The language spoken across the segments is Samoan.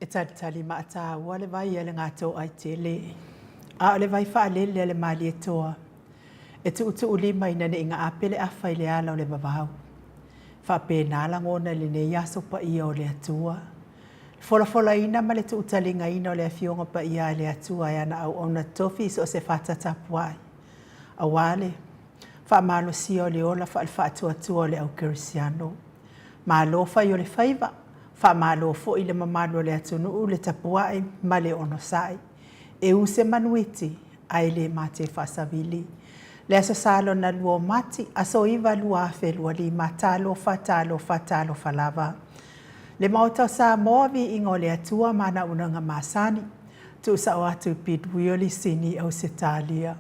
E talitali maataua le vai a le Gatoaitele, a o le vai faalele a le Malietoa e tuutuulima ina ne i gaape le afa i le ala o le vavau. Faapena lagona i lenei aso paia o le Atua. Le folafolaina ma le tuutaligaina o le Afioga Paia a le Atua e ana auauna totofi i so o se fata tapuai, aua le faamalosia o le ola faale-faatuatua o le au kerisiano. Malo fai o le faiva, faamalo foi le mamalu o le atunuu le tapuai ma le onosai. E u se manuiti, ae le mate faasavili. Le Aso Sa lona lua o Mati, aso 9 2025, talofa, talofa, talofa lava. Le Maota o Samoa, viiga o le Atua ma ana auaunaga masani, tuusao atu i Pidwheely, Sini, Ausetalia.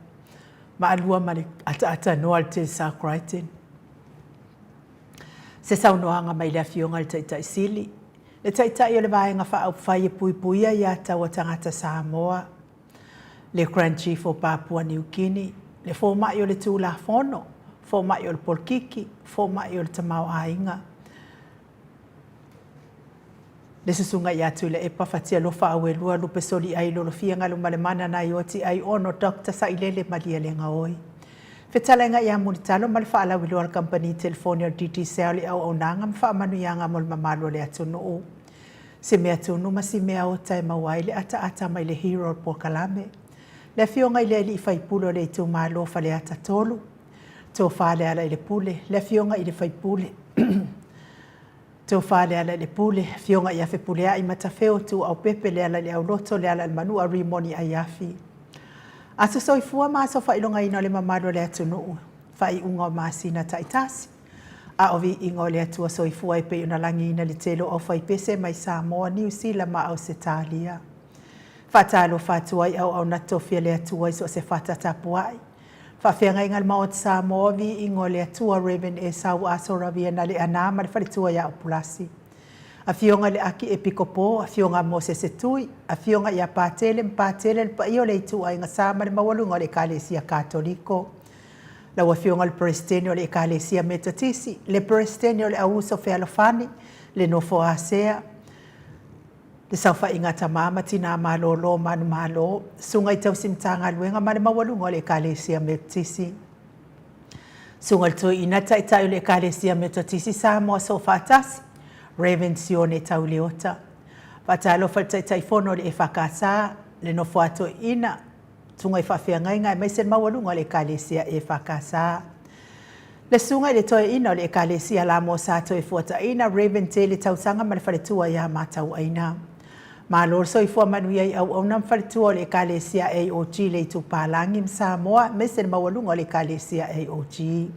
Maalua ma le ataatanoa a le Tessa Crichton. Se saunoaga mai le Afioga i le Taitai Sili, le Taitai o le Vaega Faaupufai e Puipuia Ia Taua Tagata Samoa, le Grand Chief o Papua Niu Kini, le Fomai o le Tulafono, Fomai o le Polokiki, Fomai o le Tamaoaiga, le Susuga ia Tuilaepa Fatialofa Auelua Lupe Soliai Lolofia Galumalemana Naioti Aiono Doctor Sailele Malielegaoi. Fetalaiga ia Mulitalo ma le faalauiloa a le Kamupani Telefoni o le Digicel i auaunaga ma faamanuiaga mo le mamalu o le atunuu. Se mea tunu ma si mea ota e maua ai le ataata mai le hero o le polokalame. Le Afioga i le Alii Faipule o le Itumalo o Faleata 3, Tofa Lealailepule, le Afioga i le Faipule, Tofa Lealailepule, Afioga ia Fepuleai Matafeo Tuuaupepe Lealaileauloto Lealailemanua Rimoni Aiafi. Aso soifua ma aso faailogaina o le mamalu o le atunuu, faaiuga o masina taitasi. A o viiga o le Atua soifua e pei ona lagiina le tele o aufaipese mai Samoa, Niu Sila ma Ausetalia. Faatalofa atu ai auauna tofi a le Atua i so o se fata tapuai. Faafeagaiga a le Maota Samoa, viiga o le Atua Rev. Esau Aso Raviena Leaana ma le faletua ia Opulasi. Afioga i le Aki Epikopo, Afioga Mosese Tui, Afioga ia Patele ma Patele le paia o le ituaiga sa ma le maualuga o le Ekalesia Katoliko. Lau Afioga i le Peresetene o le Ekalesia Metotisi, le Peresetene o le Auuso Fealofani, le Nofo a Sea, le Saofaiga a Tama ma Tina Malolo Manumalo, Susuga i Tausi Matagaluega ma le maualuga o le Ekalesia Metotisi. Susuga i le Toeaina Taitai o le Ekalesia Metotisi Samoa Soofaatasi, Rev. Sione Tauleota. Faatalofa i le Taitaifono o le EFKS, le Nofo a Toeaina, Susuga i Faafeagaiga aemaise le maualuga o le Ekalesia EFKS. Le Susuga i le Toeaina o le Ekalesia Lamo Sa Toefuataiina, Rev. Tele Tausaga ma le Faletua ia Matauaina. Malo le soifua manuia i auauna ma faletua o le Ekalesia AOG le Itupalagi ma Samoa aemaise le maualuga o le Ekalesia AOG.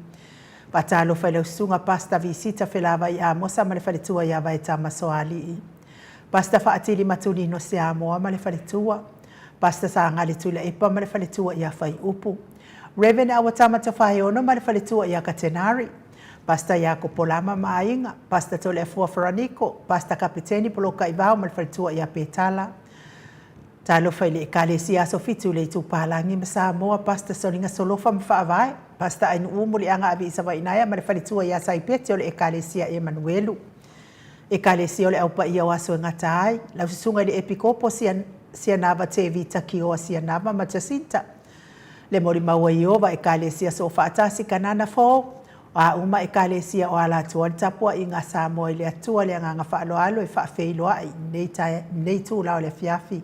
Faatalofa i lau Susuga Pastor Visita Felavai Amosa ma le faletua ia Vaetama Soalii. Pastor Faatili Matulino Siamoa ma le faletua. Pastor Sagali Tuilaepa ma le faletua ia Faiupu. Rev. Awatama Tofaeono ma le faletua ia Katenari. Pastor Iakopo Lama ma aiga, Pastor Toleafua Feraniko, Pastor Kapeteni Polokaivao ma le faletua ia Petala. Talofa i le Ekalesia Aso Fitu i le Itupalagi ma Samoa, Pastor Soliga Solofa ma Faavae, Pastor Ainuu Muliaga Aviisavainaea ma le faletua ia Saipeti o le Ekalesia Emanuelu. Ekalesia o le Au Paia o Aso e Gata Ai, lau susuga i le Epikopo Sianava Tevita Kioa Sianava ma Jacinta. Le molimau a Ieova, Ekalesia Soofaatasi, Kanana Fou, o a uma Ekalesia o Alatoa le tapuaiga a Samoa i le Atua le agaga faaaloalo e faafeiloai i lenei itula o le afiafi.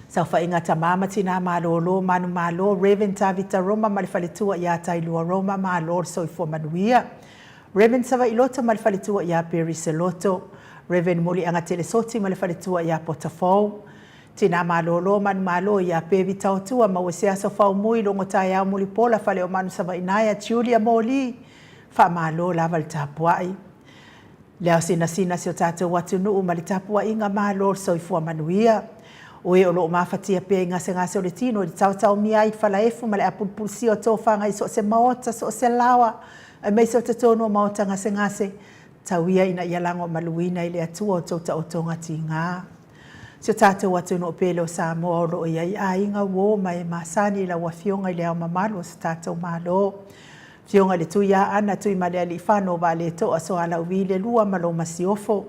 Saofaiga Tama ma Tina Malolo, Manumalo, Rev. Tavita Roma ma le faletua ia Tailua Roma, Malo le soifua manuia. Rev. Savailoto ma le faletua ia Perry Seloto, Rev. Muliaga Telesoti ma le faletua ia Potafou, Tina Malolo, Manumalo ia Pevi Taotua, maua se aso faumui, logo taeao mulipola, Faleomanu Savainaea, Julia Moli, faamalo lava le tapuai. Le ao sinasina si o tatou atunuu ma le tapuaiga malo le soifua manuia. O e o lo o mafatia pea i gasegase o le tino i le taotaomia ai i falaefu ma le apulupulusia o tofaga i so o se maota, so o se laoa, aemaise o totonu o maota gasegase, tau ia ina ia lagomaluina i le Atua o tou taotoga tiga. Si o tatou atunuu pele o Samoa o lo o i ai aiga uo ma e masani i lau Afioga i Le Ao Mamalu o so tatou Malo, Afioga i le Tuiaana Tuimalealiifano Vaaletoa Soalauvi le Lua ma lo Masiofo.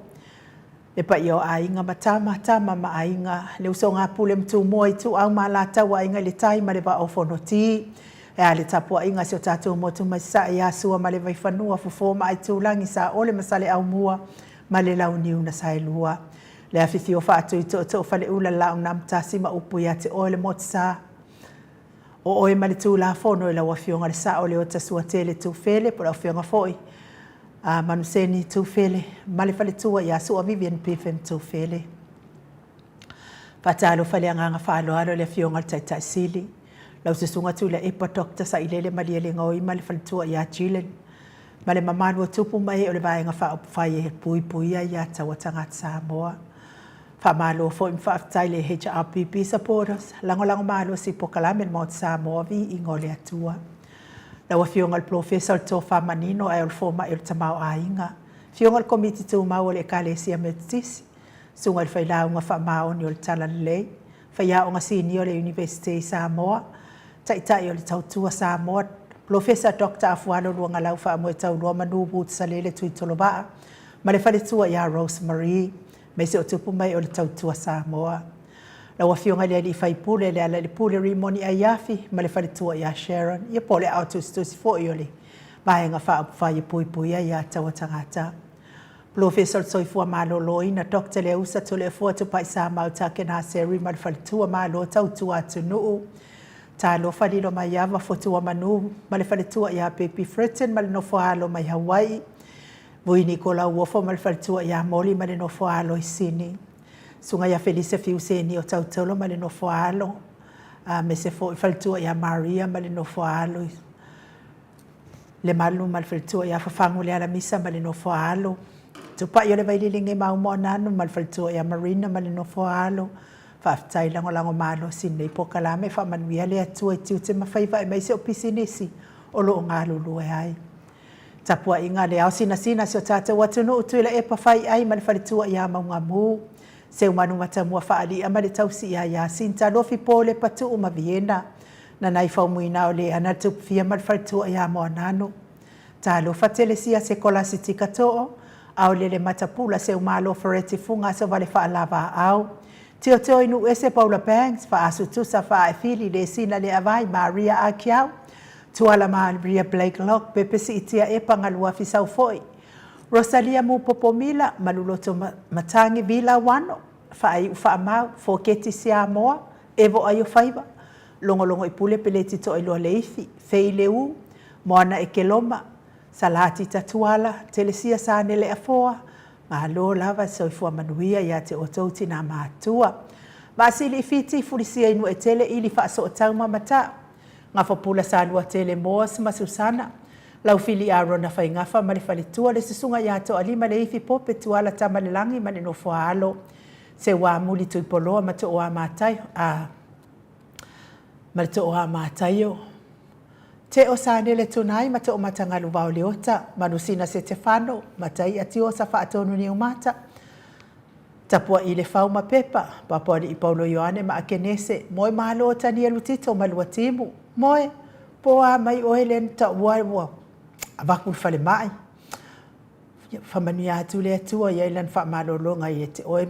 Le paia o aiga ma tama, tama ma aiga, le usoga a Pule ma Tumua, Ituau ma Alataua, Aiga i le Tai ma le Vaa o Fonoti. E a le tapuaiga a si o tatou motu mai Sasae ia Sua ma le Vaifanua, Fofo ma Aitulagi, Saole ma Saleaaumua ma le Launiu na Saelua. Le afifio faatui tootoo Faleula, Laaunamtasi ma upu ia te oe le Motusa. O oe ma le Tulafono i lau Afioga le Sao Leota Suatele Tufele po o le Afioga foi a Manuseni Tufele ma le faletua ia Sua Vivian Pifen Tufele. Faatalofa i le agaga faaaloalo i le Afioga i le Taitai Sili, lau Susuga Tuilaepa Doctor Sailele Malielegaoi ma le faletua ia Jillian, ma le mamalu o tupu ma ee o le Vaega Faaupufai e Puipuia Aia Tatau a Tagata Samoa. Faamalo foi ma faafetai le HRPP supporters, lagolago malosi i polokalame le Maota Samoa, viiga o le Atua. Lau Afioga i le Polofesa o le Tofa Manino ae o le Fomai o le Tamaoaiga, Afioga i le Komiti Tumau a le Ekalesia Metotisi, Susuga i le Failauga Faamaoni o le Talalelei, Faiaoga Sinia o le Iunivesite i Samoa, Taitai o le Tautua Samoa, Polofesa Doctor Afualo Luagalau Faamoetaulua Manu Woods Salele Tuitolovaa ma le faletua ia Rose Marie, aemaise o tupu mai o le Tautua Samoa. Lau Afioga i le Alii Faipule, Lealailepule Rimoni Aiafi ma le faletua ia Sharon, ia po o le aao tusitusi foi o le Vaega Faaupufai e Puipuia Aia Tatau a Tagata. Polofesa o le Soifua Maloloina, Doctor Leausa Toleafoa Tupaisamau Takenaseri ma le faletua Malo Tautua Atunuu. Talofa Lilomaiava Fotuamanu ma le faletua ia Pepi Fritton ma le nofo-a-alo mai Hawaii. Vui Nikola Uofo ma le faletua ia Moli ma le nofo-a-alo i Sini. Susuga ia Felisa Fiuseni o Tautolo ma le nofo-a-alo, aemaise foi faletua ia Maria ma le nofo-a-alo i Lemalu ma le faletua ia Fafagu Lealamisa ma le nofo-a-alo. Tupai o le Vailelege Maumoananu ma le faletua ia Marina ma le nofo-a-alo. Faafetai lagolago malosi i lenei polokalame, faamanuia le Atua i tiute ma faiva aemaise o pisinisi o lo o galulue ai. Tapuaiga a le ao sinasina a si o tatou atunuu Tuilaepa Faiai ma le faletua ia Maugamu, Seumanu Matamua Faali'a ma le tausi ia Yasinta Lofi Polepa Tuu ma Viena, Nanai Faumuina o Leana Tupufia ma le faletua ia Moananu. Talofa Telesia Sekolasi Tikatoo, Aolele Matapula Seumalo Fereti Fuga Asovale Faalavaau, Tiotio i Nuuese Paula Banks, Faasu Tusa Faaefili Lesina Leavai Maria Akiau, Tuala Maria Blake Locke, Pepe Siitia Epa Galuafi Saufo'i, Rosalia Mupopo Mila, Maluloto Matangi Vila Wano, Faaiu Faamau, Foketi Siamoa, Evo Aiofaiva, Logologo i Pule Peleti Toailoa Leifi, Fei Leu, Moana Ekeloma, Salati Tatuala, Telesia Sanele Afoa, Malo lava soifua manuia ia te outou tinā matua. Vaasili i Fiti, Fulisia i Nuuetele, Ili Faasootau ma Mata'u. Gafapula Saluatele Moas ma Susana, Laufili Arona Faigafa ma le faletua, le Susuga ia Toalima Leifi Pope Tuala Tamalelagi ma le nofo-a-alo, Seuamuli Tuipoloa ma Tooamataio, a ma le Tooamataio, Teo Sanele Tunai ma Toomatagalu Vaoleota, Manusina Setefano, Mataia Tiosa Faatonu Niumata, Tapuaʻi Lefau ma Pepa, Papoaliʻi Paulo Ioane ma Akenese, Moe Malo Tanielu Tito ma Luatimu, Moe, po a mai oe lea na taua ua avatu i le falemai. Faamanuia atu le Atua i ai lana faamalologa ia te oe,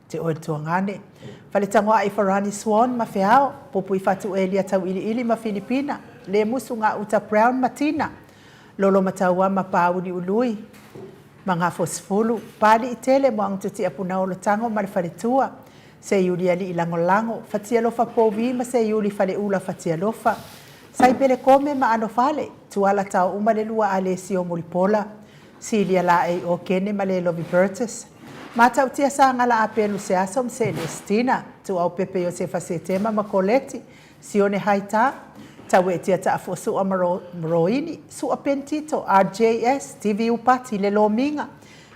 te oe le tuagane. Faletagoai Farani Swan ma Feao, Pupui Fatu Elia Tauiliili ma Filipina, Lemusu Gauta Brown ma Tina, Lolo Mataua ma Pāuli Ului, Magafosefulu, Pāliʻitele Moagututia Punaolo Tago ma le faletua, Seiuli Alii Lagolago, Fatialofa Povi ma Seiuli Faleula Fatialofa, Saipele Kome ma Anofale, Tuala Taouma le lua Alesio Mulipola, Silia Laei Okene ma Lelovi Burtis, Matautia Sagala Apelu Seaso ma Celestina, Tuaupepe Iosefa Setema ma Koleti, Sione Haitā, Tauetia Taafuasua ma Roini, Sua Pentito, RJS, TV Upati, Le Lomiga,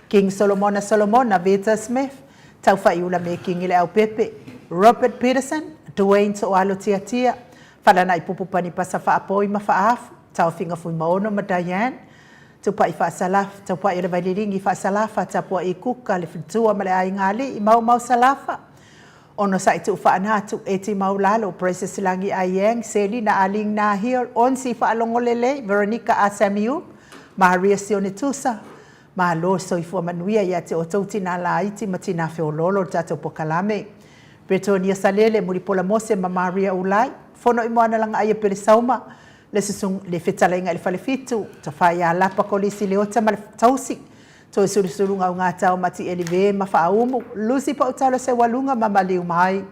King Solomona Solomona, Vita Smith, Taufaiula Mekingi Leaupepe, Robert Peterson, Duane Toalo Tiatia, Falanai Pupu Panipasa Faapoi ma Faafu, Taofiga Fuimaono ma Diane, Tupai Faasalaf, Taupai o le Vaililigi Faasalafa, Tapuai Kuka, Le Faletua ma le Aiga Alii, Maumau Salafa, Onosai Tuufaanatu, Eti Maulalo, Precious Lagi Aieng, Selina Aling Nahil, Onsi Faalogolelei, Veronica A. Samuel, Maria Sione Tusa, Malo le soifua manuia ia te outou tinā laiti ma tinā feoloolo o le tatou pokalame. Bretonia Salele, Mulipola Mose ma Maria Ulai, Fono i Moana Lagaaia Pelesauma, le susung, le fetalaiga i le Falefitu, Tofa ia Lapa Kolisi Leota ma le Tausi, Toesulusuluga Ugatao Matieli Ve ma Faaumu, Lucy Pautalo Seualuga ma Maliu Mai,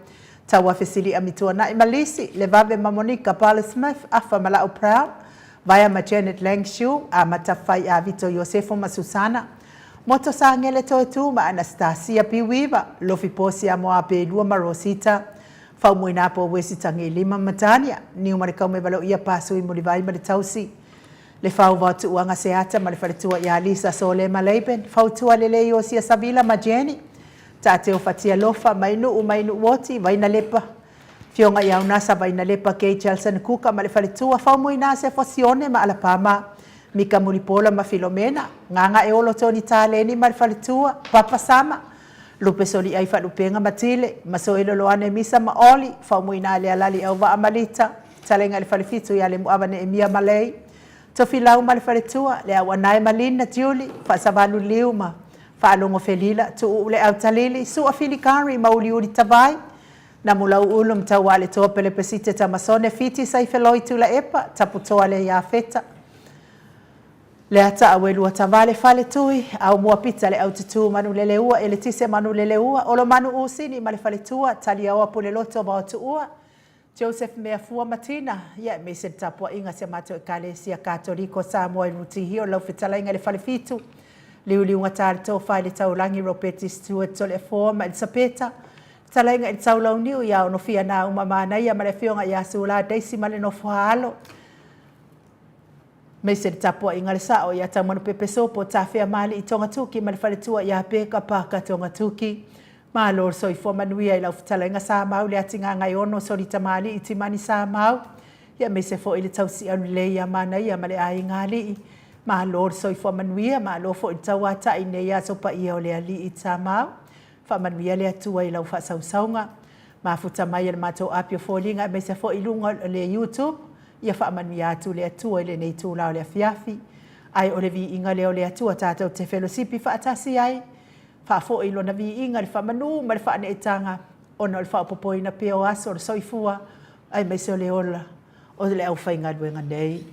Tauafe Sili'a Mituana'i ma Lisi, Levave ma Monika Bala Smith, Afa ma La'u Proud, Vaea ma Janet Langshu, Amata Fai Avito Iosefo ma Susana, Moto Sagele Toetu ma Anastasia Piuiva, Lofi Posi Amoa Pelua ma Rosita, Faumuina Po Wesi Tagilima ma Tania, Niu ma le Kaumevaloia Pasui Mulivai ma le Tausi, Le Fauva Tuuaga Seata ma le Faletua ia Lisa Sole ma Laban, Fautua Lelei Iosia Savila ma Jenny, Taateo Fatia Lofa, Mainuu Mainuu Oti, Vainalepa, Afioga ia Unasa Vainalepa Kay Chelson Kuka ma le Faletua, Faumuina Sefo Sione ma Alapama, Mika Mulipola ma Filomena, Gagaeolo Tony Taleni ma le Faletua, Papa Sama, Lupe Soliai Faalupenga ma Tile, Masoe Loloane Misa ma Oli, Faumuina Lealali Auvaa ma Lita, Talega i le Falefitu ia Lemuava Neemia ma Lei, Tofilau ma le Faletua, Le Auanae ma Lina, Julie, Faasavalu Liu ma Faalogo Felila, Tuuu Le Autalili, Sua Filikari ma Uliuli Tavai, Namulau Ulu ma Taualetoa Pelepesite Tamasone, Fiti Saifeloi Tulaepa, Taputoa Le Iafeta, Leata Auelua Tavale Faletui, Aumua Pita Le Aututu Manuleleua Eletise Manuleleua, Olomanu Usini ma le Faletua, Taliaoa Puleloto Vaotuua, Joseph Meafua Matina, ia aemaise le tapuaiga a si a matou Ekalesia Katoliko o Samoa i Rutihia o lau fetalaiga i le Falefitu, Liuliuga Talitofa i le Taulagi Ropeti Stewart Toleafoa ma Elisapeta, Fetalaiga i le Taulauniu ia Onofia Nauma Manaia ma le Afioga ia Sula Daisy ma le Nofoaalo, Aemaise le tapuaiga a le sao ia Taumanupepe Sopo Tafeamalii Togatuki ma le faletua ia Peka Parker Togatuki. Malo le soifua manuia i lau fetalaiga Samau Leatigagaiono Solitamalii Timani Samau, ia aemaise foi le tausialu lelei ia Manaia ma le aiga alii. Malo le soifua manuia, malo foi le tauatai i nei aso paia o le alii Samau. Faamanuia le Atua i lau faasausauga. Mafuta mai e le matou api o foliga aemaise foi i luga o le YouTube. Ia faamanuia atu le Atua i lenei itula o le afiafi. Ae o le viiga lea o le Atua tatou te felosipi faatasi ai, faafoi Lona viiga i le faamanu ma le faaneetaga ona o le faaopoopoina pea o aso o le soifua aemaise o le ola o le aufaigaluega nei.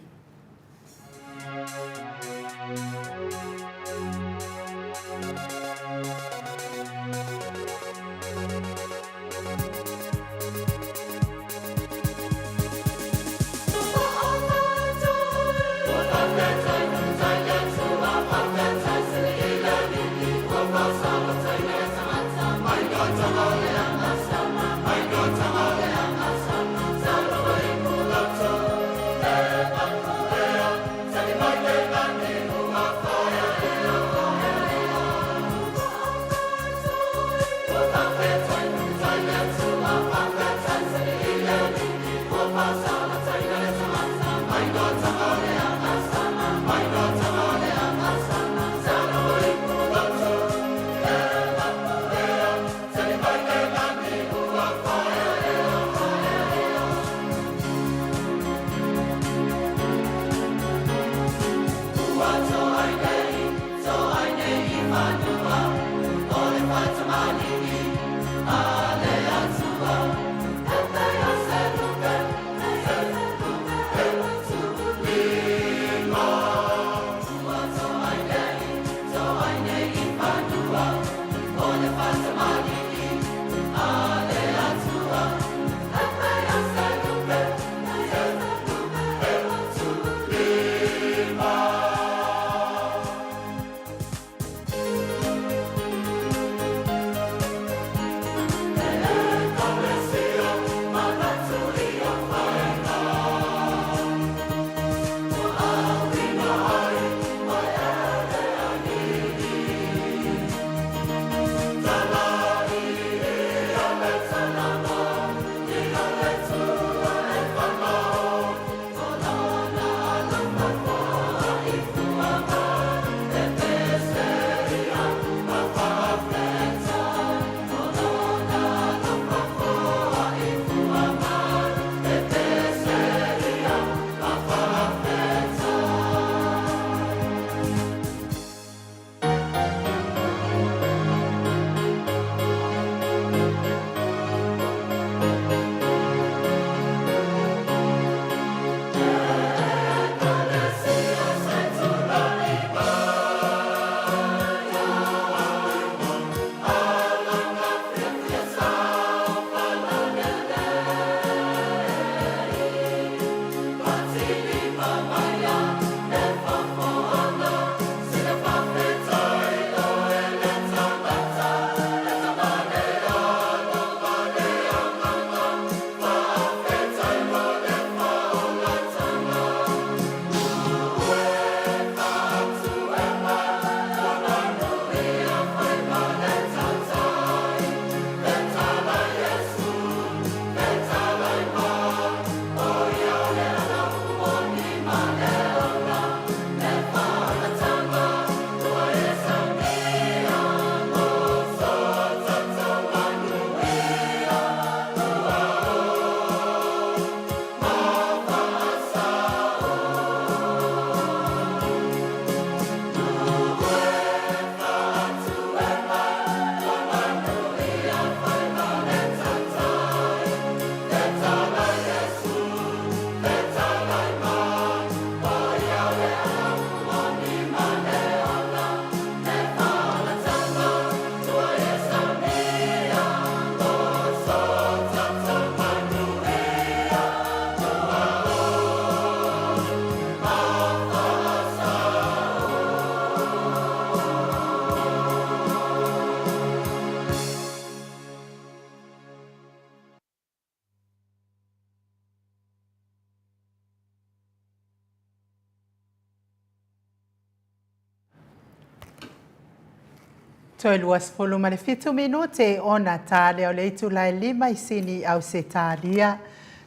Toe 27 minute ona ta lea o le itula e 5 i Sini i Ausetalia.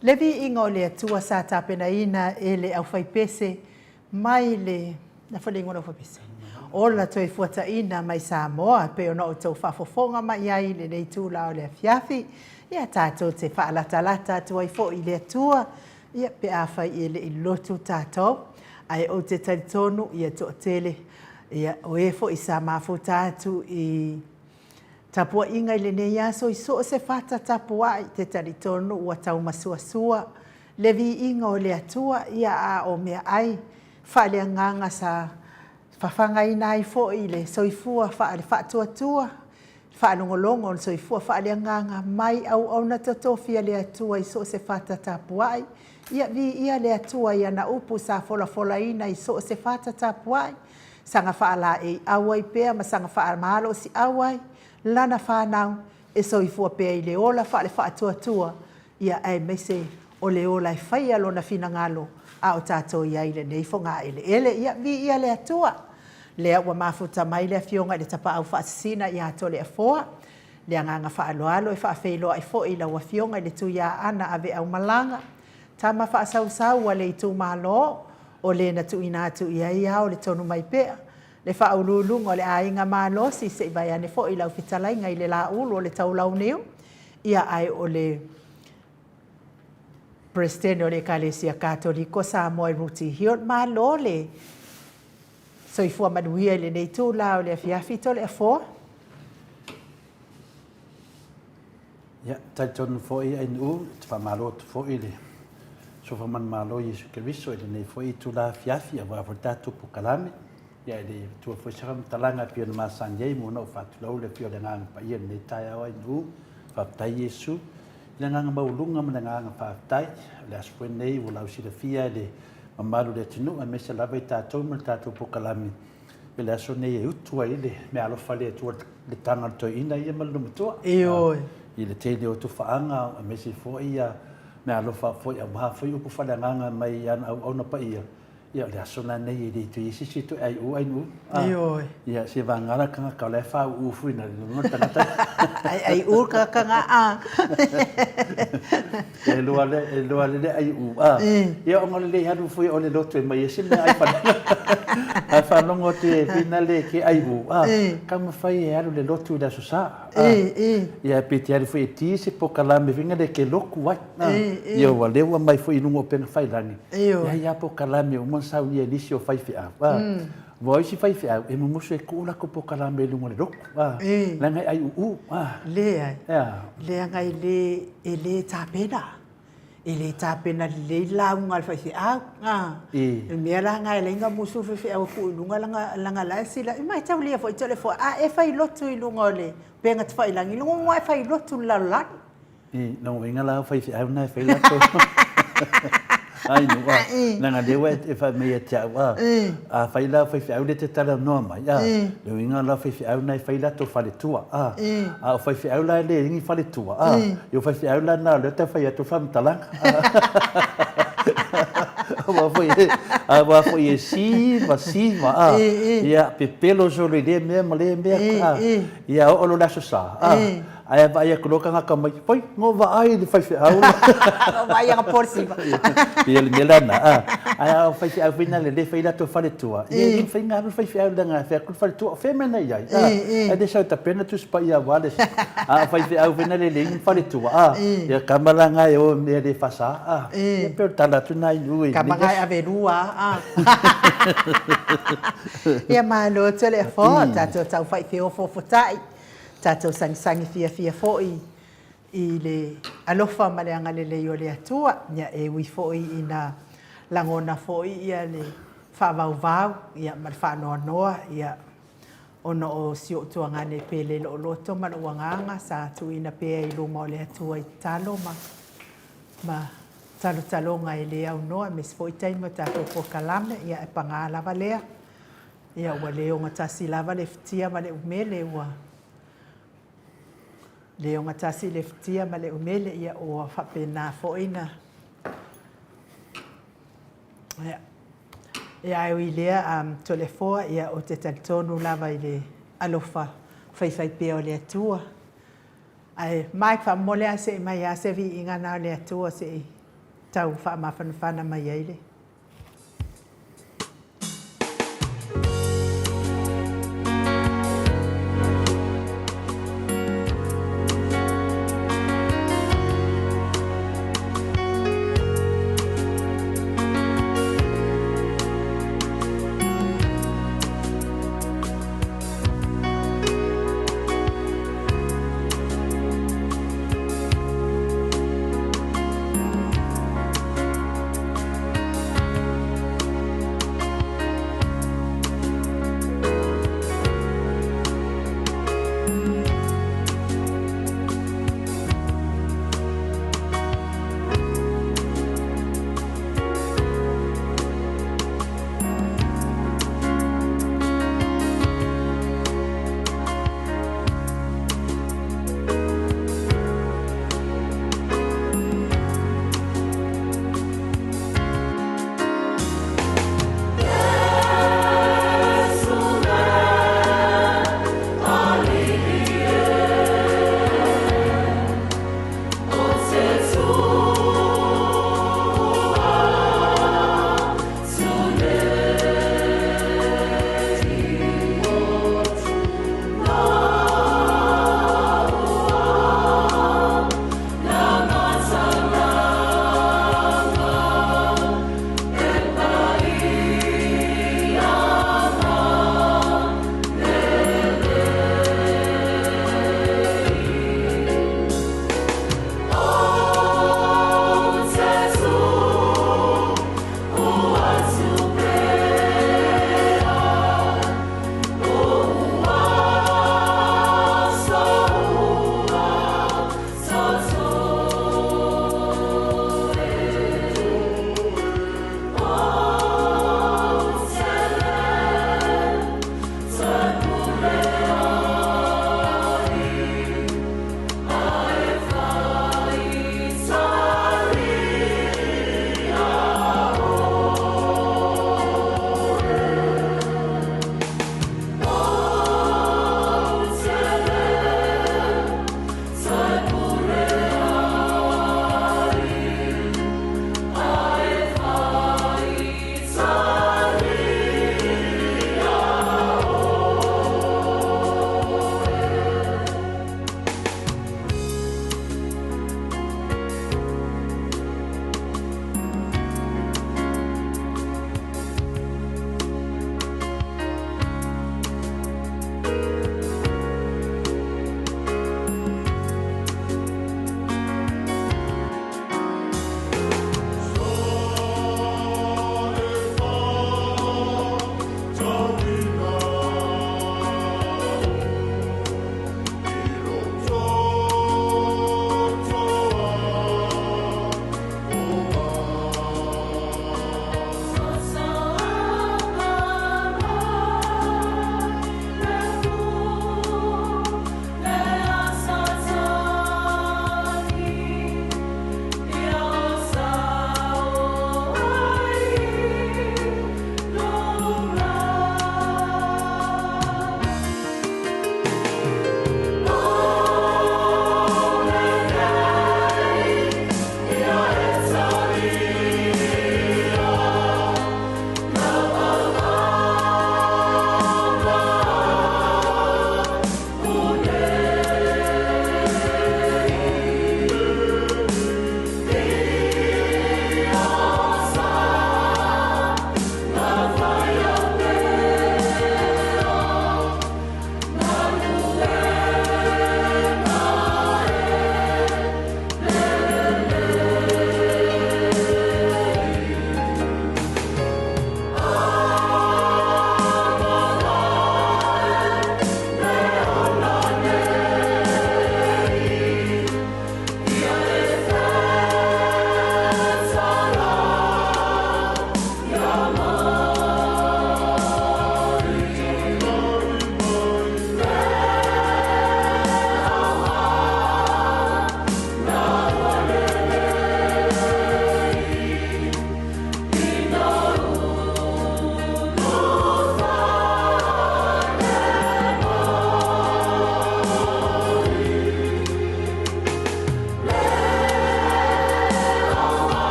Le viiga o le Atua sa tapenaina e le aufaipese mai le na foi le igoa o le aufaipese Ola Toefuataiga mai Samoa, e pei ona outou faafofoga mai ai i lenei itula o le afiafi. Ia tatou te faalatalata atu ai foi i le Atua, ia pe afai e le i lotu tatou, ae ou te talitonu ia toatele ia o e foi sa mafuta atu i tapuaiga i lenei aso i so o se fata tapuai, te talitonu ua taumasuasua le viiga o le Atua, ia a o meaai faaleagaga sa fafagaina ai foi le soifua faale-faatuatua, faalogologo o le soifua faaleagaga mai auauna totofi a le Atua i so o se fata tapuai. Ia viia le Atua i ana upu sa folafolaina i so o se fata tapuai, saga faalaeiau ai pea ma saga faamalosiau ai lana fanau e soifua pea i le ola faale-faatuatua, ia aemaise o le ola e faia lona finagalo a o tatou i ai i lenei fogaeleele. Ia, viia le Atua! Lea ua mafuta mai le Afioga i le Tapaau Faasisina ia Toleafoa. Le agaga faaaloalo e faafeiloai foi i lau Afioga i le Tuiaana Aveaumalaga, tama faasausau a le itumalo, o le na tuuina atu i ai ao le tonu mai pea, le faauluuluga o le aiga malosi se i vaeane foi lau fetalaiga i le Laulu o le Taulauniu, ia ae o le Peresetene o le Ekalesia Katoliko Samoa i Rooty Hill. Malo le soifua manuia i lenei itula o le afiafi Toleafoa. Ia, talitonu foi Ainuu, ou te faamalo atu foi i le Suafa Manumalo Iesu Keriso i lenei foi itula afiafi aua foi le tatou polokalame. Ia, e le i avatua foi se faamatalaga e pei ona masani ai, mua ona ou faatulou le afio o le Agaga Paia i lenei taeao Ainuu. Faafetai Iesu i le agaga maualuga ma le agaga faafetai. O le aso foi lenei ua lausilafia e le mamalu o le atunuu aemaise lava i tatou ma le tatou polokalame i le aso lenei e utu ai le meaalofa a le Atua le taga o le toeaina ia ma le matua. Ioe. I le tele o tufaaga aemaise foi ia meaalofa foi aua foi upu faaleagaga mai ana auauna paia. Ia o le aso la nei e le toe i ai se isi e toe aiu aiu. Ioe. Ia se vagana le tagata o la e faauu foi na le tagata. Ai aiu ka kanga a. E lua le e lua le aiu a. Ia ona o le le alu foi o le loto e mai ai se mea ai fa. Ai faalogo atu e fina le ke aiu a. Taumafai e alu le lotu i le aso Sa. Ia pe te alu foi e ti se polokalame fina le ke loku ai. Ia ua lea ua mai foi i luga o upega tafailagi. Leai lava polokalame ua uma ona saunia e nisi o faifeau. Aua o isi faifeau, e mumusu e tuu latou polokalame i luga o le lotu, leaga e aiuu. Leai, leaga e le, e le tapena. E le tapena lelei le lauga a le faifeau. O le mea la lena e ala ai ona musu le faifeau e tuu i luga lana la e sila, e mataulia foi Toleafoa, a e fai lotu i luga o le upega tafailagi, logo lava e fai lotu i le lalolagi. I lona uiga la o faifeau na e fai latou. Ai no a. Leaga lea ua e fai mai ia te au a. A fai la o faifeau lea e te talanoa mai a. Le uiga la o faifeau na e fai latou faletua a. A o faifeau la e le i ni faletua a. Ia o faifeau la na o lea e tau fai atu le faamatalaga. Aua foi e, aua foi e si ma si ma a. Ia pepelo solo i lea mea ma lea mea a. Ia oo loa i le Aso Sa a. Ae a vaai atu loa tagata mai, Oi, na ou vaai i le faifeau la. Na ou vaai ia Polisiva. Ia le mea la lena, a. Ae a o faifeau foi na le fai latou faletua, ia e le mafai ona alu le faifeau leaga e fai atu le faletua, o fea mea na i ai, a. Ae le sau e tapena Tusi Paia aua le. A o faifeau foi na le leai ni faletua, a. Ia tama la na e o i mea le faasa, a. Ia pei o le tala atu lena i nuu i Tama na e avelua, a. Ia malo Toleafoa, tatou tau faifeofoofotai. Tatou sagisagi fiafia foi i le alofa ma le agalelei o le Atua, ia e ui foi ina lagona foi ia le faavauvau ia ma le faanoanoa ia ona o si ou tuagane pele i lou loto ma lou agaga sa tuuina pea i luma o le Atua i tatalo ma ma talotaloga e le aunoa aemaise foi taimi o tatou polokalame, ia e paga lava lea. Ia ua le ogatasi lava le futia ma le umele, ua le ogatasi le futia ma le umele, ia ua faapena foi na ia ia ae ui i lea um, Toleafoa, ia ou te talitonu lava i le alofa faifaipea o le Atua. Ae Mike faamolemole a se i mai a se viiga na o le Atua se i tau faamafanafana mai ai le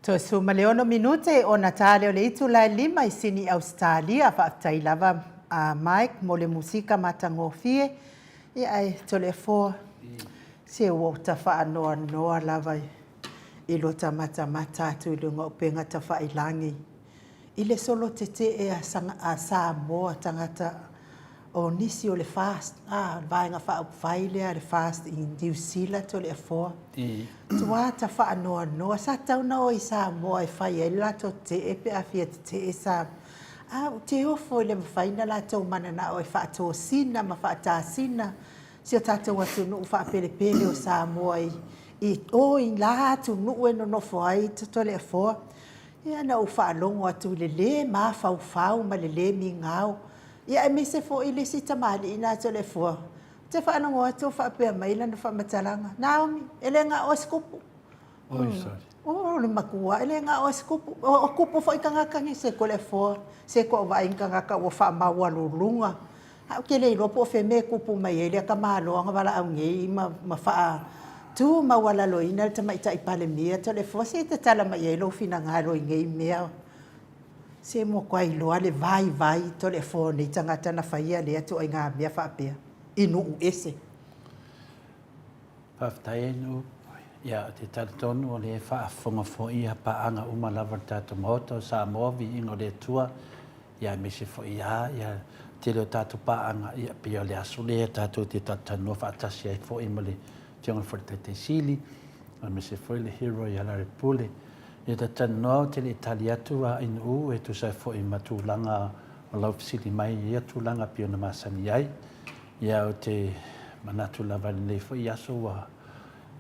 36 minute ona ta lea o le itula e 5 i Sini Ausetalia. Faafetai lava a Mike mo le musika matagofie. Ia ae Toleafoa, se ua ou tafaanoanoa lava i lo ta matamata atu i luga o upega tafailagi i le solo tetee a Samoa tagata o nisi o le FAST, a, le Vaega Faaupufai lea a le FAST i Niu Sila Toleafoa. Tua ta faanoanoa, sa tatau ona o i Samoa e fai ai le latou tetee pe a fia tetee Samoa. A ou te ofo i le mafai ona latou mananao e faatosina ma faatasina si o tatou atunuu faapelepele o Samoa i o i la atunuu e nonofo ai Toleafoa. Ia na ou faalogo atu i le lē mafaufau ma le lē migao, ia aemaise foi le isi tamalii lena Toleafoa, ou te faalogo atu o faapea mai lana faamatalaga, Naomi, e le na o se kupu. O le matua, e le na o se kupu. O kupu foi tagata nei, se Toleafoa, se ua ou vaai i ni tagata ua faamaualuluga. Ae ou te le iloa po o fea mea e tupu mai ai lea tamaloa na valaau nei ma faatumaualaloina le Tamaitai Palemia Toleafoa. Se i tatala mai i ai lou finagalo i nei mea. Se matua iloa le vaivai Toleafoa o nei tagata na faia lea ituaiga mea faapea i nuu ese. Faafetai Ainuu. Ia, ou te talitonu o lea e faafofoga foi ia paaga uma lava o le tatou Maota o Samoa, viiga o le Atua, ia aemaise foi lava ia tele o tatou paaga, ia pei o le aso lea tatou te talatalanoa faatasi ai foi ma le Afioga foi i le Taitai Sili, aemaise foi le hero ia Larry Pule. Ia talatalanoa ou te le i tali atu a Ainuu e tusa ai foi ma tulaga o lau fesili mai i ia tulaga pei ona masani ai. Ia ou te manatu lava i lenei foi aso ua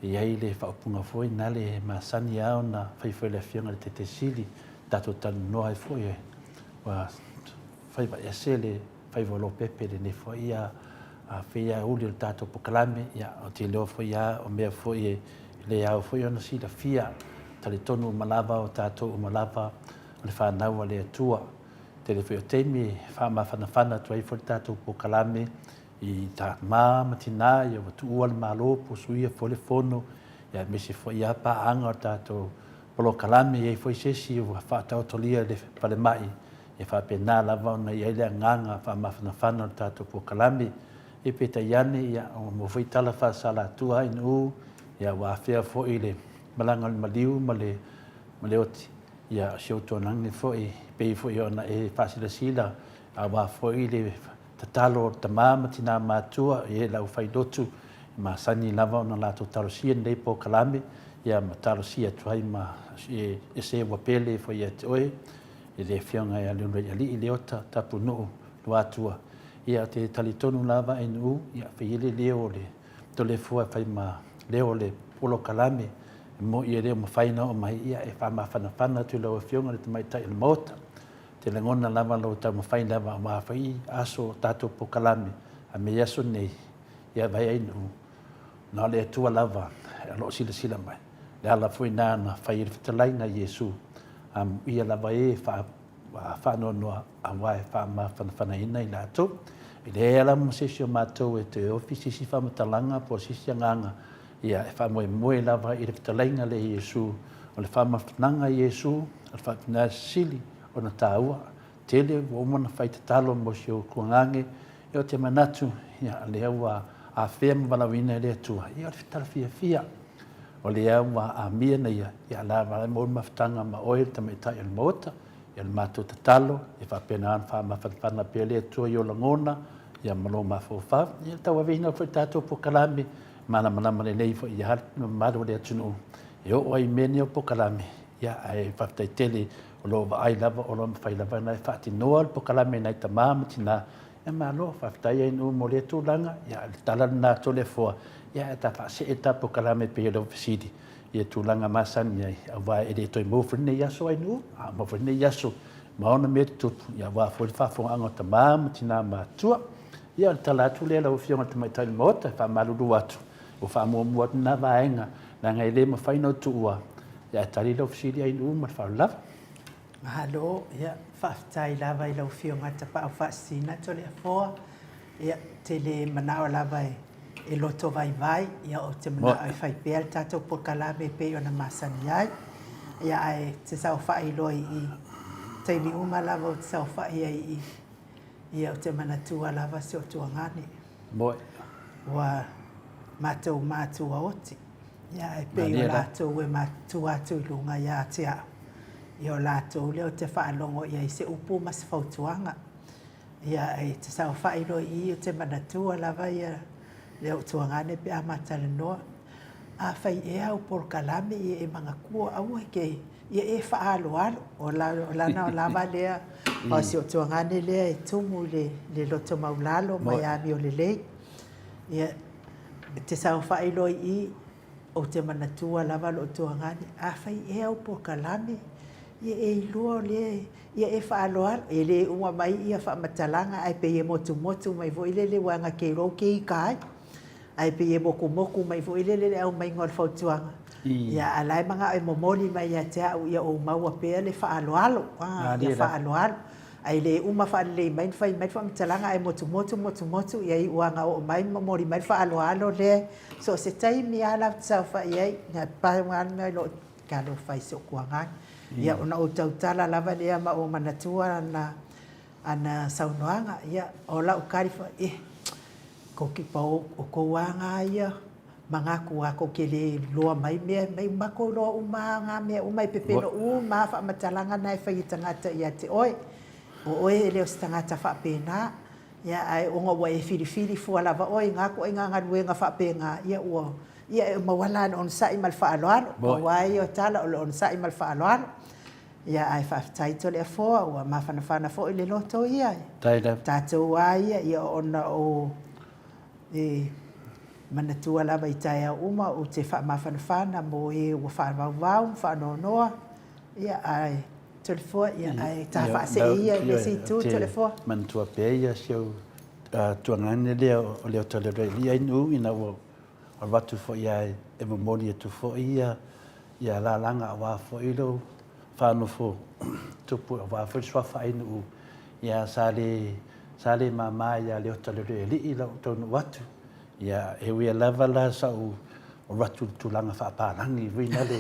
i ai le faaupuga foi na le masani lava ona fai foi e le Afioga i le Taitai Sili, tatou talanoa ai foi ua faiva ese le faiva o Lopepe i lenei foi afiauli o le tatou polokalame. Ia, ou te iloa foi lava o mea foi e le ao foi ona silafia, talitonu uma lava o tatou uma lava o le fanau a le Atua. Tele foi o taimi e faamafanafana atu ai foi le tatou polokalame i tama ma tina ia ua tuua le Malo po o suia foi le fono, ia aemaise foi lava paaga o le tatou polokalame, e i ai foi se isi ua faataotolia i le falemai, e faapena lava ona i ai le agaga faamafanafana o le tatou polokalame. Ia peitai ane, ia, ua maua foi tala faasalatua Ainuu, ia ua afea foi le malaga o le maliu ma le, ma le oti. Ia, o si ou tuanage foi, pei foi ona e faasilasila, aua foi le tatalo o tama ma tina matua i le aufailotu, e masani lava ona latou talosia lenei polokalame, ia ma talosia atu ai ma e se ua pele foi ia te oe, i le Afioga ia Leuluaialii Leota Tapunuu Luatua. Ia, ou te talitonu lava Ainuu, ia, fai ai le leo o le Toleafoa e fai ma leo o le polokalame, e moni e le o mafai ona oo mai, ia, e faamafanafana atu i lau Afioga i le Tamaitai o le Maota. Te lagona lava lou taumafai lava aua foi aso o tatou polokalame a me aso nei, ia vaai Ainuu, na o le Atua lava o lo o silasila mai. Le ala foi na na fai ai le fetalaiga a Iesu, amuia lava e faanoanoa aua e faamafanafanaina i latou. E leai lava ma se isi o matou e toe ofi se isi faamatalaga po o se isi agaga, ia e faamoemoe lava i le fetalaiga lea i Iesu, o le faamafanafanaga i Iesu, o le faapena sili ona taua tele ua uma ona fai tatalo mo si ou tuagage, ia ou te manatu, ia lea ua afea ma valaauina e le Atua, ia o le tala fiafia, o lea ua amia na ia, ia la vala mo le mafutaga ma oe le tamaitai o le Maota, ia le matou tatalo, ia faapena ona faamafanafana pea le Atua i o lagona, ia ma lou mafaufau, ia tauaveina foi tatou polokalame, malamalama lelei foi ia le mamalu o le atunuu, e oo ai i mea nei o polokalame, ia ae faafetai tele o lo o vaai lava, o lo o mafai lava ona e faatinoa le polokalame nai tama ma tina. Ia malo, faafetai Ainuu mo lea tulaga. Ia, le tala lena a Toleafoa, ia ae ta faasee le ta polokalame pei o lau fesili i tulaga masani ai, aua e le toe maua foi lenei aso Ainuu, a maua foi lenei aso ma ona mea tutupu, ia aua foi le faafofogaaga o tama ma tina matutua. Ia, o le tala atu lea lau Afioga i le Tamaitai o le Maota, e faamalulu atu, ua faamuamua atu lena vaega, leaga e le mafai ona ou tuua, ia ae tali lau fesili Ainuu ma le faaaloalo lava. Malo, ia faafetai lava i lau Afioga Tapaau Faasisina Toleafoa. Ia, ou te le manao lava e loto vaivai, ia ou te manao e fai pea le tatou polokalame e pei ona masani ai. Ia ae te saofai loa i i, taimi uma lava ou te saofai ai i i, ia ou te manatua lava si ou tuagane. Moe. Ua matou matua oti, ia ae pei o latou e matua atu i luga ia te au. Ia o latou lea ou te faalogo i ai i se upu ma se fautuaga. Ia e te saofai loa i i ou te manatua lava ia le ou tuagane pe a ma talanoa. Afai ea au polokalame ia e manatua aua e te ia e faaaloalo. O lana lava lea o si ou tuagane lea e tumu i le loto maulalo ma e amio lelei. Ia e te saofai loa i i Ou te manatua lava lou tuagane, afai ea au polokalame, ia e iloa o lea, ia e faaaloalo, e le uma mai ia faamatalaga ae pei e motumotu mai foi lele aua na te iloa ou te ita ai. Ae pei e motumotu mai foi lele le aumaiga o le fautuaga, ia a o la e manao e momoli mai ia te au ia ou maua pea le faaaloalo, ia faaaloalo. Ae le uma faalelei mai ona fai mai le faamatalaga ae motumotu motumotu, ia iu lava ina oo mai ma momoli mai le faaaloalo lea. So o se taimi lava la ou te saofai ai, na pau lava le mea o lou talofa i si ou tuagane. Ia ona ou tautala lava lea ma ou manatua ana ana saunoaga, ia o lau tali foi, eh, kou te o kou aga ia manatu lava kou te le iloa mai mea, mai matou iloa uma lava na mea uma, e pepelo uma lava faamatalaga na e fai e tagata ia te oe. O oe e le o se tagata faapena. Ia, ae ona ua e filifili fua lava oe i na ituaiga galuega faapena, ia ua, ia e maua la le onosai ma le faaaloalo. Pau lava ia o tala o le onosai ma le faaaloalo. Ia, ae faafetai Toleafoa, ua mafanafana foi le loto ia. Tatou lava ia, ia ona o e manatua lava i taeao uma ou te faamafanafana mo e ua faavauvau ma faanoanoa, ia, ae Toleafoa, ia, ae ta faasee ia i le isi itu, Toleafoa. Ou te manatua pea ia si ou tuagane lea o Leota Leolealii ina ua alu atu foi a e momoli atu foi ia ia lalaga aua foi lou faanofo tupu aua foi le suafa Ainuu ia sa le sa le mama ia Leota Leolealii lau taunuu atu. Ia, e ui lava la sau alu atu i le tulaga faapalagi foi na le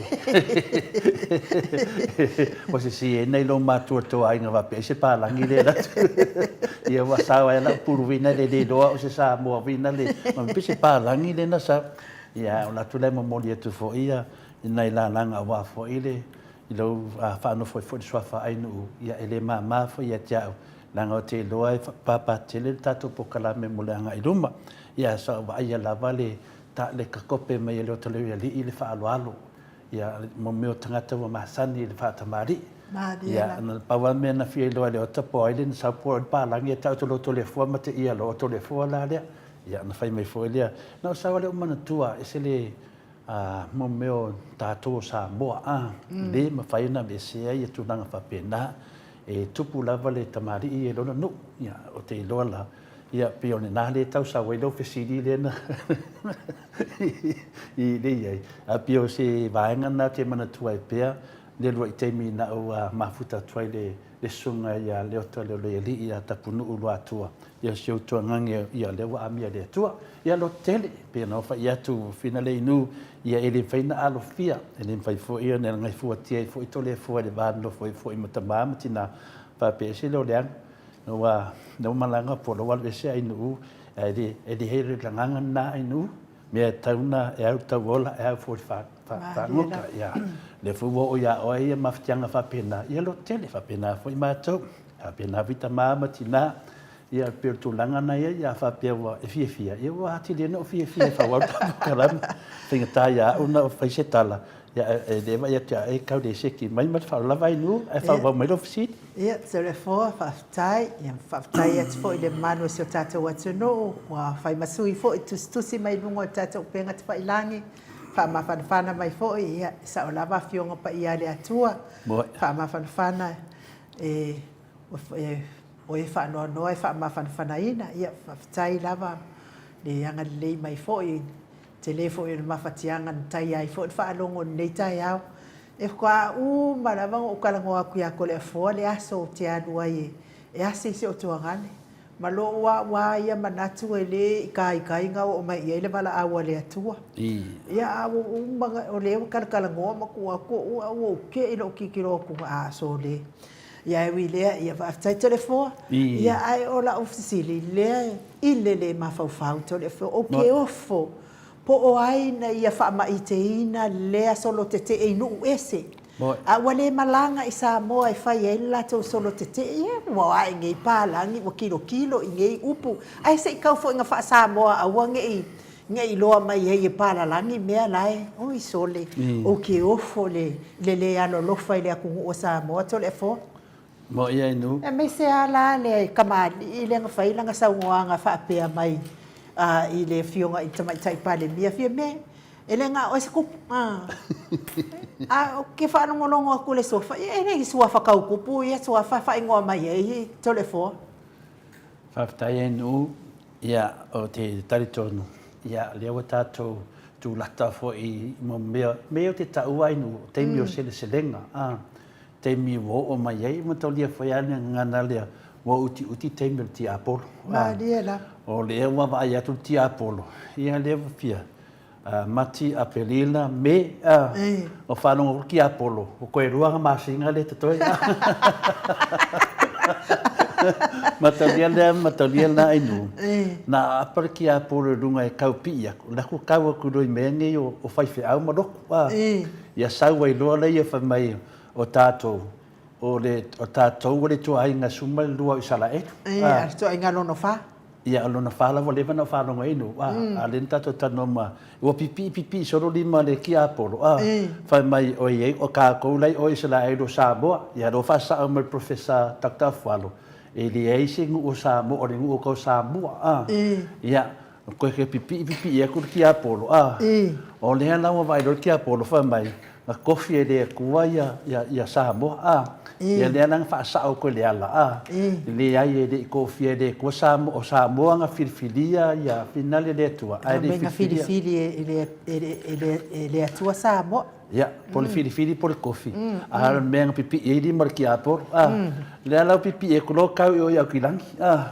ua sisi ai nai lou matua tou aiga faapea ai se palagi lea alu atu. Ia ua sao ai lau pulu foi na le le iloa o se Samoa foi na le ma pei se palagi lea na sau. Ia o le atu la e momoli atu foi ia nai lalaga aua foi le i lou faanofo ai foi i le suafa Ainuu, ia e le mama foi ia te au leaga ou te iloa e papa tele le tatou polokalame mo le agai i luma. Ia sa ou vaaia lava le ta le kakope mai e Leota Leoialii le faaaloalo ia mo mea o tagata ua masani i le faatamalii. Ia na pau lava le mea na fia iloa e Leota po o ai le na sau po o ai le palagi e tau atu Toleafoa ma te ia loa o Toleafoa la lea. Ia ona fai mai foi lea, na ou sau lava lea ou manatua ese le a mo mea o tatou o Samoa a, le mafai ona aveesea ia tulaga faapena. E tupu lava le tamalii ia i lona nuu. Ia, ou te iloa la, ia, pei o lena lea e tau sau ai lau fesili lea na i le i ai. Ae pei o se vaega lena ou te manatua ai pea le uluai taimi na ou mafuta atu ai le le susuga ia Leota Leoleialii ia Tapunuu Luatua, ia si ou tuagage ia lea ua amia e le Atua. Ia lototele, pei ona fai atu Fina Leinu, ia e le mafai ona alofia, e le mafai foi ona gaifuatia ai foi Toleafoa i le va nonofo ai foi ma tama ma tina, faapea ese lea o leaga. Na ua na ua malaga po o la ua alu ese Ainuu, ae le e leai le lagaga lena Ainuu, mea e tatau ona e au tau ola, e au foi i le faagoka. Ia, lea foi ua oo ia oe ia mafatiaga faapena, ia lototele, faapena foi matou, faapena foi tama ma tina. Ia, pei o le tulaga lena e i ai, a faapea ua e fiafia, ia ua atili ai ona ou fiafia e faaauau le tatou polokalame. E faigata ia au ona fai se tala, ia e le vaai atu ia oe e tau le seki mai ma le faaaloalo lava Ainuu, ae faaauau mai lau fesili. Ia, Toleafoa, faafetai. Ia, faafetai atu foi i le mamalu o si o tatou atunuu ua fai ma sui foi, tusitusi mai i luga o le tatou upega tafailagi, faamafanafana mai foi, ia, e sao lava Afioga Paia a le Atua, faamafanafana e o e faanoanoa e faamafanafanaina. Ia, faafetai lava le agalelei mai foi, tele foi o le mafatiaga na taia ai foi le faalogo i lenei taeao. E faatoa uma lava ona ou talanoa atu ia Toleafoa le aso ou te alu ai e asi si ou tuagane. Ma lou au a ia manatu e le ikaikaiga oo mai i ai le valaau a le Atua. Ia a ua uma o lea ua talatalanoa ma tuu atu ou a ua ou te i lou tilotilo atu a sole. Ia e ui i lea, ia faafetai Toleafoa. Ia ae o lau fesili lea i le le mafaufau Toleafoa, ou te ofo po o ai na ia faamaiteina lea solo tetee i nuu ese. A ua le malaga i Samoa e fai ai le latou solo tetee, ia ua ae nei palagi, ua kilokilo i nei upu. Ae se i tau foi ina faa-Samoa aua ne i ne i iloa mai ai e palalagi mea la e, oi sole, ou te ofo i le le alolofa i le atunuu o Samoa, Toleafoa. Moe ai nu. Aemaise lava la le kamali'i lea na fai lana saunoaga faapea mai i le Afioga i le Tamaitai Palemia, Fiame, E le na o oe se kupu. A ou te faalogologo atu i le suafa, ia e le ni suafa tau kupu ia suafa e faaigoa mai ai Toleafoa. Faafetai e Nuu. Ia, ou te talitonu, ia, lea ua tatou tulata foi i mea, mea ou te taua ai Nuu, o taimi o seleselega, a, taimi ua oo mai ai, ma taulia foi lava le gagana lea, ua utiuti taimi o le tiapolo. Malie lava. O lea ua vaai atu le tiapolo, ia lea ua fia Mati, Aperila, Me, a, o faalogo atu tiapolo, ua toe lua ana masina lea e totoe. Matalia lea, matalia lena ainu, na aapa le tiapolo i luga e tau pii atu, o lea ku tau atu loa i mea nei o faifeau ma lotu, a, ia sau ai loa lea fai mai o tatou, o le, o tatou o le ituaiga 12 o Isaraelu. A, le ituaiga lona fa. Ia, o lona fa la ua leva ona ou faalogo ai nu, a, a lea na tatou talanoa ma, ua pipii pipii solo lima o le tiapolo, a, fai mai oi ai, o tatou la i o Isaraelu o Samoa. Ia, lea ua faasao mai e le Professor Doctor Afualo, e leai se nuu o Samoa, o le nuu tau Samua, a. Ia, toe ke pipii pipii atu le tiapolo, a, o lea la ua vaai loa le tiapolo fai mai, Na tofi e le Atua ia Samoa, a. Ia lea la na faasao atu e Leala, a. Leai e le i tofia e le Atua Samoa, o Samoa na filifilia ia finale e le Atua, ae le i filifilia. Na filifili e le Atua Samoa. Ia, po o le filifili po o le tofi, a o le mea na pipii ai lima o le tiapolo, a. Lea la ua pipii atu loa tau i o i Aukilani, a.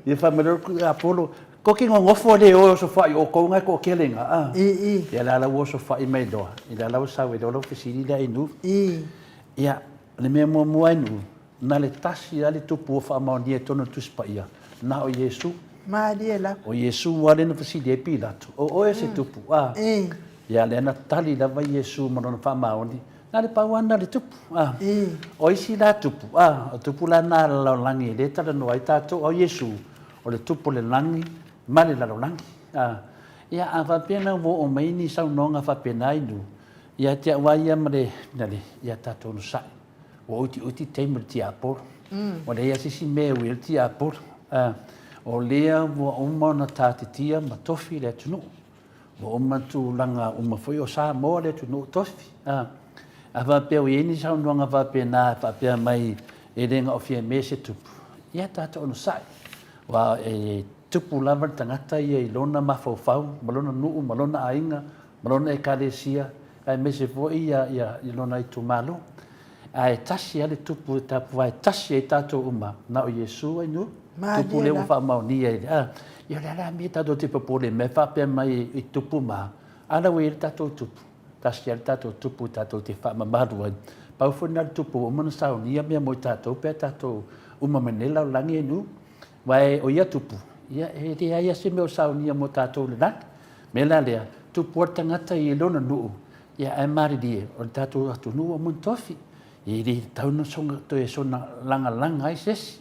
Ia fai mai loa le tiapolo, Ko ki nonofo le o e osofai o outou na e toatele ina, a. Ia la la ua osofai mai loa, i la la ua sau ai loa lau fesili lea i nuu. Ia, o le mea muamua i nuu, na le tasi lava le tupu ua faamaonia i totonu o le Tusi Paia, na o Iesu. Malie lava. O Iesu lava lea na fesili ai Pilato, O oe se tupu, a. Ia, lea na tali lava Iesu ma lona faamaoni, na le pau lava lena o le tupu, a. O isi la tupu, a, o tupu la na a le lalolagi e le talanoa ai tatou, a o Iesu, O le tupu o le lagi ma le lalolagi. A, ia, a faapea la ua oo mai ni saunoaga faapena i nuu, ia te au lava ia ma le finale, ia tatou onosai. Ua utiuti taimi o le tiapolo. Ua leai lava se isi mea e ui ai le tiapolo. A, o lea ua uma ona tatitia ma tofi le atunuu. Ua uma tulaga uma foi o Samoa le atunuu tofi. A, a faapea ua i ai ni saunoaga faapena e faapea mai e le na o Fiame se tupu, ia tatou onosai. Aua e tupu lava le tagata ia i lona mafaufau ma lona nuu ma lona aiga ma lona ekalesia aemaise foi ia, ia, i lona itumalo. Ae tasi lava le tupu e tapuvae tasi ai tatou uma, na o Iesu ai nu. Tupu lea ua faamaonia i le, a, ia o le a la mea tatou te popole mea faapea mai i tupu ma, a la ua i ai le tatou tupu. Tasi lava le tatou tupu tatou te faamamalu ai. Pau foi lena o le tupu ua uma ona saunia mea mo i tatou pe a tatou uma mai nei lalolagi e nu. Aua o ia tupu, ia e leai lava se mea o saunia mo tatou i le lagi. O le mea la lea, tupu lava le tagata i lona nuu, ia ae malilie, o le tatou atunuu ua uma ona tofi. E le tatau ona soona toe soona lagalaga ai se isi.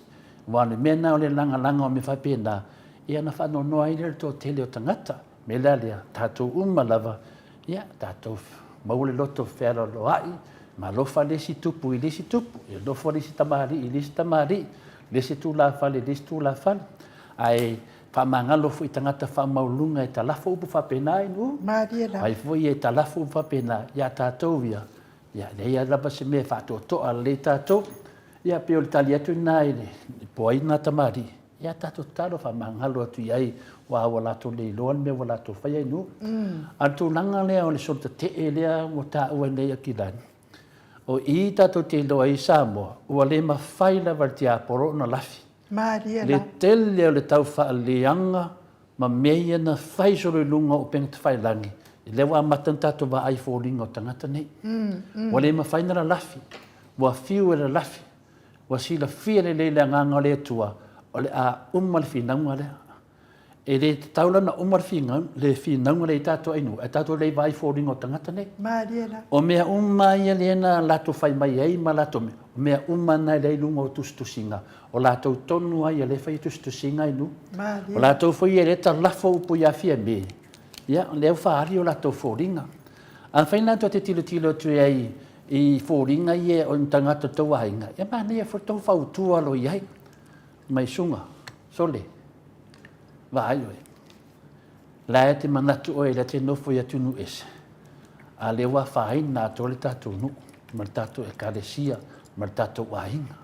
Aua o le mea lena o le lagalaga o mea faapena, ia ona faanoanoa ai lea o le toatele o tagata. O le mea la lea, tatou uma lava, ia tatou maua le loto fealoaloai, ma alofa le isi tupu i le isi tupu, ia alofa le isi tamalii i le isi tamalii, le isi tulafale i le isi tulafale. Ae faamagalo foi i tagata faamaualuluga e talafo upu faapena i nuu. Malie lava. Ai foi e talafo upu faapena ia tatou ia, ia leai lava se mea e faatoatoa lelei tatou. Ia pei o le tali atu lena i le po ai lena tamalii, ia tatou tatalo faamagalo atu i ai aua ua latou le iloa le mea ua latou faia i nuu. A o le tulaga lea o le solo tetee lea ua taua nei e Aukilani, o i tatou te iloa ai i Samoa, ua le mafai lava e le tiapolo ona lafi. Malie Le la. tele o le tau faaleaga ma mea ia na fai solo i luga o upega tafailagi, lea ua amata ona tatou vaai i foliga o tagata nei. Ua le mafai ona lalafi, ua fiu e lalafi, ua silafia lelei le Agaga o le Atua, o le a uma le finauga lea. E le tatau la ona uma le finauga lea i tatou ainu, ae tatou le vaai i foliga o tagata nei. Malie la. O mea uma ia lea na latou fai mai ai ma latou mea, o mea uma na lea i luga o tusitusiga, o latou tonu lava ia lea e fai tusitusiga ainu. Malie. O latou foi ia lea e talafo upu ia Fiame, ia lea ua faaali o latou foliga. Afai la tou te tilotilo atu ai i foliga ia o ni tagata o tou aiga, ia manaia foi le tou fautua loa i ai. Mai suga, sole, vaai oe. La e te manatu oe la te nofo i atunuu ese, a lea ua afaina atoa le tatou nuu ma le tatou ekalesia ma le tatou aiga.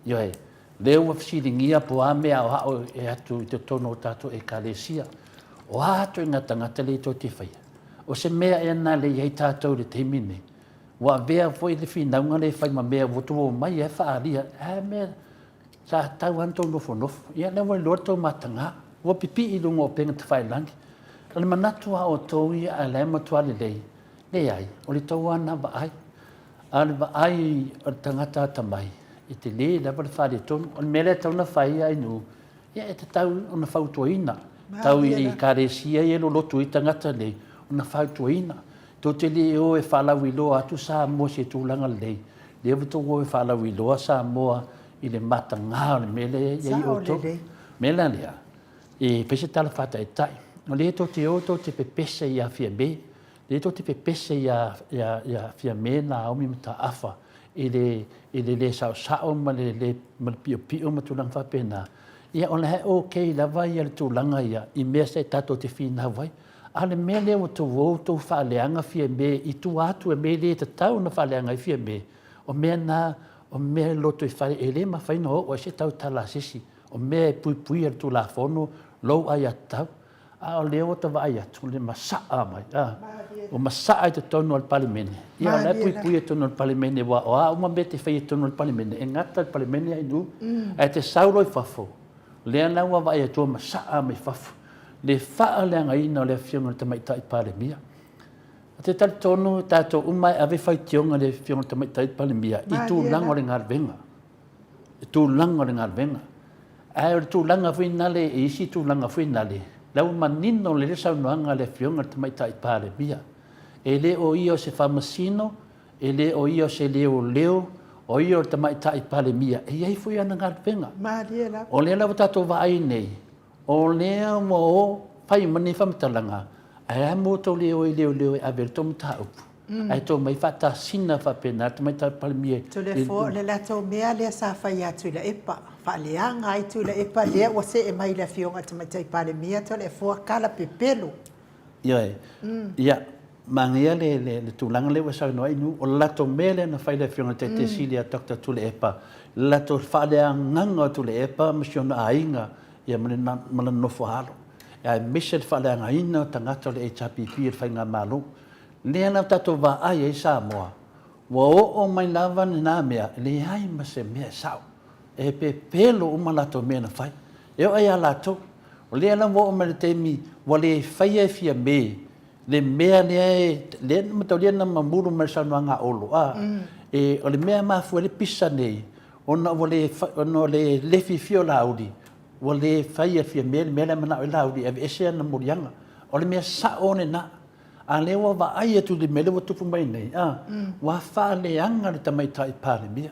Ioe, lea ua fesiligia po o a mea aoao e atu i totonu o tatou ekalesia. O a ituaiga tagata lea tou te faia? O se mea ea lena lea e i ai tatou i le taimi lenei? Ua avea foi le finauga lea e fai ma mea ua tou omai ai faaalia, a mea Sa tatau lava ona tou nofonofo. Ia lea ua iloa le tou mataga. Ua pipii i luga o upega tafailagi. O le manatu a outou ia ae la e matua lelei. Leai, o le tou lava lena vaai. A o le vaai o le tagata atamai, e tele lava le faaletonu. O le mea lea e tatau ona fai Ainuu, ia e tatau ona fautuaina. Tau i Ekalesia ia e loloto ai tagata nei, ona fautuaina. Tou te le o e faalauiloa atu Samoa i se tulaga lelei, lea ua tou o e faalauiloa Samoa i le mataga o le mea lea e i ai outou. O le mea la lea, e fai se tala faataitai, o lea tou te o tou te pepese ia Fiame, lea tou te pepese ia Fiame, Naomi Mataafa i le i le le saosao ma le le ma le piopio ma tulaga faapena, ia o la e okay lava ia le tulaga ia i mea se tatou te finau ai. A o le mea lea ua tou o tou faaleaga Fiame i tua atu e mea e le tatau ona faaleaga ai Fiame, o mea na, o mea e lotoifale e le mafai ona oo ai se tautala a se isi, o mea e puipuia e le Tulafono lou aiatatau. A o lea ua ta vaai atu, o le masaa mai, a, ua masaa i totonu o le Palemene. Ia, o la e puipuia i totonu o le Palemene, aua o a uma mea e te faia i totonu o le Palemene, e gata le Palemene ae nuu. Ae te sau loa i fafo, lea la ua vaai atu ua masaa mai fafo le faaleagaina o le Afioga i le Tamaitai Palemia. Ou te talitonu tatou uma e ave faitioga i le Afioga i le Tamaitai Palemia i tulaga o le galuega, i tulaga o le galuega. Ae o le tulaga foi nale i isi tulaga foi nale, la ua manino lelei le saunoaga a le Afioga i le Tamaitai Palemia. E le o ia o se faamasino, e le o ia o se leoleo, o ia o le Tamaitai Palemia, e i ai foi ana galuega. Malie lava. O lea la ua tatou vaai nei, O lea ua o fai ma nei faamatalaga, ae a mo tou le o i leoleo e ave ai le tou mataupu, ae tou mai faatasina faapena le Tamaitai Palemia i Toleafoa, o le latou mea lea sa fai ia Tuilaepa, faaleaga ai Tuilaepa, lea ua see mai i le Afioga i le Tamaitai Palemia, Toleafoa, tala pepelo. Ioe. Ia, manaia le tulaga lea ua e saunoa ai Inu, o le latou mea lea na fai e le Afioga i le Taitai Sili ia Doctor Tuilaepa, le latou faaleagaga o Tuilaepa ma si ona aiga ia ma lana nofo alo, aemaise le faaleagaina o tagata o le HRPP e le Faigamalo. Lea la ua tatou vaai ai Samoa, ua oo mai lava lena mea, e leai ma se mea e sao. E pepelo uma latou mea na fai. E oo ia latou. O lea la ua oo mai le taimi ua le faia e Fiame le mea lea e, lea na mataulia na mamulu mai le saunoaga a Olo, a, e, o le mea e mafua ai le pisa nei, ona ua le, ona o le le fiafia o Laauli, ua le faia e Fiame le mea lea e manao ai Laauli e aveese ana moliaga. O le mea sao lena. A lea ua vaai atu i le mea lea ua tupu mai nei, a, ua faaleaga le Tamaitai Palemia.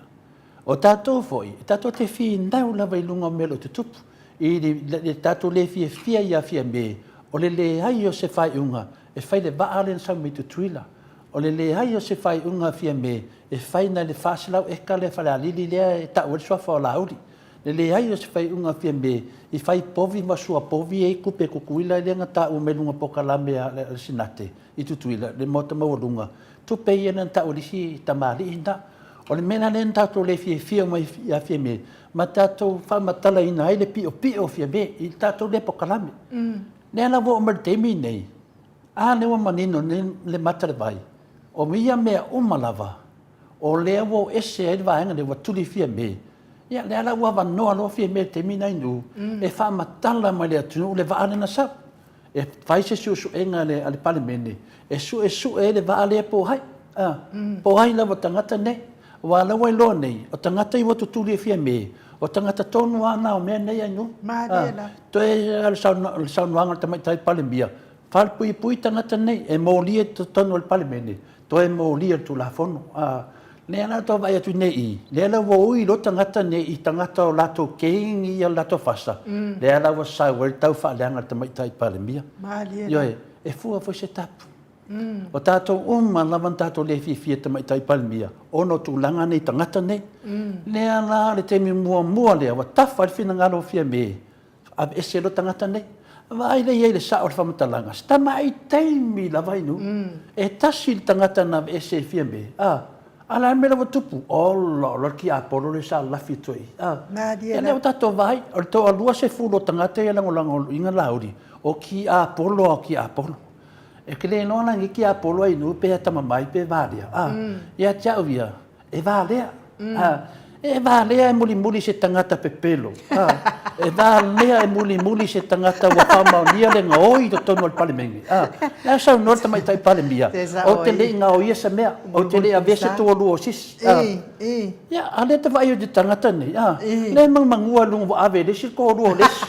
O tatou foi, e tatou te finau lava i luga o mea o lo o tutupu, i le tatou le fiafia ia Fiame, o le leai o se faaiuga e fai le vaa lea na sau mai Tutuila. O le leai o se faaiuga a Fiame e fai nai le 400 eka lea Falealili lea e tau ai le suafa o Laauli. Le leai o se faaiuga a Fiame i fai povi ma suapovi e i tupe Tutuila lea na taua mai luga o polokalame a le Senate i Tutuila, le Maota Maualuga, tupe ia na tau e le isi tamalii lena. O le mea la lea na tatou le fiafia uma ia Fiame, ma tatou faamatalaina ai le piopio o Fiame i le tatou lea polokalame. Lea la ua oo mai i le taimi lenei, a lea ua manino nei le mata o le vai, o ia mea uma lava, o lea ua o ese ai le vaega lea ua tuli Fiame. Ia, lea la ua avanoa loa Fiamē i le taimi lena i Nuu e faamatala mai i le atunuu le vaa lea na sau. E fai se suesuega a le Palemene e suesue ai le vaa lea po o ai, a, po o ai lava tagata nei. Aua o la ua iloa nei, o tagata ia ua tutuli e Fiamē, o tagata tonu lava na o mea nei a Nuu. Malie la. Toe o le saunoaga a le Tamaitai Palemia, falepuipui tagata nei, e molia i totonu o le Palemene, toe molia le Tulafono. A, lea la tau vaai atu nei i, lea la ua ui loa tagata nei i tagata o latou keingi ia o le latou fasa, lea la ua sau ai le tau faaleaga a le Tamaitai Palemia. Malie la. Ioe, e fua foi se tapu. O tatou uma lava na tatou le fiafia i le Tamaitai Palemia ona o tulaga nei i tagata nei. Lea la o le taimi muamua lea ua tafa ai le finagalo o Fiame, aveese loa tagata nei. Vaai lea i ai i le sao o le faamatalaga, se tamai taimi lava i nuu, e tasi le tagata na aveese e Fiame, a, a le a le mea la ua tupu? Ola, ola le tiapolo lea sa lafi atu ai, a. Ia lea ua tatou vaai, o le toalua sefulu o tagata ia e lagolagoina Laauli, o tiapolo lava o tiapolo. E te le iloa la nei tiapolo ai nuu pe atamamai pe valea, a. Ia te au ia, E valea. E valea e mulimuli se tagata pepelo. E valea e mulimuli se tagata ua faamaonia le gaoi i totonu o le Palemene. La e saunoa le Tamaitai Palemia, ou te le i gaoia se mea, ou te le i avea se toalua o se isi. Ia, a o lea e te vaai atu i tagata nei, lea e magumagu lava i luga ua ave e le isi le toalua o le isi.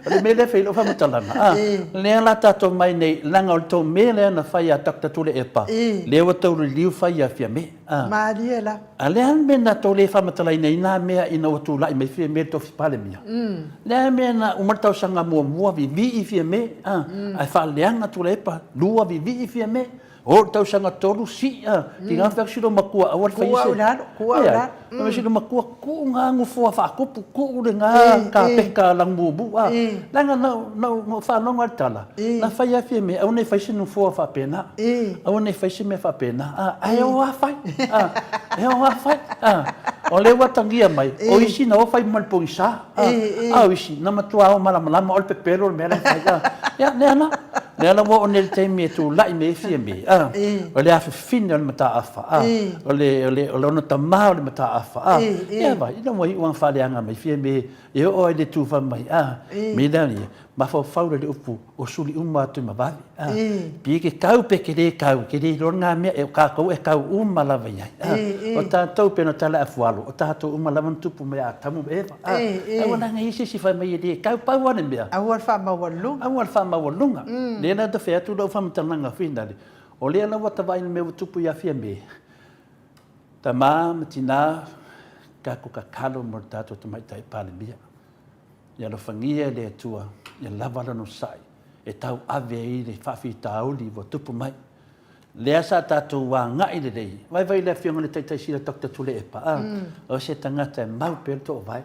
O le mea lea e fai ai lau faamatalaga, a, lea la tatou omai nei, leaga o le tou mea lea na fai ia Doctor Tuilaepa, lea ua tau liliu fai ia Fiame. A. Malie la. A le a le mea na tou le faamatalaina ai na mea ina ua tulai mai Fiame i le tofi Palemia? Le a le mea na uma le tausaga muamua vivii Fiame, a, ae faaleaga Tuilaepa, lua vivii Fiame, O le tausaga tolu sii a, tiga fai atu si lou matua aua le faia se. Kua au lalo, kua au lalo. Fai mai si lou matua, tuu nga nofoa faakupu, tuu le nga kapeka lagimumu a. Leaga na ou faalogo lava i le tala, na fai lava Fiame aua ne i fai se nofoa faapena, aua ne i fai se mea faapena, a, ae o lava fai, a, e o lava fai, a. O lea ua atagia mai, o isi na o fai ma le pogisa, a, a o isi na matua o malamalama o le pepelo le mea la e fai, a. Ia, lea la. Lea la ua oo nei le taimi e tulai mai ai Fiame, a, o le afafine o le mataafa, a, o le, o le, o lona tama o le mataafa, a, ia vai, ina ua iu lava faaleaga mai Fiame e oo ai i le tufa mai, a, me la ia, mafaufau la i le upu, o suli uma atu i ma vave, a, pi ke kau pe ke le kau, ke le iloa ngā mea, e o kākou e kau uma lava i ai, a, o tātou pena tala afualo, o tātou uma lava na tupu mai a Atamu ma Eva, a, aua la ngai isi si fai mai e le kau, pau lava le mea. Aua le faamaualuluga. Aua le faamaualuluga. Lea la ta fai atu lau faamatalaga finale, o lea la ua ta vaai i le mea ua tupu ia Fiame, tama ma tina, tatou tatalo mo le tatou Tamaitai Palemia. Ia alofagia e le Atua ia lava lana onosai e tauave ai le faafitauli ua tupu mai. Lea sa tatou agai lelei, vaivai le Afioga i le Taitaisila Doctor Tuilaepa, a, o se tagata e mau pea le toovae.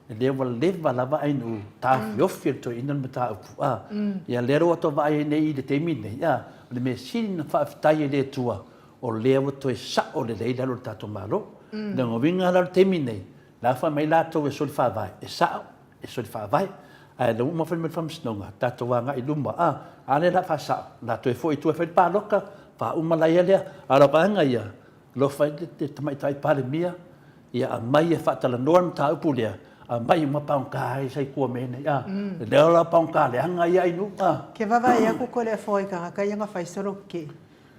Lea ua leva lava Ainuu taofiofi e le toeaina le mataupu, a, ia lea ua tou vaai ai nei i le taimi lenei, a, o le mea sili ona faafetai i le Atua, o lea ua toe sao lelei lalo o le tatou Malo. O lona uiga la o le taimi lenei, la fai mai latou e soli faavae, e sao, e soli faavae. Ae la ua uma fai mai le Faamasinoga, tatou agai i luma, a, a lea o le a faasao, o le a toe foi i tua e fai le palota, faauma laia lea. A o lau vaega ia, alofa i le Tamaitai Palemia, ia aumai e faatalanoa le mataupu lea, aumai uma paoga ai sa i tua mea nei, a. Lea la paoga leaga ia Ainuu, a. Ke vavae aku ko le afoa i kangaka ia nga fai solo ke.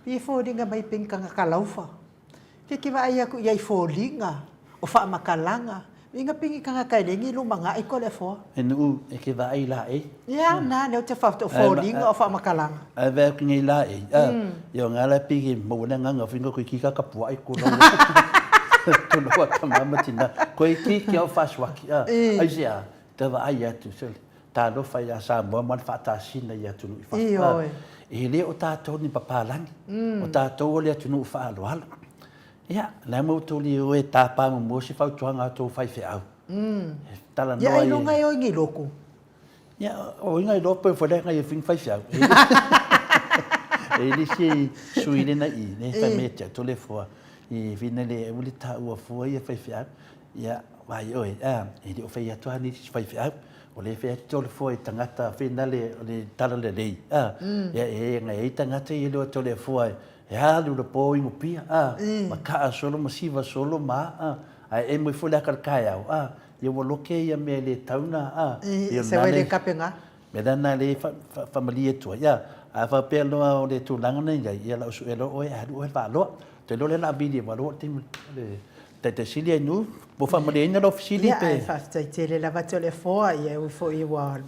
Pi e foliga mai ping kangaka laufa. Ke ke vaai aku ia i foliga o faamakalaga inga pingi kangaka e lengi luma nga i ko le afoa. E nuu e ke vaai la e. Ia na leo te fa o foliga o faamakalaga. Ai vaai aku nei la e. A ia nga la pigi mo na nga nga finga ko ki ka kapua ai ko lo. Ko lo ta mama tina. Ko ki ki au faswaki. A ai se a te vaai atu se talofa iā Samoa ma le faatasina i atunuu i fafo. Ioe. E le o tatou ni papalagi, o tatou o le atunuu faaaloalo. Ia, la e outou le o e tapa muamua se fautuaga a outou faifeau. E talanoa Ia, ailoga e o i ni loku. Ia, o inga iloa pe fai ngai e whing faifeau. E le se sui le na i, ne fai me te tole fua. I whina le uli ta ua fua ia faifeau. Ia, vai oe, a, e le o fai atu a ni faifeau. O le fai atu tole fua i tangata whina le, o le tala lelei. A, ia e ngai ai tangata i le o tole fua. E alu le po i Nupia, a, ma kaa solo ma siva solo ma a, ae emo ifo le aka le kaeao, a, ia ua loke ia mea le tau na, a, ia Se wai le kapenga. Mea la na le faamalie atu ai, a, a faapea loa o le tulaga na iai, ia lau sue loa oe, alu oe le vaaloa. Te iloa lea o le a vili aua loa o le taimi o le taitai sili ai nu, ua faamalieina lau fesili Ia, pe. ae faafetai tele lava Toleafoa, ia e ui foi ua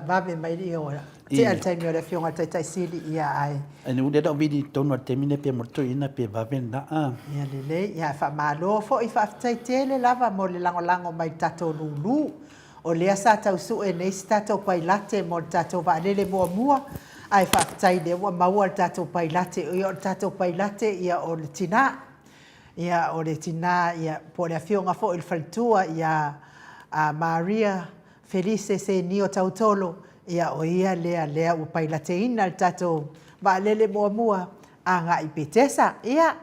vave mai ia ua tea le taimi o le afioga i le Taitai Sili, ia ae. Ai nu lea o le a ou vili tonu lava i le taimi lenei pe mo le toeaina pe vave lena. Ia lelei, ia ae faamalo foi, faafetai tele lava mo le lagolago mai i le tatou lulu. O lea sa tau sue nei se tatou pailate mo le tatou vaalele muamua, ae faafetai lea ua maua le tatou pailate. Ia o le tatou pailate ia o le tina. Ia o le tina ia po o le afioga foi i le faletua ia Maria Felice Senio Tautolo, ia o ia lea lea ua pailateina le tatou vaalele muamua agai i Petesa. Ia,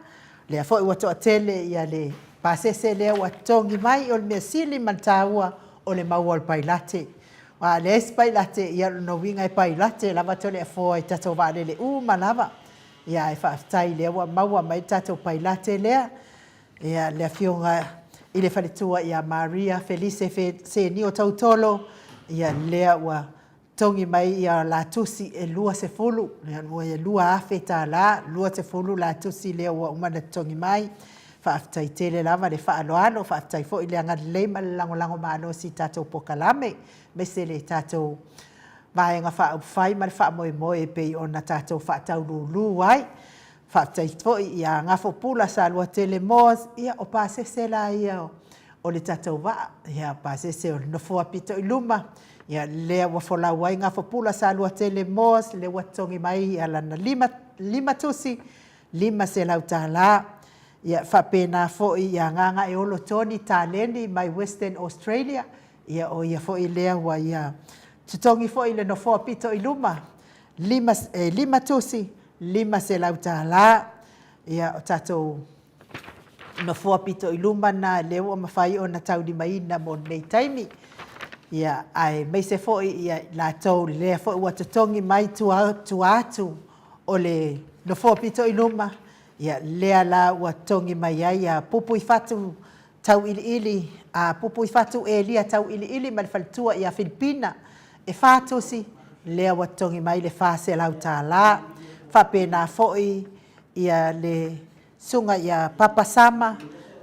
lea foi ua toatele ia le pasese lea ua totogi mai, o le mea sili ma le taua o le maua o le pailate. Aua a leai se pailate, ia o lona uiga e pailate lava Toleafoa i tatou vaalele uma lava. Ia ae faafetai lea ua maua mai le tatou pailate lea, ia le afioga i le faletua ia Maria Felice Senio Tautolo, ia lea ua togi mai ia la tusi e 20, ia $2,000, 20 la tusi lea ua uma ona totogi mai. Faafetai tele lava le faaaloalo, faafetai foi le agalelei ma le lagolago malosi i tatou polokalame, aemaise le tatou Vaega Faaupufai ma le faamoemoe e pei ona tatou faataululu ai. Faafetai foi ia Gafopula Saluatele Moores, ia o pasese la ia o le tatou vaa, ia pasese o le nofoa pito i luma, ia lea ua folau ai Gafopula Saluatele Moores, lea ua totogi mai ia lana 5 tusi, $500. Ia faapena foi ia Gagaeolo Tony Taleni mai Western Australia, ia o ia foi lea ua ia totogi foi le nofoa pito i luma, e 5 tusi, $500. Ia o tatou nofoa pito i luma na lea ua mafai ona taulimaina mo lenei taimi. Ia, aemaise foi ia latou lea foi ua totogi mai tua, tua atu o le nofoa pito i luma, ia lea la ua totogi mai ai ia Pupuifatu Tauiliili, a Pupuifatu Elia Tauiliili ma le faletua ia Filipina, e fa tusi, lea ua totogi mai le $400. Faapena foi ia le Susuga ia Papa Sama,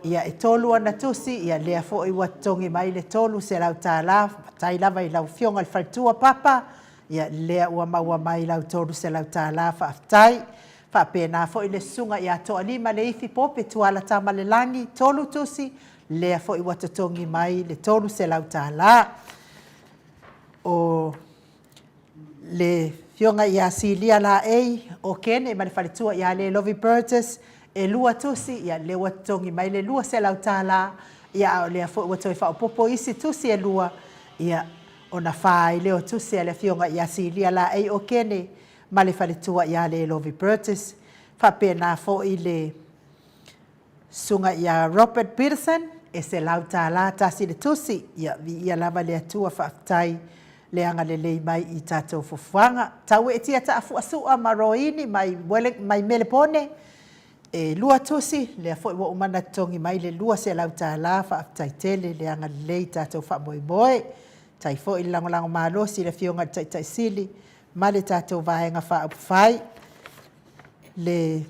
ia e tolu ana tusi, ia lea foi ua totogi mai le $300. Faafetai lava i lau Afioga i le faletua Papa, ia lea ua maua mai lau $300, faafetai. Faapena foi le Susuga ia Toalima Leifi Pope Tuala Tamalelagi, tolu tusi, lea foi ua totogi mai le $300. O le Afioga ia Silia Laei Okene ma le faletua ia Lelovi Burgess, e lua tusi, ia lea ua totogi mai le $200, ia a o lea foi ua toe faaopoopo isi tusi e lua, ia ona fa ai lea o tusi a le Afioga ia Silia Laei Okene ma le faletua ia Lelovi Burgess, faapena foi le Susuga ia Robert Peterson, e $100 tasi le tusi. Ia, viia lava le Atua, faafetai le agalelei mai i tatou fuafuaga. Taueetia Taafuasua ma Roini mai mai Melepone, e lua tusi, lea foi ua uma ona totogi mai le $200, faafetai tele le agalelei i tatou faamoemoe. Faafetai foi le lagolago malosi i le Afioga i le Taitai Sili ma le tatou Vaega Faaupufai. Le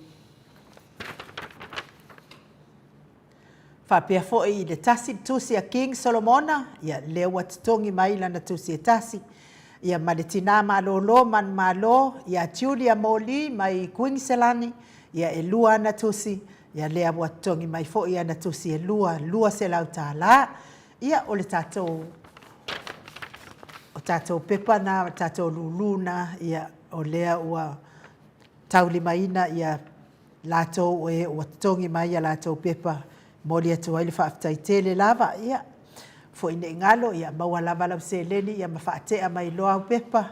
Faapea foi i le tasi le tusi a King Solomona, ia lea ua totogi mai lana tusi e tasi, ia ma le tina malolo manumalo ia Julia Moli mai Kuiniselani, ia e lua ana tusi, ia lea ua totogi mai foi ana tusi e lua, $200. Ia o le tatou o tatou pepa na, o tatou lulu na, ia o lea ua taulimaina ia latou o e ua totogi mai a latou pepa, momoli atu ai le faafetai tele lava. Ia, foi ne i galo, ia maua lava lau seleni ia ma faatea mai loa au pepa,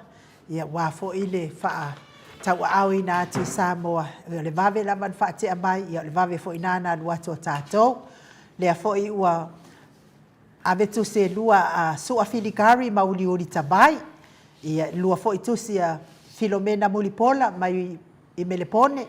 ia aua foi le faatauaaoina atu i Samoa. O le vave lava ona faatea mai, ia o le vave foi lena ona alu atu o tatou. Lea foi ua ave tusi e lua a Sua Filigari ma Uliuli Tavai, ia e lua foi tusi a Filomena Mulipola mai i Melepone.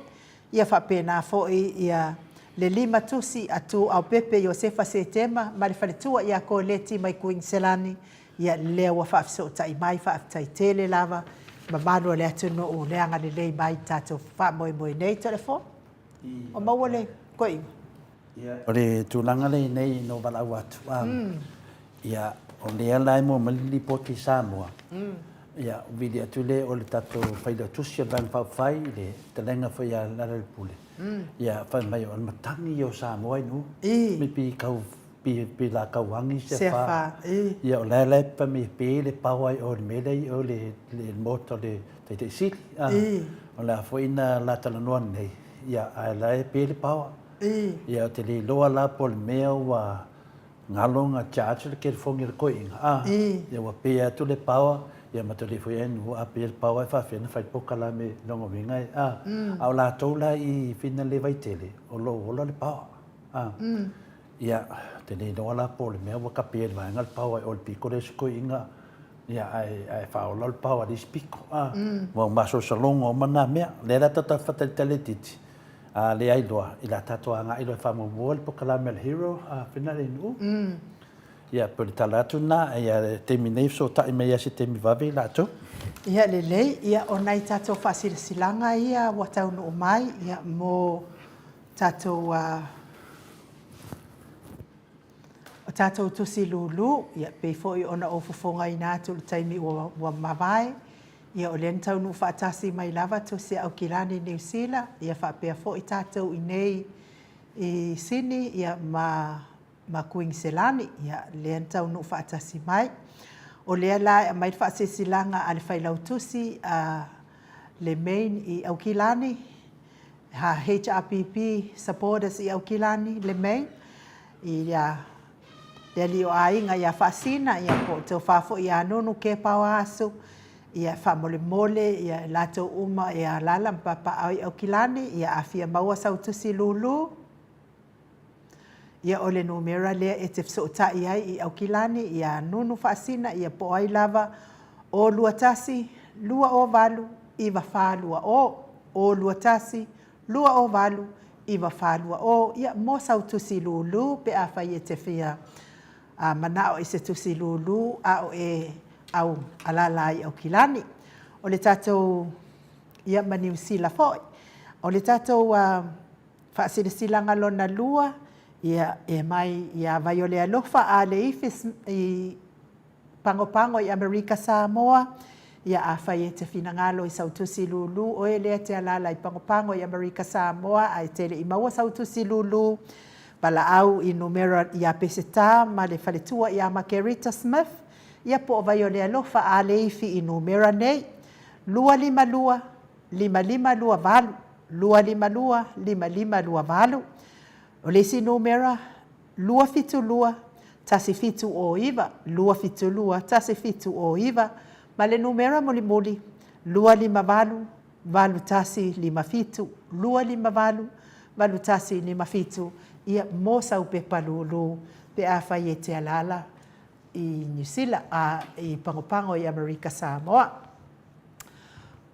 Ia faapena foi ia le limatusi a Tuuaupepe Iosefa Setema ma le faletua ia Koleti mai Kuiniselani, ia lea ua faafesootai mai, faafetai tele lava mamalu o le atunuu le agalelei mai i le tatou faamoemoe nei. Toleafoa, o maua le toeaina? O le tulaga lea i nei na ou valaau atu, ia, o lea la e maua mai le lipoti i Samoa, ia, vili atu lea o le tatou Failautusi o le Vaega Faaupufai i le fetalaiga foi ia Lealailepule, ia, fai mai o le matagi ia o Samoa i nuu, maybe kau pi pi la kau agi se fa. Ia, o la e fai mai e pe le power i o i le mea lea i o i le Maota o le Taitai Sili. O le a foi na la talanoa nei, ia, ae la e pe le power. Ia, ou te le iloa la po o le mea ua galo ona charge le telefoni a le toeaina, a, ia ua pe atu le power, ia ma te le foi e nuu a pe le power e faafefea ona fai le polokalame lona uiga e, a. A o latou la i Finale Vaitele, o lo o ola le power, a. Ia, ou te le iloa la po o le mea ua kape e le vaega le power i o i le pito lea o si toeaina, ia, ae, ae faaola le power i le isi pito, a. Ua masalosaloga uma na mea. O lea la tatou te faatalitali laitiiti, A leai loa, i la tatou agai loa e faamuamua le polokalame a le Hero a Finale i Nu'u. Ia, pei o le tala atu lena, ia le taimi nei fesootai mai lava i se taimi vave i latou. Ia lelei, ia o nai tatou faasilasilaga ia ua taunuu mai ia mo tatou o tatou tusi lulu, ia pei foi ona ou fofogaina atu i le taimi ua mavae, ia o lea na taunuu faatasi mai lava tusi a Aukilani Niu Sila, ia faapea foi tatou i nei i Sini ia ma ma Kuiniselani, ia lea na taunuu faatasi mai. O lea la e aumai le faasilasilaga a le Failautusi a le Main i Aukilani, HRPP supporters i Aukilani, le Main, ia le alii o aiga ia Faasina, ia po o Tofa foi ia Nunu Kepa Oasu, ia faamolemole ia latou uma e alaala ma papaaao i Aukilani, ia a fia maua sau tusi lulu, ia o le numera lea e te fesootai ai i Aukilani ia Nunu Faasina, ia po o ai lava, o 21 208 9420, o 21 208 9420, ia mo sau tusi lulu pe afai e te fia manao i se tusi lulu a o e au alaala ai i Aukilani. O le tatou, ia ma Niu Sila foi. O le tatou Faasilasilaga lona lua, ia, e mai ia Vaiolealofa a Leifi i Pagopago i Amerika Samoa, ia afai e te finagalo i sau tusi lulu, oe lea e te alaala i Pagopago i Amerika Samoa ae te le i maua sau tusi lulu, valaau i numera ia Peseta ma le faletua ia Makerita Smith, ia po o Vaiolealofa a Leifi i numera nei, 252 5528, 252 5528. O le isi numera, 272 1709, 272 1709, ma le numera mulimuli, 258 8157, 258 8157, ia, mo sau pepa lulu pe afai e te alaala i Niu Sila, a, i Pagopago i Amerika Samoa.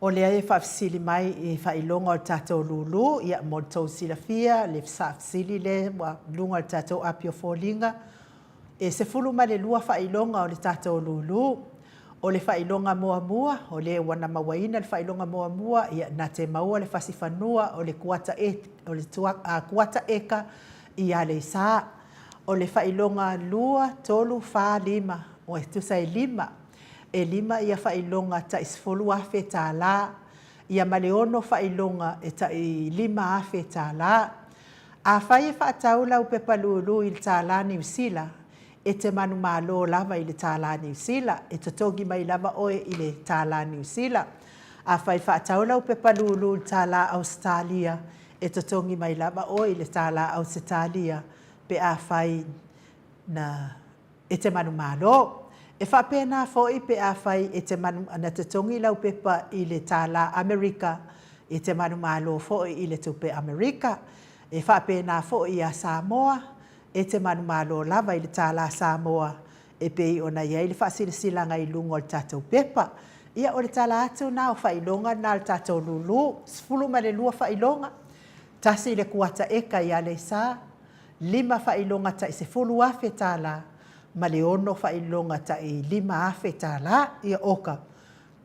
O lea e faafesili mai i faailoga o le tatou lulu, ia mo le tou silafia, le faafesili lea ua luga o le tatou api o foliga, e 12 faailoga o le tatou lulu. O le faailoga muamua, o lea ua na mauaina le faailoga muamua, ia na te maua le fasi fanua o le kuata e, o le kuata eka i Aleisa. O le faailoga 2, 3, 4, 5, ua tusa e 5. E 5 ia faailoga tai $10,000, ia ma le 6 faailoga e tai $5,000. Afai e faatau lau pepa lulu i le tālā Niu Sila, e te manumalo lava i le tālā Niu Sila, e totogi mai lava oe i le tālā Niu Sila. Afai e faatau lau pepa lulu i le tālā Ausetalia, e totogi mai lava oe i le tālā Ausetalia pe afai na E te manumalo. E faapena foi pe afai e te manu, na totogi lau pepa i le tālā Amerika, e te manumalo foi i le tupe Amerika. E faapena foi iā Samoa, e te manumalo lava i le tālā Samoa, e pei ona i ai le faasilasilaga i luga o le tatou pepa. Ia, o le tala atu na o faailoga na o le tatou lulu, 12 faailoga. 1.25 eka i Aleisa, lima faailoga tai $10,000 ma le ono faailoga tai $5,000. Ia oka,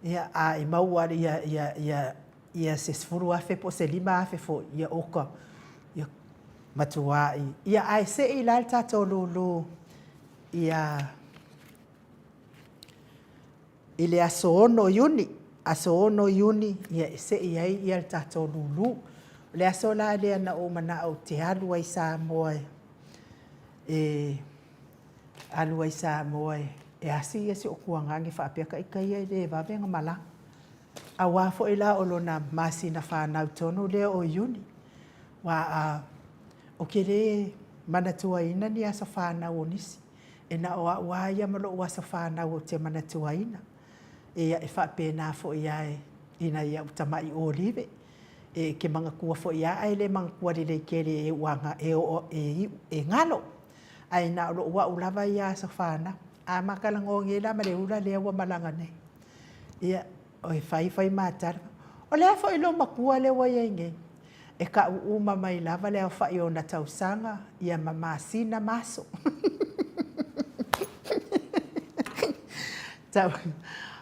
ia a e maua ia ia ia ia se $10,000 po o se $5,000 foi, ia oka, ia matuai. Ia ae se i la le tatou lulu ia i le aso 6 Iuni, aso 6 Iuni ia e sei ai ia le tatou lulu. O le aso la lea na ou manao ou te alu ai i Samoa e alu ai i Samoa e asi ia si ou tuagane faapea ka ita ia e le vave ona malaga. Aua foi la o lona masina fanau tonu lea o Iuni. Aua a ou te le manatuaina ni aso fanau o nisi. E na o au lava ia ma lou aso fanau ou te manatuaina. Ia, e faapena foi lava ina ia ou tama'i olive. E te manatua foi lava ae le manatua lelei tele e oo e iu e galo. Ae na o lou au lava ia aso fanau. A ma talanoa nei la ma le ula lea ua malaga nei, ia, e fai fai ma tala, O le a foi lou matua lea ua i ai nei? E kau uma mai lava le aofai o ona tausaga, ia ma masina ma aso. Tau,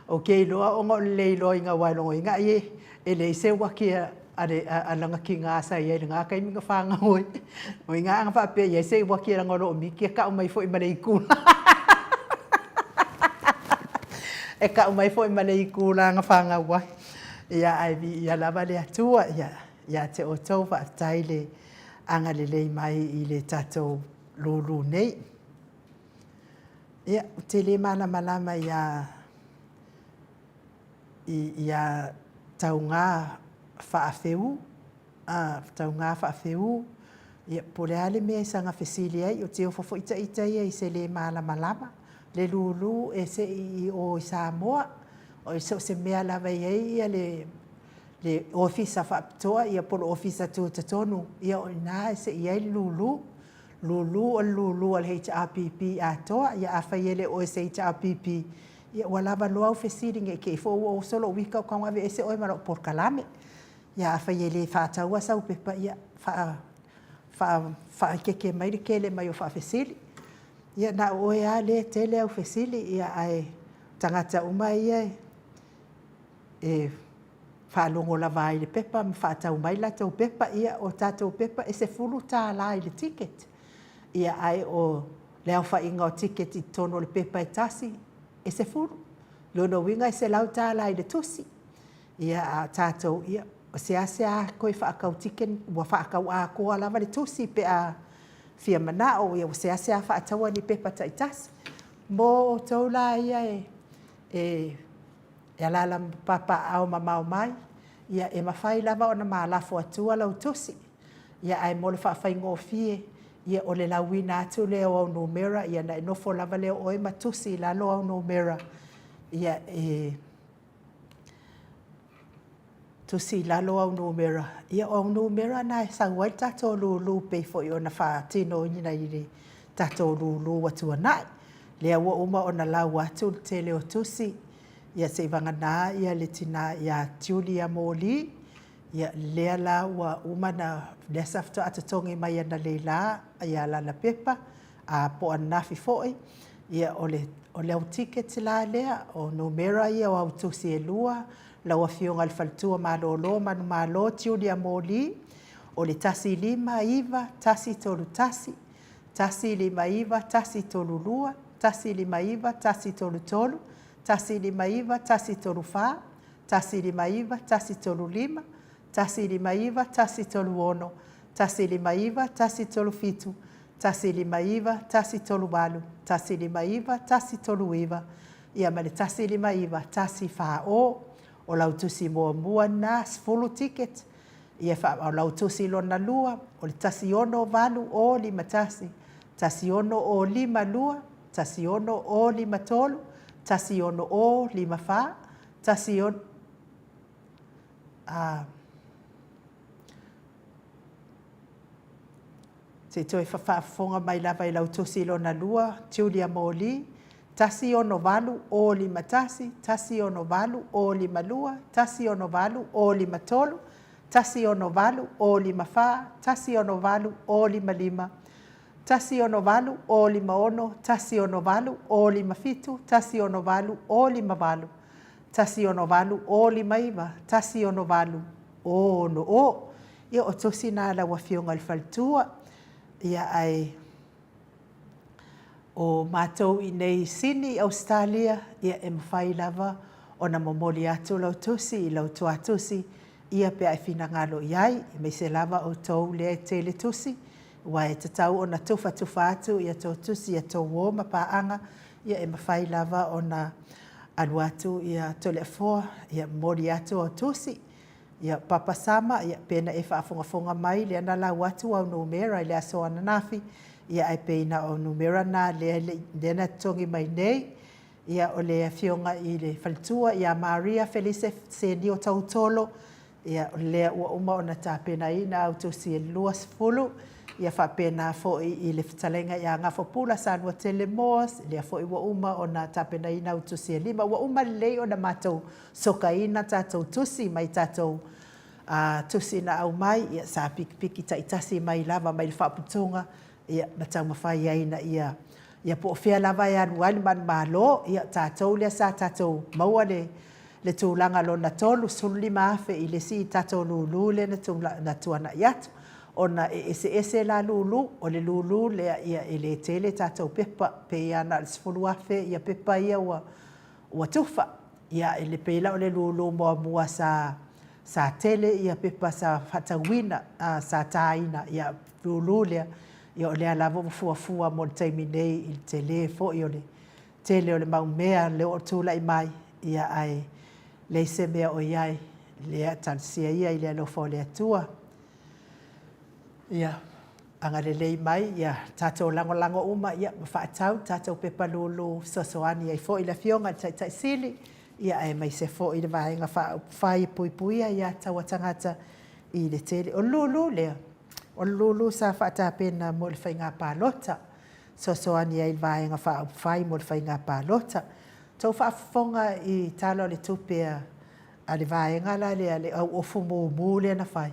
ou te iloa ona o le le iloaina aua e logoina ai e leai se uati a le a lana tina sa i ai i lena taimi na fanau ai. O i ina ana faapea i ai se uati leaga o lo o miti e kau mai foi ma le itula. E kau mai foi ma le itula na fanau ai. Ia ae viia lava le Atua ia ia te outou faafetai le agalelei mai i le tatou lulu nei. Ia, ou te le malamalama ia i ia tauga faafeu, a, tauga faafeu, ia, po o le a le mea e saga fesili ai, ou te ofo foi ita ia i se le malamalama, le lulu e se i i o i Samoa, o so o se mea lava e i ai ia le le ofisa faapitoa ia po o le ofisa tutotonu, ia o i ina e se i ai le lulu. Lulu o le lulu a le HRPP atoa, ia afai e le o oe se HRPP, ia ua lava loa au fesili ne i te i foi ua oso lou ita o tago aveese oe ma lau polokalame. Ia afai e le faataua sau pepa, ia faa, faa, faaeteete mai le tele mai o faafesili. Ia na o oe lava lea e tele au fesili, ia ae tagata uma ia e faalogo lava ai i le pepa ma faatau mai latou pepa, ia o tatou pepa e $10 i le ticket. Ia ae o le aofaiga o ticket i totonu o le pepa e tasi, e 10. Lona uiga e $100 i le tusi. Ia a o tatou, ia, e seasea toe faatau ticket, ua faatau atoa lava le tusi pe a fia manao, ia ua seasea faataua ni pepa taitasi. Mo outou la ia e e alaala papaaao mamao mai, ia e mafai lava ona malafo atua lau tusi, ia ae mo le faafaigofie, ia o le lauina atu lea o au numera, ia ona e nofo lava lea o oe ma tusi i lalo au numera, ia e tusi i lalo au numera, ia o au numera na e sau ai le tatou lulu pei foi ona faatinoina i le tatou lulu ua tuanai. Lea ua uma ona lau atu le tele o tusi, ia seivagana ia le tina ia Julia Moli, ia lea la ua uma na, lea sa faatoa totogi mai analeila ia lana pepa, a po o ananafi foi, ia o le o le au ticket la lea, o numera ia o au tusi e lua, lau Afioga i le Faletua Malolo Manumalo Julia Moli, o le 159 131, 159 132, 159 133, 159 134, 159 135, 159 136, 159 137, 159 138, 159 139, ia ma le 159 140. O lau tusi muamua lena, 10 ticket, ia fa, o lau tusi lona lua, o le 16 0 51, 16 0 52, 16 0 53, 16 0 54, 16, a, Se i toe faafofoga mai lava i lau tusi lona lua, Julia Moli, 168 051, 168 052, 168 053, 1 6 0 5 4, 1 6 8 0 5 5, 1 6 8 0 5 6, 1 6 8 0 5 7, 1 6 8 0 5 8, 1 6 8 0 5 9, 1 6 8 0 6 0. Ia, o tusi na a lau Afioga i le faletua. Ia, ae o matou i inei i Sini, Ausetalia, ia e mafai lava ona momoli atu lau tusi i lau tuatusi, ia pe a e finagalo i ai, aemaise lava outou lea e tele tusi, aua e tatau ona tufatufa atu ia tou tusi ia tou uo ma paaga, ia e mafai lava ona alu atu ia Toleafoa, ia momoli atu au tusi. Ia Papa Sama, ia pe na e faafogafoga mai lea na lau atu au numera i le aso ananafi, ia ae pei na o numera na lea lea na totogi mai nei. Ia o le afioga i le faletua ia Maria Felise Senio Tautolo, ia o lea ua uma ona tapenaina au tusi e 20, ia faapena foi i le fetalaiga ia Gafopula Saluatele Moores, lea foi ua uma ona tapenaina au tusi e 5. Ua uma lelei ona matou sokaina tatou tusi mai tatou tusi na aumai, ia sa pikipiki taitasi mai lava mai le faaputuga, ia ma taumafai ai ina ia, ia po o fea lava e alu ai le manumalo, ia tatou lea sa tatou maua le le tulaga lona 35,000 i le isi tatou lulu lea na tuanai atu, ona e eseese la lulu, o le lulu lea ia e le tele tatou pepa, pei lava na o le 10,000 ia pepa ia ua ua tufa. Ia e le pei la o le lulu muamua sa sa tele ia pepa sa faatauina, sa taina, ia lulu lea, ia o lea lava ua fuafua mo le taimi nei i le tele foi o le tele o le mau mea lea ua tulai mai, ia ae leai se mea o i ai, lea talosia ia i le alofa o le Atua. Ia agalelei mai ia tatou lagolago uma ia ma faatau tatou pepa lulu fesoasoani ai foi le Afioga i le Taitai Sili ia aemaise foi le Vaega Faaupufai e Puipuia Aia Tatau a Tagata i le tele. O le lulu lea, o le lulu sa faatapena mo le faiga palota, fesoasoani ai i le Vaega Faaupufai mo le faiga palota. Tou faafofoga i Tala o le Tupe a le Vaega la lea, le au ofu mumu lea na fai,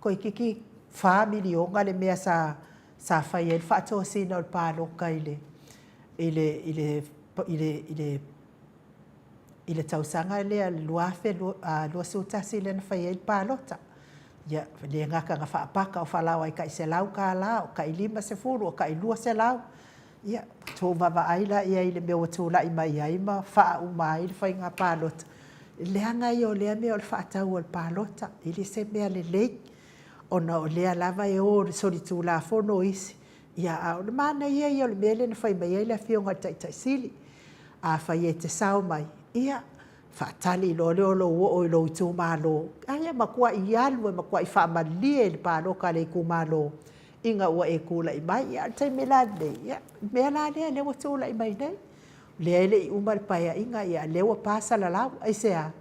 Toeitiiti fa miliona le mea sa sa fai ai le faatosina o le paloka i le i le i le i le i le i le tausaga lea le 2021 lea na fai ai le palota. Ia, e le gata na faapaka o falaoa ai tai $100, o tai 50, o tai 200. Ia, tou vaavaai la i ai i le mea ua tulai mai ai ma faauma ai le faiga palota. Leaga ia o lea mea o le faatau o le palota, e le se mea lelei, ona o lea lava e o i le solitulafono isi, ia a o le manaia ia o le mea lea na fai mai ai le Afioga i le Taitai Sili. Afai e te sao mai, ia, faatali loa lea o lou oo i lou itumalo, ai e matuai alu e matuai faamalie i le palota a le itumalo ina ua e tulai mai. Ia, a o le taimi la lenei, ia, o le mea la lea lea ua tulai mai nei, lea e le i uma le Paeaiga, a o lea ua pa salalau. Aisea?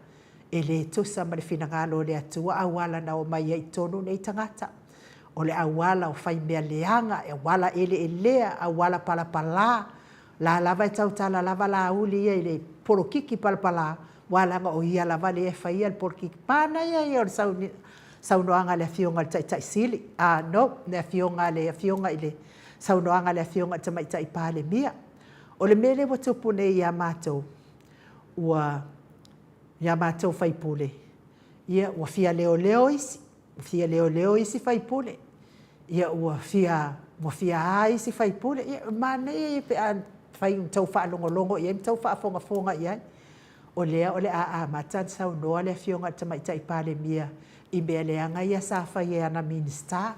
E le tusa ma le finagalo o le Atua auala na omai ai i totonu nei tagata. O le auala o fai mea leaga, e auala eleelea, auala palapala, la lava e tautala lava Laauli ia i le polokiki palapala, aua leaga o ia lava lea e faia le polokiki. Manaia ia o le saunoaga a le Afioga i le Taitai Sili, ah no, le Afioga a le Afioga i le saunoaga a le Afioga i le Tamaitai Palemia. O le mea lea ua tupu nei ia matou, ua, ia matou sui usufono, ia ua fia leoleo isi, ua fia leoleo isi sui usufono, ia ua fia, ua fia a isi sui usufono. Ia, manaia ia pe a fai ua tau faalogologo i ai ma tau faafogafoga i ai. O lea o le a amata ona saunoa le Afioga i le Tamaitai Palemia i mea leaga ia sa fai e ana Minisita.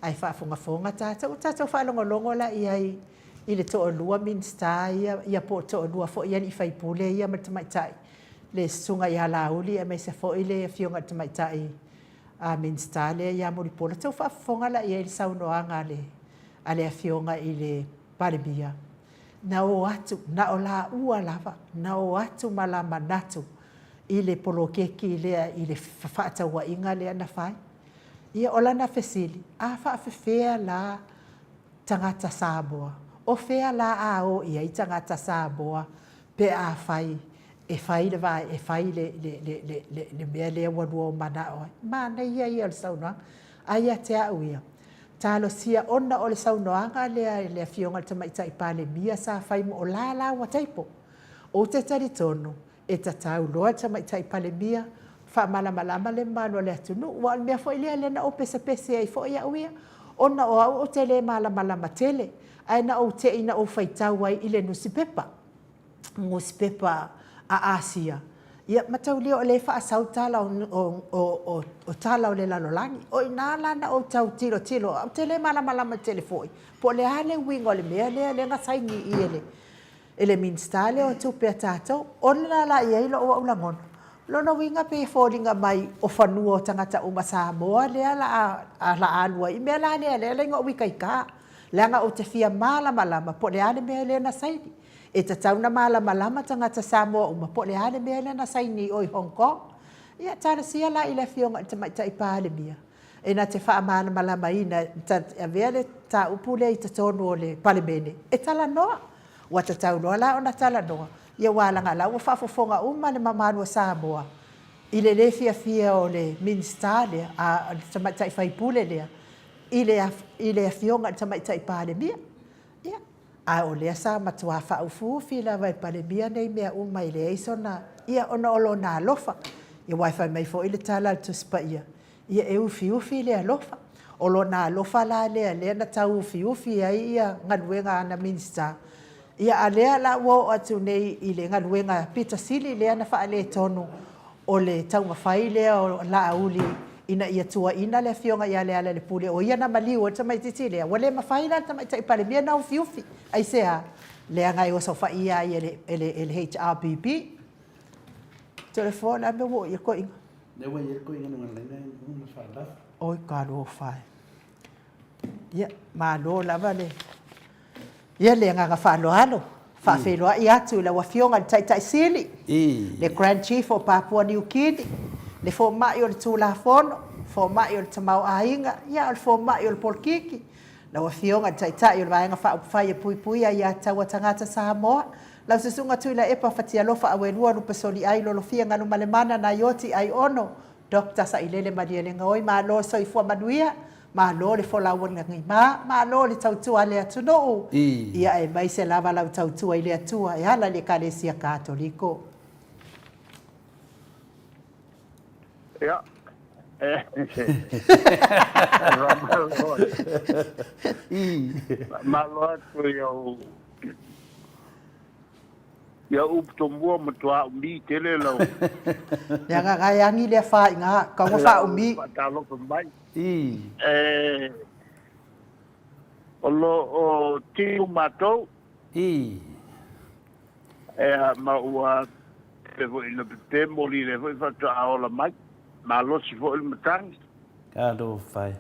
Ae faafogafoga tatou, ua tatou faalogologo la i ai i le toalua Minisita ia, ia po o toalua foi alii faipule ia ma le tamaitai, le Susuga ia Laauli aemaise foi le Afioga i le Tamaitai Minisita lea ia Mulipola. Tou faafofoga la i ai i le saunoaga a le, a le Afioga i le Palemia, na o atu, na o laua lava, na o atu ma la manatu i le poloketi lea i le fefaatauaiga lea na fai. Ia, o lana fesili, a faafefea la tagata Samoa? O fea la a o i ai tagata Samoa pe afai e E fai le vae, e fai le, le, le, le, le, le mea lea ua lua o manao ai. Manaia ia o le saunoaga. Ae ia te au ia, talosia ona o le saunoaga lea i le Afioga i le Tamaitai Palemia sa fai mo o la la ua table. Ou te talitonu e tatau loa le Tamaitai Palemia faamalamalama le mamalu o le atunuu. Aua o le mea foi lea lea na ou pesepese ai foi au ia, ona o au ou te le malamalama tele, ae na ou te i na ou faitau ai i le nusipepa. Nusipepa a Asia, ia mataulia o lea e faasau tala o tala o le lalolagi. O i ina la na ou tau tilotilo, ou te le malamalama tele foi, po o le a le uiga o le mea lea, lea na saini i i e le Minisita lea o Tupe a tatou. Ona la e i ai lou au lagona, o lona uiga pei e foliga mai o fanua o tagata uma Samoa lea o le a alu ai i mea la lea, lea la ina ou ikaika, leaga ou te fia malamalama po o le a le mea lea na saini. E tatau ona malamalama tagata Samoa uma po o le a le mea lea na saini i o i Hong Kong. Ia, talosia la i le Afioga i le Tamaitai Palemia e na te faamalamalamaina, e avea le mataupu lea i totonu o le Palemene e talanoa. Ua tatau loa la ona talanoa, ia aua leaga la ua faafofoga uma le mamalu o Samoa i le le fiafia o le Minisita lea, a, le Tamaitai Sui Usufono lea i le, i le Afioga i le Tamaitai Palemia. Ia, a o lea sa matuā faaufiufi lava e Palemia nei mea uma e leai sona, ia, ona o lona alofa. Ia aua e fai mai foi le tala a le Tusi Paia, ia e ufiufi le alofa. O lona alofa la lea, lea na tau ufiufi ai ia galuega a ana Minisita. Ia a lea la ua oo atu nei i le galuega pito sili lea na faaletonu o le taumafai lea o Laauli ina ia tuuaina le Afioga ia Lealailepule, o ia na maliu ai le tamaitiiti lea, ua le mafai la le Tamaitai Palemia ona ufiufi. Aisea? Leaga e osofaia ai e le HRPP. Telefone, a mea ua oo i ai le toeaina? Lea ua i ai le toeaina na laina e ma faalafo. Oi talofa e. Ia, malo lava le Ia le agaga faaaloalo, faafeiloai atu i lau Afioga i le Taitai Sili, le Grand Chief o Papua Niu Kini, le Fomai o le Tulafono, Fomai o le Tamaoaiga, ia o le Fomai o le Polokiki, lau Afioga i le Taitai o le Vaega Faaupufai e Puipuia Aia Tatau a Tagata Samoa, lau Susuga Tuilaepa Fatialofa Auelua Lupesoliai Lolofia Galumalemana Naioti Aiono, Doctor Sailele Malielegaoi, malo le soifua manuia, malo le folau lagima, malo le tautua a le atunuu, ia aemaise lava lau tautua i le Atua e ala i le Ekalesia Katoliko. Ia, e faamalo atu i au Ia upu tomua matua umi tele lau. Leaga ga e agi lea fa inga ka ua fa umi. Faatalofa mai. E o lo o tiu matou. I. E ma ua pe foi na pepe moli le foi faatoa ola mai. Malosi foi le matagi. Talofa e.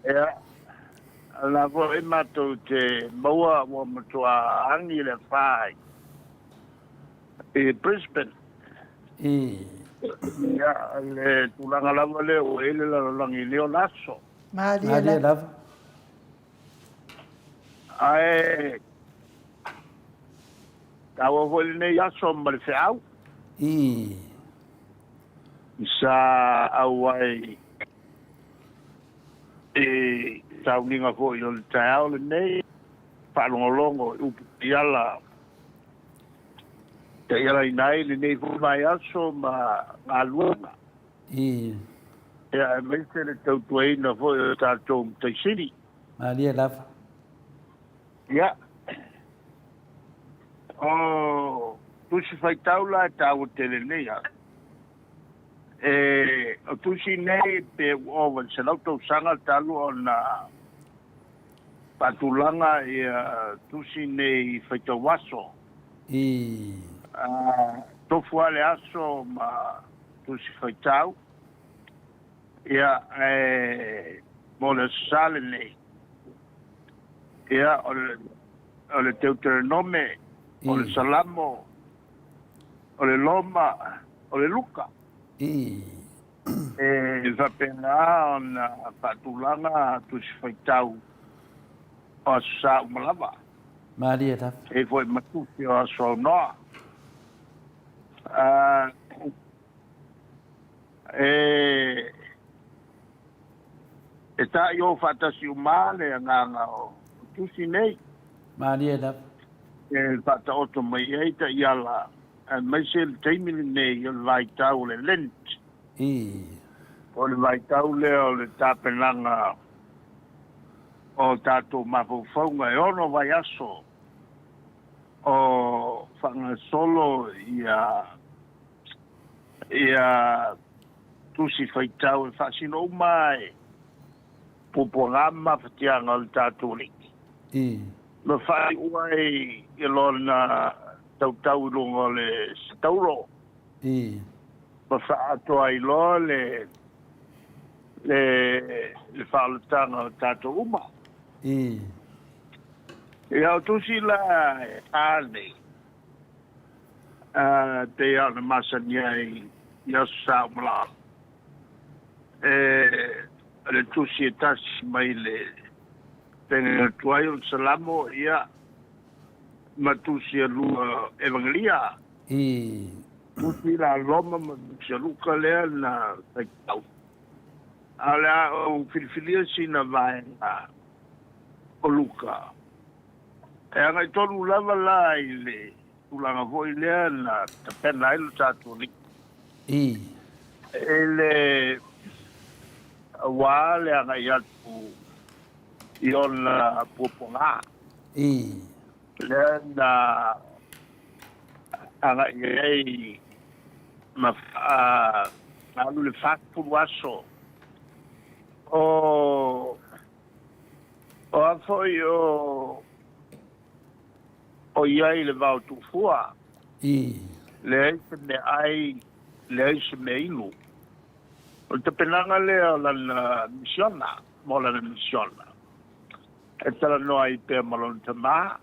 Ea, la foi matou te maua ua matua agi le fa i Brisbane. I. Ia, le tulaga lava lea ua i ai le lalolagi i lea ona aso. Malie lava. Ae taua foi lenei aso ma le feau. I. Sa auai I sauniga foi o le taeao lenei, faalogologo i upu taiala taialaina ai lenei foi vaiaso ma galuega. I. Ia, aemaise le tautuaina foi o tatou Matai Sili. Malie lava. Ia, o tusi faitau la e taua tele nei a. E, o tusi nei pe ua ova i le 100 tausaga talu ona faatulaga ia tusi nei faitau aso. I. A, tofu lava le aso ma tusi faitau, ia, ae mo le Aso Sa lenei, ia, o le, o le Teuterenome, o le Salamo, o le Roma, o le Luka. E faapena ona faatulaga tusi faitau o Aso Sa uma lava. Malie lava. E foi ma tusi o Aso Aunoa. E e taʻi faatasi uma le agaga o tusi nei. Malie lava. E faataoto mai ai taiala aemaise le taimi lenei o le vaitau o le Lent. O le vaitau lea o le tapenaga o tatou mafaufauga e 6 vaiaso o faagasolo ia tusi faitau e faasino uma ai puapuaga ma mafatiaga o le tatou Alii. Ma faaiu ai i lona tautau i luga o le setauro. Ma faaatoa ai loa le faaolataga o tatou uma. Ia o tusi la e nei, pei ona masani ai i aso sa uma lava. E le tusi e tasi mai le pega tuai o le Salamo, ia ma tusi e lua Evangelia. Tusi la Roma ma tusi a Luka lea na faitau. A o le a ou filifilia sina vaega o Luka. E agai tonu lava la i le tulaga foi lea na tapena ai lo tatou Alii. E le auā le agai atu i ona puapuaga. Lea na agai ai ma alu le 40 aso o a foi o iai le vao tuufua. Leai se meaai, leai se mea inu. O le tapenaga lea o lana misiona, mo lana misiona. E talanoa ai pea ma lona tamā.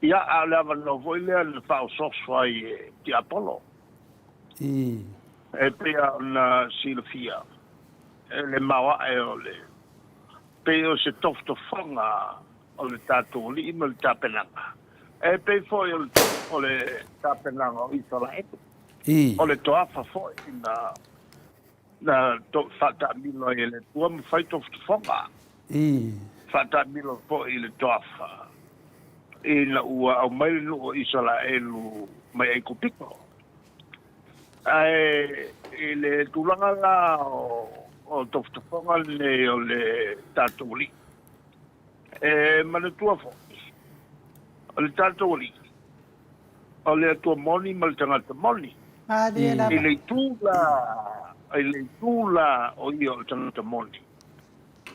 Ia, a o le avanoa foi lea na faaososo ai e Tiapolo. E pei ona silafia e le maoae o le pei o se tofotofoga o le tatou Alii ma le tapenaga. E pei foi o le tapenaga o Isaraelu. O le toafa foi na faataamilo ai e le Atua ma fai tofotofoga. Faataamilo foi i le toafa ina ua aumai le nuu o Isaraelu mai Aikupito. Ae i le tulaga la o tofotofoga lenei o le tatou Alii, e manatua foi o le tatou Alii o le Atua moni ma le tagata moni. Malie lava. I le itu la o ia o le tagata moni,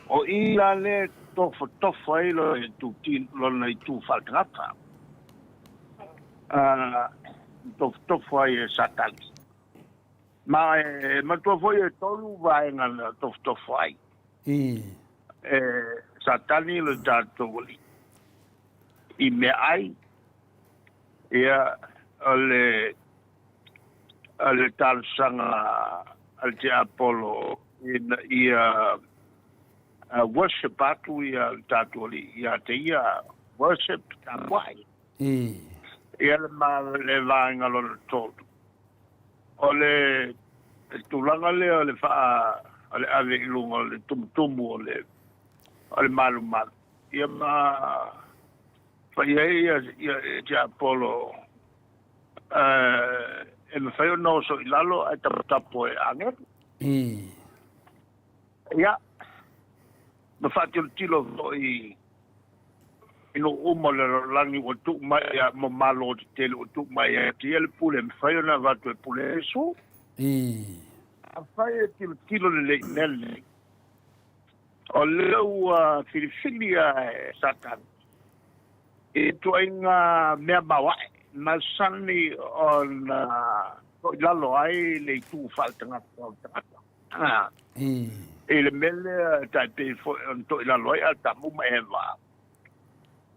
o i la lea tofotofo ai lona itu faaletagata. Tofotofo ai e Satani. Ma e matua foi e tolu vaega na tofotofo ai. E Satani le tatou Alii i meaai, ia o le talosaga a le Tiapolo ina ia worship atu ia le tatou Alii ia te ia worship tapuai. Ia le vaega lona tolu. O le tulaga lea o le o le ave i luga o le tumutumu o le malumalu. Ia ma fai ai ia Tiapolo e mafai ona oso i lalo ae taputapu e agelu. Ia, ma faatilotilo foi i nuu uma o le lalolagi ua tuu mai ma malo tetele ua tuu mai ia te ia le pule e mafai ona avatu e pule Iesu. Afai e tilotilo lelei i mea lenei, o lea ua filifilia e Satani i ituaiga mea maoae masani ona toilalo ai le itu faaletagata o le tagata. I le mea lea e tai pei foi ona toilalo ai Atamu ma Eva,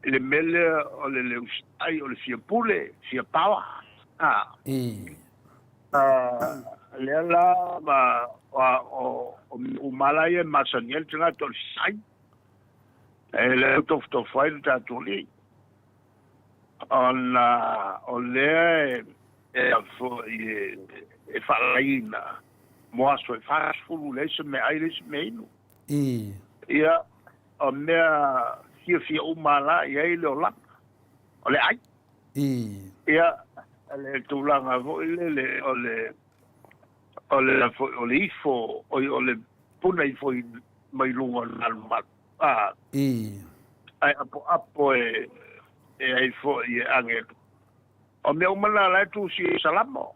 i le mea lea o le leusitai o le fia pule, fia paoa. Lea la ma o umala ia e masani ai le tagata o le sai. E lea tofotofo ai le tatou Alii. Ona o lea e a foi e faalaina mo aso e 40, leai se meaai, leai se mea inu. Ia, o mea fiafia uma la i ai le olaga, o le ai. Ia, le tulaga foi lele o le o le foi o le ifo, o le puna ifo mai luga o le malumalu. A. Ai apo apo e ai foi e agelu. O mea uma na la e tusi i Salamo.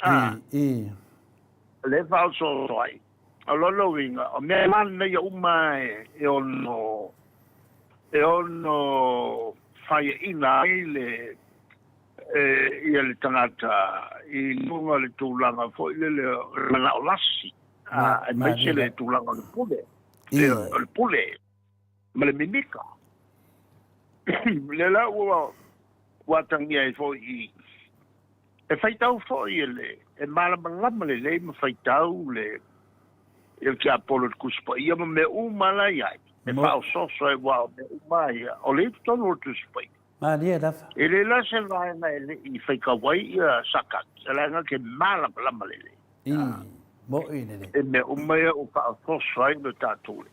A. Le faaosooso ai. O lona uiga, o mea manaia uma e ono e ono faiaina ai le e, ia le tagata i luga o le tulaga foi lele o le manao lasi, aemaise le tulaga o le pule, o le pule ma le mimika. Lea la ua atagia ai foi i e faitau foi e le e malamalama lelei ma faitau le le tiapolo i le Tusi Paia ma mea uma la i ai e faaosooso ai, aua o mea uma ia o lea i totonu o le Tusi Paia. Malie lava. E le la se vaega e le i faitau ai ia Satani, leaga ke malamalama lelei. Mo'i lelei. E mea uma ia ua faaosooso ai le tatou le.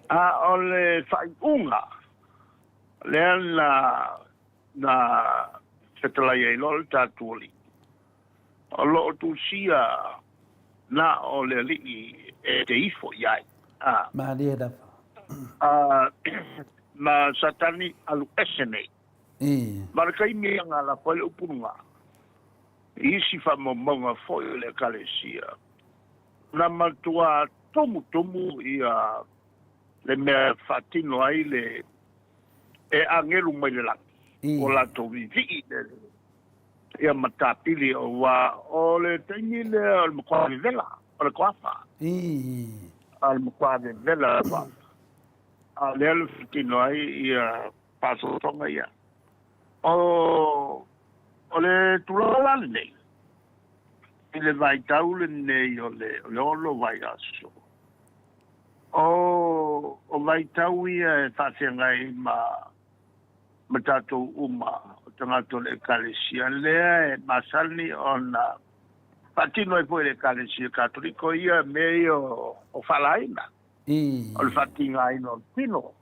A o le faaiuga lea na fetalai ai loa le tatou alii, o lo o tusia na o le alii e te ifo i ai. A. Malie lava. A, ma Satani alu ese nei. Ma le taimi na lafo ai le upu luga, i isi faamaumauga foi o le Ekalesia, na matua tumutumu ia le mea e faatino ai le e agelu mai le lagi, o latou vivii le ia matapili, aua o le taimi lea o le matua vevela o le toafa. A o le matua vevela o le toafa. A lea le faatino ai ia faasoasoaga ia. O le tulaga la lenei, i le vaitau lenei o le 6 vaiaso, o vaitau ia e faafeagai ma tatou uma o tagata o le Ekalesia, lea e masani ona faatino ai foi le Ekalesia Katoliko ia mea ia o faalaina, o le faatigaina o le tino,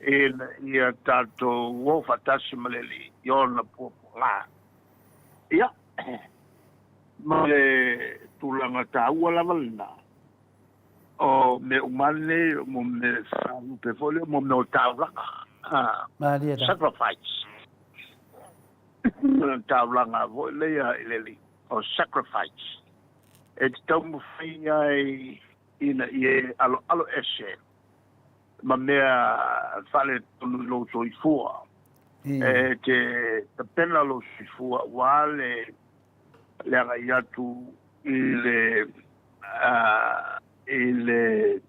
ina ia tatou o faatasi ma le Alii i ona puapuaga. Ia, ma le tulaga taua lava lena, o mea uma nei, mo mea faalupe foi lea, mo mea o taulaga, sacrifice. Taulaga foi lea i le Alii, o sacrifice. E te taumafai ai ina ia aloalo ese ma mea faaletonu i lou soifua. E te tapena lou soifua aua le agai atu i le i le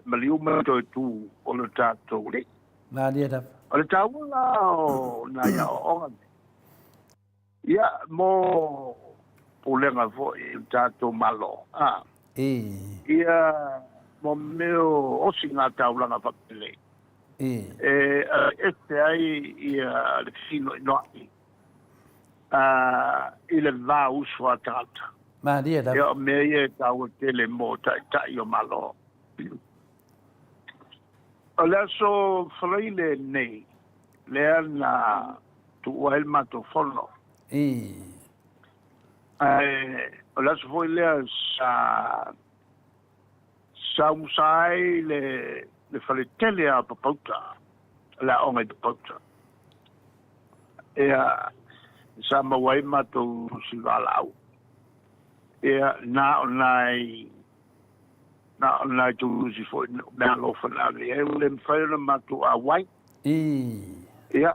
maliu ma toe tu o le tatou Alii. Malie lava. O le taua la o nai aoaoga nei, ia, mo pulega foi i le tatou Malo, ia, mo mea o osiga taulaga faapenei, e ese ai ia le finoinoai i le va uso a tagata. Malie lava. Ia, o mea ia e taua tele mo taitai o Malo. O le aso Faraile nei, lea na tuua ai le matou fono. Ae o le aso foi lea sa saumusa ai le faletele a Papauta, le aoga i Papauta. Ia, sa maua ai matou tusi valaau. Ia, na o nai na o nai tusi foi mea alofa na ave ai, ua le mafai ona matou auai. Ia,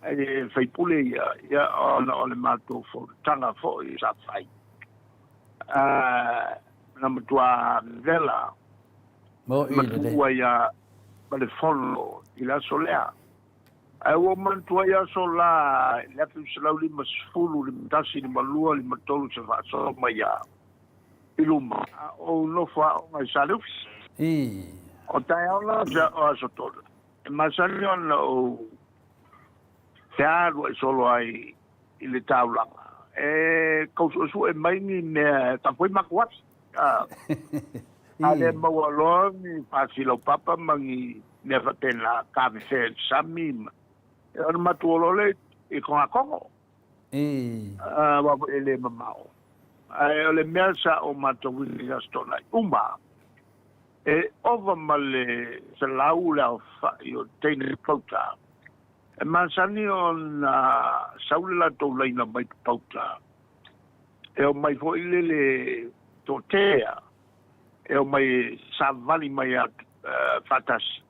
e faipule ia, ia, ona o le matou fonotaga foi sa fai. Na matua vela Mo'i lelei. matua ia ma le fono i le aso lea. Ae ua manatua ai aso la i le 1950, 51, 52, 53 se faasolo mai a i luma. A ou nofo aoga i Saleufi. O taeao la o aso tolu. E masani ona ou Fealuai solo ai i le taulaga e tau suesue mai ni mea e tapu ai matou ati. A le maua loa ni pasi laupapa ma ni mea faapena, kafefe i le sami ma, ona matou o loa lea i Togatogo. Aua foi e le mamao. Ae o le mea sa ou matauina i Aso Toonai uma, e ova ma le 100 le aofai o teine pauta E masani ona sau le latou laina mai Papauta, e omai foi le le toatea, e omai e savali mai a faatasi,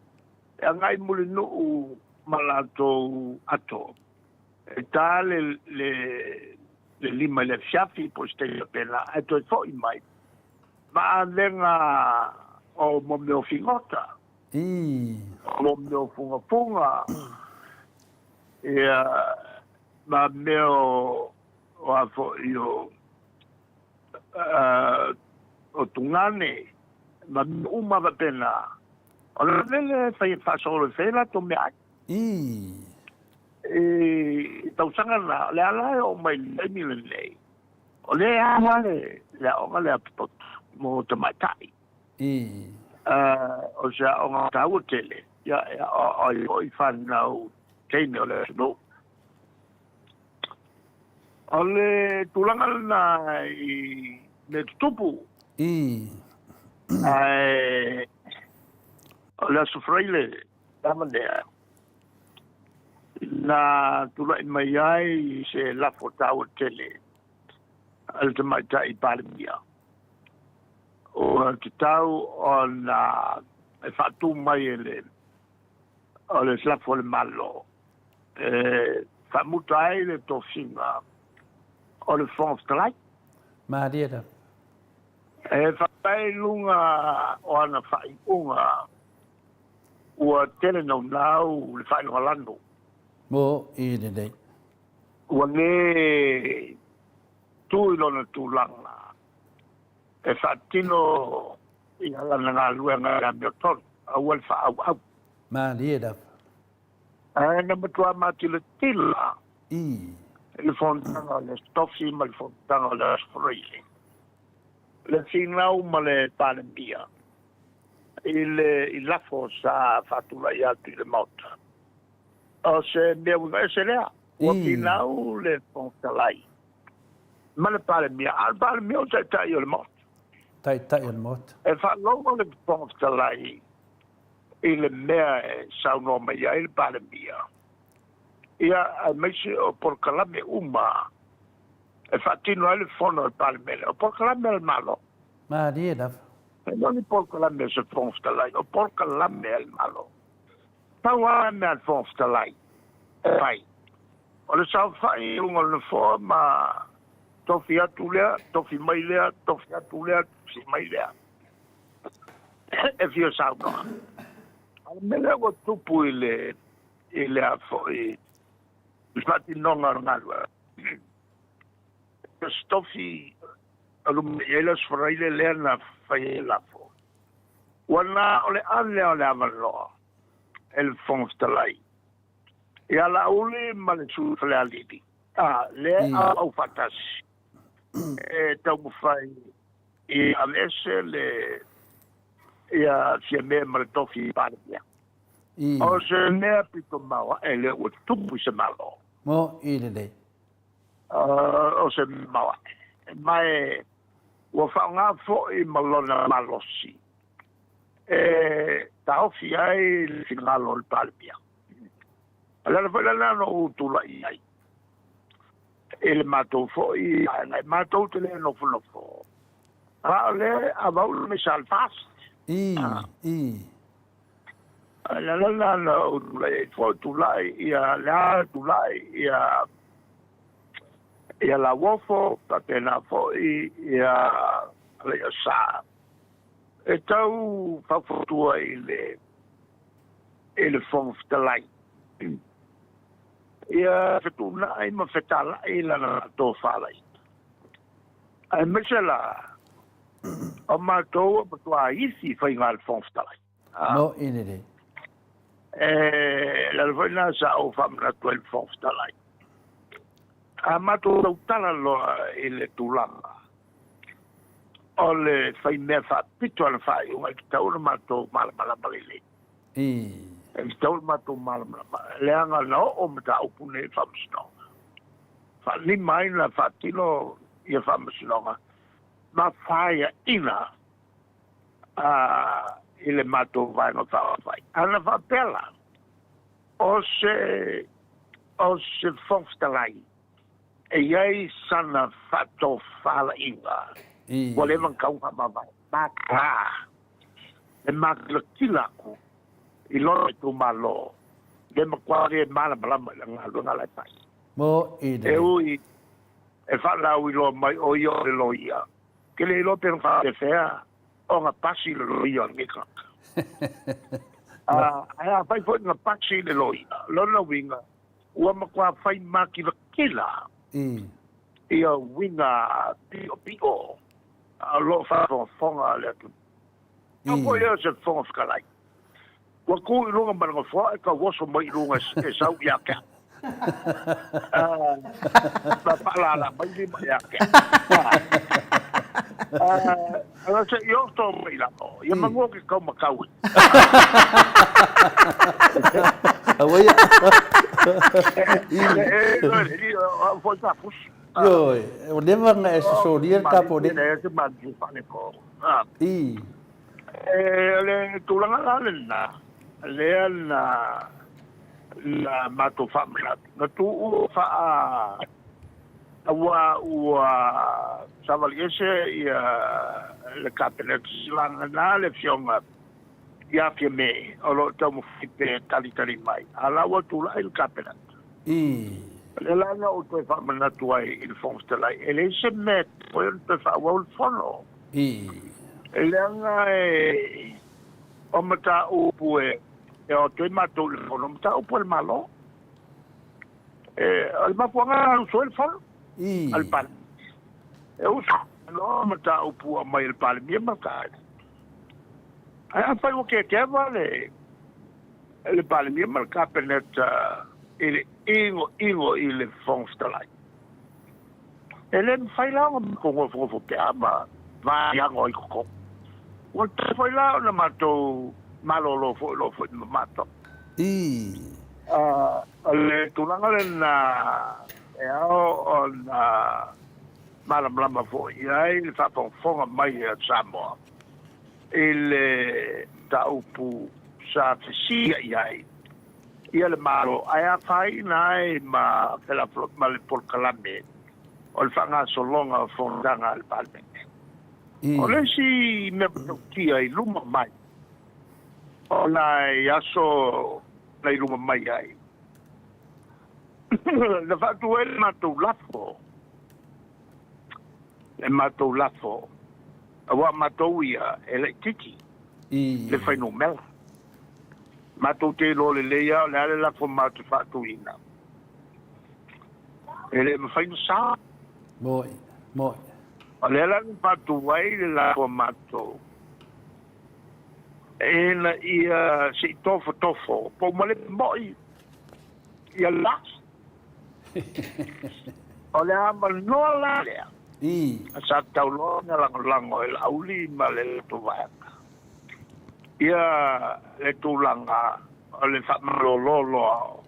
e agai Mulinuu ma latou ato, e ta le le le 5 i le afiafi po o se taimi faapena, ae toe foi mai ma avega o mo mea o figota. Ii. Mo mea o fugafuga, ia, ma mea o, o a foi o, o tugane, ma mea uma faapena. O le mea lea e fai e faasolo e fai ai latou meaai. Ii. I tausaga na, o le ala e oo mai i le taimi lenei, o lea e ao lava le aoga lea mo tamaitai. Ii. O se aoga taua tele, ia, e aoao ai foi fanau teine o le atunuu. O le tulaga lena i mea tutupu. Ii. Ae o le Aso Faraile lava lea na tulai mai ai se lafo taua tele a le Tamaitai Palemia. Ua tatau ona e faatu mai e le o le lafo a le Malo e faamuta ai le tofiga o le Fofoga Fetalai. Malie lava. E faapea i luga o ana faaiuga ua tele naunau le faailogalanu. Mo i lenei. Ua le tu i lona tulaga e faatino i lana galuega i le amiotonu, aua le faaauau. Malie lava. Ae na matua matilatila i le fonotaga o le Aso Tofi ma le fonotaga o le Aso Faraile, le finau ma le Palemia i le i lafo sa faatulai atu i le Maota. O se mea uiga ese lea, ua finau le Fofoga Fetalai ma le Palemia, a o le Palemia o le Taitai o le Maota. Taitai o le Maota. E faalogo le Fofoga Fetalai i le mea e saunoa mai ai le Palemia, ia, aemaise o polokalame uma e faatino ai le fono a le Palemene, o polokalame a le Malo. Malie lava. E le o ni polokalame a se Fofoga Fetalai, o polokalame a le Malo. Pau lava le mea a le Fofoga Fetalai e fai, o le saofai i luga o le nofoa ma tofi atu lea, tofi mai lea, tofi atu lea, tofi mai lea e fia saunoa. A o le mea lea ua tupu i le, i le a foi, i le faatinoga o le galuega, o se tofi o luma i ai le Aso Faraile lea na fai ai le lafo. Ua na o le ave o le avanoa e le Fofoga Fetalai ia Laauli ma le sui Falealili, a lea e auau faatasi e taumafai e aveese le ia Fiame ma le tofi Palemia. O se mea pito maoae lea ua tupu i se Malo. Mo i lelei. O se mea maoae. Ma e ua faaaoga foi ma lona malosi e taofi ai le finagalo o le Palemia. O le ala foi lena na ou tulai ai i le matou foi vaega, e matou te le nofonofo, a o le avau le misa a le FAST. I, i. O le ala lena na ou tulai ai foi, tulai ia le a, tulai ia ia Lauofo, faapena foi ia Alaiasa. E tau faufautua i le i le Fofoga Fetalai ia fetuunai ma fetalai lana faatofalaiga, aemaise la o matou ua matua isi faiga a le Fofoga Fetalai. Mo i lelei. E le ala foi lena sa ou faamanatu ai i le Fofoga Fetalai. A matou tautala loa i le tulaga o le faimea faapito a le faaiuga, e tatau ona matou malamalama lelei. E tatau ona matou malamalama, leaga na oo mataupu nei i le Faamasinoga. Faalima ai na faatino ia Faamasinoga ma faiaina i le matou Vaega Faaupufai. A na faapea la, o se, o se Fofoga Fetalai e i ai sana faatofalaiga ua leva ona tau faamavae, mata e makilatila atu i lona itumalo, le matua le malamalama i lana galuega la e fai. Mo i le. E ui e faalauiloa mai o ia o le loia, ke le iloa pe na faapefea ona pasi le loia o lenei tagata. Ae afai foi na pasi le loia, lona uiga ua matua fai makilatila ia uiga piopio o lo o faafogafoga le atunuu. Au foi lea o se Fofoga Fetalai, ua tu i luga ma le nofoa e tau oso mai i luga e sau ia te au. Ma faalala mai lima ia te au. Ala se i oso mai i lalo, ia manu o ke kau makau e. Aua ia. E, e, foi ta pusi. Ioe, ua leva ona e sosolia le tatou alii. I. E, o le tulaga la lena, lea na, na matou faamanatu, na tuu faa, ua, ua savali ese ia le Kapeneta, lagana le Afioga ia Fiame o lo o taumafai pea e talitali mai, a o la ua tulai le Kapeneta. I. O lea la na ou toe faamanatu ai i le Fofoga Fetalai, e leai se mea e toe ona toe faaauau le fono. I. Leaga e o mataupu e o atu ai matou i le fono, o mataupu a le Malo. E, o le mafuaaga na usu ai le fono I. a le Palemia. E usu loa mataupu aumai e le Palemia ma le Kapeneta. Ae afai ua kekeva le le Palemia ma le Kapeneta i le igoigo i le Fofoga Fetalai, e le mafai la ona matou nofonofo pea ma vaiago ai totonu. Ua tatau foi la ona matou malolo foi loa foi ma matou. I. O le tulaga lena e ao ona malamalama foi i ai le faafogafoga mai a Samoa i le mataupu sa fesia i ai ia le Malo ae afaina ai ma ma le polokalame o le faagasologa o fonotaga a le Palemene. O le isi mea matautia i luma mai o nai aso na i luma mai ai, na faatu ai le matou lafo, le matou lafo, aua matou ia e laitiiti le fuainumera. Matou te iloa lelei lava o le a le lafo matou te faatuina. E le mafai ona sa. Moi, moi. O lea la na faatu ai le lafo a matou ina ia se i tofotofo po o malepe moi ia la. O le avanoa la lea sa tatau loa ona lagolago e Laauli ma le latou vaega ia le tulaga o le faamalolo loa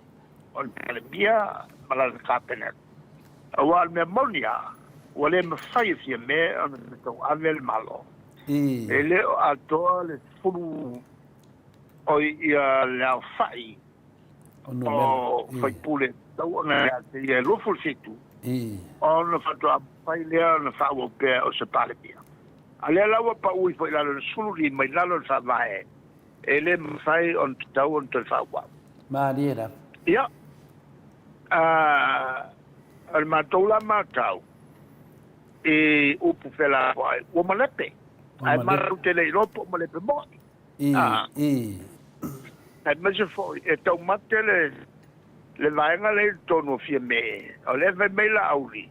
o le Palemia ma lana Kapeneta. Aua o le mea moni lava, ua le mafai e Fiame ona tauave le Malo. E le o atoa le 10 o ia le aofai o faipule tatau ona ia te ia e 27 ona faatoa mafai lea ona faaauau pea o se Palemia. A o lea la ua pau ifo i lalo i le 15 i lalo o le Faavae, e le mafai ona tatau ona toe faaauau. Malie lava. Ia, o le matou la matau i upu felafoai, ua malepe. Ae matou te le iloa po o malepe moi. Aemaise foi e taumate le le vaega lea i totonu o Fiame, o lea e fai mai Laauli,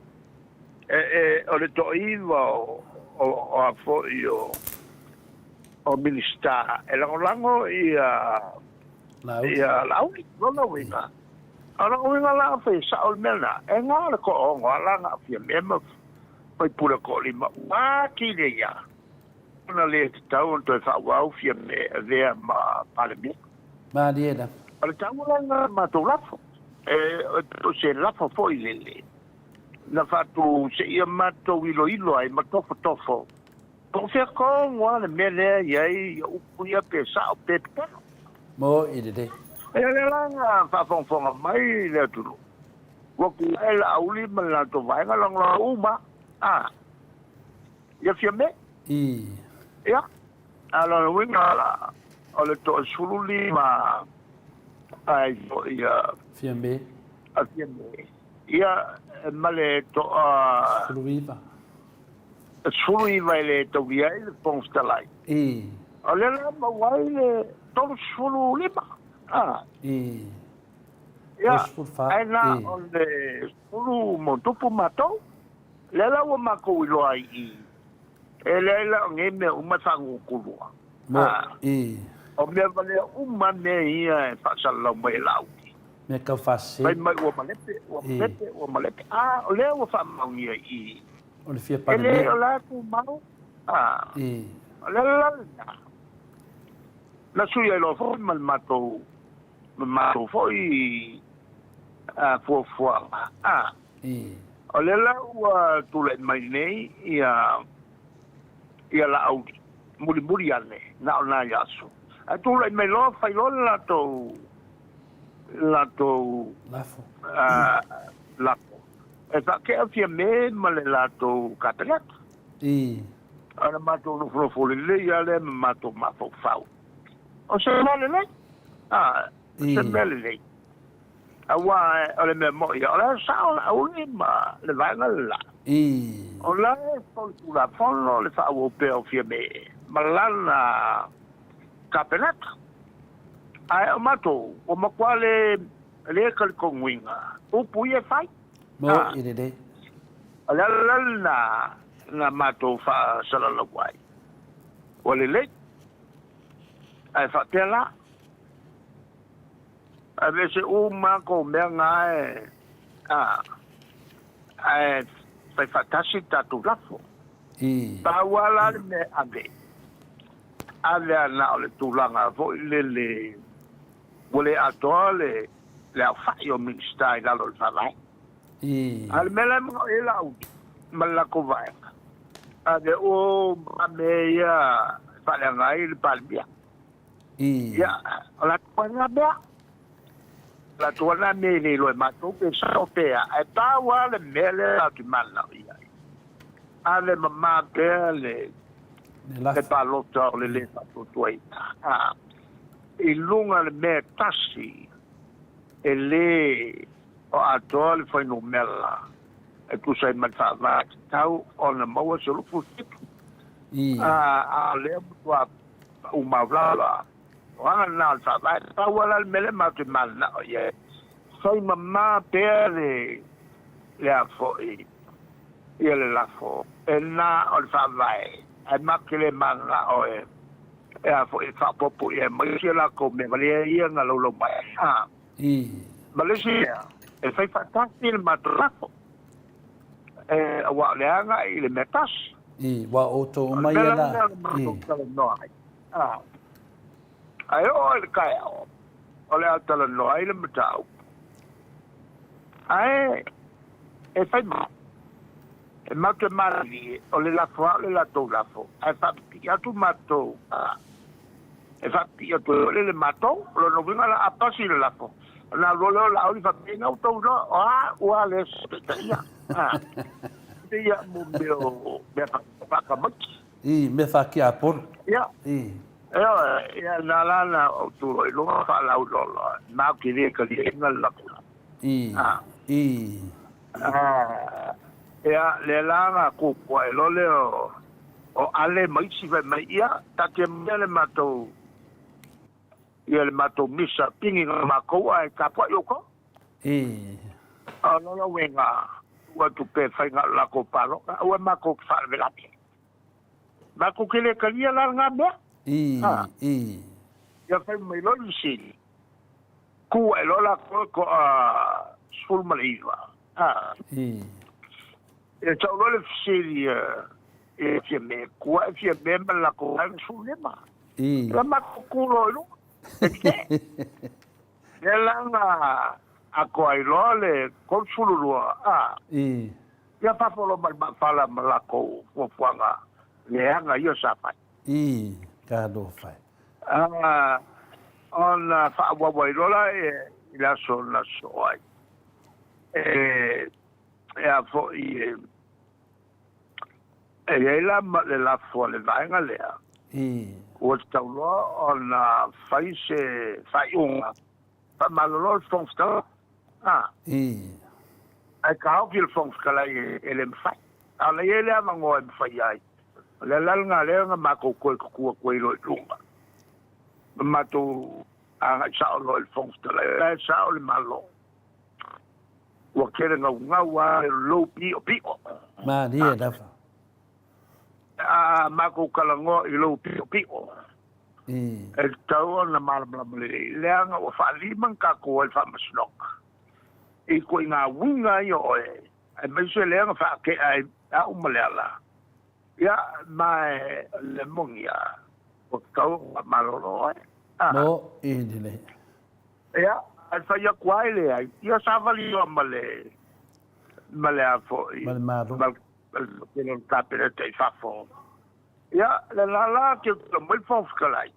e, e, o le toaiva o, o, o a foi o, o Minisita e lagolago ia Laauli. Ia, Laauli, lona uiga. O lona uiga la afai e sa'o le mea lena, e gā le toaono a la na o Fiamē ma faipule toalima ua atili ai lava ona le tatau ona toe faaauau Fiamē e avea ma Palemia. Malie lava. O le taua la lena o le matou lafo, e o se lafo foi lele na faatu seia matou iloilo ai ma tofotofo po o fea tonu lava le mea lea e i ai upu ia pe sa'o pe petelo. Mo'i lelei. Ia lea la na faafogafoga mai le atunuu, ua tuuae Laauli ma le latou vaega lagolago uma a ia Fiame. I. Ia, a o lona uiga la, o le 15 ai foi a Fiame. A Fiame. Ia, ma le toa. 19. 19 e le taulia ai le Fofoga Fetalai. I. O lea la maua ai le 35. A. I. Ia, 34. Ae na I. o le 10 ma tupu matou. Lea la ua matou iloa ai i, e leai la o nei mea uma e faanunukulua. Mo, A. I. O mea valea uma mea ia e faasalalau mai e Laauli. Mea tau faasese. Fai mai ua malepe, ua malepe, ua malepe. A, o lea ua faamaonia i i. O le fia E le Palemia. o la tumau. A, I. o le ala lena. Na sui ai loa foi ma le matou, ma matou foi a, fuafuaga. A, I. o lea la ua tulai mai nei ia, ia Laauli, mulimuli ane, na o nai aso. Ae tulai mai loa, fai loa le latou, le latou Lafo. a, lafo. E faakea Fiamē ma le latou Kapeneta. I. O le matou nofonofo lelei lava lea ma matou mafaufau. O se mea lelei. A, o se I. mea lelei. Aua o le mea moni ia, o la e sao Laauli ma le vaega le la. I. O la e solitulafono le faaauau pea o Fiamē ma lana Kapeneta. Ae o matou, ua matua le le talitonuina upu ia e fai. A, Mo'i lelei. o le ala la lena na matou faasalalau ai, ua lelei, ae faapea la, aveese uma kou mea na e, a, ae fai faatasi le tatou lafo. I. Pau lava la le mea e ave, ave lava na o le tulaga foi lele ua le atoa le le aofai o Minisita i lalo o le Faavae. I. A o le mea la e manao i ai Laauli ma le latou vaega, ave uma mea ia e faaleaga ai le Palemia. I. Ia, o latou lava na mea. O latou lava na mea e le iloa e matou pe sao pe a, ae pau lava le mea lea tatou te mananao i ai, ave mama pea le Le le lafo. palota o le le faatuatuaina. A, i luga le mea e tasi e lē o atoa le fuainumera e tusa ai ma le faavae tatau ona maua se 27. I. A, a o lea matua pau maulala. O aga lena o le faavae. Pau lava la le mea lea matou te mananao i ai, fai mama pea le, le a foi, ia le lafo e na o le faavae, ae matou te le mananao e, e a foi, e faaopoopo i ai ma isi a latou mea valea ia na laulau mai ai. A, I. ma le isi mea, e fai faatasi le matou lafo, e, aua o le agai i le mea tasi. I. Ua outou O le uma mea ia la la. lena na matou I. talanoa ai. A, ae oo i le taeao, o le a talanoa ai le mataupu. Ae e fai mai, e matou te malilie, o le lafo lava o le latou lafo, ae faapipii atu matou, a, e faapipii atu ai foi le matou. O lona uiga la, a pasi le lafo, ona alu loa lea o Laauli faapea, ina ua outou iloa, o a ua le taitaia, a, pei lava mo mea o mea faatamaiti. I. Mea faakiapolo. Ia, I. ioe, ia na la na ou tu loa i luga faalauiloa, matou te le taliaina le lafo. I. A. I. A, ia, lea la na kūkua ai loa lea o, o Ale ma isi fai mai, ia, taatia maia le matou, ia le matou misa pigi na matou ae tapuai outou. I. O lona uiga, tuu atu pea e fai na o le latou palota, aua matou te faalavelave. Matou te le talia la lena mea. I. A, I. ia fai mai loa le fesili. Ku ae loa lakou e toa 19. A. Ia tau loa le fesili ia Fiame, ku ae Fiame ma le latou vaega 15. Ia matou tu loa i luga, e tetee. Lea la na atoa ai loa le 32, a. Ia fafo loa ma le maafala ma latou fuafuaga leaga ia sa fai. Talofa e. Ona faaauau ai loa la i le aso na sosoo ai. E a foi e i ai la ma le lafo a le vaega lea, ua tatau loa ona fai se faaiuga faamalolo le Fofoga Fetalai. Ae taofi le Fofoga Fetalai e le mafai. A o la e i ai le avanoa e mafai ai. O le ala lena lea na matou toe tutu atu ai loa i luga, ma matou agai sao loa i le Fofoga Fetalai. O la e sao le Malo, ua tele naunau lava le lou piopio. Malie lava. A matou talanoa i lou piopio, e tatau ona malamalama lelei, leaga ua faalima na tatou ai le Faamasinoga i ituaiga uiga ia o oe, aemaise lea na faatea ai au ma Leala. Ia, ma le moni lava, ua tatau ona faamalolo oe. Mo i lelei. Ia, ae fai atu ai leai, ia savali loa ma le, ma le a foi. Ma le Malo. Ma le tele o le Kapeneta i fafo. Ia, le la la ke tau mai le Fofoga Fetalai,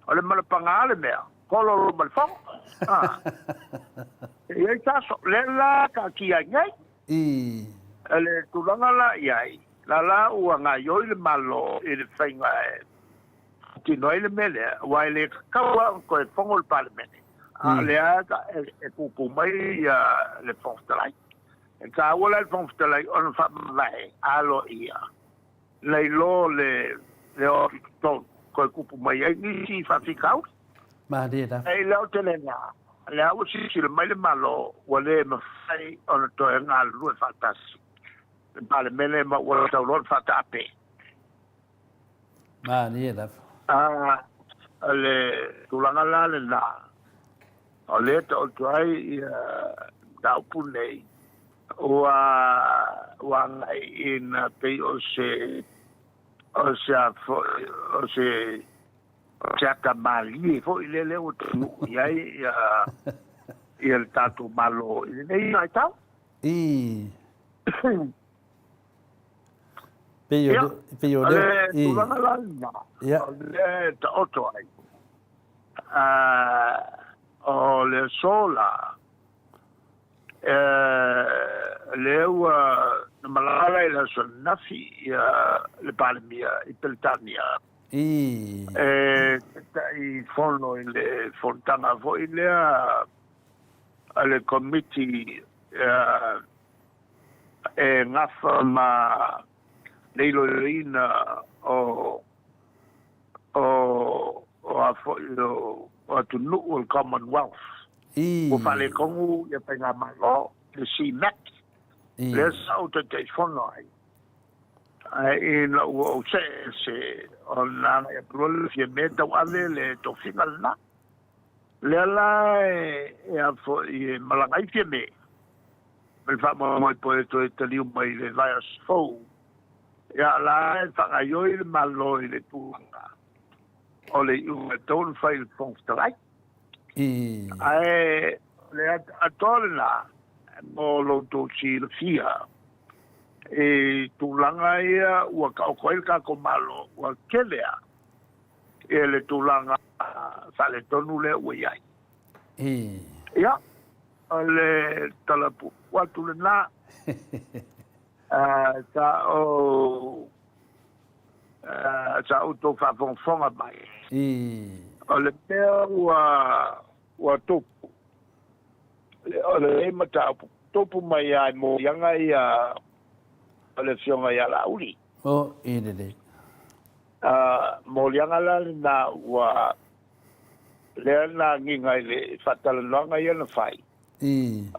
o le malapaga le mea, kolo loa ma le fono. Ah. E i ai taso, le la taatia ai nei. E le tulaga la i ai, la la ua gaoioi le Malo i le faiga e faatino ai le mea lea, aua e le tatau lava ona toe fono le Palemene, a o lea e tūtū mai le Fofoga Fetalai. E taua la i le Fofoga Fetalai ona faamavae aloaia nai lo le o atu i totonu toe tupu mai ai nisi faafitauli. Malie lava. I le aotelega, lea ua silasila mai le Malo ua le mafai ona toe galulue faatasi le Palemene ma ua tatau loa ona faataape. Malie lava. A, o le tulaga la lena, o lea e taoto ai ia mataupu nei, ua ua agai ina pei o se o se a foi o se o se ata malie foi lea lea ua taunuu i ai ia ia le tatou Malo i lenei vaitau. Pei o le, pei o le, le tulaga la lena, o lea e taoto ai, o le aso la, lea ua na malaga la i le aso ananafi le Palemia i Peretania, e Taitaifono i le fonotaga foi lea a le Komiti e gafa ma le iloiloina o o o a foi o atunuu o le Commonwealth. Ua faaletonu ia faigamalo le CMAC, lea sa ou Taitaifono ai. Ae ina ua ou see ese ona agai atu loa lea Fiame tauave le tofiga lena. Lea la e a foi e malaga ai Fiame ma le faamoemoe po e toe taliu mai i le vaiaso fou. Ia la e faagaoioi le Malo i le tulaga o le iuga e tatau ona fai i le Fofoga Fetalai. Ae o le atoa lena mo lo outou silafia i tulaga ia ua taoto ai le tatou Malo, ua tele lava le tulaga faaletonu lea ua i ai. Ia, o le tala puupuu atu lena. Sa ou sa outou faafogafoga mai. O le mea ua ua tupu, o lenei mataupu, tupu mai lava i moliaga ia o le Afioga ia Laauli. O, i lelei. Moliaga la lena ua lea na agiga i le faatalanoaga ia na fai.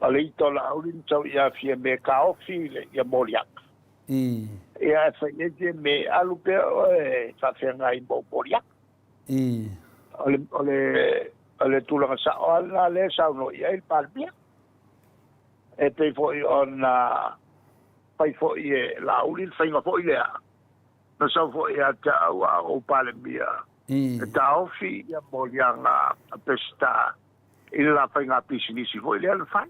O le ita o Laauli na tau ia Fiame taofi ia moliaga. Ia e fai nei Fiame, alu pea oe e faafeagai mo moliaga. O le, o le, O le tulaga sa'o lava lena lea e saunoa i ai le Palemia. E pei foi ona fai foi e Laauli le faiga foi lea, na sau foi ia te au a o ou Palemia e taofi ia moliaga a Peseta i le la faiga pisinisi foi lea na fai.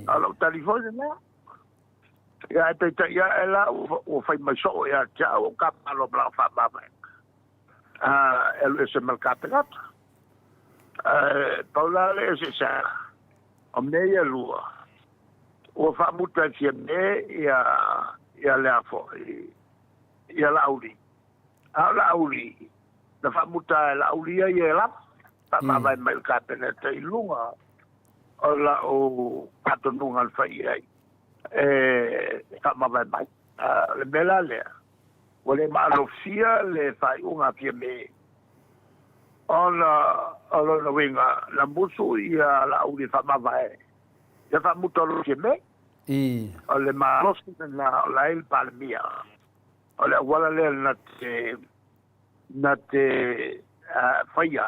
A o lau tali foi lena. Ia ae peitai ae la ua fai mai soo ia te au o ka malo ma lana faamavaega e alu ese ma le Kapeneta. Ae pau la le eseeseaga o mea ia e lua, ua faamuta e Fiame ia ia lea foi ia Laauli. A o Laauli, na faamuta e Laauli ia ia e lava faamavae mai i le Kapeneta i luga o lau faatonuga na fai i ai e faamavae mai. O le mea la lea, ua le maalofia le faaiuga a Fiame ona o lona uiga na musu ia Laauli e faamavae ia faamuta loa Fiame. O le malosi lena o la e i le Palemia. O le auala lea na te na te faia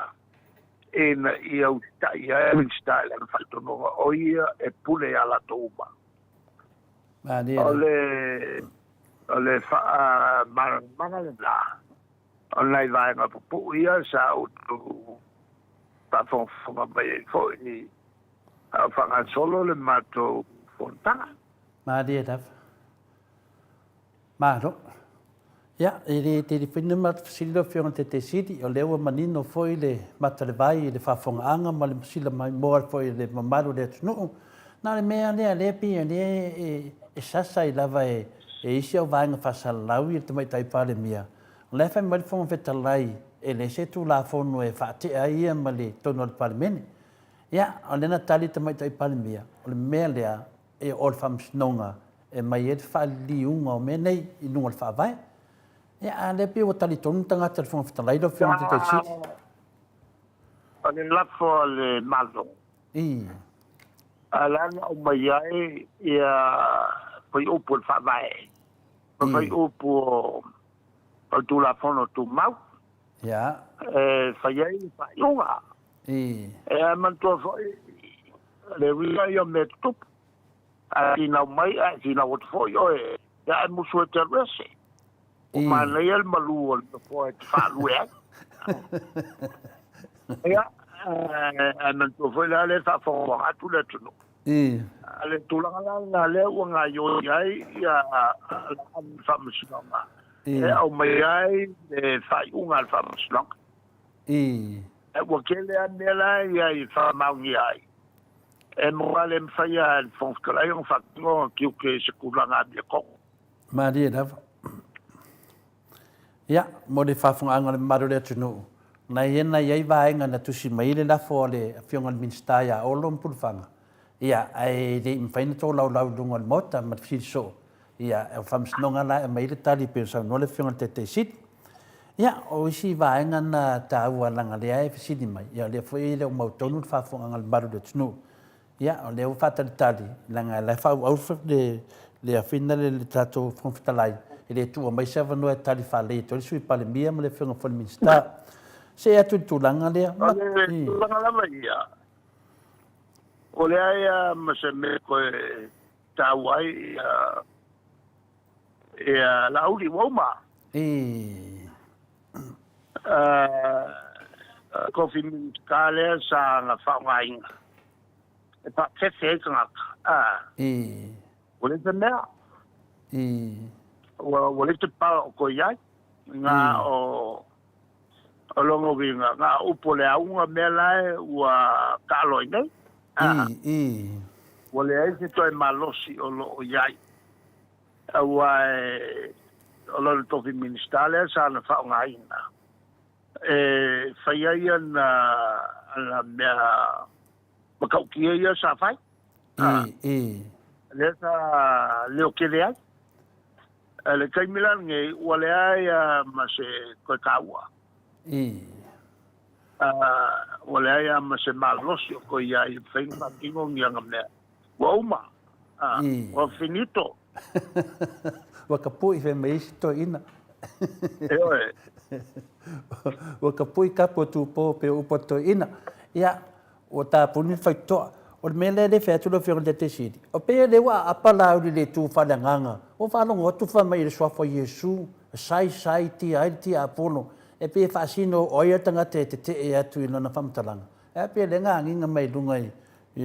ina ia usitai ai le Minisita i lana faatonuga o ia e pule iā latou uma. O le o le faamalamalamaga lena o nai vaega pupuu ia sa outou faafogafoga mai ai foi a o faagasolo le matou fonotaga. Malie lava. Malo. Ia, e le tele foi ni matou fesili lau Afioga i le Taitai Sili, o lea ua manino foi le mata o le vai i le faafofogaaga ma le masila maimoa foi i le mamalu o le atunuu. Na o le mea lea, lea pei o lea e sasa ai lava e isi au vaega faasalalau le Tamaitai Palemia, o la e fai mai le Fofoga Fetalai e leai se Tulafono e faatea ai ia ma le totonu o le Palemene. Ia, o lea na tali le Tamaitai Palemia, o le mea lea, e o le Faamasinoga e aumai ai le faaliliuga o mea nei i luga o le Faavae. Ia, a o lea pei ua talitonu le tagata i le Fofoga Fetalai lau Afioga i le Taitai Sili. O le lafo a le Malo. A la na aumai ai ia fuaiupu o le Faavae ma fuaiupu o le Tulafono Tumau. E fai ai le faaiuga. E manatua foi le uiga ia o mea tutupu. A finau mai ae finau atu foi oe, ia e musu e te alu ese. Ua manaia le malu o le nofoa e te faalue ai. Ia, ae manatua foi la lea e faafogafoga atu le atunuu. A le tulaga la lena lea ua gaoioi ai ia le Faamasinoga e aumai ai le faaiuga a le Faamasinoga. Ua tele lava mea la e i ai e faamaonia ai. E matua le mafai lava e le Fofoga Fetalai ona faatino ona tiute i se tulaga amiotonu. Malie lava. Ia, mo le faafofogaaga a le mamalu o le atunuu, na ia na i ai vaega na tusi mai ai le lafo a le Afioga i le Minisita ia Olo ma Pulufaga, ia, ae le i mafai ona tolaulau i luga o le Maota ma le fesili soo, Ia, o le Faamasinoga la e aumai ai le tali pei ona saunoa le Afioga i le Taitai Sili. Ia, o isi vaega na taua leaga lea e fesili mai, ia o lea foi e le o mautonu le faafofogaaga a le mamalu o le atunuu. Ia, o lea ua faatalitali, leaga o la e faaauau le le afina le le tatou Fofoga Fetalai, e le tuua mai se avanoa e tali faalelei atu ai le Sui Palemia ma le Afioga foi i le Minisita. See atu i le tulaga lea. O le tulaga lava ia, ua leai lava ma se mea toe taua ai ia ia Laauli ua uma. Tofi Minisita lea sa na faaaogaina e faafefe ai tagata, ua leai se mea, ua leai se pala o toe i ai, na o O lona uiga, na o upu o le auga mea la e ua taalo ai nei. Ua leai se toe malosi o lo o i ai, aua o lona tofi Minisita lea sa na faaaogaina e fai ai ana mea matautia ia sa fai. Lea sa leo tele ai. I le taimi la lenei, ua leai lava ma se toe taua. Ua leai lava ma se malosi o toe i ai e mafai ona faatino ni ana mea. Ua uma. Ua finito. Ua kapui fai mai ai si toeaina. Ioe. Ua kapui kapu o Tupou pei o upu a le toeaina. Ia, ua tapuni le faitotoa. O le mea lea e le fai atu lau Afioga i le Taitaifono Sili, o pei o lea ua aapa Laauli i le itu faaleagaga, ua faalogo atu fai mai i le suafa o Iesu, sai sai tia ai le tiapolo, e pei e faasino o ai le tagata e tetee atu i lana faamatalaga. Ae a pei o lea na agiga mai i luga i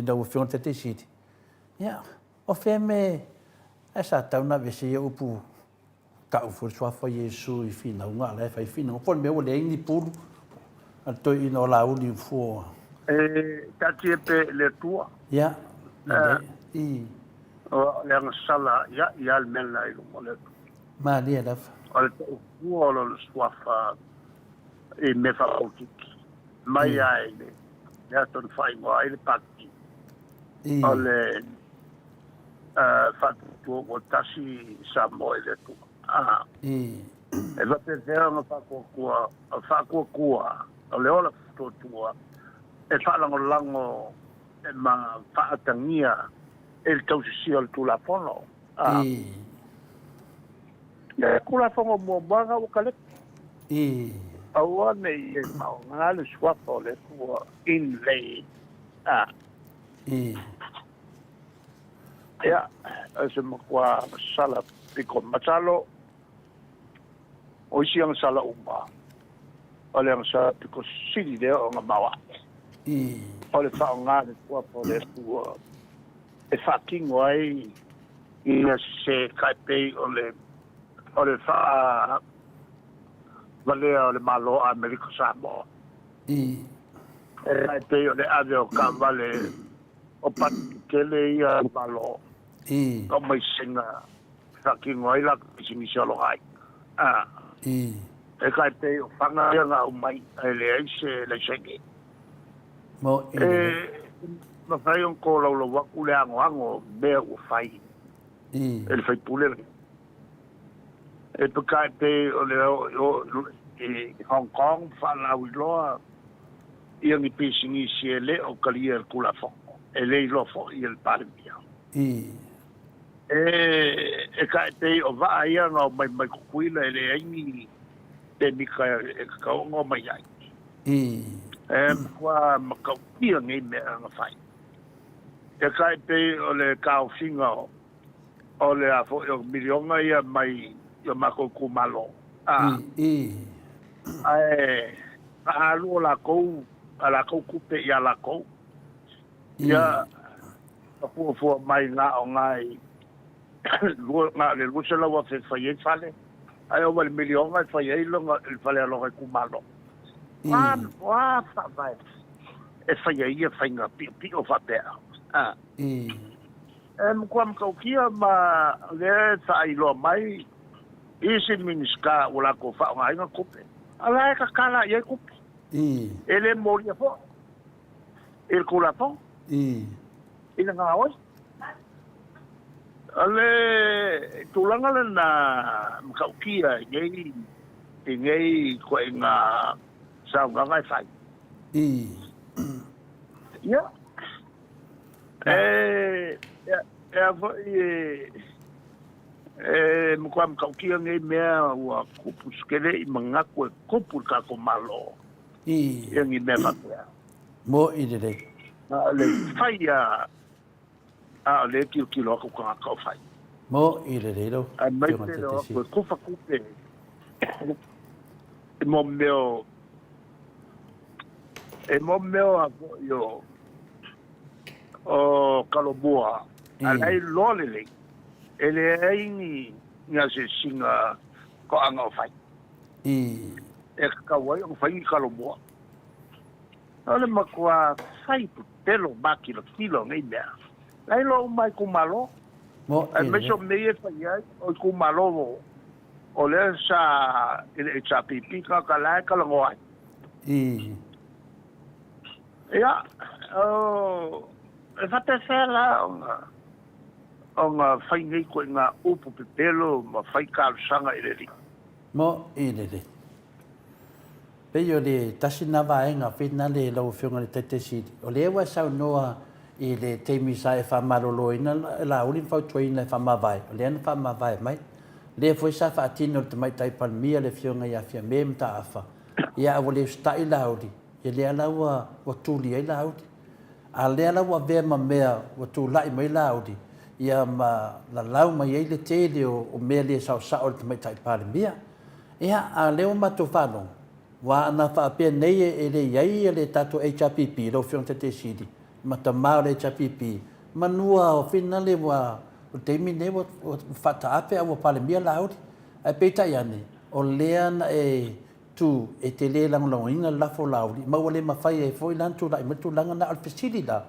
lau Afioga i le Taitai Sili. Ia, o fea mea ae sa tatau ona aveese ia upu tau foi le suafa o Iesu i finauga a o la e fai finauga. Po o le mea ua leai ni pulu a le toeaina o Laauli fua. E taatia pea i le Atua. Ia, lelei. I. O le agasala ia ia le mea lena i luma o le Atua. Malie lava. O le taufua o lona suafa i mea faapolokiki, mai lava i le aso na faaigoa ai le Pati o le Faatuatua Ua Tasi Samoa i le Atua. E faapefea ona faatuatua, faatuatua o le ola faatuatua e faalagolago ma faaatagia i le tausisia o le Tulafono. Le Tulafono muamua lena ua kaleki. Aua ne i e faaaoga le suafa o le Atua in vain. Ia, o se matua sala piko. Masalo, o isi agasala uma, o le agasala piko sili lea ona maoae. O le faaaoga le suafa o le Atua e faatino ai ia se tai pei o le o le faa valea o le Malo o Amerika Samoa. E tai pei o le ave o taavale o pati tetele ia a le Malo ka aumai sega e faatino ai latou pisinisi aloha ai. E tai pei o fana ia na aumai ae leai se laisene. E mafai ona tolaulau atu le anoano o mea ua fai e le faipule lenei. E pekae pei o le o i Hong Kong faalauiloa ia ni pisinisi e le o talia e le Tulafono, e le iloa foi e le Palemia. E kae pei o vaa ia na omai mai Tutuila e leai ni pemita e tatau ona omai ai. E matua matautia nei mea na fai. E tai pei o le taofiga o le a foi o miliona ia mai i o matou itumalo. A. Ae alu o latou, a latou tupe ia latou. Ia, na fuafua mai na o nai na o le 200,000 e fai ai fale, ae ova i le miliona e fai ai lona, le fale a lona itumalo. O a, o a faavae e fai ai ia faiga piopio faapea? A. E matua matautia ma lea e faailoa mai isi Minisita ua latou faaaogaina tupe, a la e tatala i ai tupe. E le molia foi i le Tulafono, i le gaoi. O le tulaga lena matautia i nei, i nei ituaiga saunoaga e fai. Ia, e, e a foi e, e matua matautia nei mea ua tupu se le i manatu e tupu i le tatou Malo. Ia ni mea faapea. Mo'i lelei. A o le fai a, a o lea e tilotilo atu tagata o fai. Mo'i lelei lau Afioga i le Taitaifono. Aemaise le kufa tupe i mo mea o, e mo mea a foi o, o Kalomua, a la e iloa lelei, e leai ni, ni asiasiga toaga o fai. E tatau ai ona fai ni Kalomua. O le matua fai pepelo matilotilo o nei mea. La e iloa uma e itumalo. Aemaise o mea ia e fai ai, o itumalo o lea sa i le HRPP tagata la e talanoa ai. Ia, e faapefea la ona ona fai nei ituaiga upu pepelo ma fai talosaga i le alii? Mo'i lelei. Pei o le tasi lena vaega finale lau Afioga i le Taitai Sili, o lea ua e saunoa i le taimi sa e faamaloloina Laauli ma fautuaina e faamavae, o lea na faamavae mai. O lea foi sa faatino e le Tamaitai Palemia le Afioga ia Fiame Mataafa, ia a ua le usitai Laauli, Ia lea la ua ua tuli ai Laauli. A lea la ua avea ma mea ua tulai mai Laauli, ia ma lalau mai ai le tele o o mea le saosao i le Tamaitai Palemia. Ia, a lea ua matou faalogo, aua ana faapea nei e le i ai le tatou HRPP, lau Afioga i le Taitaisili, ma tama o le HRPP, manua o finale ua, o le taimi lenei ua faataape a ua Palemia Laauli. Ae peitai ane, o lea na e tu e te le lagolagoina le lafo Laauli, ma ua le mafai ai foi la ona tulai mai le tulaga lena. O le fesili la,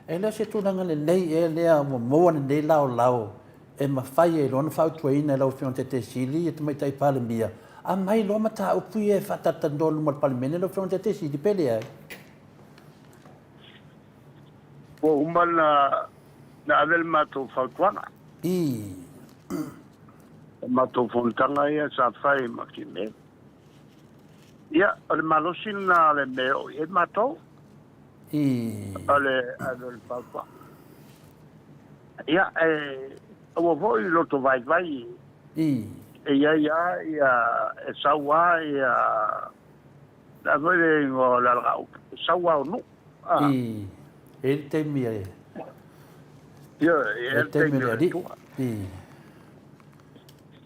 e le o se tulaga lelei ea lea ua maua lenei laolao e mafai ai loa ona fautuaina e lau Afioga i le Taitaisili le Tamaitai Palemia, aumai loa mataupu ia e faatalatalanoa i luma o le Palemene lau Afioga i le Taitaisili, pe leai? Ua uma ona ave le matou fautuaga. I. O matou fonotaga ia sa fai ma Kimeli. Ia, o le malosi lena o le mea e oo i ai matou. I. O le ave o le fautuaga. Ia, e aua foi loto vaivai. I. E i ai lava ia, e sau lava ia, le a foi le igoa o le alagaupu, e sau lava o nuu. I. E i ai le taimi e. Ioe, e i ai le taimi o le Atua. I.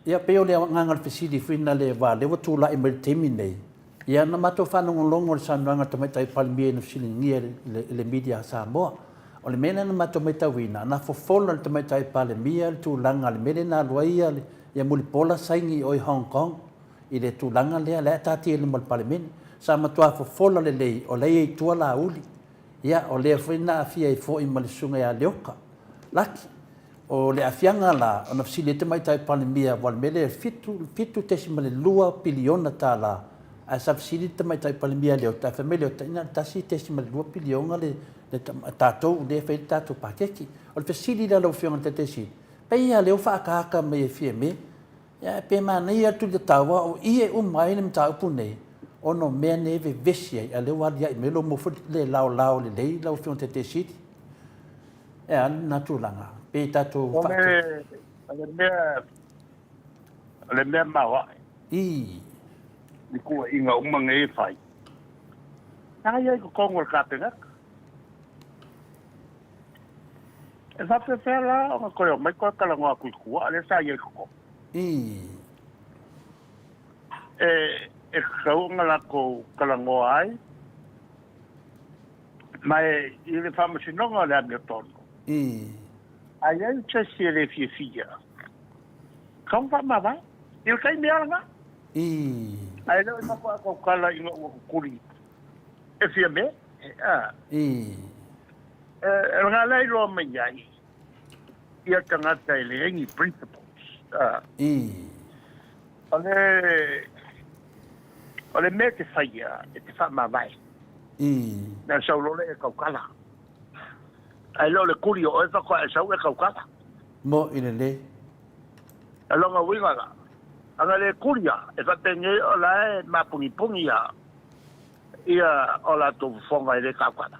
Ia, pei o le agaga o le fesili foi na le aua o lea ua tulai mai i le taimi nei, ia na matou faalogologo i le saunoaga a le Tamaitai Palemia ina fesiligia e le media a Samoa. O le mea lea na matou matauina, na fofola e le Tamaitai Palemia le tulaga, le mea lea na alu ai ia Mulipola saini i o i Hong Kong i le tulaga lea, lea e taatia i luma o le Palemene. Sa matua fofola lelei, o la e i ai i tua Laauli. Ia, o lea foi na aafia ai foi ma le Susuga ia Leoka Laki. O le aafiaga la, ona fesili ai le Tamaitai Palemia aua o le mea lea e $7.2 piliona tala, ae sa fesili le Tamaitai Palemia ia Leota, ae fai mai Leota, na o le $1.2 piliona le tatou lea e fai ai le tatou paketi. O le fesili la lau Afioga i le Taitaisili, pei lava lea ua faaataata mai e Fiame, ae pe manaia le tulitatau o i e uma ai le mataupu nei, ona o mea nei e vevesi ai, a o lea ua aliae mai lou mofu le laolao lelei lau Afioga i le Taitaisili. E a lena tulaga? Pe tatou O le, o le mea, o le mea maoae. I. I tuuaiga uma nei e fai. Sa i ai i totonu o le Kapeneta. E faapefea la ona toe omai toe talanoa atu i tua, a o lea sa i ai i totonu. I. E, e tatau ona latou talanoa ai. Ma e i le faamasinoga o le amiotonu, a i ai se isi e le fiafia, tatau ona faamavae i le taimi lava lena. Ae le o i matua tautala ina ua tutuli e Fiame. E lena lea e iloa mai ai ia tagata e leai ni principles. O le, o le mea e te faia, e te faamavae. Na sau loa lea e tautala. Ae le o le kuli o oe faatoa e sau e tautala. Moʻi lelei. O lona uiga la, ana le kuli a, e faapenei o la e mapunipuni a ia o latou fofoga e le tautala.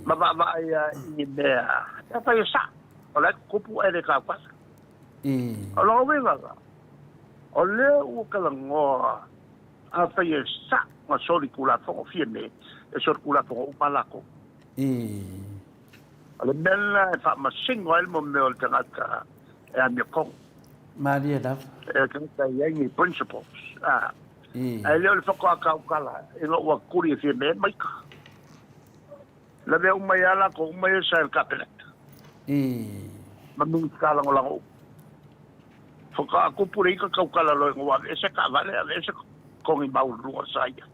Ma vaavaai a i ni mea e fai e sao, o la e tutupu ae le tautala. O lona uiga la, o lea ua talanoa afai e sa na solitulafono Fiame, e solitulafono uma latou. O le mea lena e faamasino ai le mea o le tagata e amiotonu. Malie lava. E tagata e i ai ni principles. Ae le o le faatoa tautala ina ua tuli e Fiame maita. Lavea uma ai lava latou uma ia sa i le Kapeneta. Ma Minisita Lagolago uma. Faatoa tupu le ita tautala loa ina ua aveese taavale, aveese totogi maualuluga sa ia.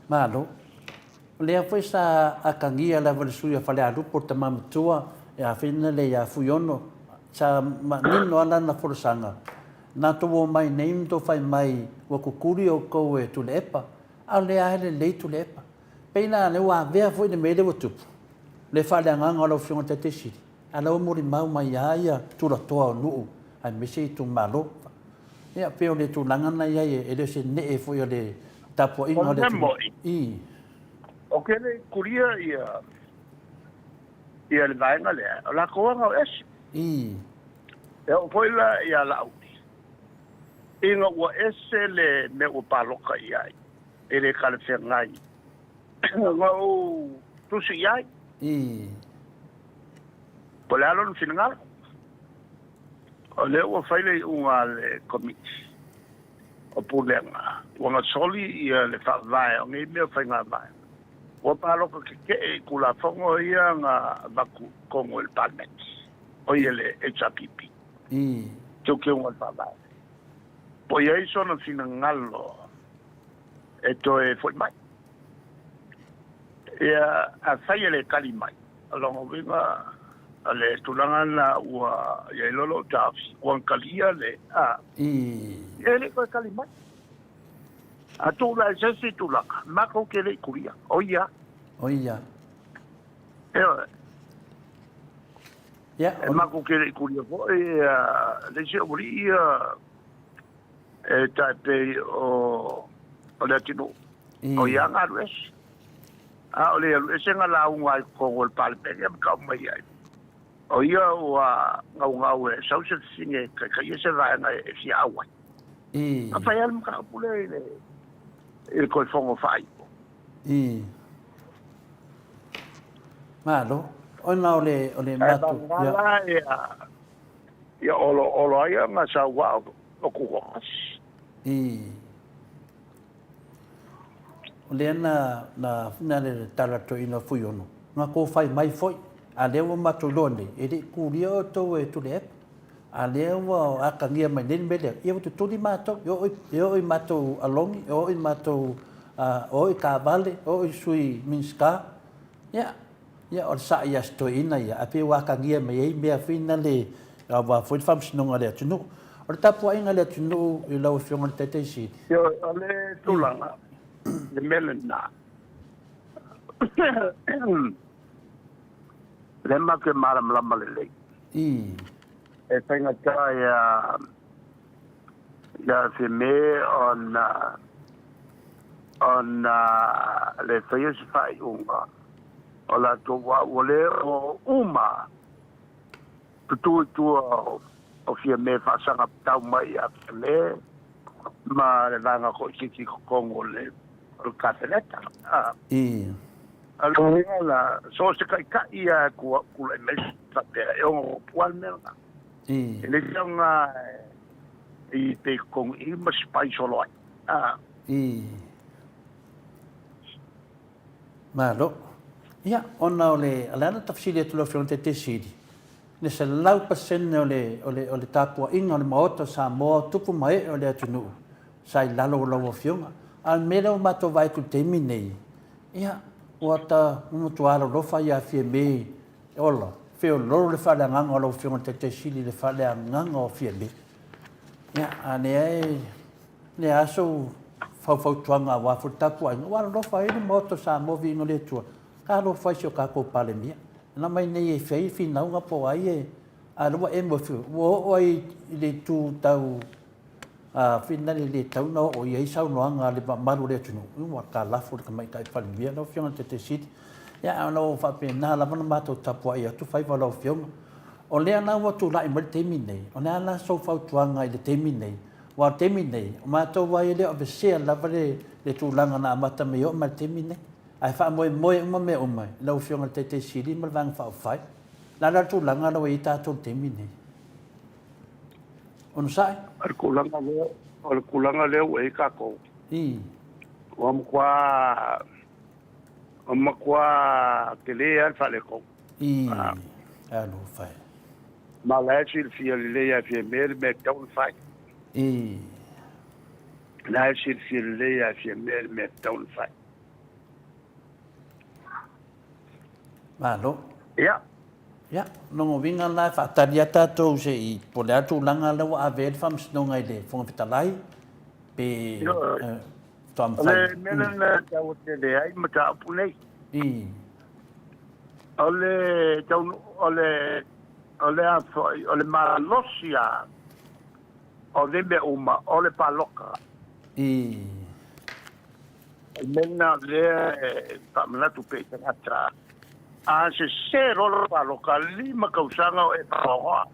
Malo. O lea foi sa atagia lava le sui o Falealupo, le tama matua, e afina le ia Fuiono, sa manino lava lana folasaga, na tou omai nei ma tou fai mai ua kukuli outou e Tuilaepa, a o lea lava e lelei Tuilaepa. Pei la lea ua avea foi le mea lea ua tupu, le faaleagaga o lau Afioga i le Taitaisili, A o la ua molimau mai lava ia tulatoa o nuu aemaise itumalo. Ia pei o le tulaga lena i ai, e le o se nee foi o le tapuaiga o le atunuu. I. Ou te le i kulia ia ia le vaega lea, o latou aga o ese. I. E oo foi la ia Laauli, ina ua ese le mea ua palota i ai. e le talafeagai. Na ou tusi i ai. Po o le a lona finagalo. O lea ua fai le iuga a le Komiti o Pulega, ua gasoli ia le faavae o nei mea o faiga vaega. Ua palota tetee i Tulafono ia na avatu i totonu e le Palemene, o ia le HRPP, teuteuga o le Faavae. Po o i ai sona finagalo e toe foi mai. Ia, afai e le tali mai, o lona uiga, o le tulaga lena ua i ai loa lou taofi, ua talia le, a, e le i toe tali mai. A tuu la i se isi tulaga, matou te le i tulia, o ia. O ia. Ioe. Ia, e matou te le i tulia foi le isi aualii ia e tai pei o o le atunuu. O ia na alu ese. A o le alu ese na lauga ai i totonu o le Palemene ma tau mai ai. O ia ua naunau e sau se fafine e taitaia se vaega e fia auai. Na fai lava le mataupu lea i le i le toe fono faaiuo. Malo. Ona o le o le matou. Ae vagana ia ia oloolo ai ona sau ao o Tutoatasi. O lea na, na, na le tala toeaina o Fuiono, na kou fai mai foi, a lea ua matou iloa nei, e le i kulia outou e Tuilaepa. A lea ua atagia mai nei le mea lea, ia ua tutuli matou, e oo i, e oo i matou alogi, e oo i matou, uh, oo i taavale, oo i sui Minisita. Ia, Ia, o le saʻi a si toeaina ia, ae pei ua atagia mai ai mea foi na le aua foi le faamasinoga a le atunuu. O le tapuaiga a le atunuu i lau Afioga i le Taitai Sili. Ioe, o le tulaga, le mea lena, lea matou te malamalama lelei. E faigata ia ia Fiame ona ona le faia se faaiuga o latou aua ua le o uma tutu i tua o Fiame faasaga tau mai ia Fiame ma le vaega toaitiiti i totonu o le o le Kapeneta. A le uiga la, so o se taitai lava e tulai mai faapea e ono tupu lava le mea lena. E le taga i pe i totonu i i ma sipai solo ai. Malo. Ia, ona o le, o le a na tafesili atu lau Afioga i le Taitai Sili, le 100% o le, o le, o le tapuaiga o le Maota o Samoa, o tupu ma ee o le atunuu, sa i lalo o lau Afioga. A o le mea lea ua matou vaai atu i le taimi lenei, ia, ua ta, ua matua alolofa ia Fiame Ola, feoloolo le faaleagaga o lau Afioga i le Taitai Sili i le faaleagaga o Fiame. Ia, a lea e, lea sou faufautuaga aua foi le tapuaiga, ua alolofa ai le Maota o Samoa viiga o le Atua, talofa i si o tatou Palemia. Na mai nei e fai finauga po o ai e, a o lea ua emo e ua oo ai i le itu tau finale le tatau ona oo i ai saunoaga a le mamalu o le atunuu, ua talafo le Tamaitai Palemia lau Afioga i le Taitai Sili. Ia, ae ona ua faapena lava ona matou tapuai atu faiva o lau Afioga. O lea la ua tulai mai le taimi lenei, o le a la sou fautuaga i le taimi lenei? Aua o le taimi lenei, o matou lava ia e le o aveesea lava le tulaga na amata mai e oo mai i le taimi lenei. Ae faamoemoe uma mea uma i lau Afioga i le Taitai Sili ma le Vaega Faaupufai. O le a la le tulaga lea ua i ai tatou i le taimi lenei? Onosai. O le tulaga lea, o le tulaga lea ua i ai tatou. Ua matua, ua matua tele lava le faaletonu. Alofa e. Ma o la e silafia lelei lava e Fiame le mea e tatau ona fai. O la e silafia lelei lava e Fiame le mea e tatau ona fai. Malo. Ia. Ia, lona uiga la e faatali lava tatou se i, po o le a le tulaga lea ua ave ai le faamasinoga i le Fofoga Fetalai, pe faatoa mafai. O le mea lena e taua tele ai mataupu nei. O le taunuu, o le, o le a foi, o le malosi lava o nei mea uma, o le palota. O le mea lena o lea e faamanatu pea i tagata, a sese loa le palota, lima tausaga o e faanoanoa.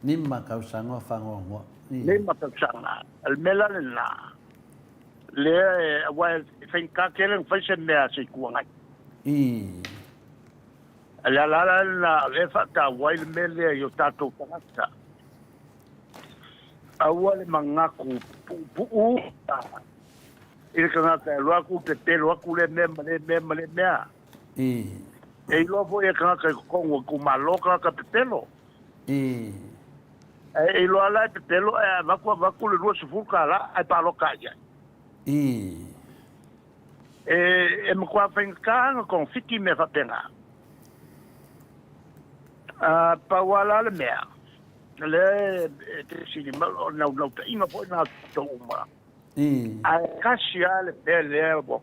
Lima tausaga o faanoanoa. Lima tausaga. O le mea la lena, Lea e, aua e faigata tele ona fai se mea a se Itu Agai. A le ala la lena o lea e faataua ai le mea lea i o tatou tagata. Aua le manatu puupuu i le tagata e alu atu pepelo atu lea mea ma lea mea ma lea mea. E iloa foi e tagata i totonu o itumalo tagata pepelo. E iloa la e pepelo ae avatu avatu le $20 ae palota ai i ai. E matua faigata ona togafiti mea faapena. Pau lava la le mea, lea e te fesili mai, o le naunautaiga foi lena o tatou uma. Ae tasi lava le mea lea ua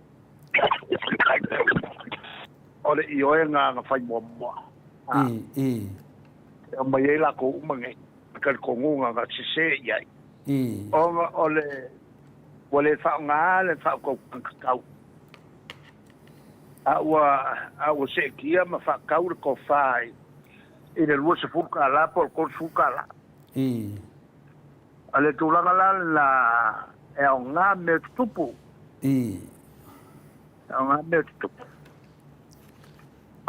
o le ioega na fai muamua. E aumai ai latou uma nei, talitonuga na sese i ai. Ona o le ua le faaaoga le faautautaga tatau. A ua a ua seetia ma faatau le tofa i le $20 po o le $30. O le tulaga la lena e aoga mea tutupu. E aoga mea tutupu.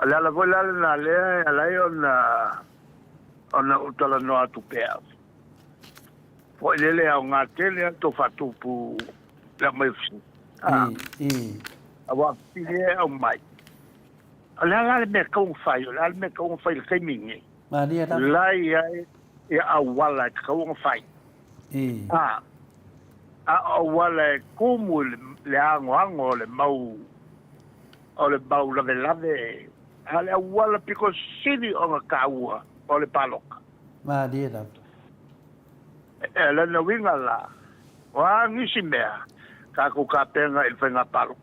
O le ala foi la lena lea e ala ai ona ona ou talanoa atu pea. Foi lele e aoga tele a tou faatupu le aumai o fesili. Aua o fesili ia e aumai, o le a la le mea e tatau ona fai, o le a le mea e tatau ona fai i le taimi lenei. Malie lava. La e i ai ia auala e tatau ona fai. A, a o auala e tumu i le anoano o le mau, o le mau lavelave, a o le auala pito sili ona taua o le palota. Malie lava. E lona uiga la, o a nisi mea, tatou tapena i le faiga palota.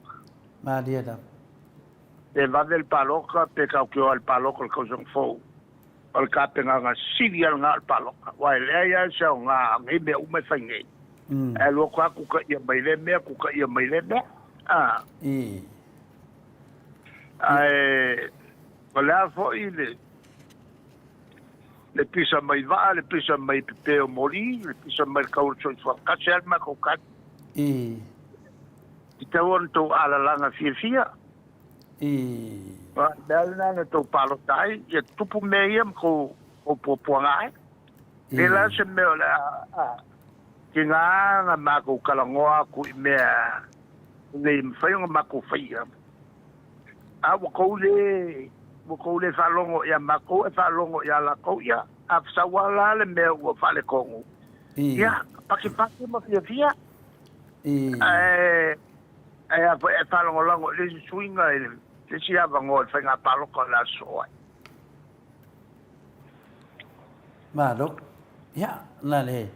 Malie lava. Pe vave le palota, pe tautioa le palota i le tausaga fou, o le tapenaga sili lava lena o le palota. Aua e leai lava se aoga o nei mea uma e fai nei. Ae alu atu lava tutaia mai lea mea, tutaia mai lea mea. A. Ae o le a foi le le pisa mai vaa, le pisa mai pepe o moli, le pisa mai le tau o le soifua, tasi lava le matou tali. I tau ona tou alalaga fiafia. Aua o le mea lena na tou palota ai, ia tupu mea ia ma tou puapuaga ai. E leai la se mea o le a tiga ona matou talanoa atu i mea ina ia mafai ona matou faia. A ua tou le, ua tou le faalogo ia matou ae faalogo ia latou, ia, a sau lava la le mea ua faaletonu, ia, pakipaki ma fiafia. Ae ae a foi ae faalagolago i le isi suiga i le isi avanoa i le faiga palota o le a sosoo ai. Malo. Ia, na le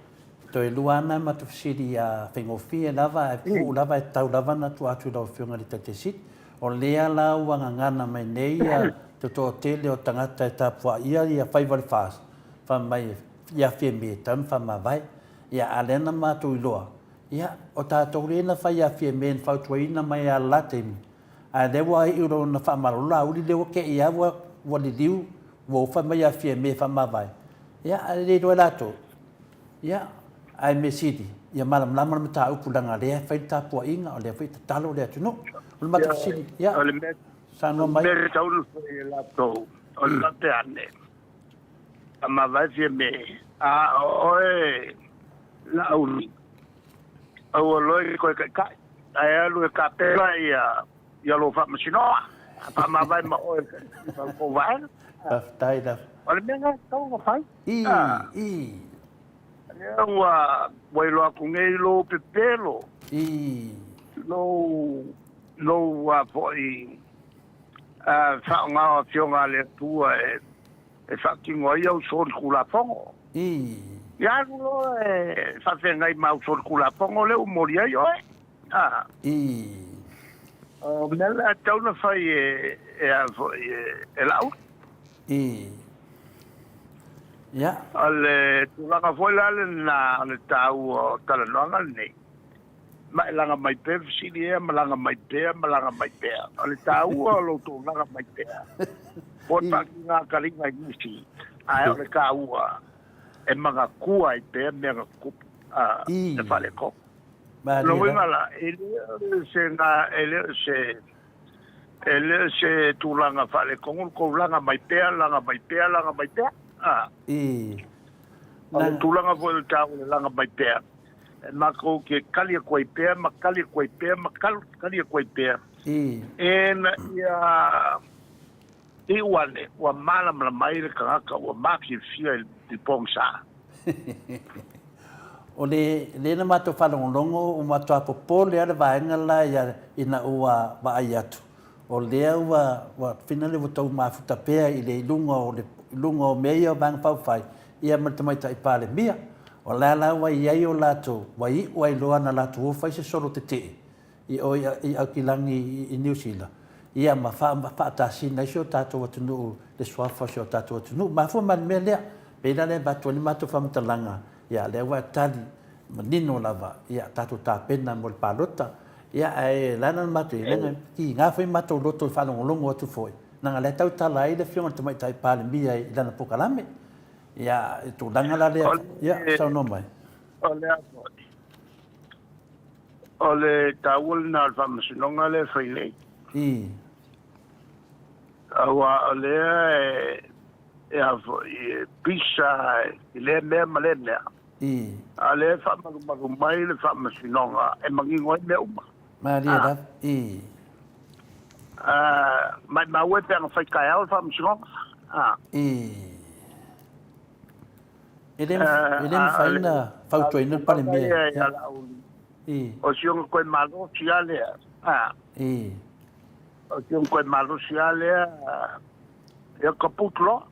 toe lua ana matou fesili ia faigofie lava ae puu lava e tatau lava ona tuu atu i lau Afioga i le Taitaisit. O lea la ua gagana mai nei ia te toatele o tagata e tapuaia ia faiva o le FAST, fai mai ia Fiame e tatau ona faamavae. Ia, a lea na matou iloa, ia, o tatou lea na fai ia Fiame na fautuaina mai a le la taimi, a lea ua iu lona faamalo Laauli lea ua tei a ua, ua liliu, ua ofa mai ia Fiame e faamavae, ia, ae le iloa e latou. Ia, ae mea sili, ia malamalama le mataupu leaga o lea e fai le tapuaiga, o lea foi e tatalo le atunuu. O le matou fesili, ia, saunoa mai. O le mea e tatau ona fai e latou, o le faapea ane, Faamavae Fiame, a o oe Laauli, aua loa e toe taitai, ae alu e tapena ia lou faamasinoga, faamavae ma oe ma le tou vaega. Faafetai lava. O le mea lena e tatau ona fai. Lea ua iloa atu nei lou pepelo, lou a foi faaaoga o Afioga a le Atua e faatino ai au solitulafono. Ia alu loa e faafeagai ma au solitulafono lea ua moli ai oe. O mea la e tatau ona fai e a foi e Laauli. O le tulaga foi la lena o le taua o talanoaga lenei. Ma e laga mai pea fesili ea, ma laga mai pea, ma laga mai pea. O le taua o lo outou laga mai pea, po o le faatigataliga i nisi, ae o le taua e manatua ai pea mea na tutupu, le faaletonu. Lona uiga la, e le o se ga, e le o se, e le o se tulaga faaletonu le tou laga mai pea, laga mai pea, laga mai pea. A. O le tulaga foi o le taua o le laga mai pea, e matou te kali atu ai pea ma kali atu ai pea ma kali atu ai pea, ina ia iu ane ua malamalama ai le tagata ua mafiafia i le pogisa. O le lea na matou faalogologo ua matua popole lava le vaega la ia ina ua vaai atu, o lea ua ua finale ua tou mafuta pea i le i luga o le i luga o mea ia o Vaega Faaupufai ia ma le Tamaitai Palemia. O la la ua i ai o latou, ua iu ai loa na latou o fai se solo tetee i o i Aukilani i Niu Sila, ia ma faatasina ai si o tatou atunuu le suafa o si o tatou atunuu. Mafua mai le mea lea, pei la lea e avatu ai le matou faamatalaga, ia lea ua e tali manino lava, ia tatou tapena mo le palota. Ia ae la na matou, leaga tiga foi matou loto i faalogologo atu foi, leaga lea e tautala ai le Afioga i le Tamaitai Palemia i lana polokalame. Ia, i tulaga la lea, ia saunoa mai. O le a foi? O le taua lena o le faamasinoga lea e fai nei. Aua o lea e, e a foi, e pisa i lea mea ma lea mea. A o lea e faamalumalu mai le faamasinoga e manino ai mea uma. Malie lava. Maimau e pe ana fai taeao le faamasinoga. E le mafai ona fautuaina le Palemia. O si ona toe malosi lava lea. O si ona toe malosi lava lea, ia kaput loa.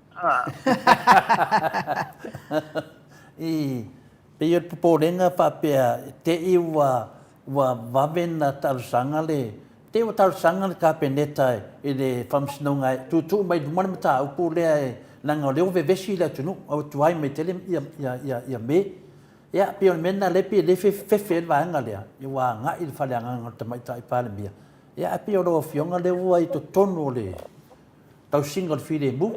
Pei o le popolega faapea, te i ua vave ona talosaga le Te ua talosaga le Kapeneta i le Faamasinoga e tuutuu mai luma le mataupu lea e leaga o lea ua vevesi le atunuu a ua tuai mai tele ia Me. Ia, pei o le mea lena lea pei e le fefe ai le vaega lea, ia ua agai i le faleagaga o le Tamaitai Palemia. Ia ae pei o lau Afioga lea ua i totonu o le tausiga o le filemu.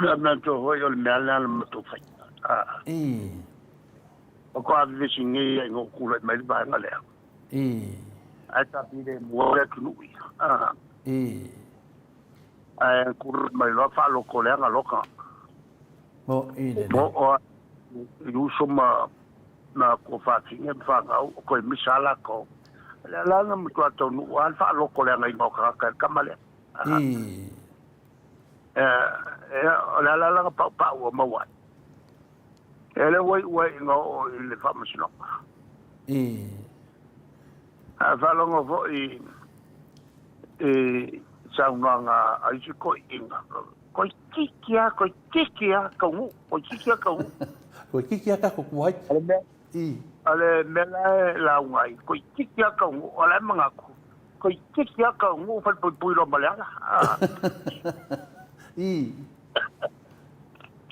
Ia manatua foi o le mea lea na matou faia. Faatoa vevesi nei ai ina ua tulai mai le vaega lea. Ae sa filemu lava le atunuu ia. Ae tulai mai loa faalotoleaga loa tagata. Ua oo i uso ma tuafafine ma fanau o toe misa lava latou. O lea la na matua taunuu lava le faalotoleagaina o tagata e le tama lea. O le ala la na paupau ua maua ai. E le ua iu ai ina oo i le faamasinoga. Ae faalogo foi i saunoaga a isi toeaiina, toeitiiti lava, toeitiiti lava taunuu, toeitiiti lava taunuu. Toeitiiti lava tatou tuai. O le mea la e lauga ai, toeitiiti lava taunuu, o la e manatu, toeitiiti lava taunuu falepuipui loa ma le ala.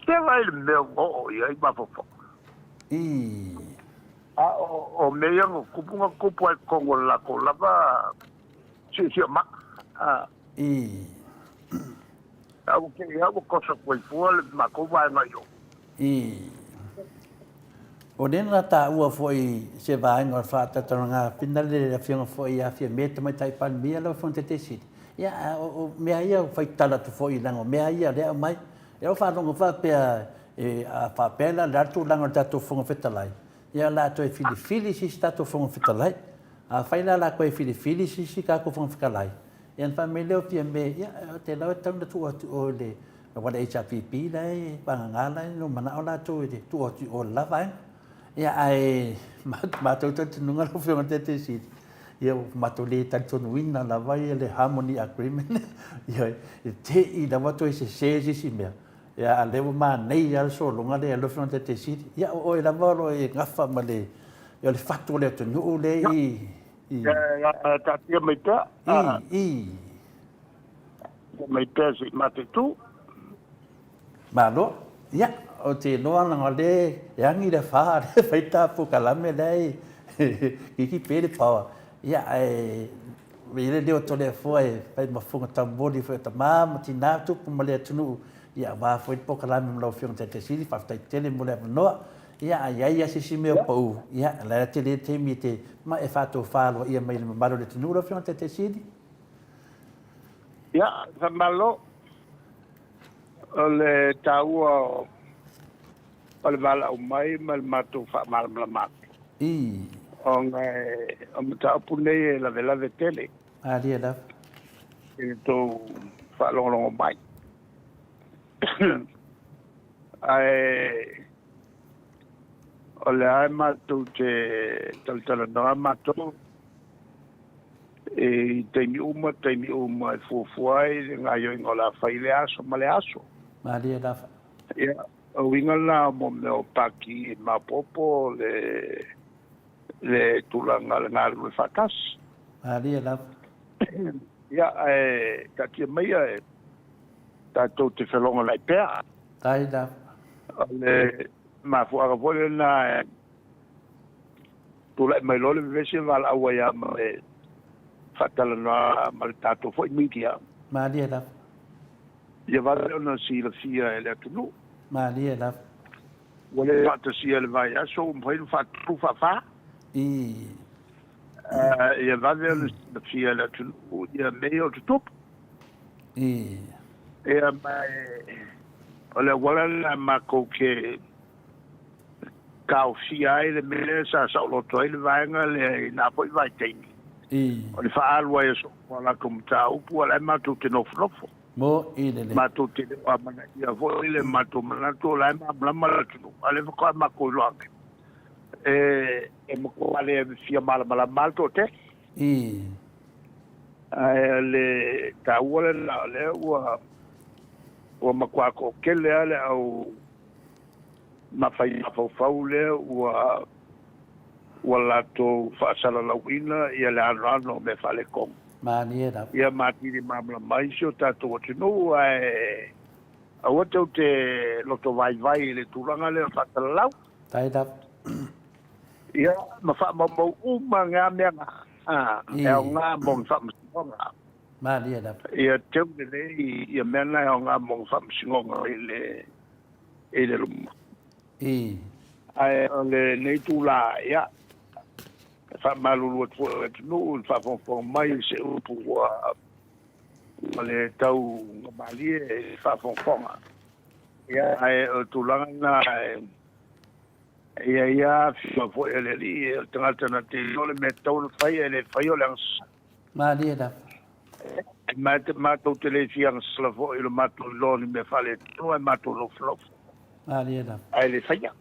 Te vaai i le mea ua oo i ai mafaufauga. A o mea ia na tupu, na tupu lava i totonu o le latou lava siosiomaga. A ua te i lava ua toso atu ai fua le matou vaega i o. O lea na taua foi se vaega o le faatatalanoaga finale le Afioga foi ia Fiame Tamaitai Palemia lau Afioga Taitaisili. Ia, o mea ia ua faitala atu foi leaga o mea ia lea e aumai. Ia ua faalogo faapea, a faapea la o le a le tulaga o le tatou Fofoga Fetalai, ia o le a toe filifili se isi tatou Fofoga Fetalai. Afai la o le a toe filifili se isi tatou Fofoga Fetalai, ia ona fai mai lea o Fiame, ia, ou te iloa e tatau ona tuu atu i o i le aua le HRPP la e vagana la e manao latou e tuu atu i o i le la vaega. Ia, ae matou talitonuga lau Afioga i le Taitaisili, ia ua matou le talitonuina lava ia le harmony agreement, ia e te i lava toe sese se isi mea, ia a o lea ua manaia lava le sologa lea lau Afioga i le Taitaisili. Ia o oe lava o lo o e gafa ma le, ia o le fatu o le atunuu lea i, i. Ia, taatia mai pea. I, i. Mai pea se i mataitu. Malo. Ia, ou te iloa leaga o lea e agi le afa, o lea e fai ta polokalame la e kiki pea le power. Ia, ae e i ai le leo o Toleafoa e fai ma fofoga taumoli foi o tama ma tina, tupu ma le atunuu, ia aua foi le polokalame ma lau Afioga i le Taitaisili. Faafetai tele mo le avanoa. Ia, a i ai lava se isi mea o pau, ia, o la e tele le taimi e te ma e faatofa aloaia mai i le mamalu o le atunuu lau Afioga i le Taitai Sili. Ia, faamalo. O le taua o le valaau mai ma le matou faamalamalama atu. I. Ona o mataupu nei e lavelave tele. Malie lava. I le tou faalogologo mai. Ae o lea e matou te talatalanoa matou i taimi uma, taimi uma e fuafua ai le gaoioiga o le a fai i lea aso ma lea aso. Malie lava. Ia, o uiga lena mo mea o paki maopoopo le le tulaga o le galulue faatasi. Malie lava. Ia, ae taatia maia e tatou te felogonai pea. Tahi lava. O le mafuaaga foi lena e tulai mai loa le vevesi e valaau ai lava ma le faatalanoa ma le tatou foi media. Malie lava. Ia vave ona silafia e le atunuu. Malie lava. Ua le faatasia i le vaiaso ua mafai ona faatolu faafa. I. Ia vave ona silafia e le atunuu ia mea ia o tutupu. I. Ia ma o le auala lena matou te taofia ai le mea lea sa saoloto ai le vaega lea i na foi vaitaimi. I. O le faaalu ai o soo o latou mataupu, a o la e matou te nofonofo. Mo i lelei. Matou te le o amanaia foi le matou manatu o la e malamalama le atunuu, a o lea faatoa matou iloa ake e matua le fia malamalama lava le toatele. I. Ae o le taua lena o lea ua ua matua toatele lava le au mafai mafaufau lea ua ua latou faasalalauina ia le anoano o mea faaletonu. Malie lava. Ia matili malamalama ai si o tatou atunuu, ae aua tou te loto vaivai i le tulaga lea o le faasalalau. Faafetai lava. Ia, ma faamaumau uma na mea na, e aoga mo ni faamasinoga. Malie lava. Ia teu lelei ia mea na e aoga mo ni faamasinoga i le i le luma. I. Ae o lenei itula, ia, e faamalulu atu foi i le atunuu i le faafogafoga mai i se upu ua ua le tau malie i le faafogafoga. Ia, ae o le tulaga lena e i ai lava afioga foi a le alii, o le tagata na te iloa le mea e tatau ona fai ae le faia o le agasala. Malie lava. Ma matou te le fia agasala foi i lo matou iloa o ni mea faaletonu ae matou nofonofo. Malie lava. Ae le faia.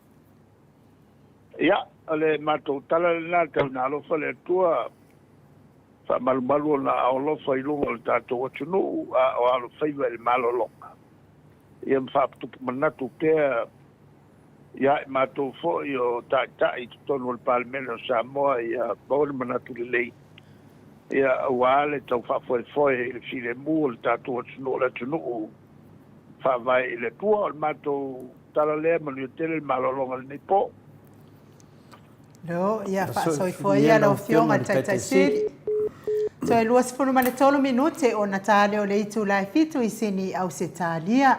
Ia, o le matou tala lena, tau ina alofa le Atua, faamalumalu ona aao alofa i luga o le tatou atunuu a o alofaiva i le malologa. Ia ma faatupu manatu pea ia i matou foi o taitai i totonu o le Palemene o Samoa ia maua le manatu lelei ia aua le tau faafoefoe i le filemu o le tatou atunuu, o le atunuu faavae i le Atua. O le matou tala lea, manuia tele le malologa i lenei po. Lo, ia faasoifua ia lau Afioga i le Taitai Sili. Toe 23 minute ona ta lea o le itula e 7 i Sini, Ausetalia.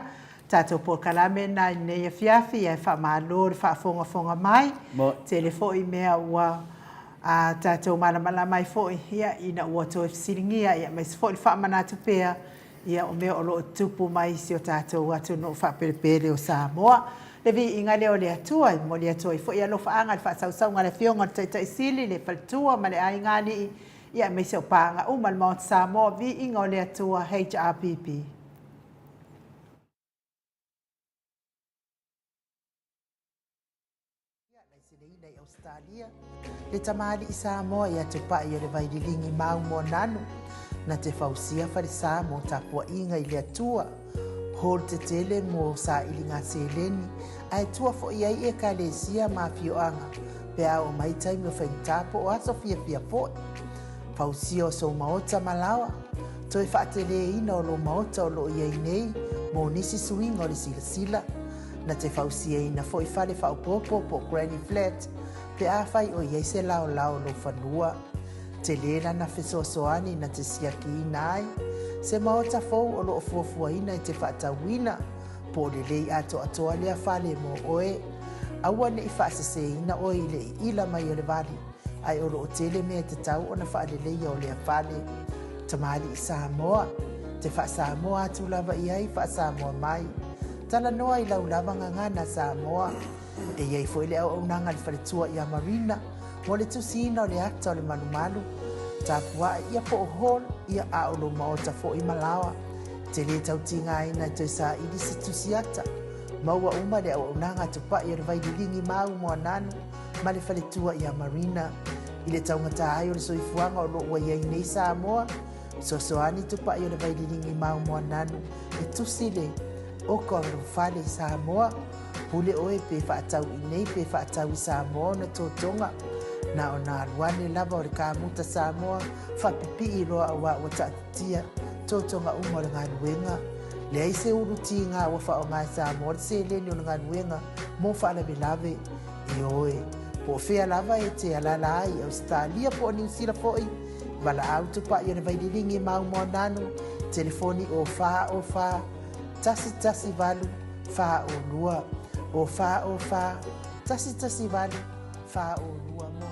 Tatou polokalame na i lenei afiafi ae faamalo le faafogafoga mai. Tele foi mea ua a tatou malamalama ai foi ia ina ua toe fesiligia ia aemaise foi le faamanatu pea ia o mea o lo o tutupu mai i si o tatou atunuu faapelepele o Samoa. Le viiga lea o le Atua e momoli atu ai foi alofaaga i le faasausauga a le Afioga i le Taitai Sili, le Faletua ma le Aiga Alii, ia aemaise o paaga uma a le Maota Samoa, viiga o le Atua, HRPP. Laiseleina i Ausetalia, le tamalii Samoa ia Tupai o le Vaililigi mau Moananu, na te fausia falesa mo tapuaiga i le Atua, hall tetele mo sailiga seleni, ae tua foi ai ekalesia ma afioaga pe a oo mai taimi o faigata po o aso fiafia foi. Fausia o sou maota ma laoa, toe faateleina o lou maota o lo o i ai nei mo nisi suiga o le silasila, Na te fausiaina foi fale faaopoopo po o granny flat pe afai o i ai se laolao o lou fanua. Tele lana fesoasoani na te siakiina ai se maota fou o lo o fuafuaina e te faatauina po o lelei atoatoa lea fale mo oe. Aua ne i faaseseina oe i le iila mai o le vali, ae o lo o tele mea e tatau ona faaleleia o lea fale. Tamalii Samoa, te faa-Samoa atu lava i ai, faa-Samoa mai. Talanoa i lau lava gagana Samoa. E i ai foi le auaunaga a le faletua ia Marina mo le tusiina o le ata o le malumalu, tapuae ia po o hall ia a o lou maota foi ma laoa. E te le tau tigaina e toe saili se tusi ata. Maua uma le auaunaga a Tupai o le Vaililigi ma Moananu ma le faletua ia Marina. I le taugata ai o le soifuaga o lo o ua i ai nei Samoa, fesoasoani Tupai o le Vaililigi ma Moananu e tusi le oka o lou fale i Samoa. Pule oe pe faatau i nei pe faatau i Samoa ona totoga. Na ona alu ane lava o le kamuta Samoa faapipii loa auā ua taatitia totoga uma o le galuega. Leai se ulu tiga ua faaaoga e Samoa le seleni o le galuega mo faalavelave. Ioe, po o fea lava e te alaala ai i Ausetalia po o Niu Sila foi, valaau Tupai o le Vaililigi ma Moananu, telefoni o 4 o 4 118 4 o 2, o 4 o 4 118 4 o 2 mo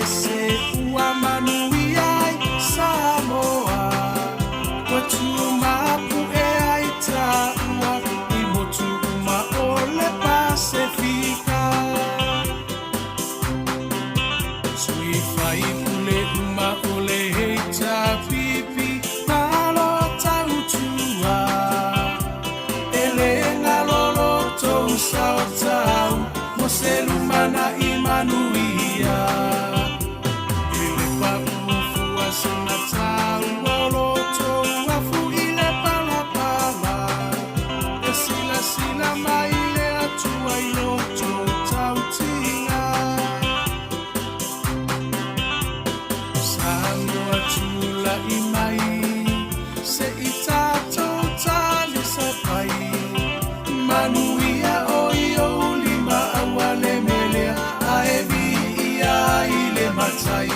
isi. Pasifika. faipule uma o le HRPP malo tautua e le galolo tou saotau mo se lumanai manuia e le paufua sina taua o lo tou afu i le palapala e silasila mai le Atua i lo tou tautiga. Samoa tulai mai se i tatou talisapai manuia o i ou lima aua le melea ae viia i le matai.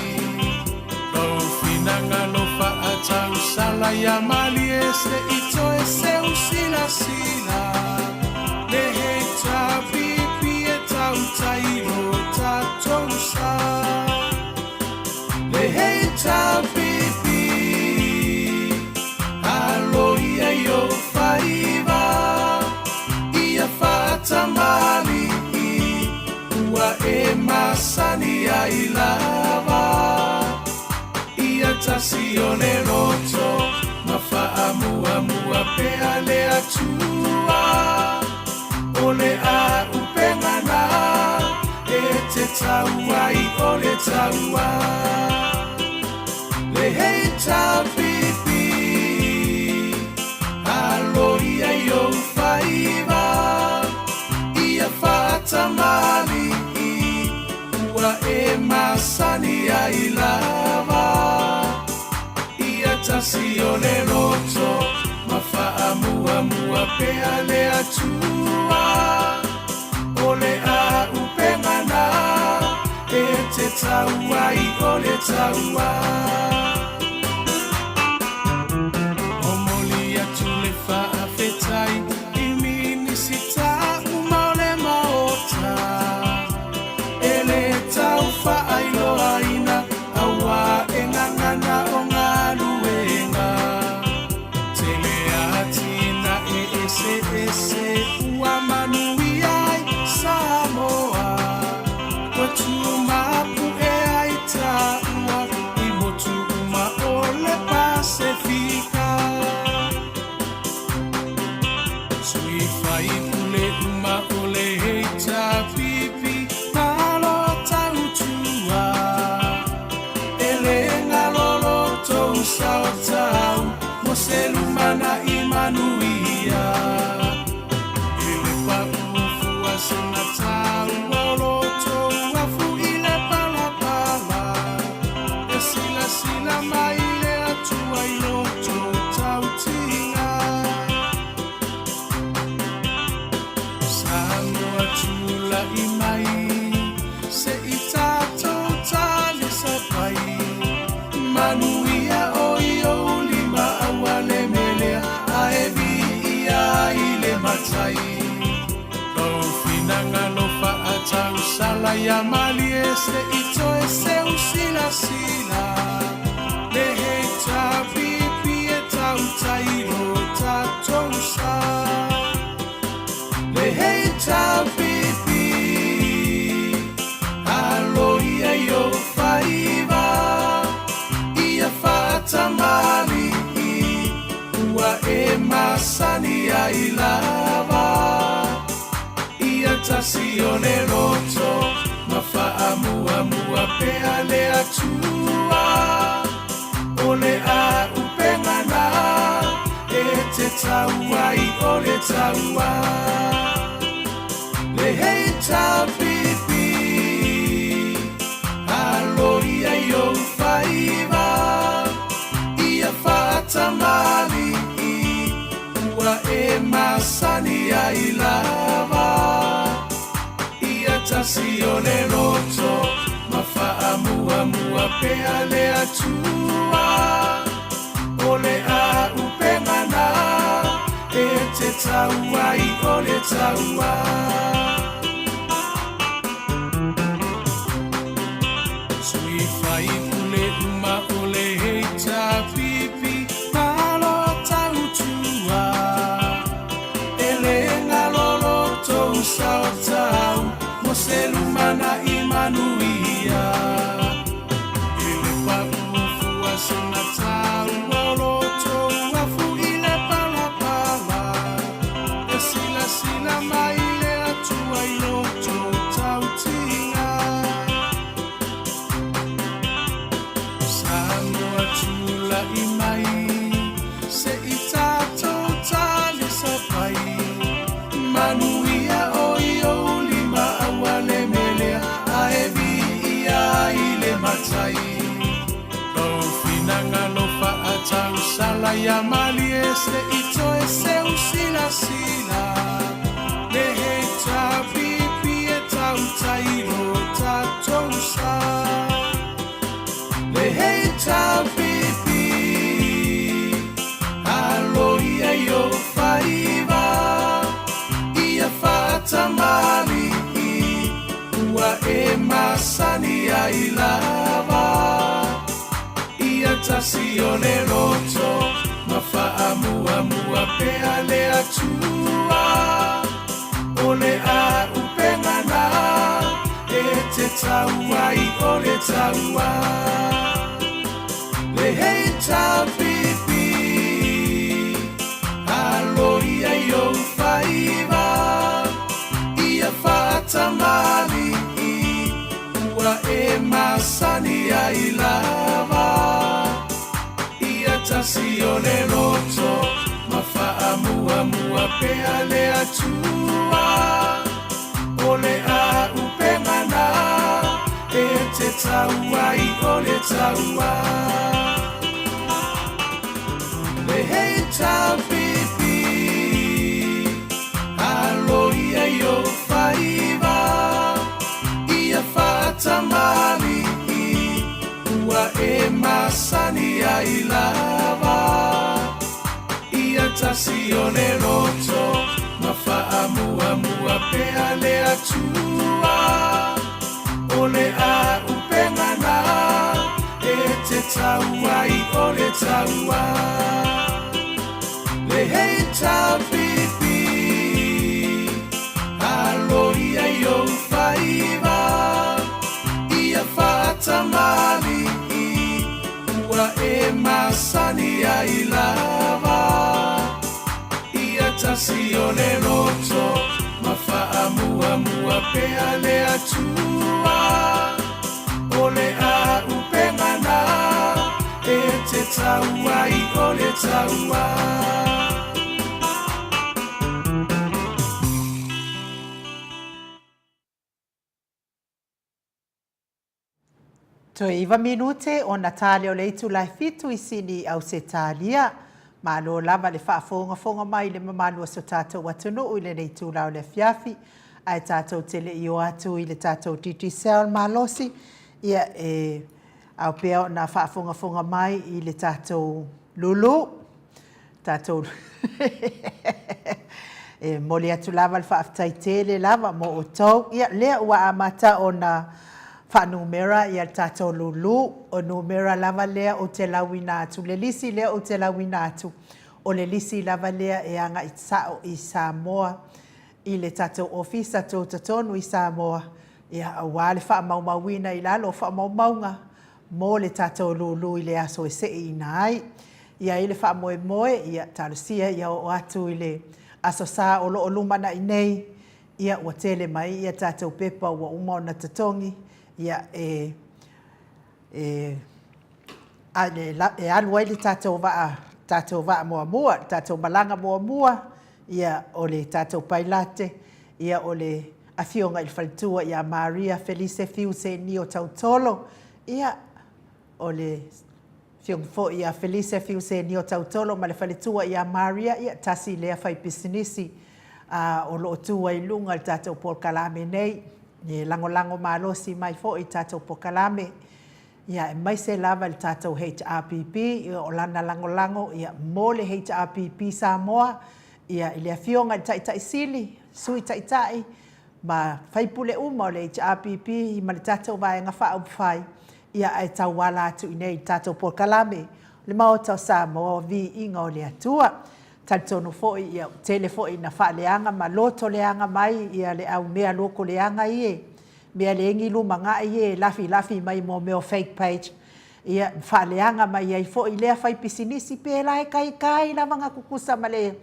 Lou finagalo faatausala ia malie se i toe seu silasila le HRPP e tautai lo tatou sa. Le HRPP alo ia i ou faiva ia faatamalii ua e masani ai lava ia tasi o le loto ma faamuamua pea le Atua o le auupega na e te tau ai o le taua le HRPP alo ia i ou faiva ia faatamalii ua e masani ai lava ia tasi o le loto ma faamuamua pea le Atua o le auupega na e te tau ai o le taua. Momoli atu le faafetai i Minisita uma o le Maota e le tau faailoaina auā e gagana o galuega tele atinae eseese ua manuia ai Samoa ua tumapu'e ai taua i motu uma o le Pasefika. Sui faipule uma o le HRPP malo tautua e le galolo tou saotau mo se lumanai manuia e le paufua sina taua o lo tou afu i le palapala e silasila mai le Atua i lo tou tautiga. Samoa tulai mai se i tatou talisapai manuia o i ou lima aua le melea ae viia i le matai. Lou finagalo faatausala ia malie se i toe seu silasila le HRPP e tautai lo tatou sa. Le HRPP alo ia i ou faiva ia faatamalii ua e masani ai lava ia tasi o le loto ma faamuamua pea le Atua o le auupega na e te tau ai o le taua le HRPP alo ia i ou faiva ia faatamalii ua e masani ai lava ia tasi o le loto ma faamuamua pea le Atua o le auupega na e te tau ai o le taua. Sui faipule uma o le HRPP malo tautua e le galolo tou saotau mo se lumanai manuia. ia malie se i toe seu silasila Le HRPP e tautai i lo tatou sa Le HRPP Alo ia i ou faiva Ia faatamalii Ua e masani ai lava Ia tasi o le loto Ma faamuamua pea le Atua O le auupega na E te tau ai o le taua Le HRPP Alo ia i ou faiva Ia faatamalii Ua e masani ai lava Ia tasi o le loto Ma faamuamua pea le Atua O le auupega na E te tau ai o le taua Le HRPP Alo ia i ou faiva Ia faatamalii Ua e masani ai lava Ia tasi o le loto Ma faamuamua pea le Atua O le auupega na E te tau ai o le taua Le HRPP Alo ia i ou faiva Ia faatamalii Ua e masani ai lava Ia tasi o le loto Ma faamuamua pea le Atua O le auupega na E te tau ai o le taua. Toe iva minute ona tali o le itula e fitu i Sini i Ausetalia. Malo lava le faafogafoga mai i le mamalu o so tatou atunuu i lenei itula o le afiafi. Ae tatou te le i o atu i le tatou Digicel malosi, ia e ao pea ona faafogafoga mai i le tatou lulu. Tatou e momoli atu lava le faafetai tele lava mo outou. Ia, lea ua amata ona faanumera ia le tatou lulu. O numera lava lea ou te lauina atu, le lisi lea ou te lauina atu, o le lisi lava lea e agai sao i Samoa, i le tatou Ofisa Tutotonu i Samoa, ia, aua le faamaumauina i lalo o faamaumauga mo le tatou lulu i le aso e seeina ai. Ia i le faamoemoe, ia talosia ia oo atu i le Aso Sa o lo o lumanai nei, ia ua tele mai ia tatou pepa ua uma ona totogi, ia e e e alu ai le tatou vaa, tatou vaa muamua, le tatou malaga muamua, ia o le tatou pailate, ia o le Afioga i le Faletua ia Maria Felice Fiu Senio Tautolo, ia o le Afioga foi ia Felice Fiu Senio Tautolo ma le faletua ia Maria, ia tasi lea faipisinisi a o lo o tu ai i luga i le tatou polokalame nei, e lagolago malosi mai foi i tatou polokalame, ia aemaise lava i le tatou HRPP, ia o lana lagolago ia mo le HRPP Samoa, ia i le Afioga i le Taitai Sili, Sui Taitai, ma faipule uma o le HRPP ma le tatou Vaega Faaupufai, ia ae tauala atu i inei i le tatou polokalame, le Maota o Samoa, Viiga o le Atua. Talitonu foi ia ua tele foi ina faaleaga ma lotoleaga mai ia le au mea lotoleaga ie, mea leai ni lumanai ie e lafilafi mai mo mea o fake page, ia faaleaga mai ai foi lea faipisinisi pēlā e taitai lava na tutusa ma le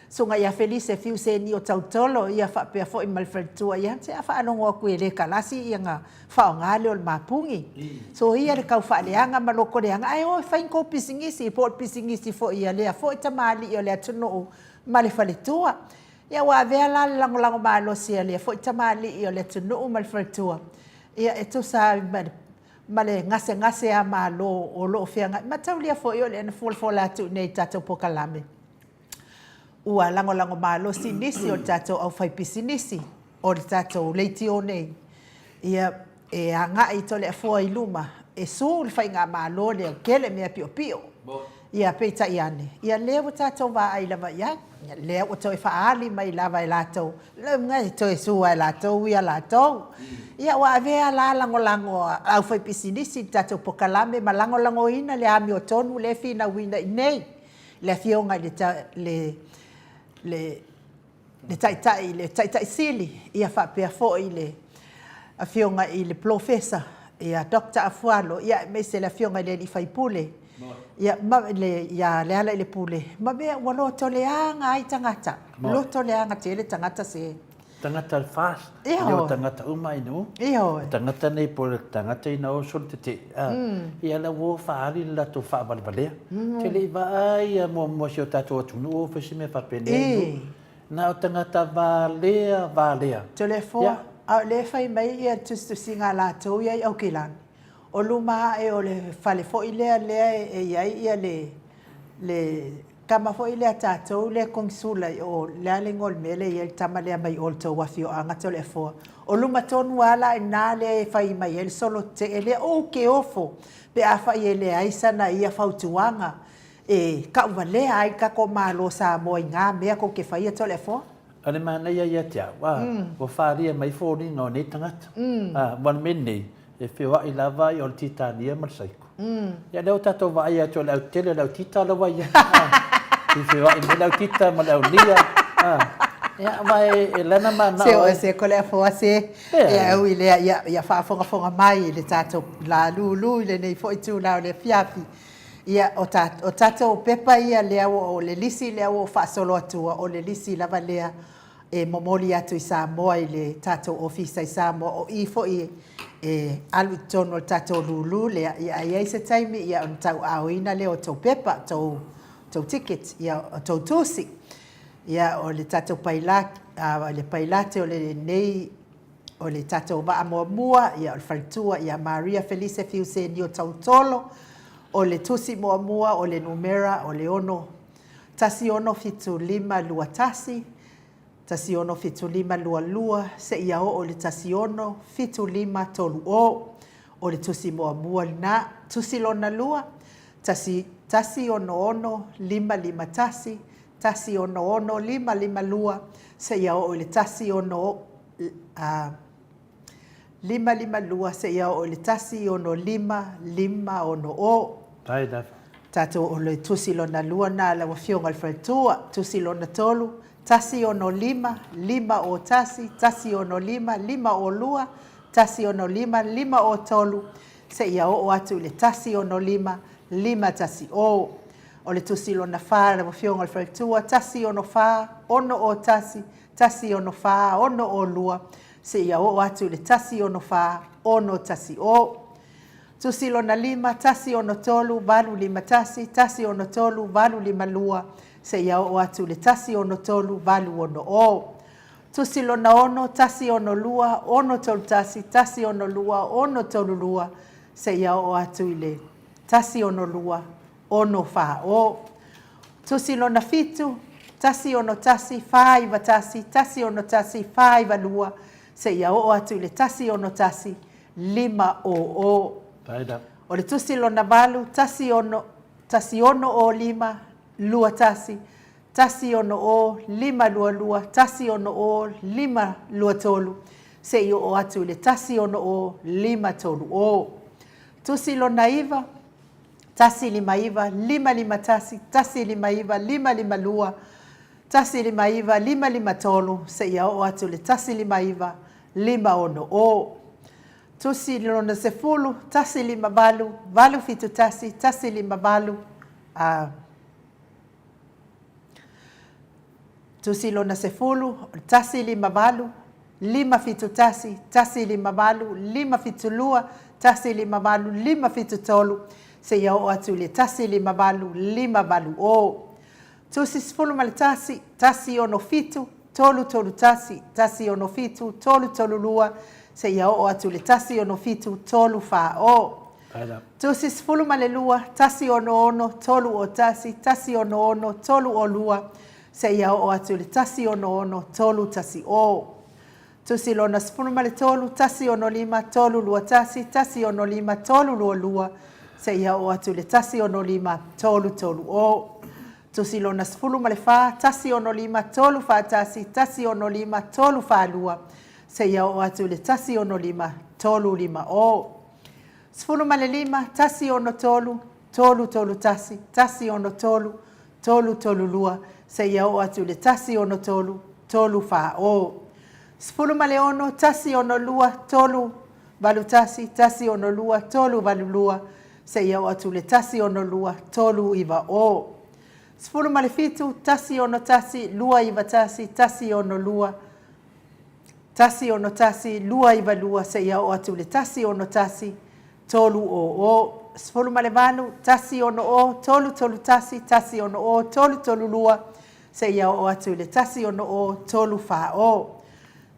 Susuga ia Felise Fiu Senio Tautolo, ia faapea foi ma le faletua ia, se a faalogo atu e le kalasi ia na faaaoga lea o le mapuni. So ia le tau faaleaga ma lotoleaga, ae o e fai ni tou pisinisi, po o le pisinisi foi a lea foi tamalii o le atunuu ma le faletua. Ia ua avea la le lagolago malosi a lea foi tamalii o le atunuu ma le faletua, ia e tusa ai ma le. ma le gasegase a Malo o lo o feagai. Mataulia foi o lea na folafola atu i inei i le tatou polokalame, ua lagolago malosi nisi o le tatou aufaipisinisi o le tatou leitio nei, ia, e agai i Toleafoa i luma e su le faigamalo lea, tele mea piopio. Ia, peitai ane, ia lea ua tatou vaai lava i ai, lea ua toe faaali mai lava e latou, e toe su lava e latou ia latou. Ia, ua avea la lagolago a le aufaipisinisi i le tatou polokalame ma lagolagoina le amiotonu lea e finauina i inei, le Afioga i le le le Taitai, le Taitai Sili, ia faapea foi le Afioga i le Polofesa, ia Doctor Afualo, ia aemaise le Afioga i le alii faipule, ia ma le, ia Lealailepule, ma mea ua lotoleaga ai tagata, lotoleaga tele tagata se. Tagata le fast, e le o tagata uma i nuu. Ioe. Tagata nei po o le tagata ina oso le tetee, a, ia la ua faaali le latou faavalevalea. Te le i vaai ia muamua si o tatou atunuu o fai se mea faapenei i nuu. Na o tagata valea, valea. Toleafoa, a o lea e fai mai ia le tusitusiga a latou ia i Aukilani, o luma ae o le fale foi lea lea e i ai ia le, le tama foi lea a tatou lea e konisula i o, le a le igoa o le mea lea e i ai le tama lea mai o i le tou afioaga Toleafoa, o luma tonu lava la i ina lea e fai mai ai le solo tetee lea, ou te ofo pe afai e leai sana ia fautuaga e tauvalea ai le tatou Malo o Samoa i na mea tou te faia Toleafoa. O le manaia ia te au, a, ua falia mai foliga o nei tagata. A, ua le mea lenei, e feoai lava o le Titania ma le Saiko. Ia lea ua tatou vaai atu o le autele o le autita la ua i ai. I feoai mai le autita ma le aunia. Ia, aua e lana manao. Se o se Toleafoa se, e au i lea, ia, ia faafogafoga mai i le tatou lā lūlū i lenei foi itula o le afiafi. Ia, o, ta, o tatou pepa ia lea ua, o le lisi lea ua ou faasolo atua, o le lisi lava lea e momoli atu i Samoa i le tatou ofisa i Samoa, o i foi e alu i totonu o le tatou lūlū lea, ia a i ai se taimi, ia ona tauaaoina lea o tou pepa, tou, tou ticket, ia o tou tusi. Ia, o le tatou paila, a, le pailate o lenei O le tatou vaa muamua, ia o le faletua ia Maria Felise Fiusenio Tautolo, o le tusi muamua o le numera o le 6 167521, 167522 seia oo i le 167530. O le tusi muamua lena. Tusi lona lua, 1 166551, 166552 seia oo i le 16 552 seia oo i le 165560. Tae lava. Tatou o le tusi lona lua na lau Afioga i le Faletua. Tusi lona tolu, 165 501, 165 502, 165 503 seia oo atu i le 165 510. O le tusi lona fa lau Afioga i le Faletua, 164 601, 164 602 seia oo atu i le 164 610. Tusi lona lima, 163 851, 163 852 seia oo atu i le 163 860. Tusi lona ono, 162 631, 162 632 seia oo atu i le 162 640. Tusi lona fitu, 161 491, 161 492 seia oo atu i le 161 500. Taida. O le tusi lona valu, 16 1605 21, 160 522, 160 523 seia oo atu i le 160 530. Tusi lona iva, 159 551, 159 552, 159 553 seia oo atu i le 159 560. Tusi lona sefulu, 158 871, 158 a. Tusi lona sefulu, 158 571, 158 572, 158 573 seia oo atu i le 158 580. Tusi 11, 167 331, 167 332 seia oo atu i le 1 6 7 3 4 0. Tusi 12, 1 6 3 0 1, 1 6 3 0 2, seia oo atu i le 1 6 3 1 0. Tusi lona 13, 1 6 5 3 2 1, 1 6 5 3 2 2, seia oo atu i le 1 6 5 3 3 0. Tusi lona 14, 1 6 5 3 4 1, 1 6 5 3 4 2, seia oo atu i le 1 6 5 3 5 0. 15, 1 6 3 3 3 1, 1 6 3 3 2, seia oo atu i le 1 6 3 3 4 0. 16, 1 6 2 3 8 1, 1 6 2 3 8 2, seia oo atu i le 1 6 2 3 9 0. 17, 1 6 1 2 9 1, 1 6 2 1 6 1 2 9 2, seia oo atu i le 1 6 1 3 0 0. 18, 1 6 0 3 3 1, 1 6 0 3 3 2, seia oo atu i le 1 6 0 3 4 0.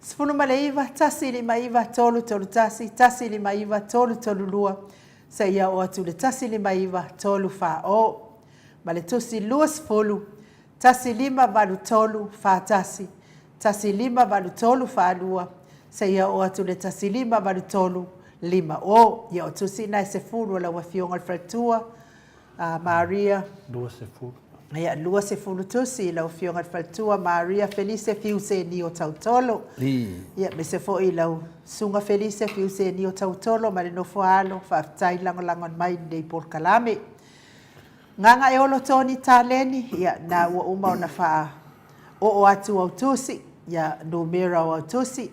19, 1 5 9 3 3 1, 1 5 9 3 3 2, seia oo atu i le 1 5 9 3 4 0. Ma le tusi 20, 1 5 8 3 4 1, 1 5 8 3 4 2, seia oo atu i le 1 5 8 3 5 0. Ia o tusi na e 10 a lau Afioga i le Faletua, a Maria. 20. Ia, 20 tusi i lau Afioga i le Faletua Maria Felise Fiuseni o Tautolo. Ia, aemaise foi i lau Susuga Felise Fiuseni o Tautolo ma le nofo a alo, faafetai lagolago mai i lenei polokalame. Gagaeolo Toni Taleni, ia, na ua uma ona faaoo atu au tusi, ia, numera o au tusi,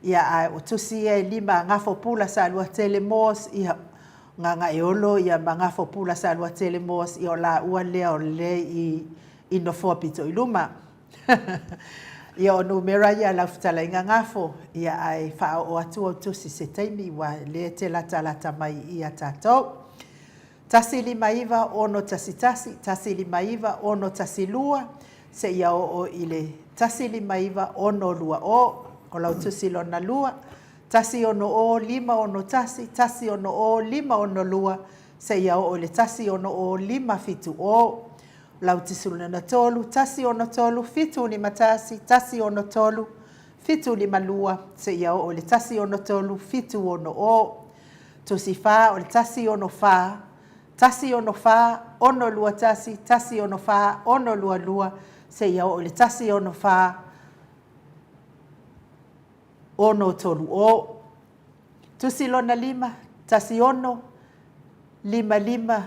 ia, ae o tusi ia e 5 a Gafo Pula Saluatele Moores, ia, Gagaeolo ia ma Gafo Pula Saluatele Moores, ia o laua lea o le i nofoa pito i luma. Ia o numera ia a lau fetalaiga Gafo, ia ae faaoo atu au tusi se taimi ua lea e te latalata mai ia tatou. 1 5 9 6 1 1 5 9 6 1 2, seia oo i le 1 5 9 6 2 0. O lau tusi lona 2, 1 6 5 6 1, 1 6 5 6 2, seia oo i le 1 6 5 7 0. Lau tusi lona 3, 1 6 3 7 5 1, 1 6 3 7 5 2, seia oo i le 1 6 3 7 6 0. Tusi 4 o le 1 6 4, 1 6 4 6 2 1, 1 6 4 6 2 2, seia oo i le 1 6 4 6 3 0. Tusi lona 5, 1 6 5 5,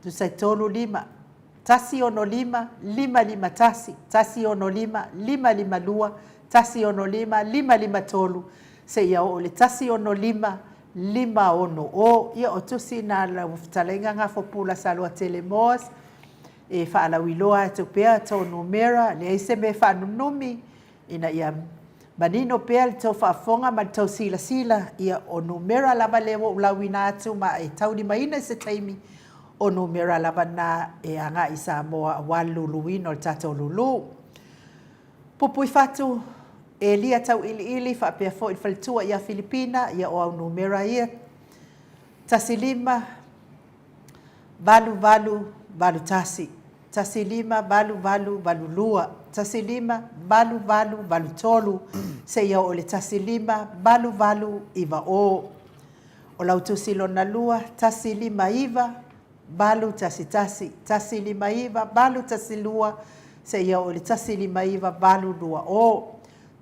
tusa e 3 5, 1 6 5 5 5 1, 1 6 5 5 5 2, 1 6 5 5 5 3, seia oo i le 1 6 5 5 6 0. Ia o tusi na lau fetalaiga Gafo Pula Saluatele Moores e faalauiloa atu pea tou numera, leai se mea e faanunumi ina ia manino pea le tou faafofoga ma le tou silasila, ia o numera lava lea ua ou lauina atu ma e taulimaina i se taimi, o numera lava na e agai i Samoa aua le luluina o le tatou lulu. Pupui fatu, Elia Tauiliili faapea foi le faletua ia Filipina, ia o au numera ia, 1 5 8 8 8 1, 1 5 8 8 8 2, 1 5 8 8 8 3, seia oo i le 1 5 8 8 9 0. O lau tusi lona 2, 1 5 9 8 1 1, 1 5 9 8 1 2, seia oo i le 1 5 9 8 2 0.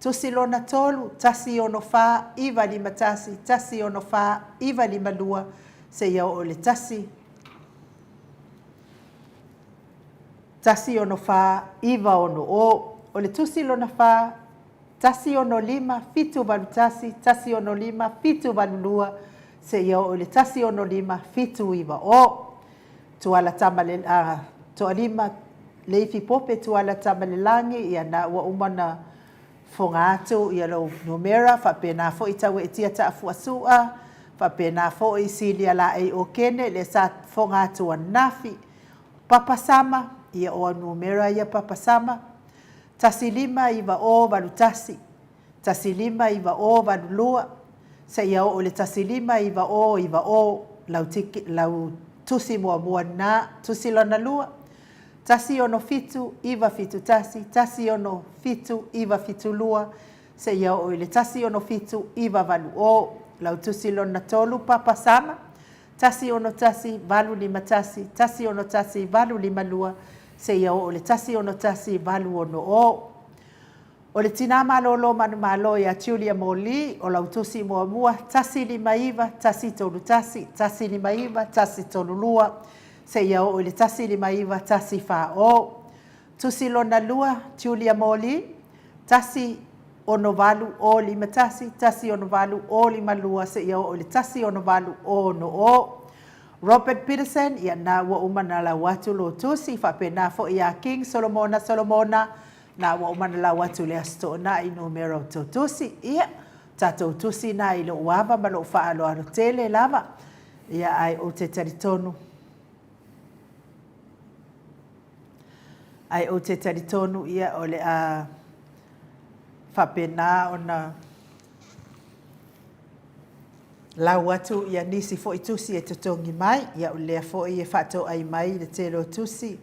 Tusi lona 3, 1 6 4 9 5 1, 1 6 4 9 5 2, seia oo i le 1 1 6 4 9 6 0. O le tusi lona 4, 1 6 5 7 8 1, 1 6 5 7 8 2, seia oo i le 1 6 5 7 9 0. Tuala tama le toalima Leifi Pope Tuala tama le lagi, ia na ua uma ona foga atu ia lou numera, faapena foi Taueetia Taafuasua, faapena foi Silia Laei Okene lea sa foga atu ananafi. Papa Sama, ia o au numera ia Papa Sama, 1 5 9 0 8 1, 1 5 9 0 8 2, Seia oo i le 15 90 90, lau tiki, lau tusi muamua lena, tusi lona lua, 1 6 7 9 7 1, 1 6 7 7 2, seia oo i le 1 6 7 9 8 0. Lau tusi lona tolu, Papa Sama, 1 6 1 8 5 1, 1 6 1 8 5 2, seia oo i le 1 6 1 8 6 0. O le tinā malōlō manumalo iā Julia Moli, o lau tusi muamua, 1 5 9 1 3 1, 1 5 9 1 3 2, seia oo i le 1 5 9 1 4 0. Tusi lona lua, Julia Moli, 1 6 8 0 5 1, 1 6 8 0 5 2, seia oo i le 1 6 8 0 6 0. Robert Peterson, ia na ua uma ona lau atu lō tusi, faapena foi iā King Solomona Solomona, Na ua uma ona lau atu le Aso Toonai i numera o tou tusi. Ia, tatou tusi na i lou ava ma lou faaaloalo tele lava. Ia, ae ou te talitonu, ae ou te talitonu, ia, o le a faapena ona lau atu ia nisi foi tusi e totogi mai. Ia, o lea foi e faatoai mai le tele o tusi.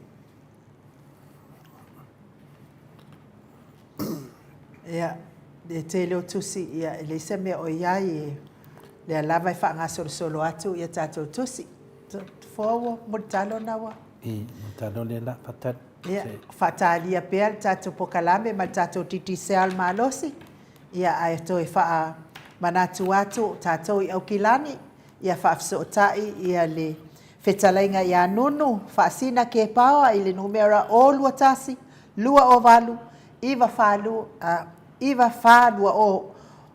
Ia, le tele o tusi, ia, e leai se mea o i ai, e, lea lava e faagasolosolo atu ia tatou tusi. Tofoa ua mulitalo na ua. I, mulitalo lea la, faatali. Ia, faatalia pea le tatou pokalame ma le tatou Digicel malosi, ia, ae toe faamanatu atu tatou i Aukilani, ia faafesootai ia le Fetalaiga ia Nunu Faasina Kepaoa i le numera 0 2 1 2 0 8 9 4 2 9 4 2 0,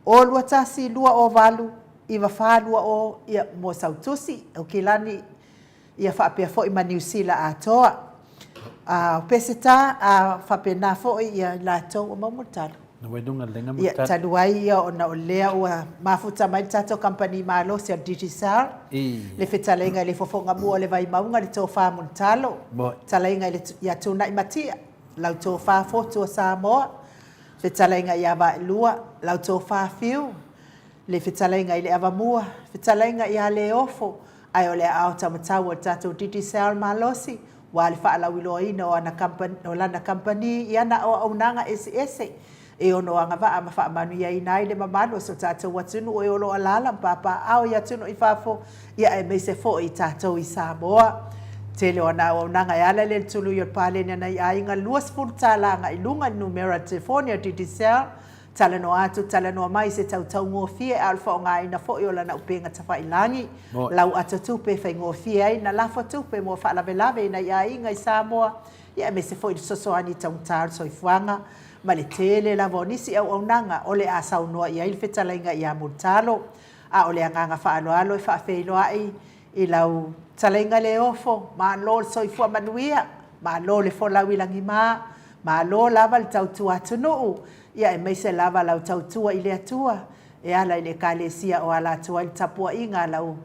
0 2 1 2 0 8 9 4 2 0, ia, mo sau tusi, Aukilani, ia faapea foi ma Niu Sila atoa. A o Peseta, a faapena foi ia i latou ua maua talo. Na wai luga lenga mo Ia, talu ai ia ona o lea ua mafuta mai le tatou kamupani malosi a le Digicel, le fetalaiga i le fofoga mua o le Vaimauga, le Tofa Mulitalo, fetalaiga i le, ia Tunai Matia, lau Tofa Fotu o Samoa, fetalaiga ia Vaelua, lau Tofa Fiu, le fetalaiga i le Avamua, fetalaiga ia Leofo, ae o le aao taumatau o le tatou Digicel malosi, ua le faalauiloaina o ana o lana kamupani i ana auaunaga eseese e ono agavaa ma faamanuiaina ai le mamalu o so tatou atunuu e o lo o alaala ma papaaao i atunuu i fafo, ia aemaise foi i tatou i Samoa. Tele o ana auaunaga e ala i le tului o le paleni a nai aiga $20 agai luga i le numera telefoni a Digicel. Talanoa atu, talanoa mai i se tautaugofie a o le faaaogaina foi o lana upega tafailagi, lau ato tupe e faigofie ai na lafo tupe mo faalavelave i nai aiga i Samoa, ia aemaise foi le fesoasoani i taugata o le soifuaga, ma le tele lava o nisi auaunaga o le a saunoa i ai le fetalaiga ia Mulitalo. A o le agaga faaaloalo e faafeiloai i lau talaiga le ofo, malo le soifua manuia, malo le folau i lagima, malo lava le tautua atunuu, ia aemaise lava lau tautua i le Atua e ala i le Ekalesia o ala atu ai le tapuaiga a lau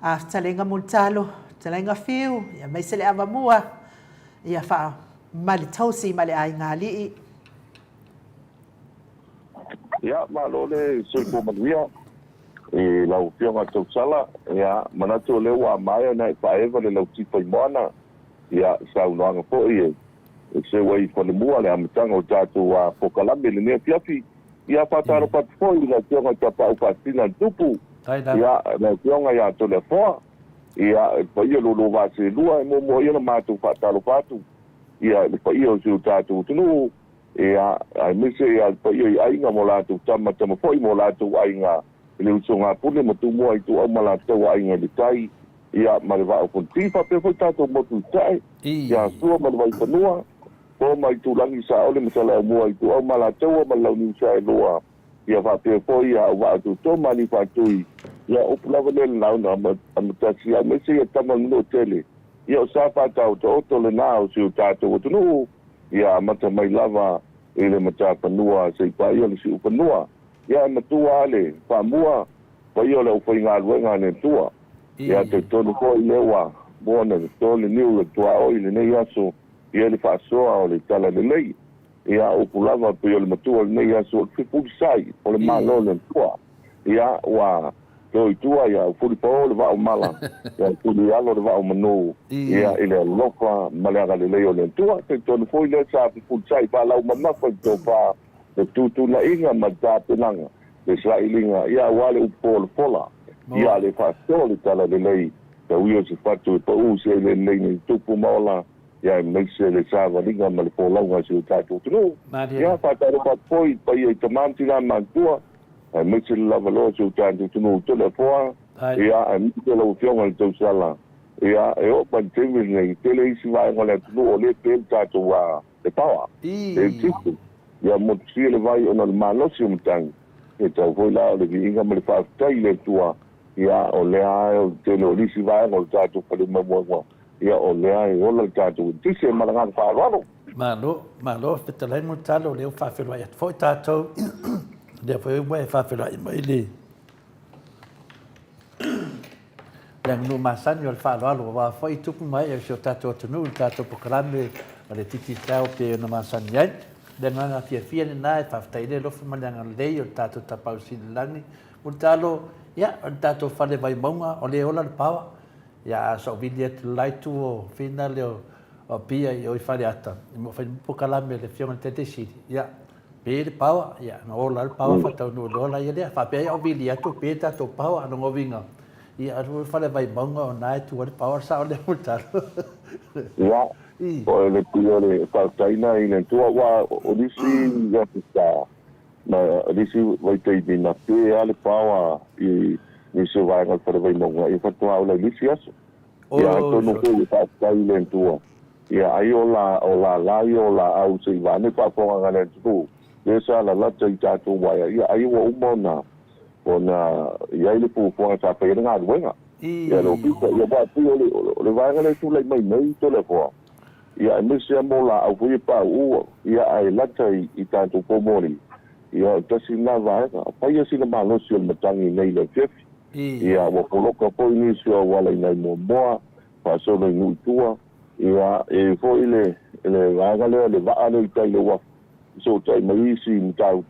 fetalaiga Mulitalo, fetalaiga Fiu, ia aemaise le Avamua, ia faa ma le taosi ma le aiga alii. Ia, malo le soifua manuia i lau Afioga Tausala. Ia, manatu o lea ua maea ona e faaeva le lautifa i moana. Ia, saunoaga foi e seu ai i falemua le amataga o tatou pokalame i lenei afiafi. Ia, faatalofa atu foi i le Afioga i Tapaau Faasina le Tupu. Ia, le Afioga ia Toleafoa. Ia, le paia o lo oulua vaa selua e muamua ia ona matou faatalofa atu. Ia, le paia o si o tatou atunuu. Ia, aemaise ia le paia i aiga ma o latou tama, tama foi ma o latou aiga i le usoga pule ma Tumua Ituau ma latou aiga i le tai, ia, ma le Vaa o Fonoti, faapea foi tatou motu i Sae, ia Sua ma le Vaifanua, Fofo ma Itulagi, Saole ma Saleaaumua, Ituau ma Alataua ma le Launiu Saelua, ia faapea foi ia Auvaa Tuto ma Aliifaatui, ia upu lava lea i le lauga amatasi, aemaise ia tama o le Manuatele, ia o sa faataotaoto lena o si o tatou atunuu, ia amata mai lava i le matafanua se i paia le siufanua, ia e matua lava le faamua paia o le aufaigaluega a le Atua. Ia talitonu foi lea ua mua ona toto le niu i le tuaoi i lenei aso, ia le faasoa o le talalelei. Ia upu lava pei o le matua o lenei aso, o le fefulisai o le Malo o le Atua. Ia, ua to i tua, ia, ua fulipao le vaa o mala, ia, ua fulialo le vaa o manu, ia, i le alofa ma le agalelei o le Atua. Talitonu foi lea sa fefulisai faalaumamafa i le tofa, le fetuutuunaiga ma le tapenaga, le sailiga, ia, aua le upu folafola, ia, le faasoa le talalelei, tau ia o se fatu e pau se eleele nei tupu ma ola, ia aemaise le savaliga ma le folauga a si o tatou atunuu. Ia, faatalofa atu foi i le paia i tama ma tina matutua, aemaise le lavaloa o si o tatou atunuu i Toleafoa, ia, aemaise lau Afioga i le Tausala, ia, e oo mai i le taimi lenei, e tele isi vaega o le atunuu o lea e pe le tatou le power, le eletise, ia motusia le vai ona o le malosi o matagi. E tatau foi la o le viiga ma le faafetai i le Atua, ia, o lea lava o le tele o nisi vaega o le tatou fale moemoenoa, ia, o lea e ola le tatou eletise ma le agaga faaaloalo. Malo, malo fetalai Mulitalo, o lea ua faafeiloai atu foi tatou, o lea foi ua e faafeiloai mai le le aganuu masani o le faaaloalo aua foi tupu ma ee o si o tatou atunuu i le tatou polokalame o le Digicel pei ona masani ai. Le agaga fiafia lena e faafetai ai le alofa ma le agalelei o le tatou Tapaau Sili i le Lagi. Mulitalo, ia, o le tatou fale Vaimauga, o lea e ola le power. Ia, a sauvili atu i le la itu o Fina le o Apia i o i Faleata, i mo fai polokalame le Afioga i le Taitai Sili, ia, pe le power, ia, na ola le power faataunuu loa la ia lea. Faapea ai au vili atu pe tatou power, lona uiga, ia, alu i le fale Vaimauga o na e tu ai le power, sao lea Mulitalo. Ia, o le pei o le faafetaina i le Atua, aua o nisi aso sa, ma nisi vaitaimi na pe lava le power i nisi o vaega o le fale Vaimauga, ia faatoa ola i le isi aso. Ia atonu foi e faafetai i le Atua, ia ai o la o lala ia o laau se i vaeane faafofogaga a le atunuu, lea sa lalata i tatou uaea, ia ai ua uma ona ona i ai le fuafuaga sa fai ai le galuega. Ia le ofisa, ia aua e pei o le o le vaega lea e tulai mai nei Toleafoa, ia aemaise lava mo laau foi ia pauu, ia ae lata i tatou poumoli, ia o le tasi lena vaega. Fai sina malosi o le matagi nei i le afiafi. Ia, ua poloka foi nisi o auala i nai Moamoa, faasolo i nuu i tua. Ia, e i ai foi le, le vaega lea, le vaa lea i tai i le uafu, i fesootai mai isi mataupu.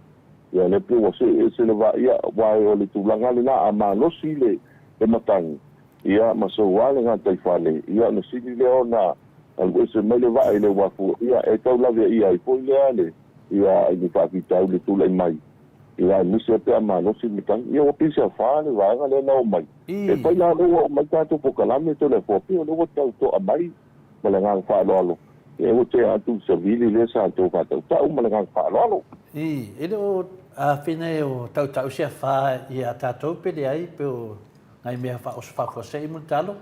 Ia, lea pei ua see ese le vaa, ia, aua o le tulaga lena, a malosi le, le matagi, ia, ma soua le gataifale, ia, ona sili lea ona alu ese mai le vaa i le uafu, ia, e tau laveaia ai foi lea le, ia, i ni faafitauli e tulai mai. Ia aemaise pe a malosi le matagi. Ia ua pei se afa le vaega lea na omai. E fai la lea ua omai tatou polokalame Toleafoa pei o lea ua tau to'a mai ma le agaga faaaloalo. Ia ua tea atu le savili lea sa outou faatautau ma le agaga faaaloalo. I, e le o afina e o tautau se afa ia tatou pe leai pe o nai mea faaoso faafuasei mo le talo?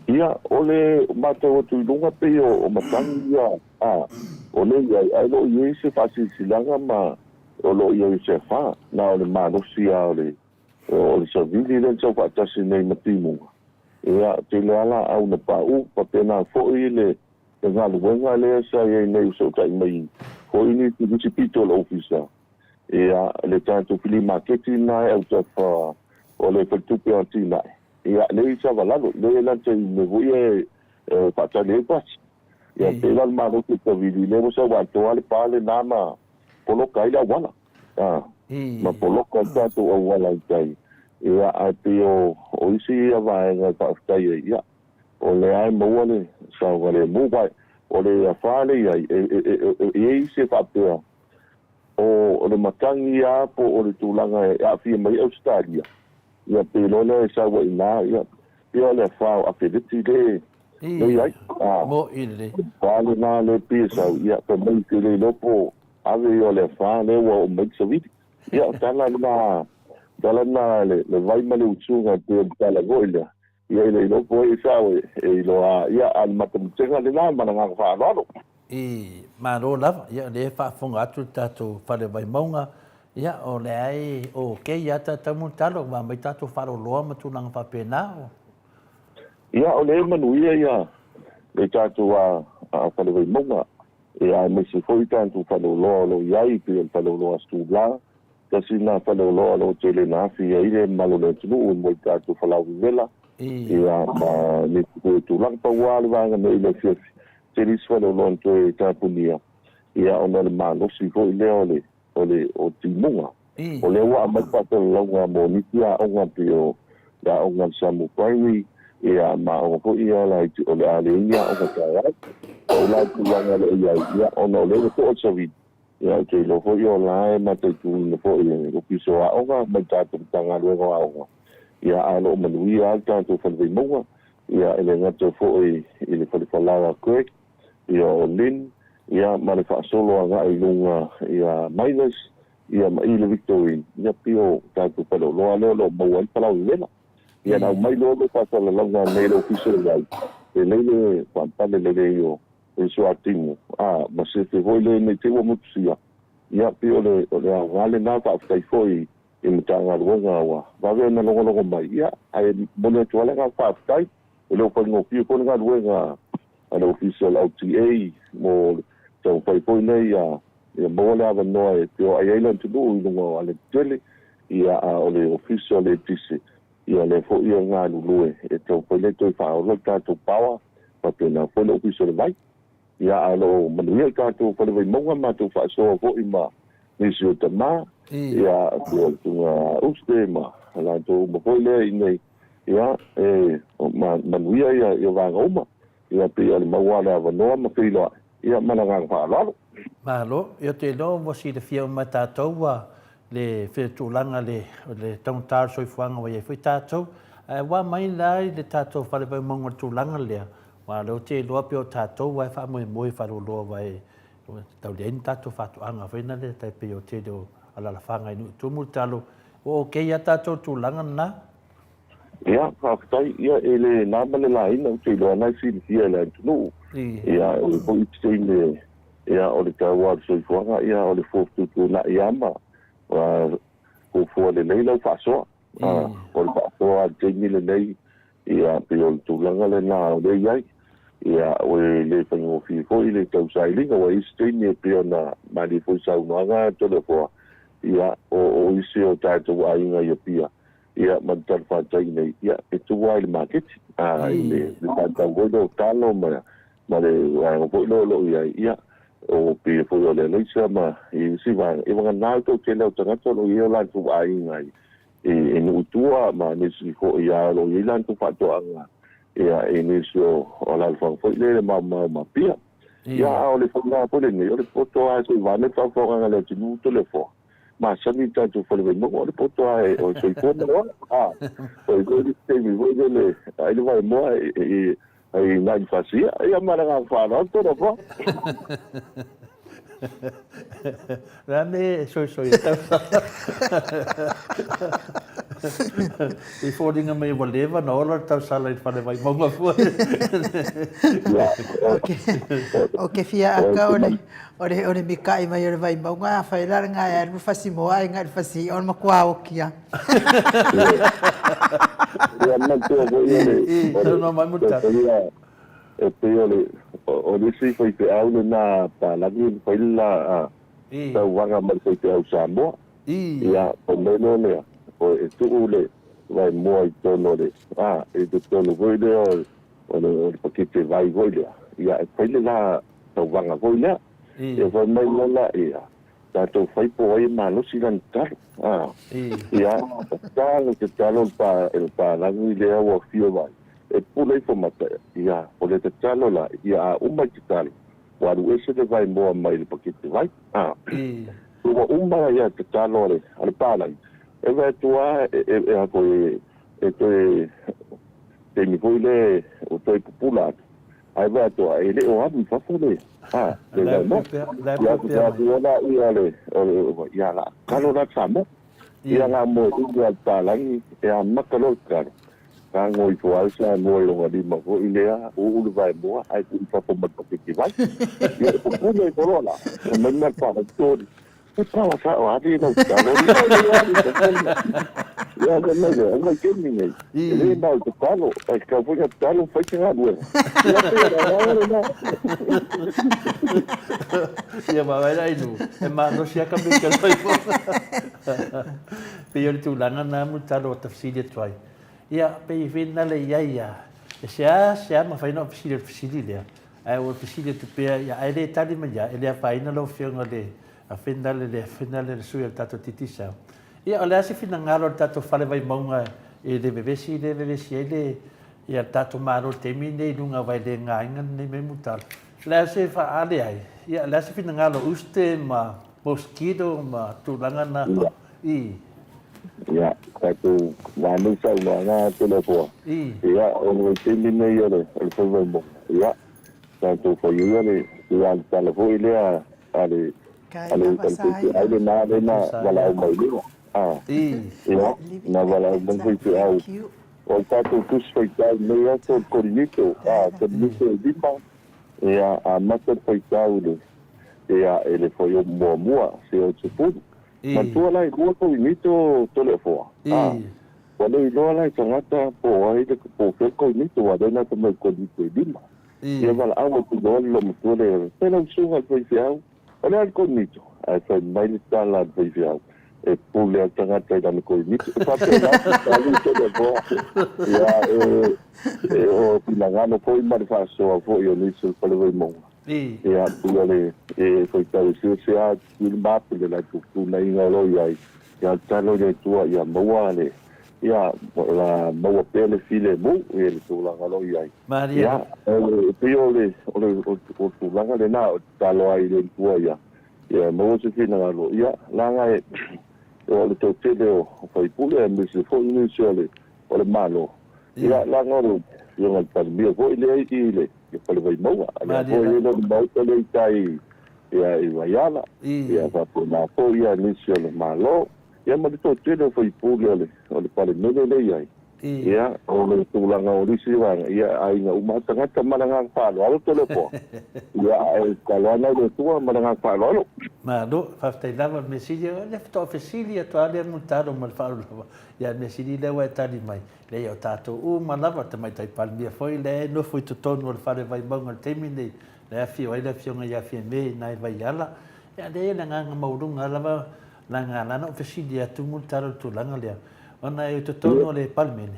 Ia, o le matau atu i luga pei o matagi ia, a, o lea i ai, ae le o i ai se faasilasilaga ma O lo o i ai o se afa, na o le malosi lava o le o le savili lea na sau faatasi nei ma timuga. Ia, tele lava laau na paʻu, faapena foi le le galuega lea sa i ai nei ua fesootai mai foi nisi nisi pito o le ofisa. Ia, le tatou filimaketi lena e autafa o le faletupe o atinae. Ia, lea i Savalalo, lea e lata i mea foi ia e faatali ai pasi. Ia, pei la o le malosi o le savili lea ua sau atoa le pa lena ma poloka ai le auala, a, ma poloka ai le tatou auala i tai. Ia, ae pei o, o isi ia vaega e faafetai ai, ia, o lea e maua le saogalemu. Aua o le afa lea i ai, e, e, e, e, e i ai isi e faapea, o, o le matagi lava po o le tulaga e aafia mai ai Ausetalia, ia, pei loa lea e sau ai i ina, ia, pei o le afa o Afeleti lea e i ai. A, Moʻi lelei. Fa lena lea pei e sau, ia, fai mai ou te le iloa po o ave ia o le afa lea ua oo mai le savili. Ia, o tala lena, tala lena le, le vai ma le usuga e pei o le tala foi lea. Ia, e le iloa po o ai e sao e, e iloa, ia, a o le matamatega lena ma le agaga faaaloalo. I, malo lava, ia, o lea e faafofoga atu le tatou fale Vaimauga, ia, o lea e okay lava tatou mulitalo, ua aumai tatou faaloloa ma tulaga faapena, o. Ia, o lea e manuia ia le tatou a Fale Vaimauga, ia aemaise foi tatou faleoloa o lo o i ai, pei o le faleoloa a Stula, tasi lena faleoloa o lo o tele ina afi ai le mamalu o le atunuu mo le tatou falau vevela, ia ma nisi foi o tulaga. Pau lava le vaega nei i le afiafi, tele isi faleoloa na toe tapunia, ia ona o le malosi foi lea o le o le o timuga. O lea ua aumai faasalalauga mo nisi aoga pei o le aoga a le Samoa Primary, ia, ma aoga foi ia laiti o le a leai ni aoga taeao. Pau la le tulaga o lo o i ai, ia, ona o lea ua to'a le savili, ia, ou te iloa foi o la e mataituina foi e le Ofisa o Aoga ma le tatou Matagaluega o Aoga, ia, ae o lo o manuia lava le tatou Fale Vaimauga, ia, e le gata foi i le Fale Falaoa a Craig, ia, o Lynn, ia, ma le faasolo agai i luga ia Miners, ia ma i le Victorine, ia pei o tatou faleoloa lea o lo o maua ai le palau vevela. Ia na aumai loa le faasalalauga nei i le Ofisa o le Vai, e lelei le faampale lelei o le suatimu, a, ma sefe foi le nei te i ua motusia. Ia pei o le, o le aoga lena, faafetai foi i Matagaluega ua vave ona logologo mai, ia, ae momoli atu lava le agaga faafetai. E le o faigofie foi le galuega a le Ofisa o le LTA mo le taumafai foi lea ia ia maua le avanoa e feoai ai le atunuu i luga o alatetele, ia a o le Ofisa o le Eletise, ia lea foi e galulue e taumafai lea e toe faaola le tatou power, faapena foi le Ofisa o le Vai. Ia a o lo o manuia le tatou Fale Vaimauga, matou faasoa foi ma nisi o tama, ia pei o le Susuga Uste ma latou uma foi lea i inei, ia e manuia ia vaega uma. Ia pei o le maua o le avanoa ma feiloai, ia ma le agaga faaaloalo. Malo, ia ou te iloa ua silafia uma e tatou ua le tulaga le o le taugata o le soifuaga ua i ai foi tatou. Ae ua mai la i le tatou fale vaimauga i le tulaga lea, aua o lea ou te iloa pei o tatou lava e faamoemoe i faleoloa aua e tau leai ni tatou faatoaga foi lea tai pei o le tele o alalafaga i nuu tumu le talo. Ua okay lava tatou i le tulaga lena? Ia, faafetai. Ia, e le na ma le laina, ou te iloa na e silafia e le atunuu. Ia, e i ai foi isi taimi, ia, o le taua o le soifuaga, ia, o le fua fetuutuunai lava ma fuafua lelei lau faasoa. O le faasoa i le taimi lenei, ia, pei o le tulaga lena o lea e i ai. Ia, e le faigofie foi le tau sailiga, aua e i ai isi taimi e pei ona malie foi i saunoaga a Toleafoa, ia, o isi o tatou aiga i Apia, ia ma le talafatai nei, ia e tu lava i le maketi, a, i le faatau foi lea o talo ma, ma le vaega foi lea o lo o i ai, ia, o pei foi o le alaisa ma isi vaega, e vagana le toatele o tagata o lo o i ai o latou aiga i, i nuu i tua ma nisi foi lava o lo o i ai latou faatoaga, ia, i nisi o alaalafaga foi lea i le maomao ma Apia. Ia, a o le faiga foi lenei, o le poto lava se i vaeane le faafofogaaga a le atunuu Toleafoa. Masani le tatou fale vaimauga, o le poto lava e, o le soifua ma le ola. A, o i foi le taimi foi lele, ai le vaemoa e, ai nai fasia, ia ma le agaga faaaloalo Toleafoa. O le a mea e soisoi ai tau I foliga mai ua leva ona ola le tausala i le fale vaimauga fua. Ou te fia aka o le, o le, o le mika'i mai o le Vaimauga, afai la lena e alu fasi moa ai na i le fasi i'a, o le matua oki lava. Ia manatua foi o le, o le, e pei o le, o le isi faifeau lena palagi na fai le la tauvaga ma le faifeau Samoa. Ia, ona mai loa lea, o e tuu le vaemoa i totonu o le, a, i totonu foi lea o le pakete vai foi lea, ia e fai le la tauvaga foi lea. Ia fai mai loa la, ia, tatou fai po o ai e malosi lana tatalo. A, ia, tatalo, tatalo le palagi lea ua afio mai, e pule ifo ma ia, o le tatalo la, ia a uma i tatalo, ua alu ese le vaemoa mai le pakete vai. A, ua uma ia tatalo a le, a le palagi, e vaai atu lava e, e, e, a foi, e toe taimi foi lea ua toe pupula atu, ae vaai atu e le o alu i fafo le, a, le vaemoa. Ia, atu loa laia le, ia la, talo la Samoa. Ia ngā moe ulu a le palagi, e amata loa le tatalo. Tago ifo ai Samoa i lona lima foi lea, uu le vaemoa ae tuu i fafo ma le paketi vai. Ia e pupula ifo loa la, fai mai le palagi, Tony, E pawa sao ali lau tatalo. Ia, fai mai lea, o vaitaimi nei, e le na o le tatalo, ae tatau foi ona tatalo fai se galuega. Ia, pei o le agaga lena. Ia, vaavaai la i nuu, e malosi lava ka mea i te Pei o le tulaga lena Mulitalo ua ta fesili atu ai. Ia, pei e finagalo i ai ia, e seasea mafai ona ou fesili i le fesili lea, ae ua fesili atu pea, ia, ae le tali mai lava, e le afaina lau Afioga i le A finale le finale le sui o le tatou Digicel. Ia, o le a se finagalo o le tatou Fale Vaimauga i le vevesi lea e vevesi ai le ia le tatou Malo i le taimi lenei i luga o vailegaina lenei mea mutala. O le a se faaale ai? Ia, o le a se finagalo o Uste ma Mosquito ma tulaga na? Ia. I. Ia, tatou manu saunoaga Toleafoa. I. Ia, o le vaitaimi lenei o le o le Fale Vaimauga, ia, tatou fai ia le tala foi lea a le Kai a le lava a le sa ia. faifeau lena lea na Tusa valaau ia. mai lea. A, I. ia, Leave na it like valaau that, mai le love. faifeau. Thank you. O le tatou tusi faitau i lenei aso o le Korinito, a, I. Korinito e lima, ia, amata le faitau i le, ia, i le fuaiupu muamua, seia o le 10. I. Manatua la e lua Korinito Toleafoa, a, I. ua le iloa la e tagata po o ai le, po o fea le Korinito, aua o lea na ta mai Korinito e lima. Ia valaau atu loa le loomatua lea, Fai lau susuga i le faifeau, o le a le Korinito? Ae fai mai le tala a le faifeau, E pule a le tagata i lana Korinito. E faapena se tali Toleafoa. Ia, e, e o finagalo foi ma le faasoa foi o nisi o le Fale Vaimauga. Ia, pei o le e faitau eseese lava Tutuila ma Ape i le latou fetuunaiga o lo o i ai. Ia, tatalo i le Atua ia maua le, ia, la maua pea le filemu i le tulaga o lo o i ai. Malie. Ia, e pei o le, o le, o le tulaga lena o tatalo ai i le Atua ia, ia maua se finagalo. Ia, leaga e, o le toatele o faipule aemaise foi nisi o le, o le Malo. Ia, leaga o le Afioga i le Palemia foi lea i i le Fale Vaimauga, lea Malie foi la. e le o le Maota lea i tai ia, i Vaiala. Ia, faapena foi ia nisi o le Malo. Ia ma le toatele o faipule o le, o le Palemene lea i ai. Ia, o le tulaga o nisi vaega, ia, aiga uma lava tagata ma le agaga faaaloalo Toleafoa. Ia, ae tatalo lava i le Atua ma le agaga faaaloalo. Malo, faafetai lava. O le mea sili, o lea faatoa fesili atu lava lea Mulitalo ma le faaaloalo lava. Ia, o le mea sili lea ua e tali mai. Leai, o tatou uma lava, o le Tamaitai Palemia foi lea e nofo i totonu o le Fale Vaimauga i le taimi lenei, lea e afio ai le Afioga ia Fiame i ina i Vaiala. Ia, leai, o le agaga maualuga lava, leaga ala ona ou fesili atu Mulitalo i le tulaga lea, ona i totonu o le Palemene,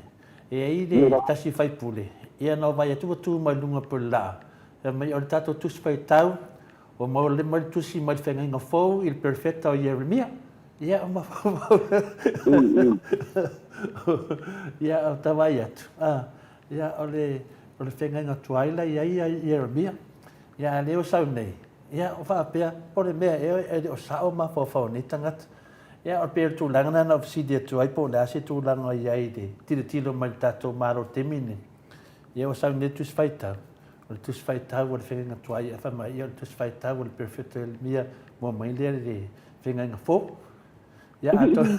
e i ai le tasi sui usufono, ia na ou vaai atu ua tu mai i luga pei o le laa, fai mai, o le tatou Tusi Faitau, ua maua mai le tusi mai le Feagaiga Fou i le Perofeta o Ieremia. Ia, o mafaufau. Ia, o ta vaai atu, ia, o le, o le feagaiga tuai la i ai ia Ieremia. Ia, a lea ua sau nei, ia, o faapea, po o le mea ea e le o sao mafaufau o nei tagata. Ia, o pei o le tulaga lena na ou fesili atu ai po o le a se tulaga o i ai i le tilotilo mai i le tatou Malo i le taimi lenei. Ia, ua sau nei le Tusi Faitau, o le Tusi Faitau o le feagaiga tuai, ae fai mai, ia, o le Tusi Faitau o le Perofeta Ieremia, mua mai lea i le feagaiga fou. Ia, atonu,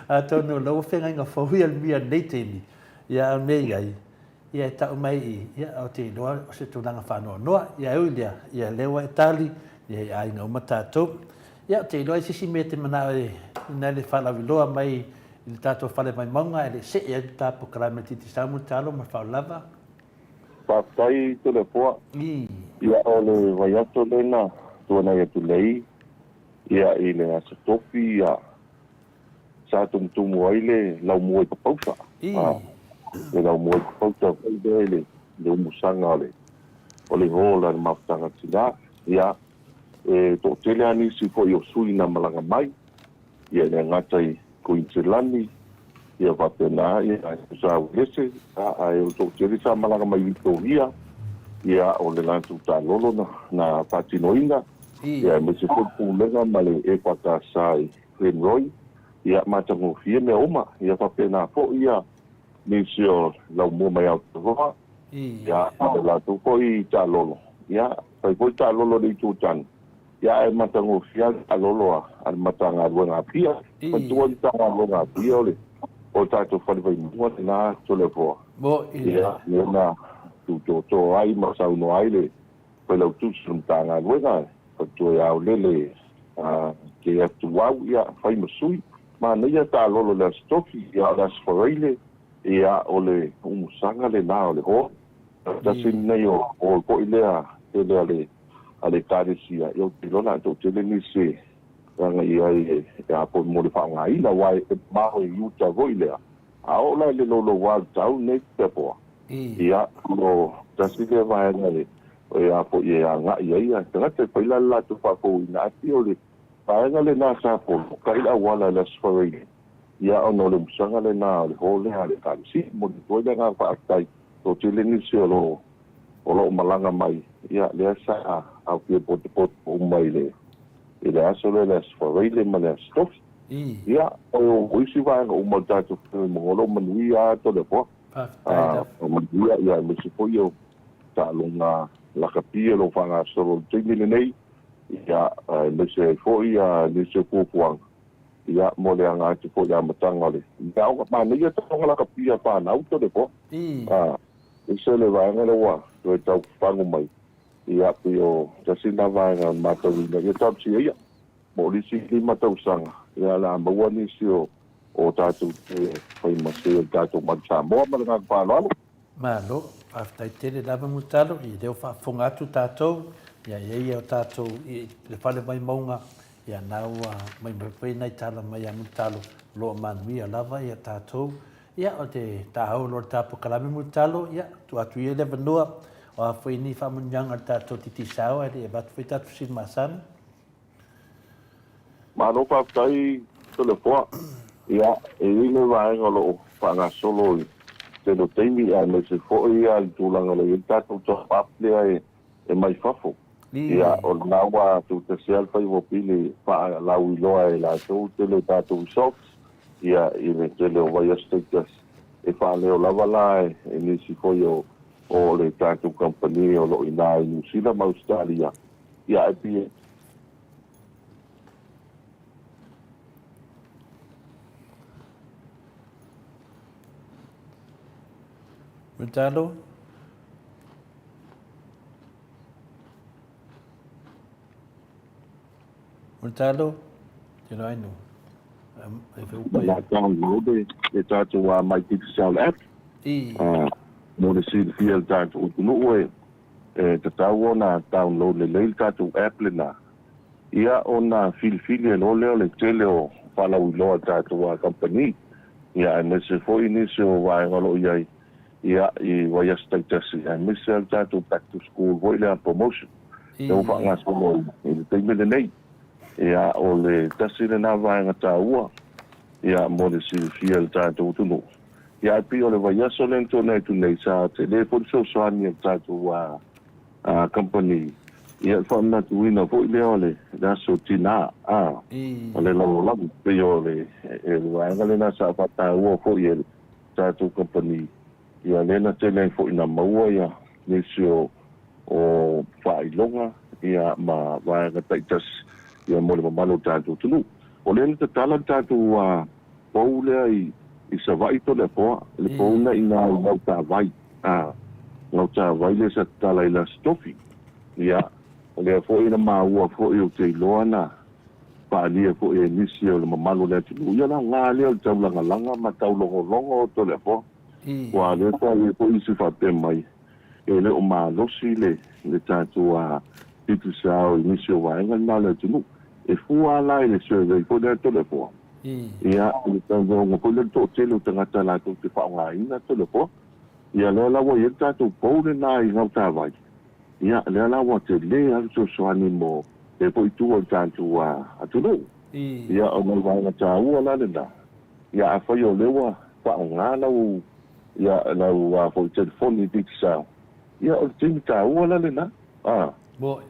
atonu o la ua feagaiga fou Ieremia i lenei taimi, ia, a o le mea i ai, ia e tau mai i, ia, ou te iloa o se tulaga faanoanoa. Ia, e ui i lea, ia, lea ua e tali, ia, i aiga uma tatou. Ia, ou te iloa i se isi mea e te manao e, ina le faalauiloa mai i le tatou fale Vaimauga ae le i see ai le ta polokalame Digicel mo le talo ma le faaolava. Faafetai Toleafoa. Ia o le vaiaso lea na tuanai atu nei ia i le Aso Tofi ia sa tumutumu ai le laumua i Papausa. Le laumua i Papausa foi lea i le le umusaga o le o le hall a le mafutaga tina. Ia e toatele lava nisi foi o sui na malaga mai ia e le gata i Kuiniselani, ia faapena ia sa Uelese, ae o le toatele sa malaga mai Vitoria, ia o le latou taalolo na na faatinoina, ia aemaise foi le pulega ma le EFKS i Glenroy, ia matagofie mea uma, ia faapena foi ia nisi o laumua mai Aotearoa, ia ma le latou foi taalolo, ia fai foi taalolo a le Itu Tanu, Ia ae matagofie lava le taalolo a le Matagaluega a Apia. Manatua le Matagaluega a Apia o le o le tatou fale vaimauga lena Toleafoa. Ia, lea na tutoto ai ma saunoa ai le Failautusi o le Matagaluega, Faletua ia Aolele ke atu au, ia, fai ma sui. Manaia taalolo i le Aso Tofi, ia o le Aso Faraile, ia o le umusaga lena o le hall. Tasi lenei o hall foi lea tele a le a le Ekalesia, ia ou te iloa o le a toatele nisi e agai i ai e a foi mo le faaaogaina, aua e mamao i uta foi lea. A oo la i le louloua o le tau nei Pepoa, ia, o tasi lea vaega e a foi e agai ai tagata e fai la le latou faafouina, ae pei o le Vaega lena sa poloka ai le auala i le Aso Faraile, ia ona o le umusaga lena o le hall lea a le Ekalesia. E momoli atu ai le agaga faafetai, toatele nisi o lo o lo o malaga mai, ia lea sa aofia potopoto uma i le i le aso lea, le Aso Faraile ma le Aso Tofi. Ia, o isi vaega uma o le tatou faamoemoe, o lo o manuia lava Toleafoa. Faafetai lava. O manuia, ia aemaise foi o taaloga lakapi o lo o faagasolo i le taimi lenei, ia aemaise ai foi nisi o fuafuaga ia mo le aga atu foi i le amataga o le aoga. Manaia taaloga lakapi a fanau Toleafoa. Aemaise o le vaega lea ua toe tau fafagu mai, ia pei o tasi lena vaega na matauina, ia talosia ia mo le isi 5 tausaga, ia o le a maua nisi o o tatou te fai ma sui o le tatou Malu Samoa. Ma le agaga faaaloalo. Malo, faafetai tele lava Mulitalo, i lea ua faafofoga atu tatou, ia e i ai o tatou i le fale Vaimauga, ia na ua mai mai foi nai tala mai ia Mulitalo, o lo o manuia lava ia tatou. Ia o te tāhau loa le ta polokalame Mulitalo, ia tuu atu ia le avanoa, o a foi ni faamanuiaga a le tatou Digicel ae le i avatu foi tatou fesili masani. Malo faafetai Toleafoa. Ia, e i ai le vaega o lo o faagasolo i le tele o taimi aemaise foi le tulaga o lo o i ai le tatou top up lea e mai fafo. Ia, o lena ua tuutasi lava le faiva o pili faalauiloa e latou le tele o tatou resorts, ia, i le tele o vaiaso taitasi. E faaleo lava la e nisi foi o le tatou kamupani o lo o i ina i Niu Sila ma Ausetalia, ia, ae pei e. Mulitalo. Mulitalo. Te loa ai nu. E fe upa ia. Download le tatou My Digicel app. Mo le silafia e le tatou atunuu e E tatau ona download lelei le tatou app lena, ia ona filifili ai loa lea o le tele o faalauiloa a le tatou kamupani, ia aemaise foi nisi o vaega o lo o i ai ia i vaiaso taitasi, aemaise lava le tatou back to school foi lea promotion lea ua faagasolo i le taimi lenei. Ia o le tasi lena vaega taua ia mo le silafia e le tatou atunuu. Ia ae pei o le vaiaso lea na tuanai atu nei sa tele foi le fesoasoani a le tatou company ia le faamanatuina foi lea o le aso tina a o le lalolagi pei o le vaega lena sa faataua foi e le tatou company ia lea na tele ai foi na maua ia nisi o o faailoga ia ma vaega taitasi ia mo le mamalu o le tatou atunuu. O lea na tatala le tatou pou lea i i Savaii Toleafoa, le pou na i ina i Gautavai, a, Gautavai lea sa tatala i le Aso Tofi. Ia, o lea foi na maua foi ou te iloa na faaalia foi e nisi o le mamalu o le atunuu, ia le aoga lea o le taulagalaga ma taulogologo Toleafoa. Aua o lea sa i ai foi isi faapea mai, e le o malosi le le tatou Digicel i nisi o vaega lena o le atunuu. E fua lava la i le survey foi lea a Toleafoa, ia, i le taugauga foi lea o le toatele o tagata latou te faaaogaina Toleafoa. Ia lea la ua i ai le tatou pou lena i Gautavai, ia lea la ua tele lava le fesoasoani mo lea foi itu o le tatou atunuu. Ia, o nai vaega taua la lena, ia afai o lea ua faaaoga lau Ia, lau a foi telefoni Digicel, ia o le taimi taua la lena. A,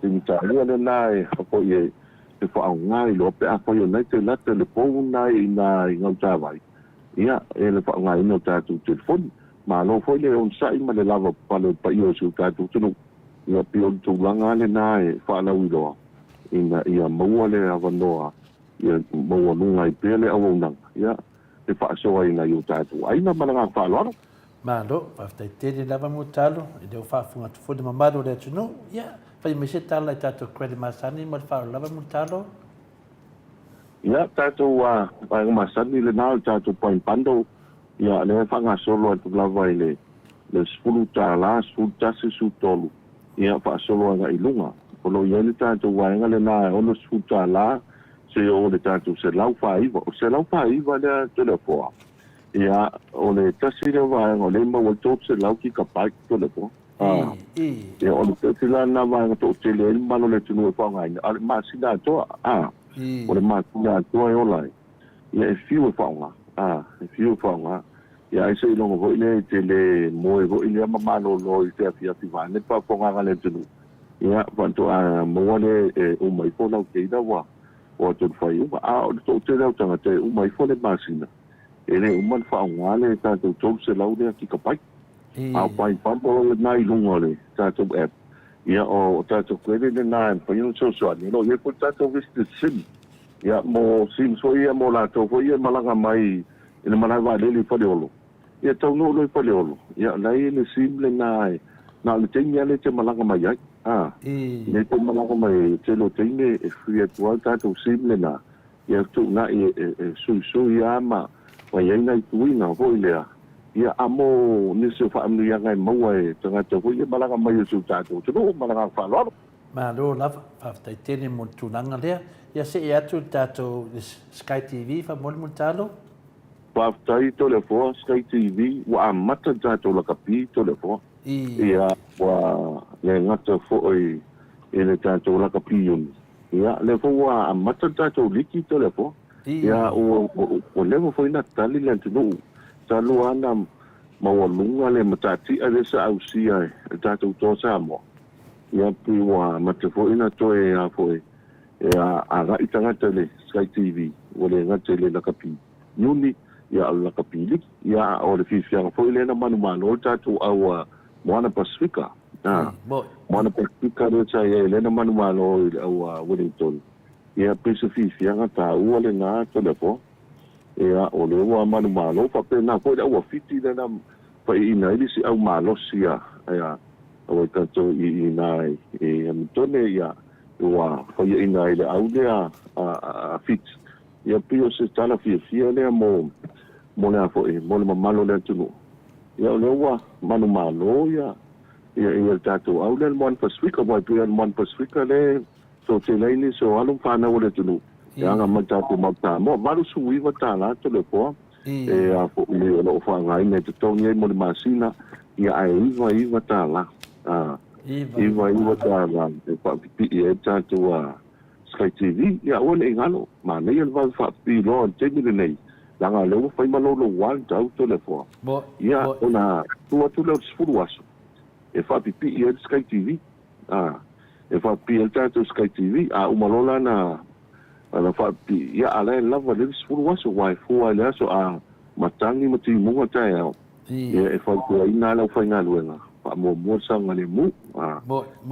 taimi taua lena e foi e te faaaoga ai loa pe afai o lena e te lata i le pou lena i ina i Gautavai, ia, e le faaaogaina o tatou telefoni. Malo foi le onosai ma le lava papale o le paia o si o tatou atunuu. Ia, pei o le tulaga lena e faalauiloa ina ia maua le avanoa ia maualuga ai pea le auaunaga. Ia, e faasoa ai nai o tatou aiga ma le agaga faaaloalo. Malo, faafetai tele lava mo talo, e le o faafofoga atu foi le mamalu o le atunuu. Ia, fai mai se tala i tatou credit masani ma le faaaloalo lava mo talo. Ia, tatou vaega masani lena o le tatou Prime Bundle, ia lea e faagasolo atu lava i le $10, 11, 13, ia faasolo agai i luga. O lo o i ai le tatou vaega lena e $60 seia oo i le tatou 149. O le 149 lea Toleafoa, ia o le tasi lea vaega o lea e maua ai 300 gigabyte Toleafoa. Ia o le tasi la lena vaega toatele ai le mamalu o le atunuu e faaaogaina, a o le masina atoa. O le masina atoa e ola ai, ia e fiu e faaaoga, a, e fiu e faaaoga. Ia ai seiloga foi lea e te le moe foi lea ma malolo i se afiafi vaeane le faafofogaaga a le atunuu, ia faatoa maua lea e uma ifo lau data ua ua tonu uma. A o le toatele lava o tagata e uma ifo le masina, e le uma ona faaaoga le tatou 300 lea kikapaiti. A o buy bundle lena i luga o le tatou app, ia o tatou credit lena e mafai ona fesoasoani. O lo o i ai foi le tatou visitor sim, ia mo sims foi ia mo latou foi ia e malaga mai i le malae vaalele i Faleolo, ia taunuu loa i Faleolo, ia o la e i ai le sim lena e na o le taimi lava lea e te malaga mai ai. A, lea e te malaga mai ai, o le tele o taimi e free atu lava le tatou sim lena, ia fetuunai e suisui lava ma i ai nai tuiga foi lea, ia a mo nisi o faamanuiaga e maua e tagata foi ia malaga mai o si o tatou atunuu. Ma le agaga faaaloalo. Malo lava, faafetai tele mo le tulaga lea. Ia see atu i le tatou Sky TV faamolemole talo. Faafetai Toleafoa, Sky TV ua amata le tatou lakapi Toleafoa. Ia ua le gata foi i le tatou lakapi Iuni, ia lea foi ua amata le tatou liki Toleafoa. Ia ua leva foi ona tali le atunuu talu lava ona maualuga le matatia lea sa ausia e le tatou Toa Samoa. Ia pei ua amata foi ona toe a foi e agai tagata i le Sky TV, ua le gata i le lakapi Iuni, ia a o le lakapi liki, ia a o le fiafiaga foi lea na manumalo le tatou au a Moana Pasifika. A, Moana Pasifika lea sa i ai lea na manumalo i le au a Wellington. Ia pei se fiafiaga taua lena Toleafoa. Ia o lea ua manumalo faapena foi le au a Fiti lea na faiaina ai le isi au malosi a Waikato i ina i Hamiltone, ia ua faiaina ai le au lea a Fiti. Ia pei o se tala fiafia lea mo mo le a foi mo le mamalu o le atunuu. Ia o lea ua manumalo ia ia ia le tatou au lea le Moana Pasifika, aua e pei o le Moana Pasifika lea e toatele ai nisi o alo ma fanau o le atunuu e aga mai tatou mau Samoa. $89 Toleafoa e a foi o lo o faaaogaina e totogi ai mo le masina, ia ae $99, a, $99 e faapipii ai le tatou Sky TV. Ia aua ne i galo, manaia le vave faapipii loa i le taimi lenei, leaga o lea ua fai ma louloua le tau Toleafoa. Ia ona tuu atu lea o le 10 aso e faapipii ai le Sky TV. A, e faapipii ai le tatou Sky TV. A uma loa la na na faapipii, ia a la e lava lelei le 10 aso, aua e fua i le aso a matagi ma timuga taeao, ia e fautuaina lava le aufaigaluega, faamuamua le saogalemu. A,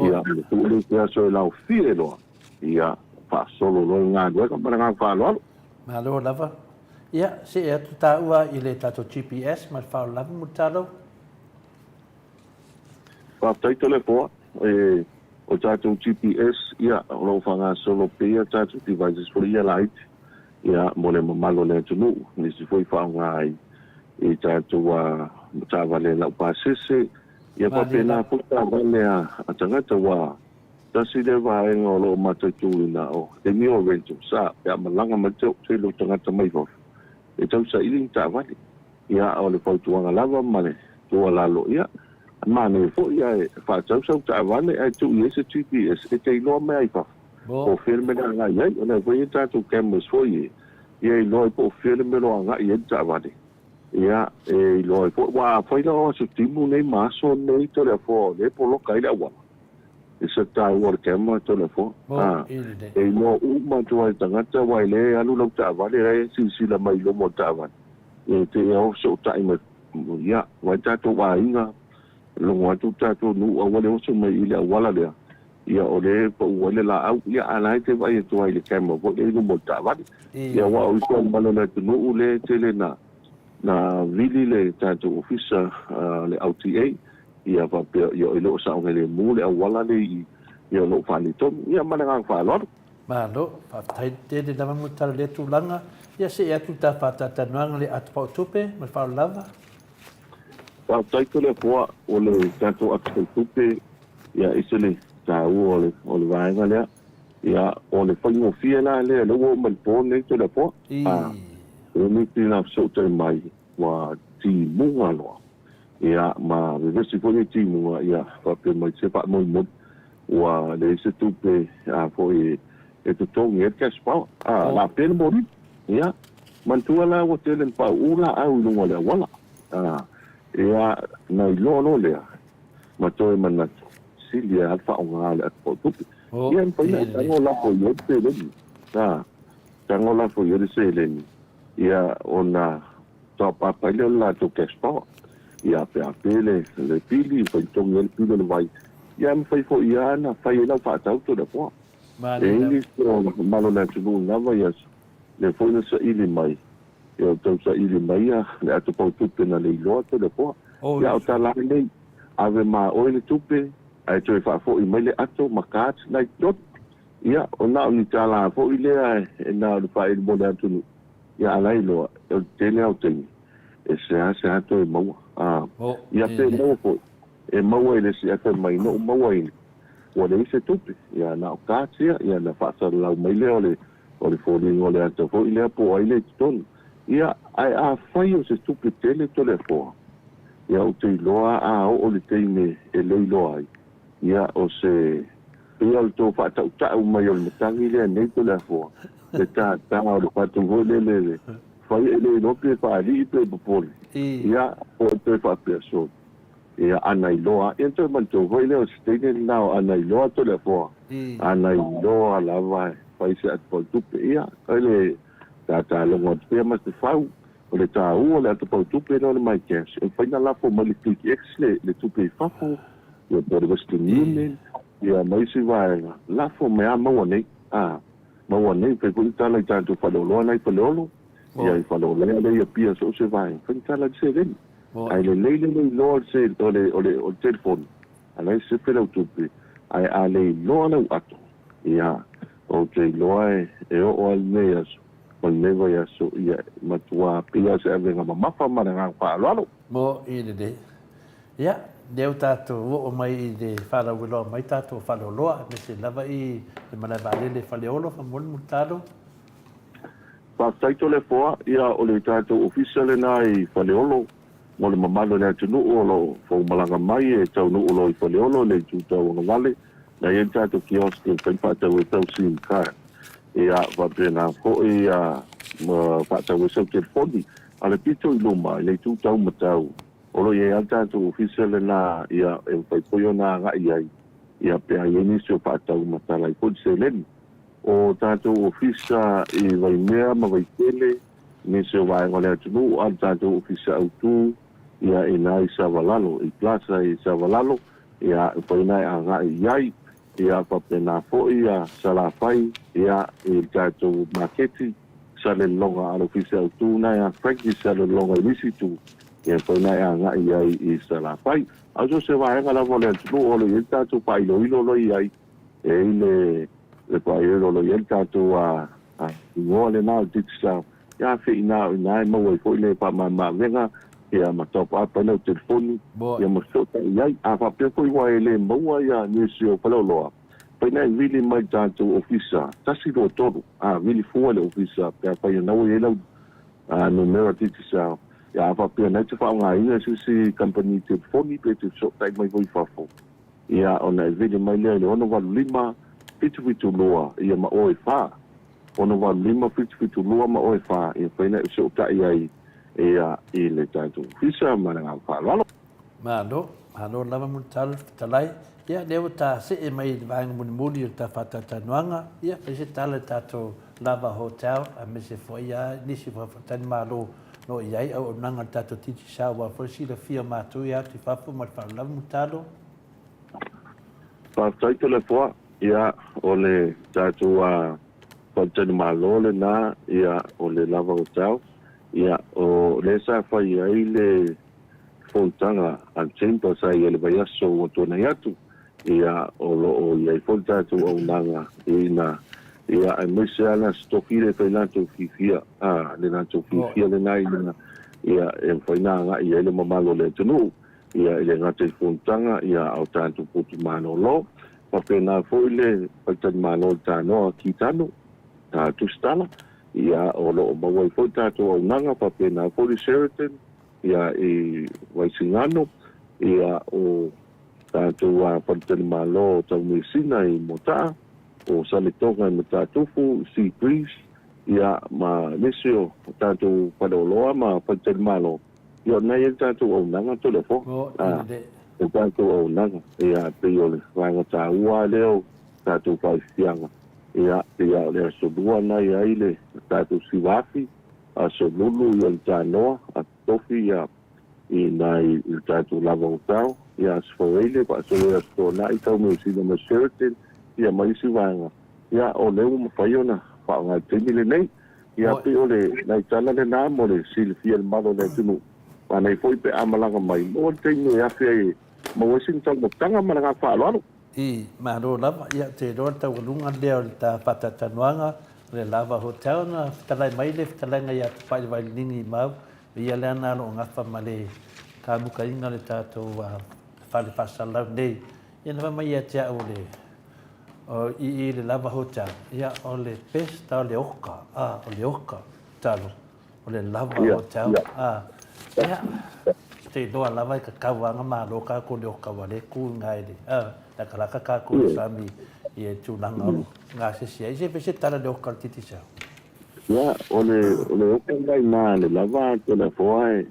ia o le tuu lea i se aso e laofie loa, ia faasolo loa le galuega ma le agaga faaaloalo. Malo lava. Ia, see atu taua i le tatou GPS ma le faaaloalo lava Mulitalo. Faafetai Toleafoa, e o tatou GPS ia o lo o faagasolo pea tatou devices foi ia laiti ia mo le mamalu o le atunuu, nisi foi faaaoga ai i tatou taavale laupasese ia faapena foi taavale a tagata ua tasi lea vaega o lo o mataituina o taimi o rentals a pe a malaga mai le tele o tagata mai fafo e tausaili ni taavale. Ia, o le fautuaga lava ma le tuualalo, ia, manaia foi ae faatau sau taavale ae tuu i ai se GPS e te iloa mai ai i fafo po o fea le mea le agai i ai. O lea foi e i ai tatou cameras foi e ia iloa ai po o fea le mea o lo o agai i ai le taavale. Ia, e iloa ai foi, aua afai la o aso timu nei ma aso nei Toleafoa o lea e poloka ai le auala, e se taua o le camera Toleafoa. A, e iloa uma atu lava e tagata aua e le alu lau taavale, la e silasila mai i luma o le taavale. E te ao fesootai mai ia vai tatou aiga logo atu tatou nuu aua le oso mai i le auala lea ia o le pau ai le laau ia a la e te vaai atu ai i le camera foi lea i luma o le taavale ia aua o isi mamalu o le atunuu lea tele na na vili le tatou ofisa le LTA ia faapea ia e le o saogalemu le auala lea i ia o lo o faaletonu ia ma le agaga faaaloalo. Malo, faafetai tele lava mo le tala i lea tulaga. Ia see atu le ta faatalatalanoaga le ata paotupe ma le faaaloalo lava. Faafetai Toleafoa o le tatou ata paotupe ia ese le taua o le o le vaega lea. Ia o le faigofie la lea lea ua oo mai le po lenei Toleafoa. A o nisi na fesootai mai ua timuga loa. Ia ma vevesi foi le timuga ia faapea mai se faamolemole ua leai se tupe a foi e E totogi ai le cash power. A, la pea le moli. Ia, manatua la ua tele ina pauu laau i luga o le auala. A, ia, na iloa loa lea, ma toe manatu, sili ai lava le faaaoga o le ata pautupe. Ia, e mafai ona e tago lafo i ai le seleni. A, tago lafo i ai le seleni, ia, ona tauapaapa ai lea o le latou cash power. Ia, pe a pe le, le pili, mafai ona totogi ai le pili o le vai. Ia, e mafai foi lava ona fai ai lau faatau Toleafoa. E i ai nisi o mamalu o le atunuu i na vaiaso, lea foi na saili mai, ia ua tau saili mai ia le ato pautupe na le iloa Toleafoa. Ia o tala nei, ave ma oe le tupe ae toe faafoi mai le ato ma cards na i totonu. Ia o na o ni tala foi lea e na o le faaili mo le atunuu, ia a la iloa, o le tele lava o taimi e seasea toe maua. Ia pe maua foi, e maua i le isi ato mai noʻu mauaina. Ua leai se tupe, ia na o cards ia, ia na faasalalau mai lea o le o le foliga o le ata foi lea po o ai lea i totonu. Ia, ae afai o se tupe tele Toleafoa, ia ou te iloa a oo le taimi e le iloa ai, ia o se pei o le tou faatautau mai o le matagi lea nei Toleafoa, le tātā o le fatu foi lele le fai e le iloa pe faalii pe popole, ia po o toe faapea sole. Ia, ana iloa, ia toe manatua foi lea o se teine lena o ana iloa Toleafoa, ana iloa lava e fai se ata pautupe. Ia, o le tatalogo atu pea ma se fau, o le taua o le ata pautupe lea o le MyCash, e mafai ona lafo mai le KlickEx le, le tupe i fafo, ia po o le Western Union, ia ma isi vaega, lafo mai lava maua nei, a, maua nei, fai foi le tala i tatou faleoloa la i Faleolo, ia i Faleolea lea i Apia so o se vaega, fai le tala i le seleni. Ae lelei le le iloa o le o le o le o le telefoni, a la e sefe lau tupe, ae a le iloa lau ato, ia, ou te iloa e e oo lava i lenei aso ma lenei vaiaso, ia, e matua pei lava o se avega mamafa ma le agaga faaaloalo. Mo i lelei. Ia, lea ua tatou oo mai i le faalauiloa mai tatou faleoloa, aemaise lava i le malae vaalele i Faleolo, faamolemole Mulitalo. Faafetai Toleafoa, ia o le tatou ofisa lena i Faleolo mo le mamalu o le atunuu o lo o foumalaga mai e taunuu loa i Faleolo i le itu tauagavale na i ai le tatou kiosk e mafai ona faatau ai sau sim card ia faapena foi ia ma faatau ai sau telefoni. A o le pito i luma i le itu taumatau o lo o i ai lava le tatou ofisa lena ia e mafai foi ona agai ai ia pe a i ai nisi o faatau ma tala ai foi le seleni. O tatou ofisa i Vaimea ma Vaitele, nisi o vaega o le atunuu, a o le tatou ofisa autu ia i ina i Savalalo, i Plaza i Savalalo, ia e mafai ona e agai i ai. Ia faapena foi ia Salafai, ia i le tatou maketi, Salelologa, a o le ofisa autu lena ia Frankie Salelologa i le isi itu, ia e mafai ona e agai i ai i Salafai. A o so o se vaega lava o le atunuu o lo o i ai le tatou faailoilo o lo o i ai, E i le le paeaelo o lo o i ai le tatou igoa lena o le Digicel, ia feina o i ina e maua ai foi le faamamaavega ia ma taupaapa ai lau telefoni ia ma fesootai i ai. A faapea foi ua e le maua ia nisi o faleoloa, fai na e vili mai i le tatou ofisa 123, a vili fua i le ofisa pe afai o na ua i ai lau numera Digicel. Ia a faapea na e te faaaogaina e se isi kamupani telefoni pe e te fesootai mai foi i fafo, Ia, ona e vili mai lea i le 685 772, ia ma oe fa. 685 772 ma oe fa, ia fai na e feso'ota'i ai, ia, i le tatou ofisa ma le agaga faaaloalo. Malo, malo lava Mulitalo le fetalai. Ia, lea ua ta see mai i le vaega mulimuli o le ta faatalatalanoaga, ia, fai se tala i le tatou Lava Hotel, aemaise foi ia nisi o faletalimalo o lo o i ai auaunaga a le tatou Digicel, aua foi le silafia o matou ia atu i fafo ma le faaaloalo lava Mulitalo. Faafetai Toleafoa, ia o le tatou faletalimalo lena, ia o le Lava Hotel, ia o lea sa fai ai le fonotaga a le Chamber sa i ai le vaiaso ua tuanai atu, ia o lo o i ai foi le tatou auaunaga ina ia aemaise lava le Aso Tofi lea e fai latou fiafia, le latou fiafia lena ina ia e mafai ona agai i ai le mamalu o le atunuu. Ia, e le gata i fonotaga, ia, a o tatou potu malolo. Faapena foi le faletalimalo i le tanoa Kitano, a Tusitala, ia, o lo o maua ai foi tatou auaunaga, faapena foi le Sheraton, ia, i Vaisigano, ia, o tatou faletalimalo tau measina i Motaa, o Saletoga i Matatufu, Sea Breeze, ia, ma nisi o tatou faleoloa ma faletalimalo, ia, o lena e i ai le tatou auaunaga Toleafoa. A, le tatou auaunaga, ia, e pei o le vaega taua lava lea o tatou faafiafiaga, ia, pei lava o le Aso Lua lena e i ai le tatou Siva Afi, Aso Lulu, ia, le Tanoa, Aso Tofi, ia, i ina i le tatou Lava Hotel, ia Aso Faraile, faasolo i Aso Toonai, Taumeasina ma Sheraton, ia ma isi vaega, ia o lea ua mafai ona faaaoga i le taimi lenei. Ia pei o le nai tala lena mo le silafia e le mamalu o le atunuu, manaia foi pe a malaga mai, maua le taimi e afe ai e maua ai sina taumafataga ma le agaga faaaloalo. I, malo lava. Ia, ou te iloa le taualuga lea o le ta faatalatalanoaga, o le Lava Hotel na fetalai mai le fetalaiga ia Tupai Vailini Mau, o ia lea na o lo o gafa ma le kamukaina o le tatou fale faasalalau nei. Ia na fai mai ia te au o le, o i i le Lava Hotel, ia o le best o le oka, a, o le oka, talo. O le lava o te ao. A, ia, te iloa lava i ka kauaga malo kākou le oka ua le kū i ngā ele. A, lakalaka kākou le sami i e tulaga o ngā sesi ai. Se se tala le oka le titi sau. Ia, o le, o le oka mai nā le lava te le foa e,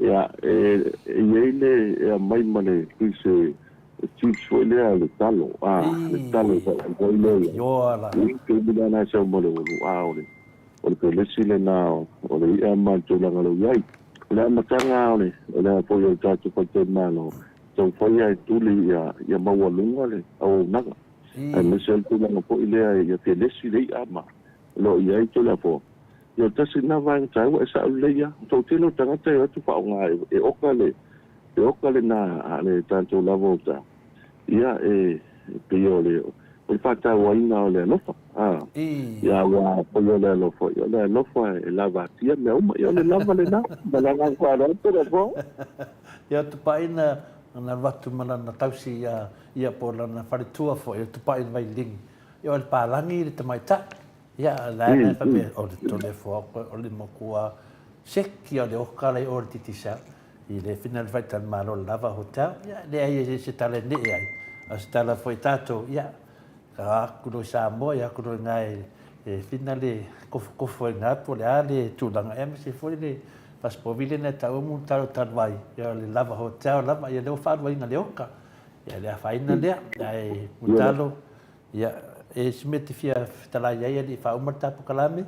ia, e, e i ai le, e aumai ma le pise chips foi lea le talo, a, le talo foi lea. Ioa la. I te mea nā sau ma le ulu, a, o le, O le pelesi lena o le i'a ma le tulaga o lo o i ai. O le amataga o le o le a foi o le tatou faletalimalo, taumafai lava e tuli ia ia maualuga le auaunaga, aemaise o le tulaga foi lea ia pelesi le i'a ma o lo o i ai Tulafono. Ia o le tasi lena vaega taua e sa'o lelei lava. O toatele o tagata e o atu faaaoga e oka le e oka lena a le tatou lava o ta Ia, e pei o le, o le faatauaina o le alofa, a. Ia, aua pei o le alofa, ia o le alofa e lava atia mea uma. Ia, o le lava lena. Ma le agaga faaaloalo tele apo. Ia, tupai na alu atu ma lana tausi ia, ia po o lana faletua foi, o tupai le vailini. Ia, o le palagi le tamaitai. Ia, la e faapea, o le Toleafoa koe, o le matua seki o le oka lai o le Digicel. I le whina le whaitalimalo le Lava Hotel, ia, leai e se tala e ne'e ai, a o se tala foi tatou, ia, ka aku loa i Samoa, ia aku loa i ina e whina le kofokofo i ina po o le a le tulaga, aemaise foi le fasipovi lena e taua Mulitalo talu ai, ia o le Lava Hotel lava, ia lea ua faaluaina le oka, ia le afaina lea, ae Mulitalo, ia, e se mea e te fia fetalai ai alii faauma le ta polokalame?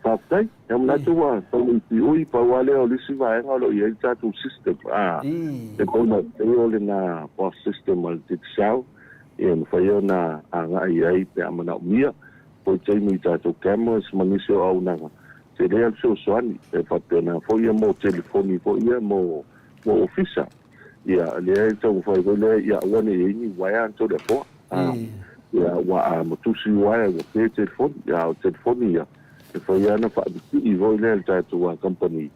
Faafetai. Ia manatu ua tau iti ui, pau lava lea o le isi vaega o lo o i ai le tatou system, a, e pei ona pei o lena boss system a le Digicel, ia e mafai ona agai i ai pe a manaomia, foi taimi i tatou cameras ma nisi o auaunaga, tele lava le fesoasoani, e faapena foi ia mo telefoni foi ia mo mo ofisa. Ia lea e taumafai foi lea ia aua ne i ai ni uaea Toleafoa, a, ia aua a matusi uaea ua pe telefoni, ia a o telefoni ia, E fai lava ona faapipii foi lea e le tatou company,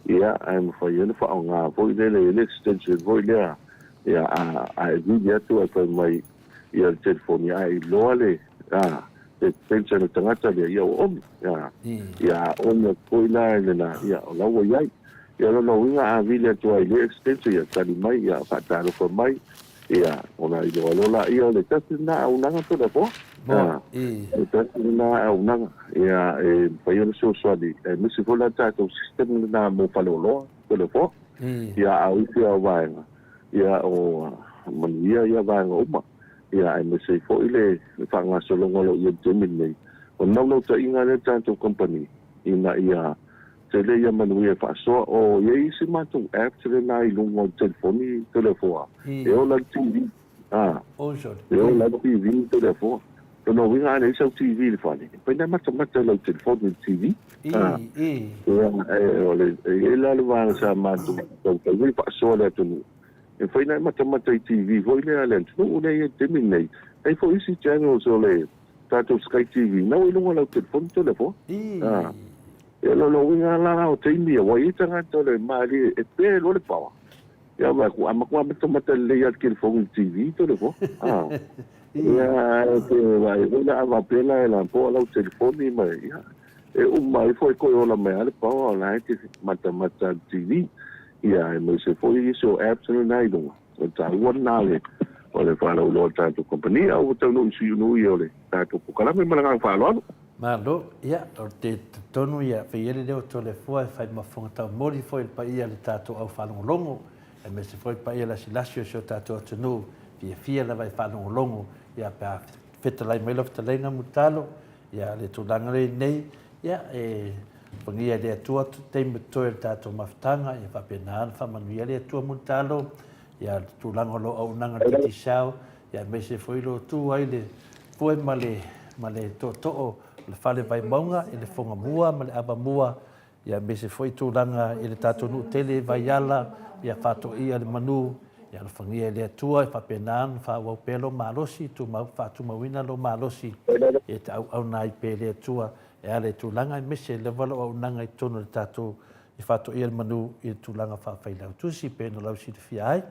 ia, ae mafai ai ona faaaoga foi lele i le extension foi lea, ia, a e vili atu ae fai mai ia le telefoni ae iloa le, a, le extension a le tagata lea, ia ua omi, a, ia a omi atu foi la i lena, ia, o la ua i ai. Ia o lona uiga a vili atu lava i le extension, ia tali mai, ia faatalofa mai, Ia, ona iloa loa laia o le tasi lena auaunaga Toleafoa. Moa, i. O le tasi lena auaunaga, ia, e mafai ona fesoasoani, aemaise foi la tatou system lena mo faleoloa Toleafoa. I. Ia, a o isi lava vaega, ia, o manuia ia vaega uma. Ia, aemaise ai foi le faagasologa o lo o i ai i le taimi lenei. O le naunautaiga lea o le tatou kamupani, ina ia Tele ia manuia e faasoa. O i ai isi matou apps lena i luga o le telefoni Toleafoa e ola le TV. A, e ola le TV Toleafoa. Lona uiga a leai sau TV i le fale, e mafai ona matamata i lau telefoni i le TV. A, ia, e, o le, e i ai la le vaega sa matou taumafai ai faasoa le atunuu, e mafai ona e matamata i TV foi lea a le atunuu lea e i ai i le taimi lenei. E i ai foi isi channels o le tatou Sky TV, na ua i luga o lau telefoni Toleafoa. A. Ia o lona uiga la o taimi ia, ua i ai tagata o le malie e pe loa le paoa. Ia vaai atu, a matua matamata lelei lava le telefoni i le TV Toleafoa. A, ia ae te vaai foi la a faapea la e lapoa lau telefoni ma ia, e uma ifo e toe ola mai lava le paoa o la e te matamata i le TV. Ia aemaise foi nisi o apps lena i luga, o le taua lena o O le faalauiloa o le tatou kamupani, a ua taunuu i siunuu ia o le tatou polokalame ma le agaga faaaloalo. Malo, ia, o te talitonu ia fai ai le leo o Toleafoa e fai ma fofoga taumoli foi i le paia o le tatou au faalogologo, aemaise foi le paia lasilasi o si o tatou atunuu, fiafia lava e faalogologo, ia pe a fetalai mai lau fetalaiga Mulitalo, ia le tulaga lea i nei, ia e pagia e le Atua taimi o totoe o le tatou mafutaga, ia faapena ona faamanuia le Atua Mulitalo, ia le tulaga o lou auaunaga i le Digicel, ia aemaise foi lo tu ai le pue ma le ma le tootoo o le Fale Vaimauga i le Fogamua ma le Avamua, ia aemaise foi tulaga i le tatou nuu tele i Vaiala, ia faatoia le manu, ia alofagia e le Atua e faapena ona faaauau pea lou malosi, tumau, faatumauina lou malosi e te auauna ai pea i le Atua e ala i tulaga aemaise lava lou auaunaga i totonu o le tatou i faatoia le manu i le tulaga faafailautusi pei ona lausilafia ai.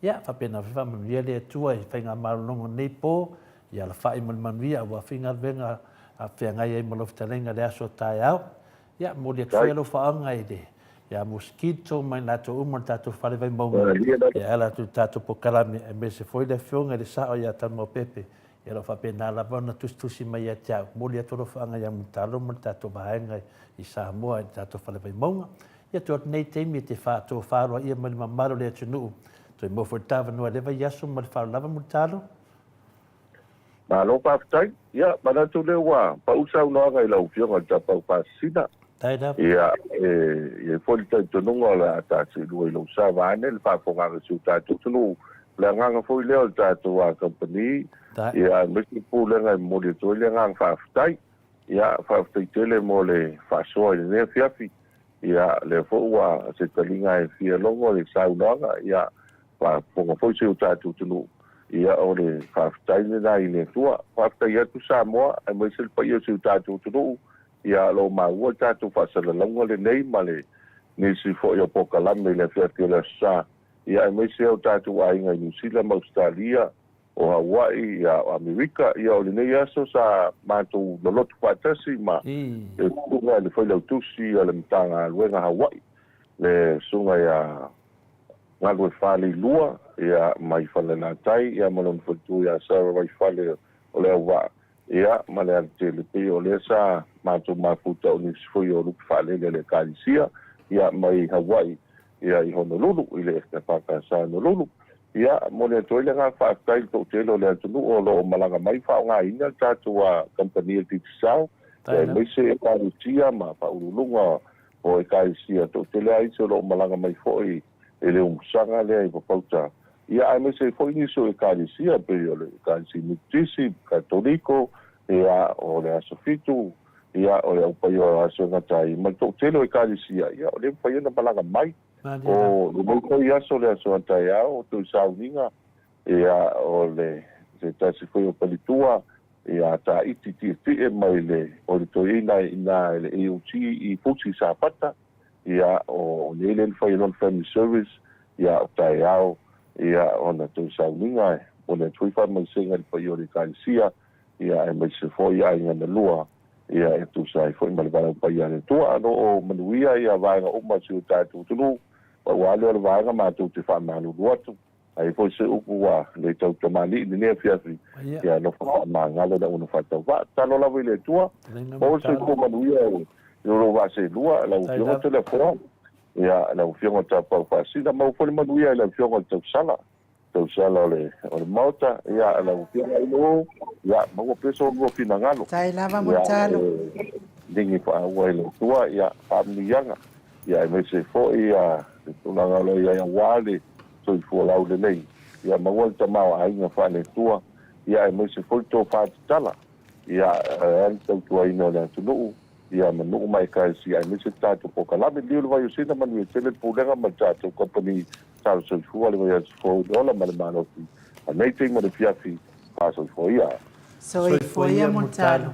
Ia, faapena foi faamanuia le Atua i faigamalologa o lenei po, ia alafai ma le manuia aua foi galuega a feagai ai ma lau fetalaiga i le aso a taeao. Ia, momoli atu foi alofaaga i le ia Mosquito ma i latou uma o le tatou Fale Vaimauga e ala atu i le tatou polokalame, aemaise foi le Afioga i le Sao ia Tanumaopepe Ia o lo o faapena lava ona tusitusi mai ia te au. Momoli atu alofaaga ia Mulitalo ma le tatou vaega i Samoa i le tatou Fale Vaimauga. Ia tuu atu nei taimi e te faatofa aloaia mai le mamalu o le atunuu. Toe maua foi le ta avanoa i lea vaiaso ma le faaaloalo lava Mulitalo. Malo faafetai. Ia, manatu lea ua pau saunoaga i lau Afioga i le Tapaau Faasisina. Faafetai lava. Ia, e i ai foi le talitonuga o le a tasilua i lou sa vaeane le faafofogaaga i si o tatou atunuu. O le agaga foi lea o le tatou kamupani, ia, aemaise le Pulega e momoli atu ai le agaga faafetai. Ia, faafetai tele mo le faasoa i lenei afiafi. Ia, lea foi ua se taliga e fia logo le saunoaga, ia, faafofoga foi si o tatou atunuu, ia, o le faafetai lena i le Atua. Faafetai atu Samoa, aemaise le paia o si o tatou atunuu, ia, o lo o maua le tatou faasalalauga lenei ma le nisi foi o polokalame i le afiafi o le Aso Sa, ia, aemaise o tatou aiga i Niu Sila ma Ausetalia, o Hawaii, ia, o Amerika. Ia, o lenei aso sa matou lolotu faatasi ma le susuga i le Failautusi a le Matagaluega Hawaii, le Susuga ia Galuefaleilua, ia, mai Falelatai, ia, ma lona faletua ia Sarah Vaifale o Leauvaa, Ia, ma le alatele, pei o lea sa matou mafuta o nisi foi o lupe faalele a le Ekalesia, ia, mai Hawaii, ia, i Honolulu, i le EFKS i Honolulu. Ia, momoli atu ai le agaga faafetai i le toatele o le atunuu o lo o malaga mai faaaogaina le tatou kamupani a le Digicel, ia, aemaise Ekalesia ma faauluuluga o Ekalesia toatele lava isi o lo o malaga mai foi i le umusaga lea i Papauta, ia aemaise ai foi nisi o Ekalesia pei o le Ekalesia Metotisi, Katoliko, ia o le Aso Fitu, ia o le Au Paia o Aso e Gata ai, ma le toatele o Ekalesia, ia o lea e mafai ona malaga mai. O lenei foi aso, le aso a taeao, o toe sauniga, ia o le se tasi foi o faletua, ia Taiti Tietie mai le o le toeaina i ina i le AOG i Fusi i Safata, ia o nei lea na fai e lona family service, ia o taeao, ia ona toe sauniga e momoli atu foi faamaisega i le paia o le Ekalesia, ia aemaise foi aiga na lua, ia e tusa ai foi ma le valaau paia a le Atua. O lo o manuia ia vaega uma o si o tatou atunuu, pau lava lea o le vaega matou te faamalulu atu. Ai foi se upu ua le tau tamalii i lenei afiafi, ia alofa faamagalo le auauna faatauvaa. Tatalo lava i le Atua, maua le soifua manuia i lo lou vaa seelua, lau Afioga Toleafoa, ia, lau Afioga Tapau Faasina, maua foi le manuia i le Afioga i le Tausala, Tausala o le, o le Maota, ia, lau Afioga Ailoo, ia, maua pea so oulua finagalo. Tai lava mo Ia, talo. e ligi faaua i le Atua, ia, faamanuiaga, ia, aemaise foi, ia, le tulaga o lo o i ai aua le soifua laulelei, ia maua le tamaoaiga faale-Atua, ia aemaise foi le tofa tatala, ia ae le tautuaina o le atunuu, ia ma nuu ma ekalesia, aemaise le tatou polokalame. Liliu le Vaiosina, manuia tele le Pulega ma le tatou kamupani talo soifua, le vaiaso fou i le ola ma le malosi a nei taimi o le afiafi. Faasoifua ia. Soifua ia Mulitalo.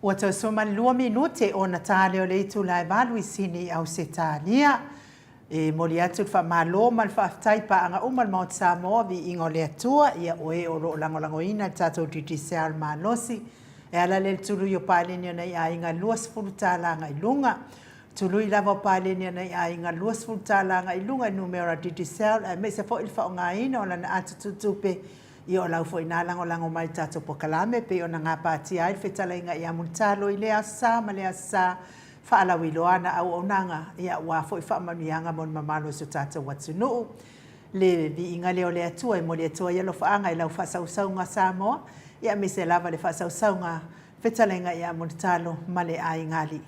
Ua toe soma le lua minute ona ta lea o le itula e valu i Sini i Ausetalia. E momoli atu le faamalo ma le faafetai i paaga uma a le Maota Samoa, viiga o le Atua, ia o e o lo o lagolagoina le tatou Digicel malosi e ala lea i le tului o paleni o nai aiga $20 agai luga. Tului lava o paleni a nai aiga $20 agai i luga i numera Digicel aemaise foi le faaaogaina o lana ata tutupe Ia o lau foi ina lagolago mai i le tatou polokalame pei ona gapatia ai le fetalaiga ia Mulitalo i lea Aso Sa ma lea Aso Sa, faalauiloa ana auaunaga, ia aua foi faamanuiaga mo le mamalu o si o tatou atunuu. Le viiga lea o le Atua e momoli atu ai alofaaga i lau faasausauga Samoa, ia aemaise lava le faasausauga fetalaiga ia Mulitalo ma le aiga alii.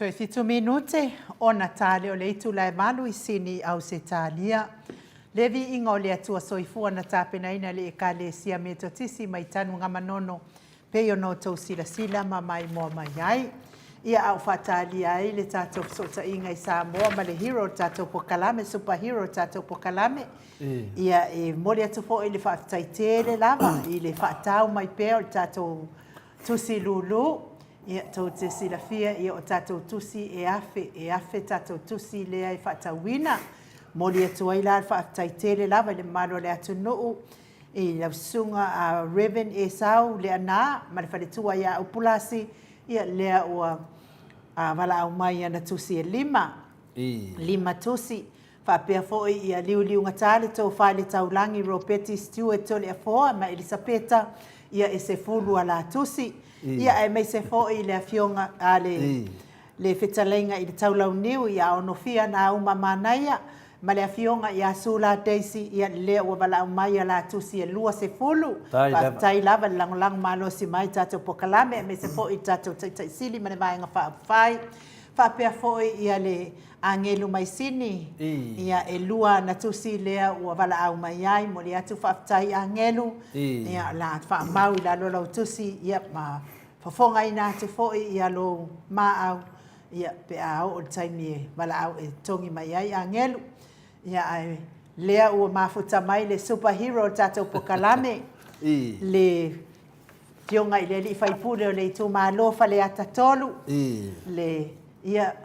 Toe fitu minute ona tali o le itula e valu i Sini i Ausetalia. Le viiga o le Atua Soifua na tapenaina e le Ekalesia Metotisi mai Tanugamanono pei ona outou silasila ma maimoa mai ai. Ia a o faatalia ai le tatou fesootaiga i Samoa ma le hero o le tatou pokalame, super hero o le tatou pokalame, ia e momoli atu foi le faafetai tele lava i le faatau mai pea o le tatou tusi lulu. Ia tou te silafia ia o tatou tusi e afe, e afe tatou tusi lea e faatauina. Momoli atu ai la le faafetai tele lava i le mamalu o le atunuu i lau susuga a Rev. Esau Leaana ma le faletua ia Upulasi, ia lea ua valaau mai i ana tusi e lima. Limatusi, faapea foi ia Liuliugata le Tofa i le Taulagi Ropeti Stewart Toleafoa ma Elisapeta ia e sefulu a la tusi, ia aemaise foi le Afioga a le le Fetalaiga i le Taulauniu ia Onofia Nauma Manaia ma le Afioga ia Sula Daisy ia lea ua valaau mai a la tusi e 20. Faafetai lava le lagolago malosi mai i tatou polokalame aemaise foi i le tatou Taitai Sili ma le Vaega Faaupufai. Faapea foi ia le Agelu Maisini, ia e lua ana tusi lea ua valaau mai ai, momoli atu faafetai Agelu, ia o le a faamau i lalo lau tusi, ia ma fofogaina atu foi ia lou maau, ia pe a oo i le taimi e valaau e togi mai ai Agelu. Ia ae lea ua mafuta mai le super hero o le tatou polokalame, le Afioga i le alii faipule o le itumalo Faleata 3, le, ia,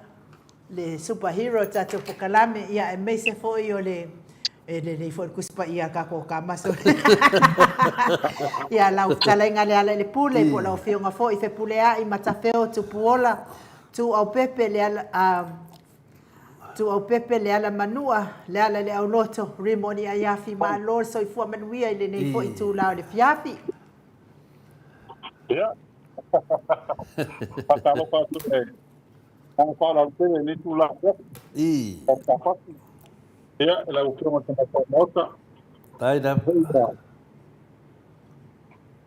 le super hero o tatou polokalame, ia, aemaise foi o le, e lelei foi le Tusi Paia a le tatou Tama. Ia, lau fetalaiga Lealailepule, po o lau afioga foi Fepuleai Matafeo Tupuola Tuuaupepe Leala, Tuuaupepe Lealamanua, Lealaileauloto, Rimoni Aiafi, malo le soifua manuia i lenei foi itula o le afiafi. Ia. Faatalofa atu e Aga faaaloalo tele i lenei itula afiafi. Faatalofa. Ia, i lau Afioga i le Tamaitai Maota. Tai lava. Ia,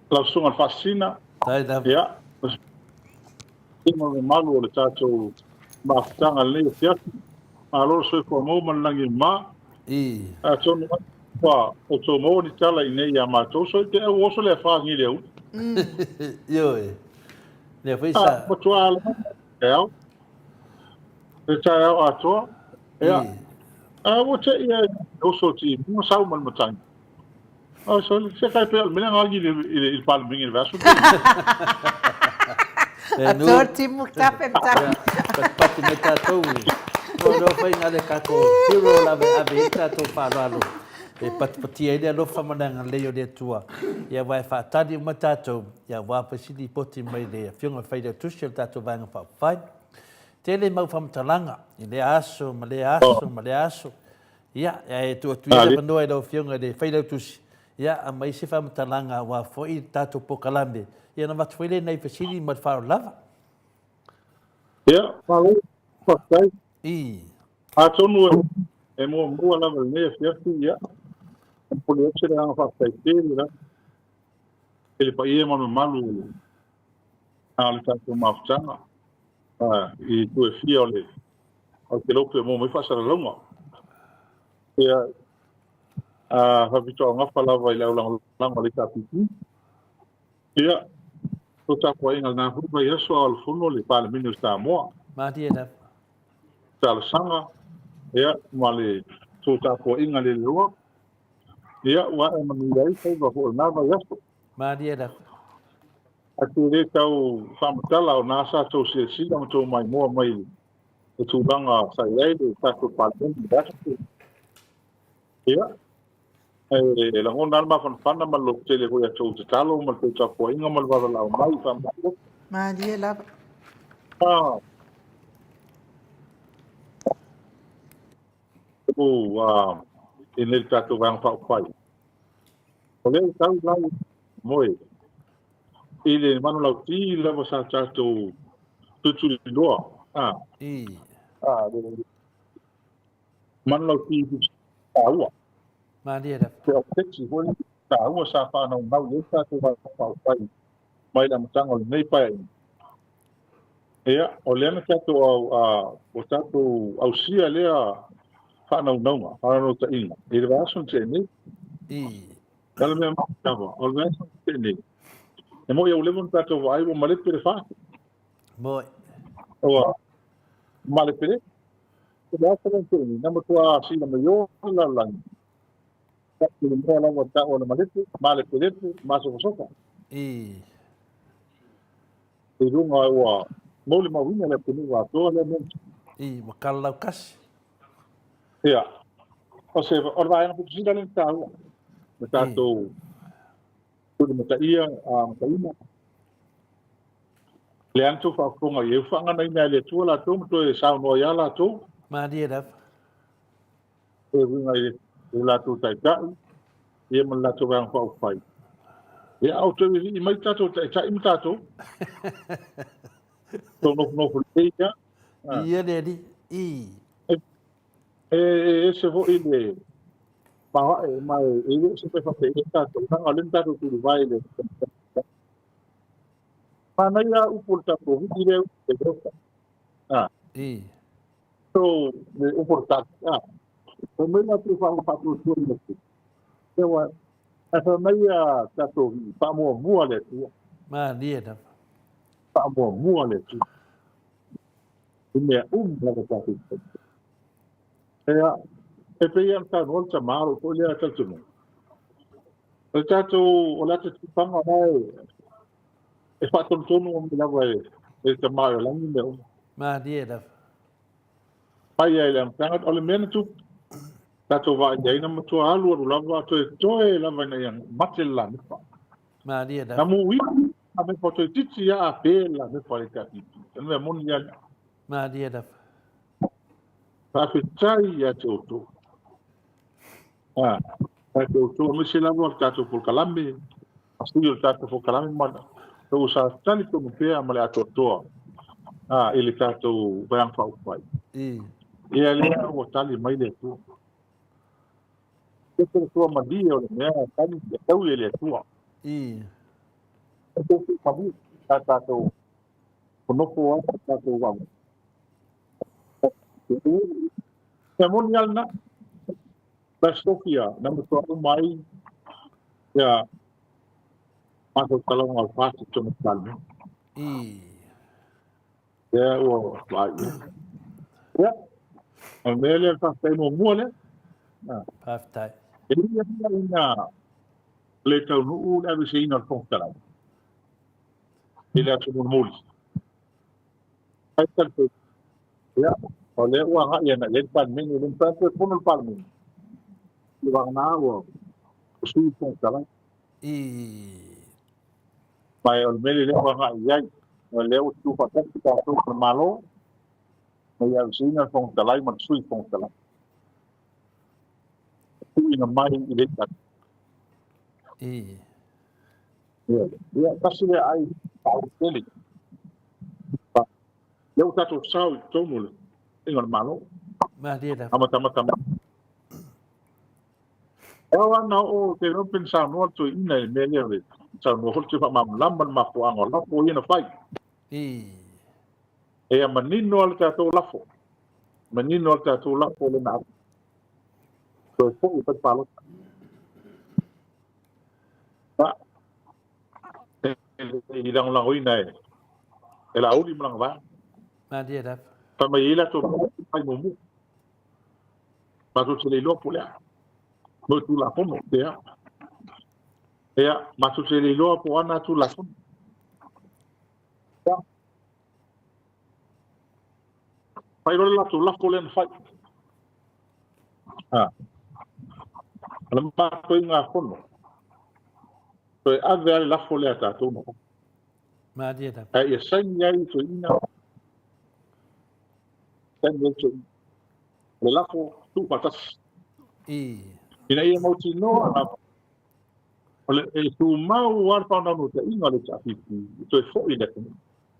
lau Susuga i le Faasisina. Tai lava. Ia, ma le mamalu o le tatou mafutaga i lenei afiafi. Malo le soifua maua ma le lagi e mama. Atonu ua outou maua ni tala i inei ia matou, so i te au oso le afa gi le au. Ioe. Lea foi sa. Matua ala e au. Le taeao atoa. Ia. A ua te ia oso ti mua sau ma le matagi. Oh, so se kai pe o le mea ngā i le i le Palemene i le vaiaso. Ato timu tape tape. Patipati mai tatou. O lea fai ngā le katou hero lava e ave ai tatou faaaloalo. E patipatia ai le alofa ma le agalelei o le Atua. Ia aua e faatali uma tatou, ia aua foi se lipoti mai le Afioga i le Failautusi o le tatou Vaega Faaupufai. Tele mau faamatalaga i lea aso ma lea aso ma lea aso. Ia, ae tuu atu ia le avanoa i lau Afioga i le Failautusi, ia, aumai se faamatalaga aua foi le tatou polokalame, ia ona avatu foi lea i nai fesili ma le faaaloalo lava. Ia, malo, faafetai. Atonu e muamua lava i lenei afiafi, ia, e momoli atu le agaga faafetai tele lava i le paia ma le mamalu o le tatou mafutaga i itu e fia o le kelope o maua mai faasalalauga. Ia, faapitoaugafa lava i le aulagolago a le HRPP. Ia, o tapuaiga i lena foi vaiaso a o le fono le Palemene o Samoa. Malie lava. Talosaga, ia, ma le tou tapuaiga leleoa, ia, ua ae manuia ai faiva foi o lena vaiaso. Malie lava. Ae pe le tau faamatala o na sa tou silasila ma tou maimoa mai i le tulaga sa i ai le tatou Palemene i le aso. Ia, e lagona lava le mafanafana ma le lototele foi i a outou tatalo ma le tou tapuaiga ma le valalau mai i faamalo. Malie lava. Ah. Ua i nei le tatou Vaega Faaupufai. O lea ua tau lau moe i le manulauti lava sa tatou tulituliloa. Ah. Ah, le manulauti taua. Malie lava. Se objective foi taua sa faanaunau i ai le tatou Vaega Faaupufai mai le amataga o lenei Paeaiga. Ia, o lea na tatou au, a, ua tatou ausia lea faanaunauga, faanaunautaiga i le vaiaso na tea nei. O le mea moni lava, o le vaiaso na tea nei, e moni ua leva ona tatou vaai ua malepe le FAST. Moni. Ua malepelepe. O le vaiaso lea na tea nei, na matua sila mai o le lalolagi. I le mea lava tau o le malepe, malepelepe, masofasofa. I luga ua molimauina le atunuu atoa lea mea. Ua kalalaukasi. Ia. O se, o le vaega pito sili lea na taua. Na tatou tulimataia, mataina. Lea na tou faafofoga i ai, ua faaganaina e le Atua latou ma toe saunoa ia latou. Malie lava. E uiga i le latou taitai ia ma le latou Vaega Faaupufai. Ia, a o toe vivii mai tatou taitai ma tatou. Tou nofonofo lelei ia. Ia le alii. I. E ese foi le maoae ma e le o se mea faapea tatou, leaga o lea na tatou tulivae i le Manaia upu o le tatou vili lea e oka. I. So, le upu o le tatou. Fai mai latou faatuatua i le Atua. Ae fai mai a tatou vili, faamuamua le Atua. Malie lava. Faamuamua le Atua. I mea uma lava tatou te faia. E pei lava ona saunoa le tama, o lou foi lea talitonuga. O le tatou, o le ata tipaga o la e faatonutonu mai lava e le Tama o le lagi mea uma. Malie lava. Mai ai le amataga, o le mea na tupu, tatou vaai ai na matua alu alu lava, toe toe lava ina ia mate le lamepa. Malie lava. Na muia lamepa toe titi ia a pe le lamepa le KPP. O le mea moni ia. Malie lava. Faafetai ia te outou. Ia te outou, aemaise lava o le tatou polokalame, a sui o le tatou polokalame ma tou sa talitonu pea ma le atoatoa i le tatou Vaega Faaupufai. Ia lea ua tali mai le Atua. E te Atua malie o le mea e tali e taui e le Atua. E te malie ta tatou nofo ai tatou vau. Ia moni ala na. Sofia, na matua uma ai ia matou talauga o le pasi tonu Palemene. Ia ua vaai. Ia, o le mea lea faafetai muamua lea. Faafetai. E ui lava ina le taunuu le aveseina o le Fofoga Fetalai i le aso mulimuli. Ai talitonu. Ia, o lea ua agai agai i ai le Palemene, e le mafai ona toe fono le Palemene. I vagana ua sui le Fofoga Fetalai. Ma o le mea lea ua agai i ai, o lea ua tutu faatasi tatou ma le Malo, ma ia aveseina le Fofoga Fetalai ma le Sui Fofoga Fetalai. Tuuina mai i le tali. Ia, tasi lea ai faautele. Lea ua tatou sao i totonu o le faiga o le Malo. Malie lava. Amatamata mai. E ao lava ona oo te iloa pe na saunoa le toeaina i le mea lea, le saunoa foi le toe faamalamalama le mafuaaga o lafo ia na fai. Ia manino lava le tatou lafo. Manino lava le tatou lafo lea na ave. Toe foi e fai palota. I lagolagoina e Laauli ma lana vaega. Malie lava. Fai mai ai latou fai muamua. Matou te le iloa po o le a. Mo Tulafono, ia. Ia, matou te le iloa po o ana Tulafono. Ia. Fai loa le latou lafo lea na fai. O le matou usugafono, toe ave lava le lafo lea a tatou na fai. Malie lava. Ae ia saini ai toeaiina, saini ai toeaiina. Le lafo tuufaatasi. Ina ia mautinoa lava, o le e tumau lava le faanaunautaiga o le HRPP e toe foi i le atunuu.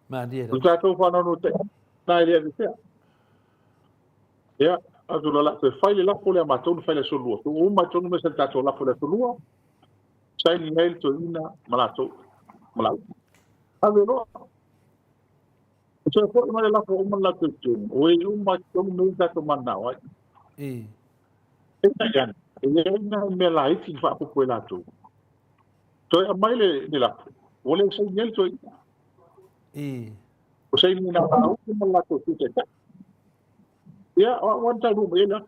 Malie O le lava. tatou faanaunautaiga na e le avefea. Ia, atu loa la toe fai le lafo lea matou na fai le aso lua. Tuu uma i totonu mea sa le tatou lafo le aso lua, saini ai le toeaina ma latou ma lau. Ave loa. E toe foi mai le lafo uma le latou totonu. O e uma i totonu mea tatou mananao ai. Peitai ane, e i ai nai mea laiti na faaopoopo e latou. Toe aumai le lafo, ua le saini ai le toeaina. O saini na Laauli ma le latou Sui Taitai. Ia, o au lava na taunuu mai ai le aso.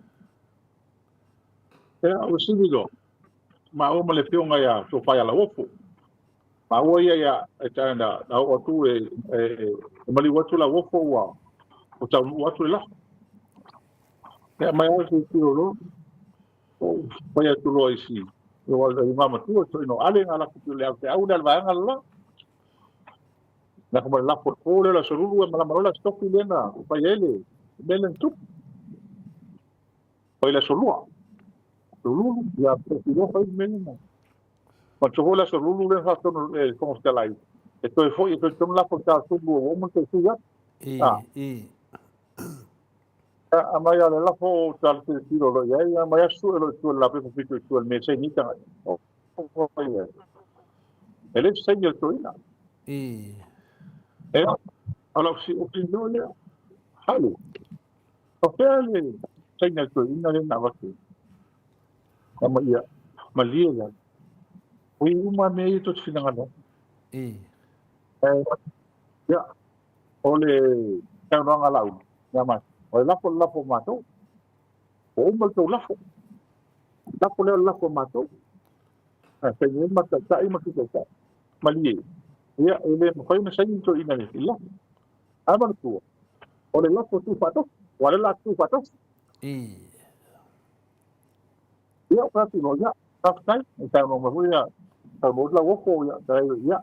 Ia, ua sili loa. Maua ma le afioga ia Tofaia Lauofo. Maua ia ia e na oo atu e maliu atu Lauofo ua taunuu atu le lafo. Ia, mai lava tilotilo loa. Ou fai atu loa i si o matua toeaina o Ale na lafo le au te au le vaega le la. Na ko mai lafo po le la solulu e malama lola stoki le na fai ai le mea le na tupu. Fai le aso lua. Aso lulu, ia pe filoa fai le mea lena. Manatua foi le aso lulu lea na faatonu e le Fofoga Fetalai, e toe foi e toe tonu lafo i le tatou ua uma ona toe sui atu. I, Ah. i. A mai a le lafo o tala tilotilo o lo o i ai, a mai asu sue loa i tua i le lapepa pito i tua i le mea e saini ai tagata. O, o i ai. E le o se saini a le toeaina. I. E, o lau opinion lea. Halu. O fea le saini a le toeaina lea na avatu? Ama ia, malie la. O i uma mea ia tou te finagalo ai. I. E, ia, o le saunoaga a Laauli ia matou, o le lafo o le lafo a matou. Ua uma le tou lafo. Lafo lea o le lafo a matou. A saini ai ma taitai ma Sui Taitai. Malie, ia, e le mafai ona saini le toeaina i le lafo. Ae manatua, o le lafo tuufaatasi, aua o lea o le a tuufaatasi. I. Ia, o tatou loa, ia, faafetai. E saunoa mai foi ia, saunoa atu Lauofo, ia, tai, ia,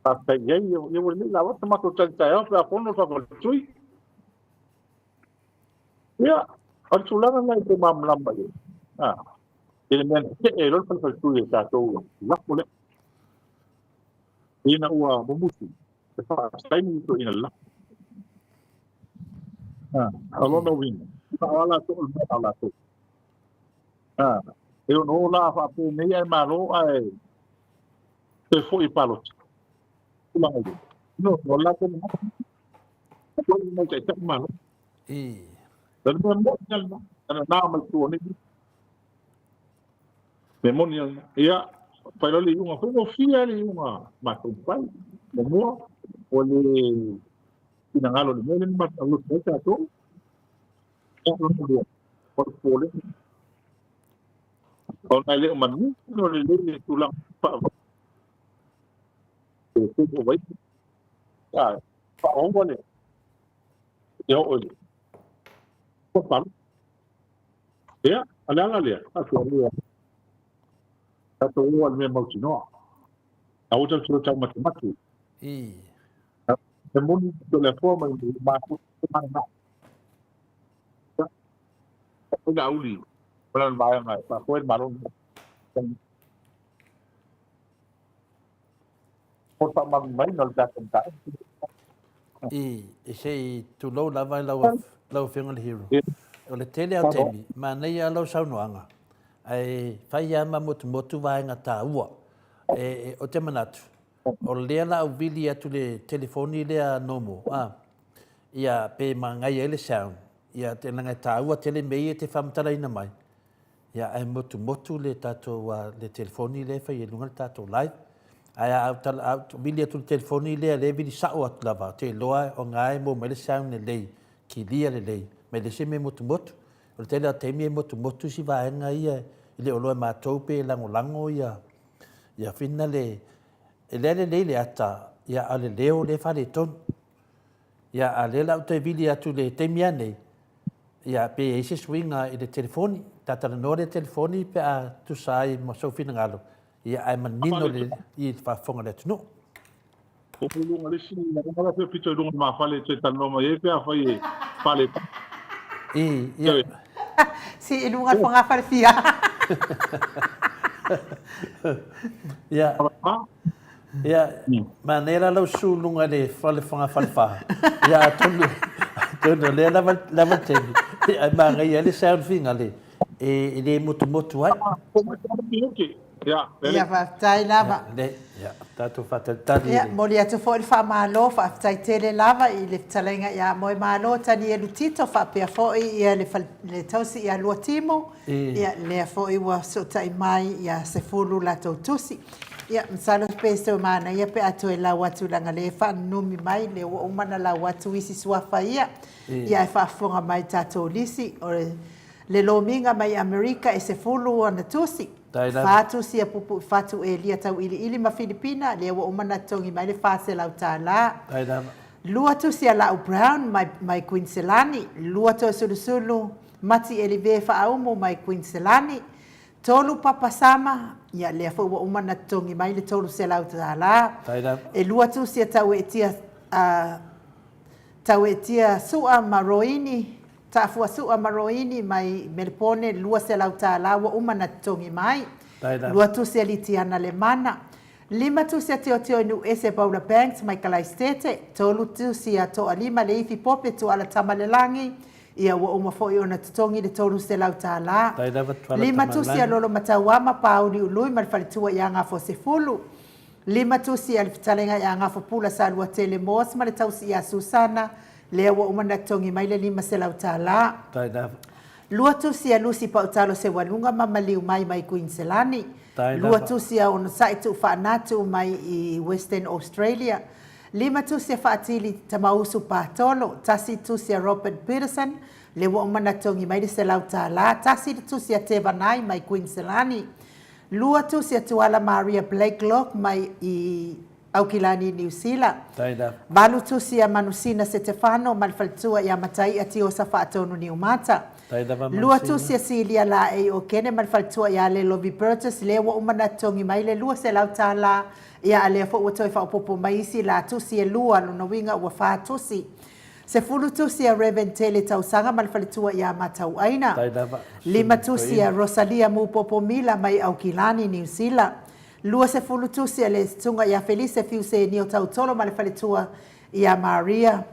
faafetai i ai, ia, ua lelei la avatu matou tali taeao pe a fono le faafaletui. Ia, o le tulaga lena i te malamalama i ai. Ah, i le mea na tetee ai loa le falefaletui e tatou lafo lea. Ina ua mumusu e faasaini toeaiina le lafo. Ah, o lona uiga, o a latou o le mea a latou. Ah, e ono o la faapenei ae malo ae toe foi i palota. Tulaga i ai. No, o latou manatu. Foi mai taitai malo. I. O le mea moni lava lena. Ana na mai tua nei. Mea moni lava lena. Ia, fai loa le iuga. Faigofie lava le iuga matou fai. Muamua, o le finagalo i le mea lea na matou lotu ai tatou. Ia, lona lua, o le popolega. Ona e le o manino lelei le tulaga faavae. E tumu vai. Ah, faaoga le e oo i le palu. Ia, o le ala lea, tatou o tatou o i le mea mautinoa. Aua tatou te taumatemate. I. E moni o le Atua mai matou te mananao. Ia, o le auli, o le vaega e faafoe le Malo. O le faamalamalamaina o le tatou mataupu. I, e se i tulou lava i lau, lau Afioga i le Hero. O le tele lava o taimi, manaia lava lau saunoaga, ae fai lava ma motumotu vaega taua. E, e, ou te manatu, o lea la au vili atu le telefoni lea normal, a, ia, pe manaia ai le sound, ia, te, leaga e taua tele mea ia e te faamatalaina mai, Ia ae motumotu le tatou le telefoni lea e fai ai luga le tatou live. Ae a ou tala a ou vili atu le telefoni lea lea e vili sao atu lava, ou te iloa o na e maua mai le sound lelei, kilia lelei, ma e leai se mea e motumotu. O le tele o taimi e motumotu isi vaega ia e le o iloa e matou pe lagolago ia ia fina le e lea lelei le ata, ia a o le leo lea e faaletonu. Ia a o lea la ou toe vili atu i le taimi lava nei, Ia, pe i ai se suiga i le telefoni, ta talanoa lea telefoni pe a tusa ai ma sou finagalo, ia ae manino le i le faafofoga a le atunuu. O i luga le isi laga la pea pito i luga o le mafale e toe talanoa mai ai pe afai e faaletonu. I, ia. Si i luga o le fogafale fia. Ia. Ia, manaia la lau susu i luga i le fale fogafale fa. Ia, atonu, atonu o lea lava, lava le taimi, ae manaia ai le sound figale e, e le motumotu ai. Ia, faafetai lava. Ia, ia, tatou faatalitali. Ia, momoli atu foi le faamalo, faafetai tele lava i le fetalaiga ia Moemalo Tanielu Tito faapea foi ia le, le tausi ia Luatimu. Ia, lea foi ua fesootai mai ia Sefulu latou tusi. Ia, masalo pe se manaia pe a toe lau atu leaga lea e faanunumi mai, lea ua uma ona lau atu isi suafa ia, ia ae faafofoga mai tatou lisi, o le lomiga mai Amerika e 10 ana tusi, fa tusi a Pupuifatu Elia Tauiliili ma Filipina, lea ua uma ona totogi mai le $400. Lua tusi a Lau Brown mai, mai Kuiniselani, lua Toesulusulu Mati Elive Faaumu mai Kuiniselani, Tolu papa sama, ia lea foi ua uma ona totogi mai le $300. E lua tusi a Tauetia, a Tauetia Sua ma Roini. Taafuasua Maroini mai Melepone, $200 ua uma ona totogi mai. Lua tusi a Litiana Lemana. Lima tusi a Teoteo Nuuese Paula Banks mai Kalaistete. Tolu tusi a Toalima Leifi Pope Tuala Tamalelagi, ia ua uma foi ona totogi le $300. Lima tusi a Lolo Matauama Pauli Ului ma le faletua ia Gafosefulu. Lima tusi a le fetalaiga ia Gafopula Saluatele Moss ma le tausi ia Susana, lea ua uma ona totogi mai le $500. Lua tusi a Lucy Pautalo Seualuga ma maliu mai mai Kuiniselani. Lua tusi a Onosai Tuufaanatu mai i Western Australia. Lima tusi a Faatili Tamausu Patolo. Tasi tusi a Robert Peterson, lea ua uma ona totogi mai le $100. Tasi le tusi a Tevanai mai Kuiniselani. Lua tusi a Tuala Maria Blakelock mai i Aukilani, Niu Sila. Valu tusi a Manusina Setefano ma le faletua ia Mataia Tiosa Faatonu Niumata. Lua tusi a Silia Laei Okene ma le faletua ia Lelovi Burgess, lea ua uma ona totogi mai le $200, ia a lea foi ua toe faaopoopo mai isi la tusi e lua, lona uiga ua fa tusi. Sefulu tusi a Rev. Tele Tausaga ma le faletua ia Matauaina. Lima tusi a Rosalia Mupopo Mila mai Aukilani, Niu Sila. 20 tusi a le Susuga ia Felise Fiusenio Tautolo ma le faletua ia Maria.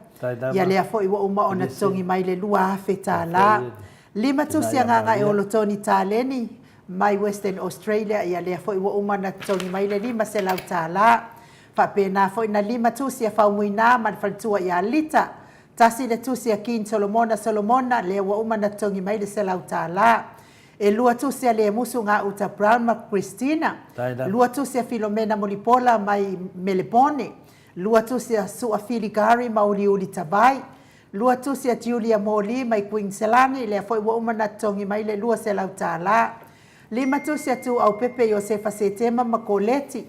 Ia lea foi ua uma ona totogi mai le $2,000. Lima tusi a Gagaeolo Tony Taleni mai Western Australia. Ia lea foi ua uma ona totogi mai le $500. Faapena foi na lima tusi a Faumuina ma le faletua ia Lita. Tasi le tusi a King Solomona Solomona, lea ua uma ona totogi mai le $100. E lua tusi a Lemusu Gauta Brown ma Christina. Lua tusi a Filomena Mulipola mai Melepone. Lua tusi a Suafili Gary ma Uliuli Tavai. Lua tusi a Julia Moli mai Kuiniselani, lea foi ua uma ona totogi mai le $200. Lima tusi a Tuuaupepe Iosefa Setema ma Koleti.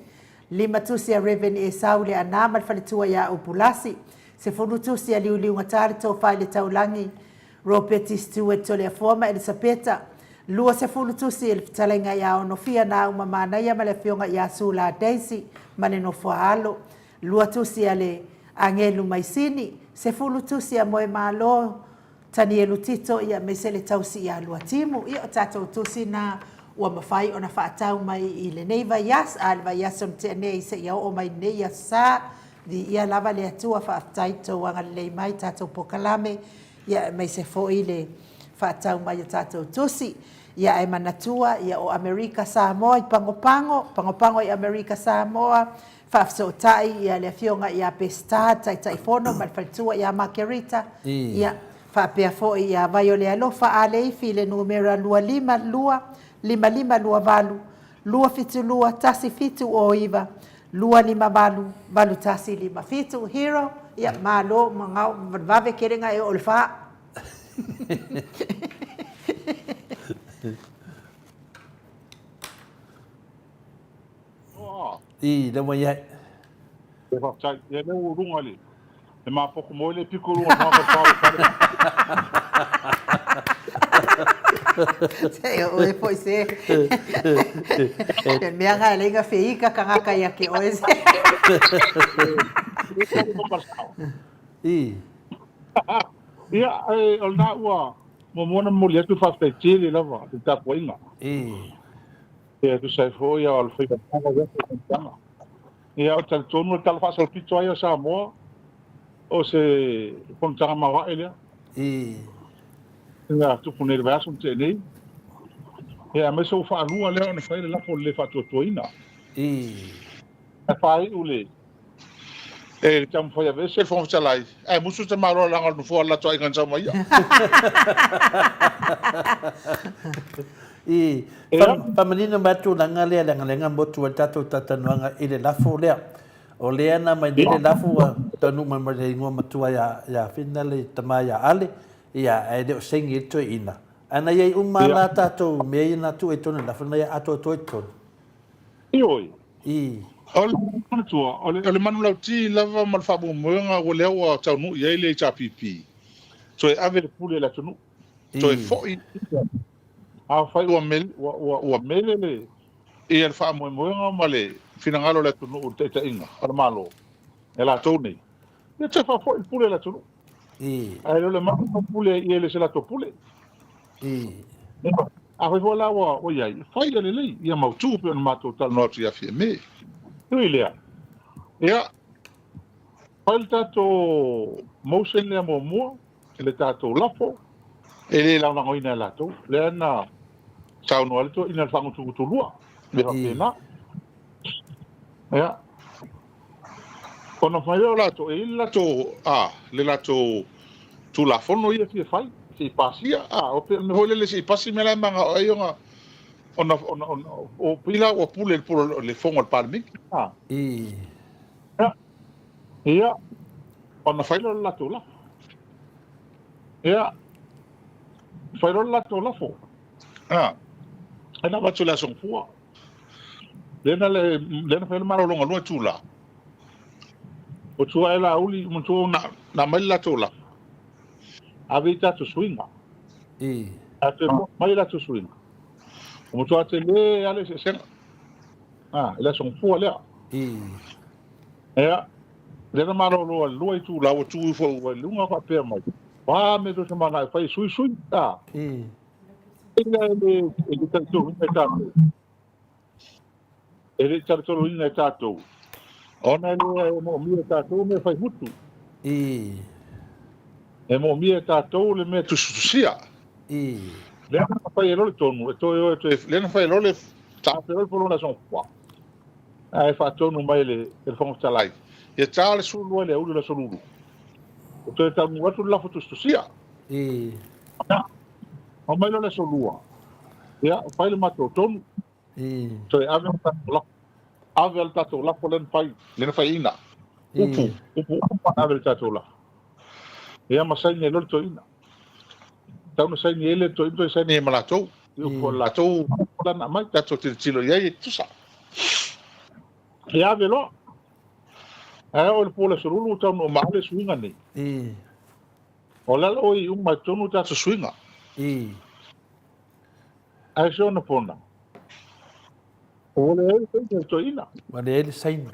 Lima tusi a Rev. Esau Leaana ma le faletua ia Upulasi. Sefulu tusi a Liuliugata le Tofa i le Taulagi, Ropeti Stewart Toleafoa ma Elisapeta. 20 tusi i le fetalaiga ia Onofia Nauma Manaia ma le afioga ia Sula Daisy ma le Nofoaalo. Lua tusi a le Agelu Maisini. Sefulu tusi a Moemalo Tanielu Tito ia aemaise le tausi ia Luatimu. Ia o tatou tusi na ua mafai ona faatau mai i lenei vaiaso, a le vaiaso na tea nei seia oo mai lenei aso sa. Viia lava le Atua, faafetai i tou agalelei mai tatou polokalame, ia aemaise foi le faatau mai o tatou tusi. Ia ae manatua, ia o Amerika Samoa i Pagopago, Pagopago i Amerika Samoa, Faafesootai ia le Afioga ia Peseta, Taitaifono ma le faletua ia Makerita, ia, faapea foi ia Vaiolealofa Aleifi i le numera 252 5528 272 1709 258 8157. Hero, ia, malo, magao, vave kelega e oo i le fa. I, lea ua i ai. E faafetai. Ia lea ua luga le le mapoko moe le piko luga o le fale fale. Se o e foi se. Te mea nga le inga feika ka nga kai ake oe se. I. Ia, e, o lena ua muamua ona momoli atu le faafetai tele lava i le tapuaiga. I. Ia, e tusa ai foi o le faiva o le fonotaga. Ia, ou te talitonu o le tala faasolopito lava ia o Samoa, o se fonotaga maoae lea. I. Na tupu nei i le vaiaso na tea nei. Ia, aemaise ua faalua lea ona fai le lafo o le le faatuatuaina. I. Ae faaiu le e taumafai e aveese le Fofoga Fetalai, ae musu te Malo leaga o le nofoa o le latou aiga na sau mai ia. I faamanino mai tulaga lea leaga lea na motu ai le tatou talatalanoaga i le lafo lea. O lea na aumai nei le lafo ua taunuu mai ma le igoa matua ia Fina le tama ia Ale, ia ae le o saini ai le toeaina. Ae na i ai uma lava la tatou mea ia na tuu ai i totonu o le lafo, na ia atoatoa i totonu. Ioe. I. O le manatua, o le manulauti lava ma le faamoemoega ua lea ua taunuu i ai le HRPP, toe ave le pule i le atunuu, toe foi, afai ua mele, ua, ua, ua mele le, ia le faamoemoega ma le finagalo o le atunuu i le taitaiga o le Malo, e latou nei, ia toe faafoi le pule i le atunuu. Ae le o le matou faipule ia e le o se latou pule. Afai foi la ua i ai, fai ia lelei, ia mautu pei ona matou talanoa atu ia Fiame. E ui i lea, ia, fai le tatou motion lea muamua i le tatou lafo, e le lagolagoina e latou, lea na saunoa ai le toeaina i le faagutugutulua, mea faapena. Ia, ona fai lea o latou, e i ai le latou, a, le latou Tulafono ia e fia fai, se i pasia, a, o le mea foi lele se i pasi mea la e manao ai ona, ona, ona, ona, o pei la ua pule i le fono a le Palemene, a. Ia, ia, ona fai lea o le latou lafo. Ia, fai loa le latou lafo, a, e na avatu i le Aso Gafua. Lea na, lea na fai le malologa lua itula. O tua e Laauli, manatua na, na aumai le latou lafo. Ave i tatou suiga. A toe mai le latou suiga. Ua matua tele lava le eseesega. A, i le Aso Gafua lea. Ia, lea na malolo ai le lua itula, ua tu ifo i luga faapea mai, o a mea tou te manao e fai, sui, sui. A. E le talitonuina e tatou. E le talitonuina e tatou. Ona e le moomia e tatou mea fai mutu. E moomia e tatou le mea tusitusia. Lea na fai e loa le tonu, e toe o e toe, lea na fai e loa le taape loa le polo o le Aso Gafua. Ae faatonu mai e le Fofoga Fetalai, ia ta le 12 i le aoauli o le Aso Lulu. E toe taunuu atu le lafo tusitusia. Aumai loa le aso lua, ia, fai le matou tonu, toe ave le tatou lafo. Ave le tatou lafo lea na fai, lea na faiina. Upu, upu uma ave le tatou lafo. Ia ma saini ai loa le toeaina. Tau na saini ai le toeaina, toe saini ai ma latou. I upu o le latou la na aumai, tatou tilotilo i ai e tutusa. Ia ave loa. Ae oo i le po o le aso lulu ua taunuu ma ale suiga nei. O le ala o i uma i totonu o tatou suiga. Ae se ona pona. Ua leai le saini a le toeaina. Ua leai le saini.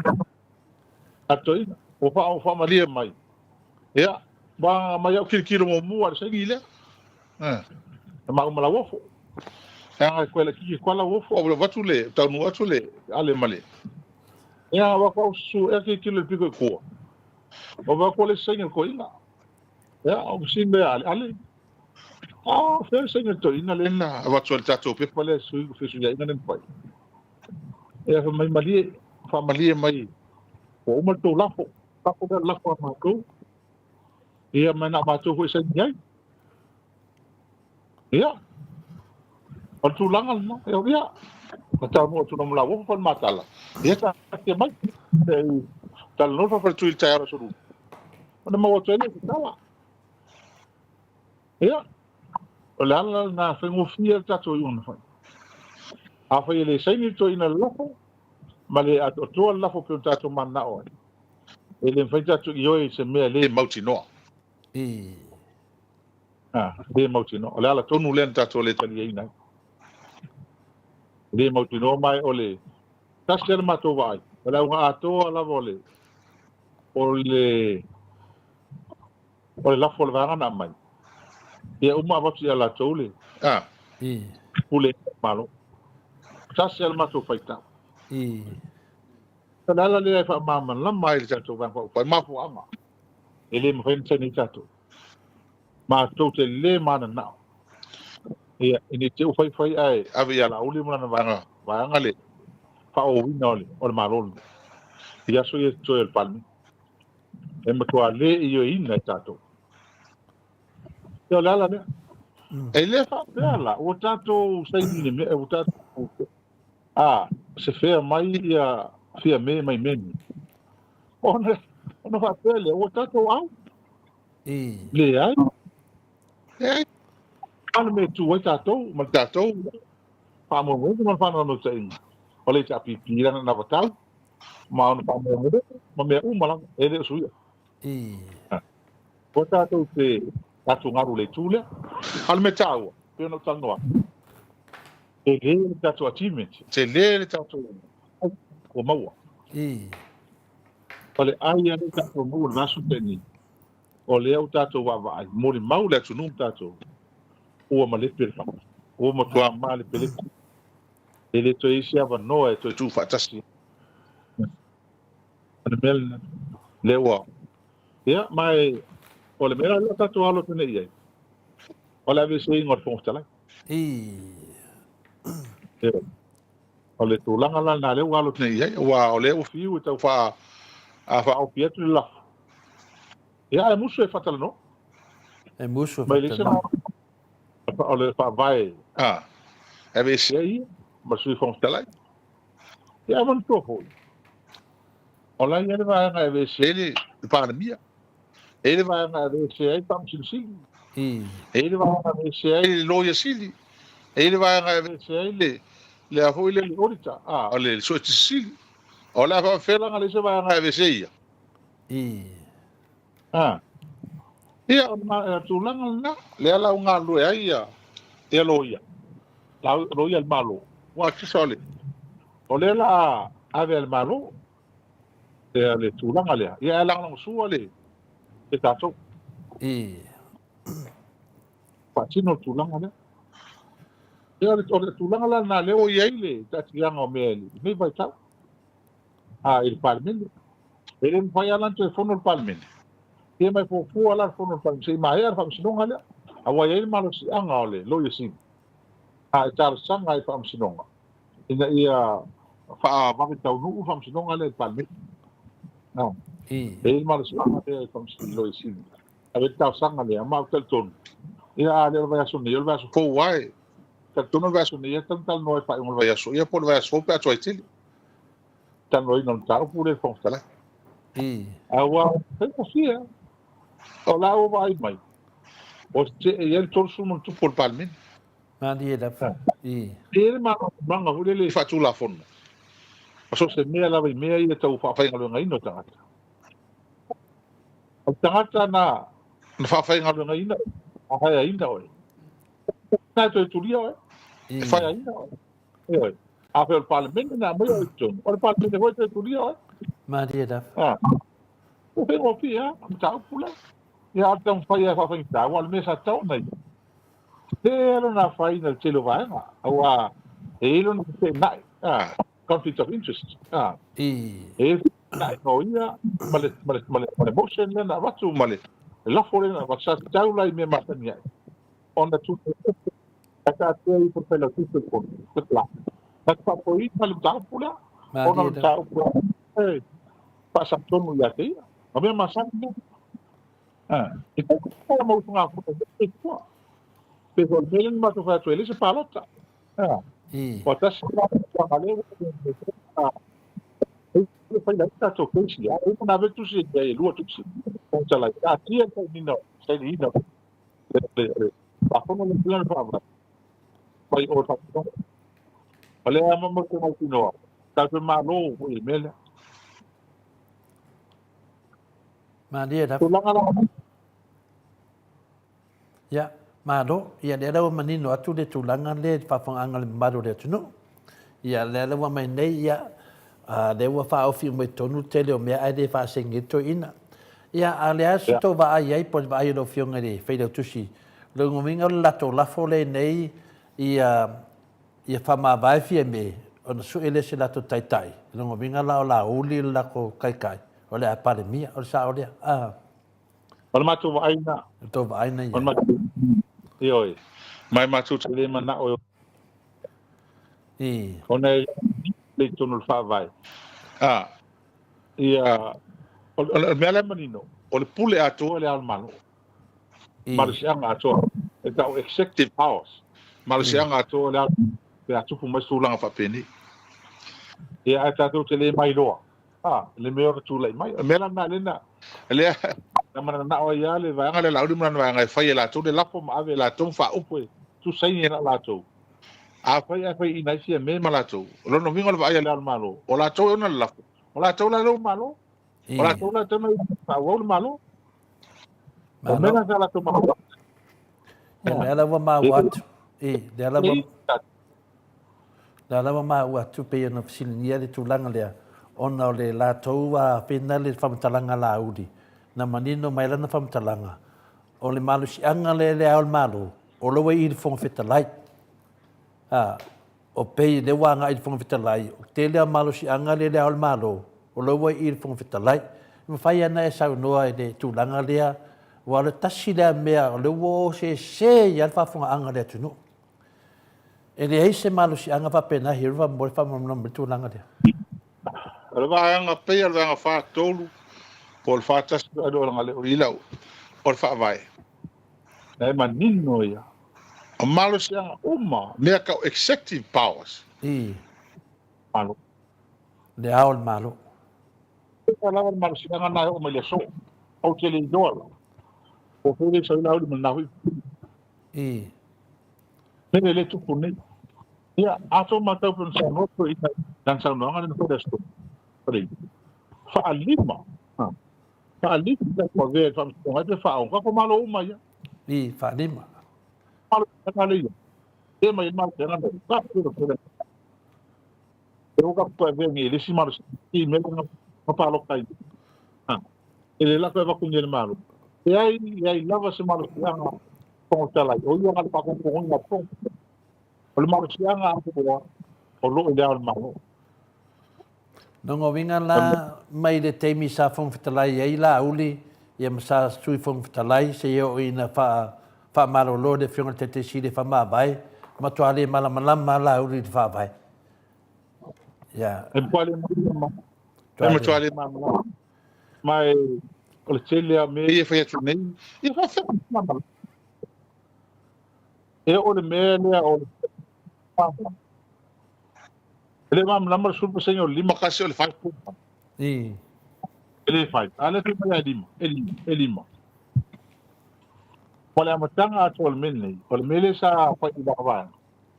A le toeaina. Ua faamalie mai. Ia, ua mai au tilotilo muamua i le saini lea. E maua ma Lauofo. Leaga e koe laitiiti atu lava Lauofo, ua avatu le, taunuu atu le ale ma le. Ia, ua au susu ea tilotilo i le pito i tua. Ua vaai atu ua leai se saini a le toeaina. Ia, o si mea ale, ale. Ah, fea le saini a le toeaina lea na avatu ai le tatou pepa lea sui fesuiaiga lea na fai. Ia, fai mai malie, faamalie mai, ua uma le tou lafo. Lafo lea lafo a matou. Ia, ma na o matou foi e saini ai. Ia, o le tulaga lena. Ia, na taunuu atu ma Lauofo fai le matala. Ia, taatia mai. Talanoa le faafaletui i le taeao o le aso Lulu. Ona maua atu ai lea o se tala. Ia, o le ala lena faigofie le tatou iuga na fai. Afai e le saini le toeaina i le lafo, ma le atoatoa le lafo pei ona tatou mananao ai, e le mafai ona tatou ioe i se mea le mautinoa. A, le mautinoa. O le ala tonu lea na tatou le taliaina ai. Le mautinoa ma o le tasi lava le matou vaai. O le auga atoa lava o le o le o le lafo o le vaega na aumai. Ia uma avatu ia latou le a pule malo. Tasi lava le matou faitau. O le ala lea e faamalamalama ai le tatou Vaega Faaupufai, mafuaaga e le mafai ona saini ai tatou. Matou te le mananao. Ia, ina ne i te i ua faifai ae ave ia Laauli ma lana vaega, vaega le faaauauina o le, o le Malo lenei i aso ia totoe o le Palemene. E matua le ioeina e tatou. Ia, o le ala lea. E le faapea la, ua tatou saini i le mea, ua tatou, a, se fea mai ia Fiame mai mea nei. Ona, ona faapea lea, ua tatou au. Leai. Leai. A le mea e tu ai tatou ma le tatou faamoemoega ma le faanoanoitaiga o le HRPP i lana anavatau ma ona faamoemoe ma mea uma lava, e le o suia. Ua tatou te atugalu i le itu lea. A o le mea taua, pei ona ou talanoa atu, tele le tatou achievement, tele le tatou ai ua maua. O le ai lea tatou maua i le vaiaso na tea nei. O lea ua tatou vaavaai, molimau le atunuu ma tatou, ua malepe le fale, ua matua malepelepe. E le toe i ai se avanoa e toe tuufaatasi ai. O le mea lena, lea ua... Ia, ma e, o le mea la lea ua tatou alo atu nei i ai, o le aveeseina o le Fofoga Fetalai. Ioe. O le tulaga la lena lea ua alo atu nei i ai, aua o lea ua fiu e tau faa, a faaofi atu le lafo. Ia, ae musu e faatalanoa. E musu e faatalanoa. O le faavae, a, e aveese ai ia ma le Sui Fofoga Fetalai. Ia, ae manatua foi, o la e i ai le vaega e aveese ai le Palemia, e i ai le vaega e aveese ai le Faamasino Sili, e i ai le vaega e aveese ai le Loia Sili, e i ai le vaega e aveese ai le, le a foi le, le Auditor, a, o le Suetusi Sili. O le a faapefea la ona leai se vaega e aveese ai ia? A. Ia, o le tulaga lena, lea la ua galulue ai ia, ia loia, loia a le Malo. Aua tusa o le, o lea la a ave e le Malo ia le tulaga lea, ia ae lagolagosua le, le tatou. Faatino le tulaga lea. Ia, o le tulaga la lena lea ua i ai le taatiaga o mea i lenei vaitau. A, i le Palemene. E le mafai lava la ona toe fono le Palemene. Ia ma e fuafua la le fono a le Palemene se i maea le faamasinoga lea. Aua e i ai le malosiaga o le Loia Sili a e talosaga ai i le faamasinoga ina ia faavave taunuu le faamasinoga lea i le Palemene. A, e i ai le malosiaga lea i le Loia Sili. Ave le talosaga lea, ma ou te talitonu, ia a le o le vaiaso nei, o le vaiaso fou lava e talitonu o le vaiaso nei e tatau ona talanoa i le faaiuga o le vaiaso, ia po o le vaiaso fou pe a tuai tele. Talanoaina o le mataupu lea i le Fofoga Fetalai. Aua faigofie lava. O la ua vaai mai, ua tetee i ai le 30 ma ona tupu o le Palemene. Malie lava. E i ai le malamalamaaga foi lele faatulafono, o so o se mea lava i mea ia tau faafaigaluegaina o tagata. O le tagata na faafaigaluegaina oe, na haeaina oe, na e toe tulia oe, e faeaina oe. Ioe. Afai o le Palemene na aumaia oe i totonu, o le Palemene foi e toe tulia oe. Malie lava. Ua faigofie lava le mataupu lea. Ia, a o le taumafai lava e faafaigata, aua o le mea sa tatau ona ia, tetee lona afaina i le tele o vaega, aua e i ai lona feteenai, conflict of interest, e i ai le feteenaiga o ia ma le, ma le, ma le, ma le motion lea na avatu ma le lafo lea na avatu, sa tatau la i mea masani ai ona tuuina Ae taatia ifo le Failautusi o le Fono, le Clerk, na te faafoeina le mataupu lea, ona o le mataupu e faasatonu ia te ia. O mea masani lea. E taua ma usugafono e tua. Pe o le mea lea na matou fai atu ai, e leai se palota. Ua tasi la tulaga lea ua le fai ai tatou case lea, a uma ona ave le tusi e i ai e lua tusi. Fofoga Fetalai, taatia le sainiga, sainiina le Tulafono le Tulafono Faavae mai o le Faamasinoga. O lea lava ma te mautinoa, tatou te malo foi i le mea lea. Malie lava. Tulaga la. Ia, malo. Ia, lea la ua manino atu le tulaga lea i le faafofogaaga a le mamalu o le atunuu. Ia, lea la ua aumai nei, ia, a, lea ua faaofi uma i totonu le tele o mea ae le faasegi ai le toeaina. Ia, a o le a se tou vaai i ai po o le vaai a lau Afioga i le Failautusi? O lona uiga o le latou lafo lenei ia, ia faamavae Fiame ona sue lea se latou taitai. O lona uiga la o Laauli le latou taitai, o le a Palemia. O le sao lea? A. O le matou vaai lena. O le tou vaai lena ia. O le matou, ioe. Ma e matou te le manao e. Ona e le i totonu o le Faavae. A. Ia, o le mea la e manino, o le pule atoa le Ao o le Malo. Malosiaga atoa. E tau executive powers. Malosiaga atoa le Ao pe a tupu mai se tulaga faapenei. Ia, ae tatou te le mailoa, a, le mea o tulai mai. O le mea la lena lena, lea na mananao ai lava le vaega lea Laauli ma lana vaega e fai e latou le lafo ma ave e latou ma faaupu e tusaini ai na o latou. Afai ae faiaina ai Fiame ma latou, o lona uiga o le vaai a Le Ao o le Malo, o latou e ona le lafo, o latou la lea ua malo, o latou la e tatau ona faaauau le Malo. O mea na sa latou manao. Ia, lea la ua maua atu. I, lea la ua, lea la ua maua atu pei ona fesiligia le tulaga lea, ona o le latou a pena le faamatalaga Laauli. Na manino mai lana faamatalaga, o le malosiaga lea i le Ao o le Malo, o lea ua i i le Fofoga Fetalai. A, o pei lea ua agai i le Fofoga Fetalai, o le tele lava o malosiaga lea i le Ao o le Malo, o lea ua i i le Fofoga Fetalai. E mafai lava ona e saunoa i le tulaga lea, aua o le tasi lea mea o lea ua o sese ai lava le faafofogaaga a le atunuu. E leai se malosiaga faapena Hero mo le faamalamalama mai le tulaga lea. O le vaega pei o le vaega 43 po o le 41 o i lau o le faavae. Na e manino ia. O malosiaga uma, mea tau executive powers. I. Malo. Le ao o le Malo. E lava le malosiaga na e oo mai le aso. Ou te le iloa la. O fai le sau lau ma na hui. I. Mele le tupu nei. Ia, ato matau pe na saunoa foi i lana saunoaga lena foi le aso. Faalima. Faalima le avea i le faamasinoga ai pe faaono. Kako malo uma ia. I, faalima. Malo tanga le ia. E mai malo tanga le. Ka pelo pelo. E o ka ku avea ngi le si malo si me nga nga palo kai. Ha. E le la ko va ku ni le malo. E ai e ai lava se malo anga Fofoga Fetalai. O ia nga le faakonkongoina o O le malosiaga a Pukoa, o loo i le ao o le Malo. Lona uiga la, mai le taimi sa Fofoga Fetalai ai Laauli, ia ma sa Sui Fofoga Fetalai, seia oo ina faamalolo le Afioga i le Taitai Sili e faamavae, matua le malamalama lava Laauli i le Faavae. Ia. E matua le malamalama. E matua le malamalama. Ma e, o le tele lava o mea ia e fai atu nei, ia faafefea ona malamalama. E oo le mea lea o le E le malamalama le 10% o le 51 o le 5.1. I. E le 5. A lea fai mai e 5, e 5, e 5. O le amataga atoa o le mea lenei, o le mea lea sa fai i lana vaega,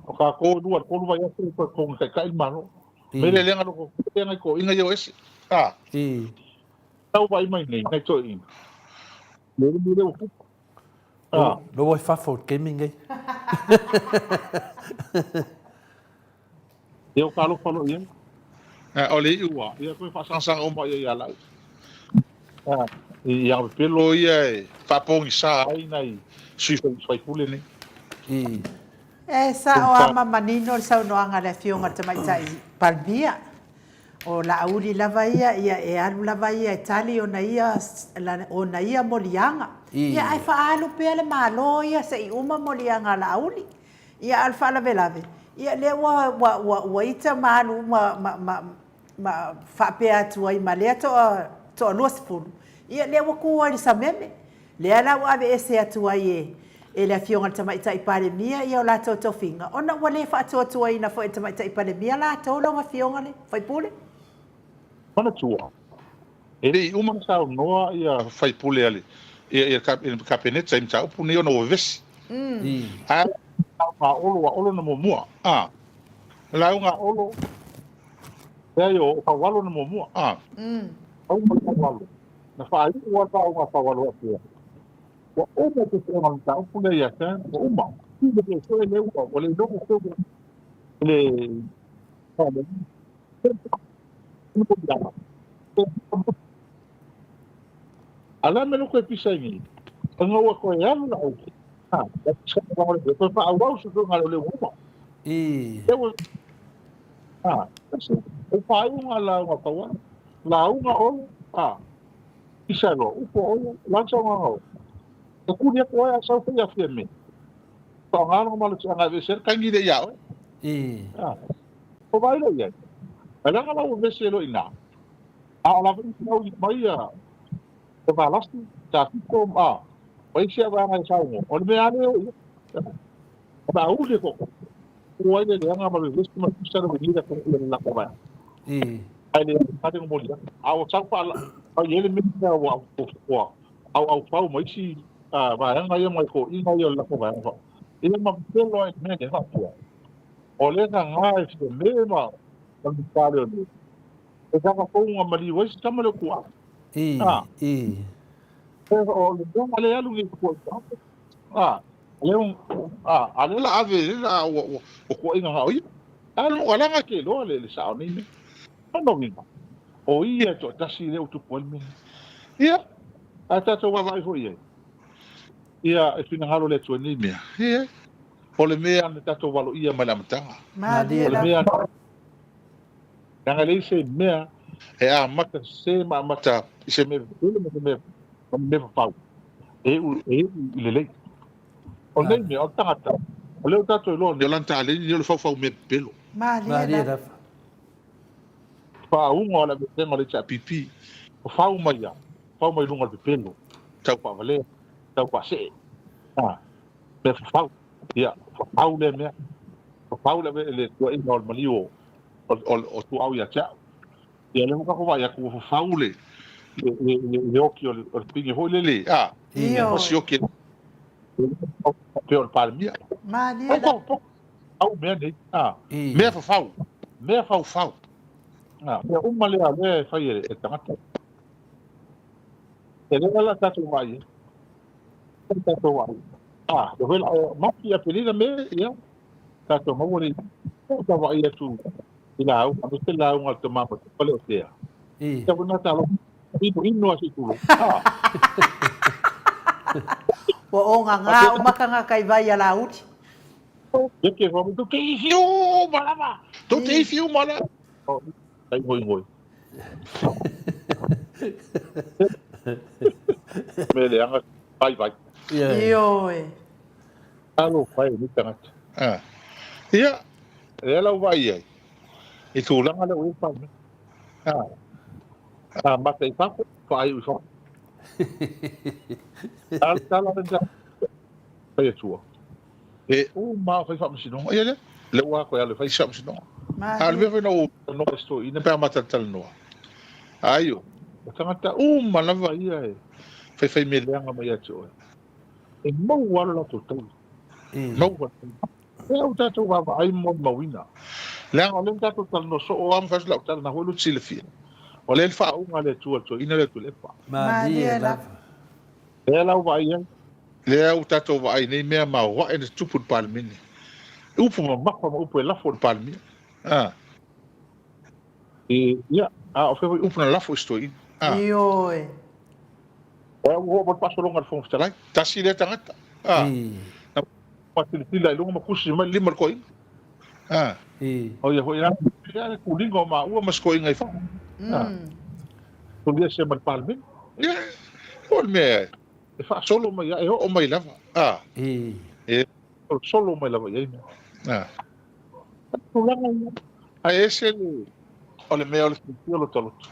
o tatou e lua, tolu vaiaso e toe togi taitai le Malo. Mea lea leaga loko, leaga i toeaiina ia o ese. A. I. Tau vaai mai nei, nai toeaiina. Le mea lea ua tupu. Ah. Lo ua i fafo i le taimi lenei. Ia o ka alofa loa i ai. O le iu a, ia toe faasagasagaga uma ia ia lau. I agapepelo ia e faapogisa ai nai sui faipule nei. E sao lava ma manino le saunoaga a le Afioga i le Tamaitai Palemia. O Laauli lava ia, ia e alu lava ia e tali ona ia, ona ia moliaga. Ia ae faaalu pea le Malo ia se i uma moliaga a Laauli. Ia a o le faalavelave, ia lea ua, ua, ua, ua ita ma alu uma ma, ma, ma faapea atu ai ma lea toa, toa 20, ia lea ua tu ai le sameme. Lea la ua aveese atu ai e, e le Afioga i le Tamaitai Palemia ia o latou tofiga, ona ua le faatuatuaina foi e le Tamaitai Palemia latou lau Afioga le Faipule. Manatua, e le i uma ona saunoa ia faipule a le ia le Kapeneta i mataupu nei ona ua vevesi. Ae lauga a Olo, a Olo na muamua. A. Lauga a Olo, leai o Faualo na muamua. A. Lauga a Faualo. Na faaiu lava le faauuga a Faualo faapea, Ua uma le suesuega o le mataupu lea ia Sam, ua uma. I le suesue lea ua ua le iloa se le A le a mea lea ua toe pisa ai nei? Ona ua toe alu la au. Ha, toe faaauau suesuega lea ua uma. I. Lea ua ha, o faaiuga lauga Faualo. Lauga Olo, ha. Pisa loa, upu a Olo, la le saunoaga a Olo. E kuli atu ai a sau foi ia Fiame. Faaaoga lona malosiaga e aveese ai le taimi lea ia oe. I. Ha. O vaai loa i ai. Ae leaga la ua vevesi ai loa i ina. A o la foi ua tau mai ia ia Valasi, Tafito, a, ma isi vaega e saunoa, o le mea lava lea e o i ai. O le a uli e toatasi. Ua ai le leaga ma vevesi ma pisa le uiga i le latou vaega. I. Ae le tali ona moli atu. A ua sau faala, fai i ai le mea lea ua ua auaufau ma isi vaega ia ma toeaiina ia o le latou vaega. Ia ma pepelo ai i le mea lea faapea, o lea na ga e Fiame ma le Minisita o Leoleo, e saka fou na maliu ai se tama lea o Tuaa. I, i. O le mea lea e alu nei i Tuaa. A, lea, a, a lea la ave, lea la ua, ua, ua tuuaiga na o ia. A lo alaga ke loa le, le sao nei mea. Lona uiga, o ia e toatasi lea ua tupu ai le mea. Ia, Ae tatou vaavaai foi i ai, ia, e finagalo le Atua i nei mea. Ia, o le mea na tatou valoia mai le amataga. Malie O le lava. mea, leaga e leai se mea e amata sese ma amata i se mea pepelo ma se mea, ma mea fafau, e iu, e iu i lelei. O lenei mea, o le tagata, o lea ua tatou iloa nei, o lana taleni lea o le faufau mea pepelo. Malie Malie lava. lava. Faauga o le aveesega o le HRPP, o fau mai ia, fau mai luga o le pepelo, tau faavalea, tau faasee, a, mea fafau, ia, fafau lea mea, fafau le ave, le tuuaiga o le maliu o, o, o, o tuau ia te au. Ia, lea ua tatou vaai atu ua fafau le, le, le, le, le oki o le, o le pine foi lele, a, Ioe. ua sioki pei o le Palemia. Malie Au lava. pau, au mea nei, a, mea fafau, mea faufau. A, mea uma lea o lea e fai e le tagata. E lea la tatou vaai ai, tatou vaai. A, lea foi la, Mati, Aperila me, ia, tatou maua le, ta vaai atu i lauga, aemaise lauga a le tama matua lea o Tea. Ia foi na talofa, inu, inu a se i tulou. A. Ua ogaga uma tagata i vai a Laauli. Ia ke fai mai, tou te ifi uma lava, tou te ifi uma lava. Tai ngoingoi. Mea leaga, vaivai. Ioe. Talofa e lenei tagata. Ia, lea la ua vaai ai, i tulaga lea ua i ai le Palemene. Amata i fafo, faaiu i fafo. A le tala lena fai atua. E uma lava o fai faamasinoga. Ia lea, lea ua toe alu e fai isi faamasinoga. A o le mea foi na ou talanoa i si toeaina pe a ma talatalanoa, ai o tagata uma lava ia e faifai mea leaga mai ia te oe, e maua lava lo latou taui. Maua. E au tatou vaavaai ma molimauina. Leaga o lea na tatou talanoa soo lava ma fai atu lau tala, na foi lou silafia. O lea le faauuga a le Atua i le toeaina lea o Tuilaepa. Malie lava. Lea la ua vaai ai. Lea ua tatou vaai i nei mea maoae na tutupu i le Palemene. Upu mamafa ma upu e lafo i le Palemia. A. E, ia, a o fea foi upu na lafo i si toeaina. A. Ioe. Lea ua oo mai le faasologa i le Fofoga Fetalai. Tasi lea tagata. A. Na faatilatila i luga ma tusi mai le lima o le toeaina. A. O ia foi la, ia le tuliga o maua ma si toeaina i fafo. A. Tulia se ma le Palemene. Ia, o le mea e faasolo mai e oo mai lava. A. E solo mai lava i ai mea. A. Tulaga ia. Ae ese le, o le mea o le fiafia o lo ta loto,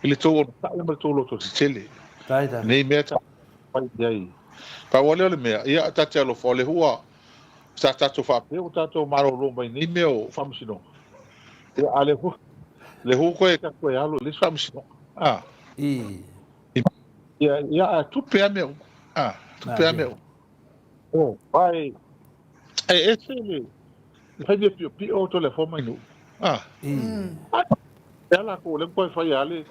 i le tou onosai ma le tou loto tetele. Nei mea ta fai i ai. Pau lava lea o le mea, ia ta te alofa, o le hua sa tatou faapea ua tatou malolo mai nei mea o faamasinoga. Ia, a le hu, le hu koe ta koe alo i le isi faamasinoga. A. Ia, ia, a tupe lava mea uma. A, tupe lava mea uma. O, ai, e ese le, le fai mea piopio o Toleafoa mai nuu. A. E ala ko le koe fai ale,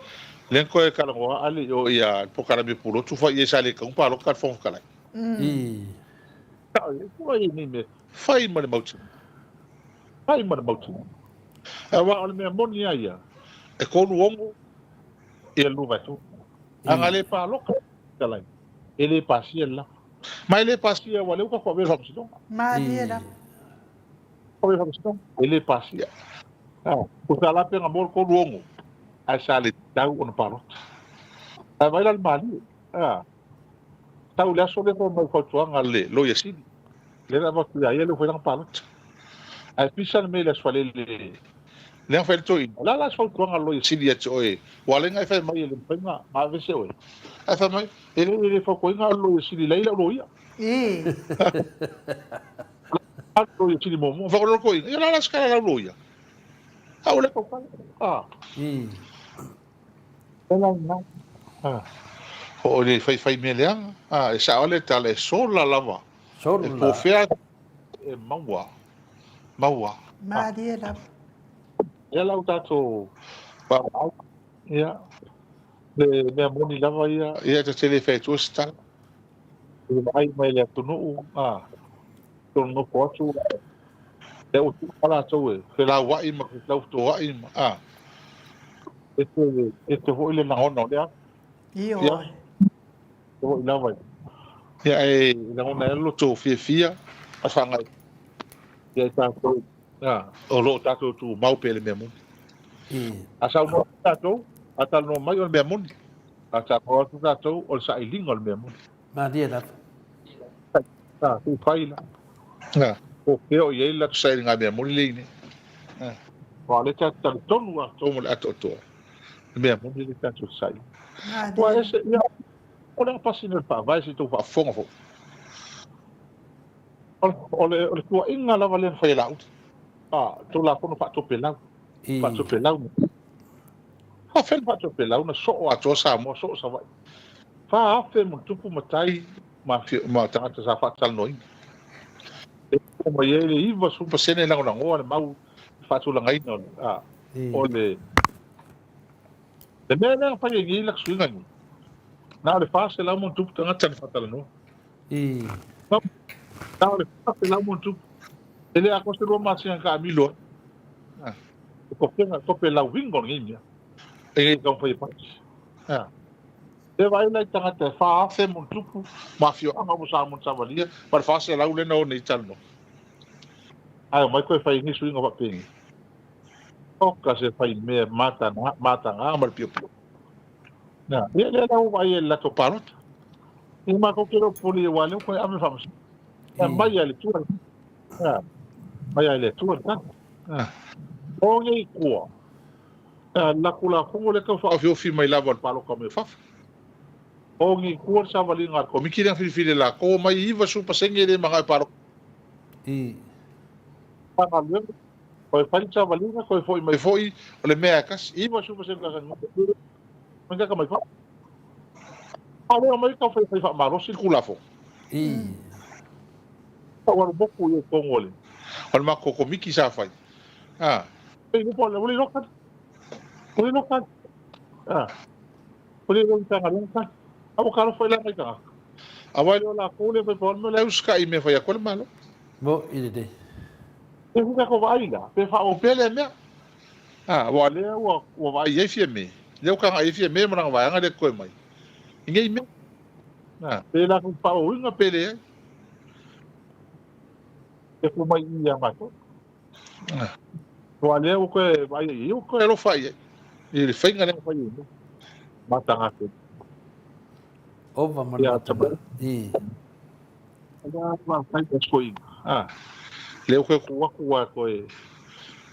le koe talanoa ale i o ia polokalame pulotu fai ia sa le tau paloka le Fofoga Fetalai. Sao e fua i nei mea, fai ma le mautinoa. Fai ma le mautinoa. Aua o le mea moni lava ia, e 36 ia le 2/3. A na le paloka le Fetalai, e le pasia le lafo. Ma e le pasia aua o lea ua tatou avea i le Faamasinoga. Malie lava. Avea i le Faamasinoga, e le pasia. Tusa la pe na maua le 36, ae sa le tatau ona palota. Ae vaai la i le malie. Tau i le aso lea fai mai fautuaga a le Loia Sili, lea na avatu ia ia lea ua fai lana palota. Ae pisa le mea i le Aso Faraile lea na fai ai le toeaina, o le a la se fautuaga a le Loia Sili ia te oe, ua ala ai ona e fai mai e le mafai ona aveese oe. Ae fai mai, e le e le fautuaina au e le Loia Sili, la e i ai lau loia. O le Loia Sili muamua, fai mai le toeaina, ia o le a la se tala a lau loia? Au lea e tautala. O le faifai mea leaga, e sao le tala e sola lava. Sola. E po fea e maua, maua. Malie lava. Ia lau tatou vaavaai, ia, le mea moni lava ia, ia ta te le fai atua se tala. I le vaai mai le atunuu, a, tonu nofo atu, lea ua tuu latou e felauai ma felautoai ma, a, e te foi le lagona o lea. Ioe. Savaii lava. Ia e lagona ai le loto fiafia ma le faagaoioi ia i tatou o lo o tatou tumau pea i le mea moni. A saunoa atu tatou, a talanoa mai o le mea moni. A talanoa atu tatou, o le sailiga o le mea moni. Malie lava. A, se i fai la. A, po o fea o i ai le latou sailiga mea moni lea i inei. A, aua o lea tatou te talitonu atoa ma le atoatoa, le mea moni lea tatou te saili. Ua ese, ia, o le a pasina o le Faavae se i tou faafofoga foi. O le, o le tuuaiga lava lea na fai e Laauli, a, Tulafono faatopelau, faatopelau. Faafefea le faatopelau na soo atoa Samoa, soo Savaii. 4,000 ma tupu matai ma, ma tagata sa faatalanoaina. E mai ai le 90% lagolagoa le mau faatulagaina o le, a, o le Le mea lea na fai ai nei laka suiga nei, na o le 400 ma ona tupu tagata na faatalanoa. Na o le 400 ma ona tupu. E le atoa se 2 masina na taamilo ai. E topega, tope lauiga o lenei mea. E le taumafai e pasi. E vaai la i tagata e 4,000 ma ona tupu ma afioaga uma o Samoa na savalia ma le 400 lea na o nei talanoa. Ae omai toe fai ai nei suiga faapenei. Oka se fai mea mataga, mataga ma le piopio. Na, ia lea la ua vaai ai i le latou palota. Ia matou te le o popole aua o lea ua toe ave le faamasinoga. Ia mai lava i le Atua le Ia, mai lava i le Atua le tali. Ia, o nei kua, ia, la Tulafono lea tau faaofiofi mai lava o le palota mai fafo. O nei kua le savaliga a le Komiti lea na filifili e latou, omai 90% e le manao e palota. Matagaluega Toe fai le savaliga, toe foi mai foi, o le mea e tasi, 90% tausaga mai kaka mai fafo. A o lea omai tau fai fai faamalosi le Tulafono. Tau alu motu ia i totonu o le o le matou komiti sa fai. A. Ua le iloa tali. Ua le iloa tali. A. Ua le iloa i Matagaluega tali. A ua talofa i la nai tagata. Aua e le o latou lea e fai pau le mea o la e usitai i mea e fai atu ai le Malo. Mo i lelei. Pe ua tatou vaai la, pe faaauau pea lea mea. A, aua o lea ua, ua vaai i ai Fiame, lea ua tagai i ai Fiame ma lana vaega lea e totoe mai i nei mea. A, pe latou te faaauauina pe leai. E tuu mai i i ia matou. A, aua o lea ua toe vaai i ai, ua toe alofa i ai i le faiga lea na fai ai nei. Mataga tele. Ova ma le mataga. I. Lea ua toe tuu atu lava toe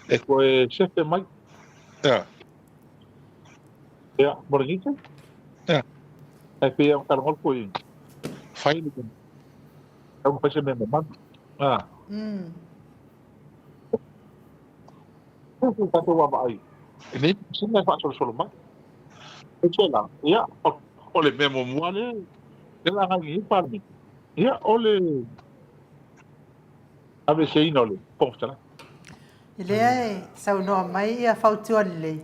e toe sefe mai. Ia. Ia, mo lenei taimi. Ia. Ae pei lava ona talanoa le toeaina, fai le tatau ona fai se mea mamalu. A. Tatou vaavaai i nei masina e faasolosolo mai. Aisea la? Ia, o le mea muamua lea lea la agai nei le Palemene, ia, o le aveeseina o le Fofoga Fetalai. Lea e saunoa mai ia fautua lelei.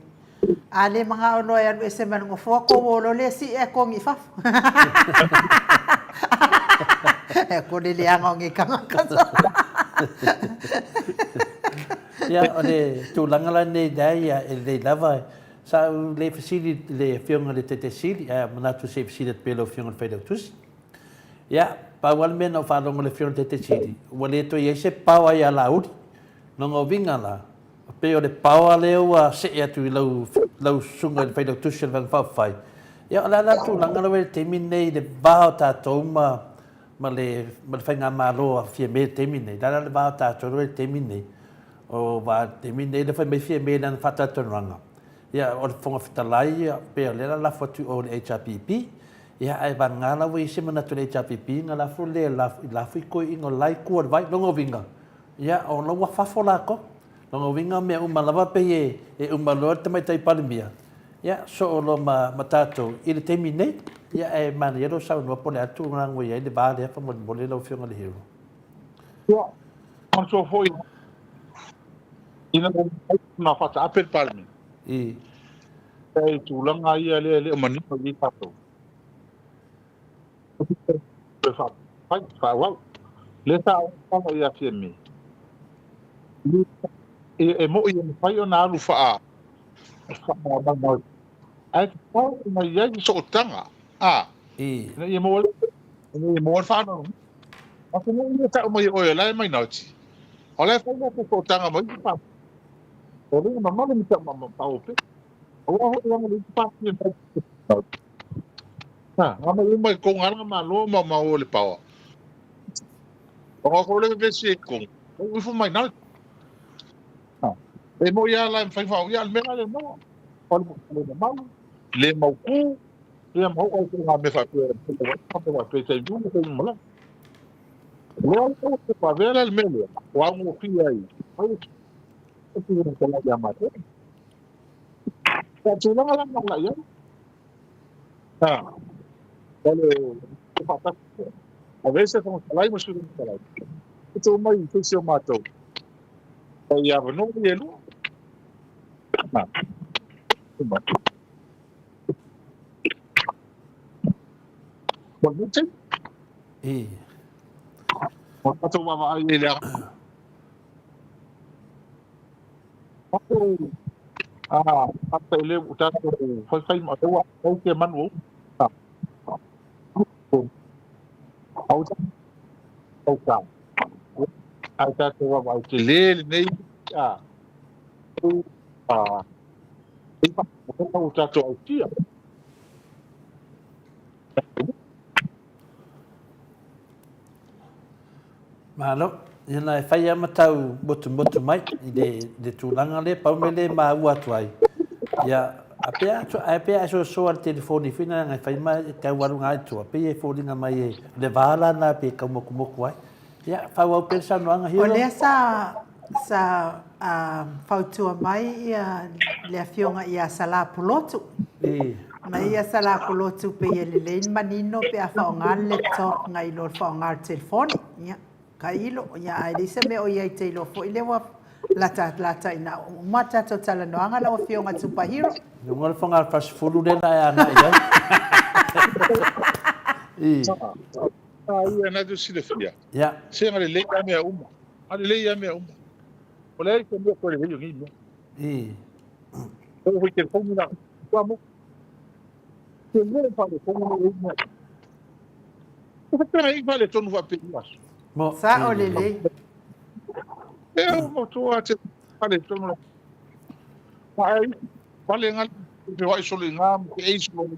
A le manao loa e alu ese ma le nofoa, kou o loa lea sii ae togi i fafo. E ko le leaga o nei tagata. Ia, o le tulaga la lenei lea ia e lelei lava. Sa ou le fesili i le Afioga i le Taitaisili, ae manatu se i fesili atu pea i lau Afioga i le Failautusi. Ia, pau lava le mea na ou faalogo i le Afioga i le Taitaisili, ua le toe i ai se power ia Laauli. Lona uiga la, e pei o le power lea ua see atu i lau, lau susuga i le Failautusi o le Vaega Faaupufai. Ia, o le a la le tulaga lea ua i ai i le taimi lenei i le va o tatou ma, ma le, ma le Faigamalo a Fiame i le taimi lenei? O le a la le va o tatou lea ua i ai i le taimi lenei? O va i le taimi lenei lea fai mai Fiame i lana faatalatalanoaga, ia, o le Fofoga Fetalai, ia, pei o lea o le a lafo atu i o i le HRPP. Ia, ae vagana la ua i ai se manatu o le HRPP ona lafo lea i lafo i toeaiina o le la itu o le vai. Lona uiga, Ia, o la ua fafo latou. Lona uiga o mea uma lava pei e uma loa le Tamaitai Palemia, ia, soo loa ma, ma tatou i le taimi nei. Ia, ae manaia lou saunoa po o le a le tulaga ua i ai le va lea faamolemole lau Afioga i le Hero. Ia, manatua foi ina ua mafai ona faataape le Palemene. I. I tulaga ia lea e le o manino i ai tatou. Toe fai, faaauau. Lea sa ou ia Fiame. E mo'i e mafai ona alu faa faa ae tatau ona i ai se sootaga a Ina ia maua ina ia maua le faanoanoa. A ko mo ia tau mai e oe o la e minority. O la e fai la ko tanga mai pa. O le mamalo mi tau ma pa ope. O wa ho wa le pa ni pa. Ha, nga mai uma ko ngala ma lo ma ma o le pawa. O ko le ve si ko. O ifo minority. Ha. E mo ia la fai fa ia le mea le no. O le mamalo le mautu Ia ma oo ai foi ngā mea faapea e faapea i taimi uma taimi malaga. Loa le tau te pavea la le mea lea, o augofie ai, ai e te tūranga tala ia mātou. Ka tūranga la ngā lai ai. Ha, o le te whātaki. A vese whanga talai mo suri talai. E tō mai i te o mātou. Ka i awanoa i e lua. Ha. Uma. I. Malo, ina e whai ama tau motumotu mai i le, le tūlanga le, pau me le māua atu ai. Ia, a pea atu, a pea e sosoa le telefoni whina ngai whai mai e tau aru ngai tua, pei e fōringa mai e le vāla nā pe kau mokumoku ai. Ia, whauau pea le saunoaga, O Hero. lea sa sa fautua mai ia le afioga ia Salā Pulotu. Mai ia Salā Pulotu pei e lelei le manino pe a faaaoga le laptop ngai lo le faaaoga o le telefoni. Ia, ka ilo. Ia, ae leai se mea o i ai te iloa foi lea ua lata lata ina uma a tatou talanoaga lau afioga Tupa Hero. Luga o le foga fasifulu lea na e agai i ai. I. A ia na tu silafia. Ia. Se nga lelei a mea uma. Nga lelei a mea uma. O le ai se mea koe lelei o nei mea. I. O hui te fongi na kua mo. Te mea pa le fongi o mea. O te pera i pa le tonu wa pe aso. Mo. Sa o lelei. E o mo tua te pa le tonu. Pa ai pa le nga te wai solo i ngā mo te ei solo.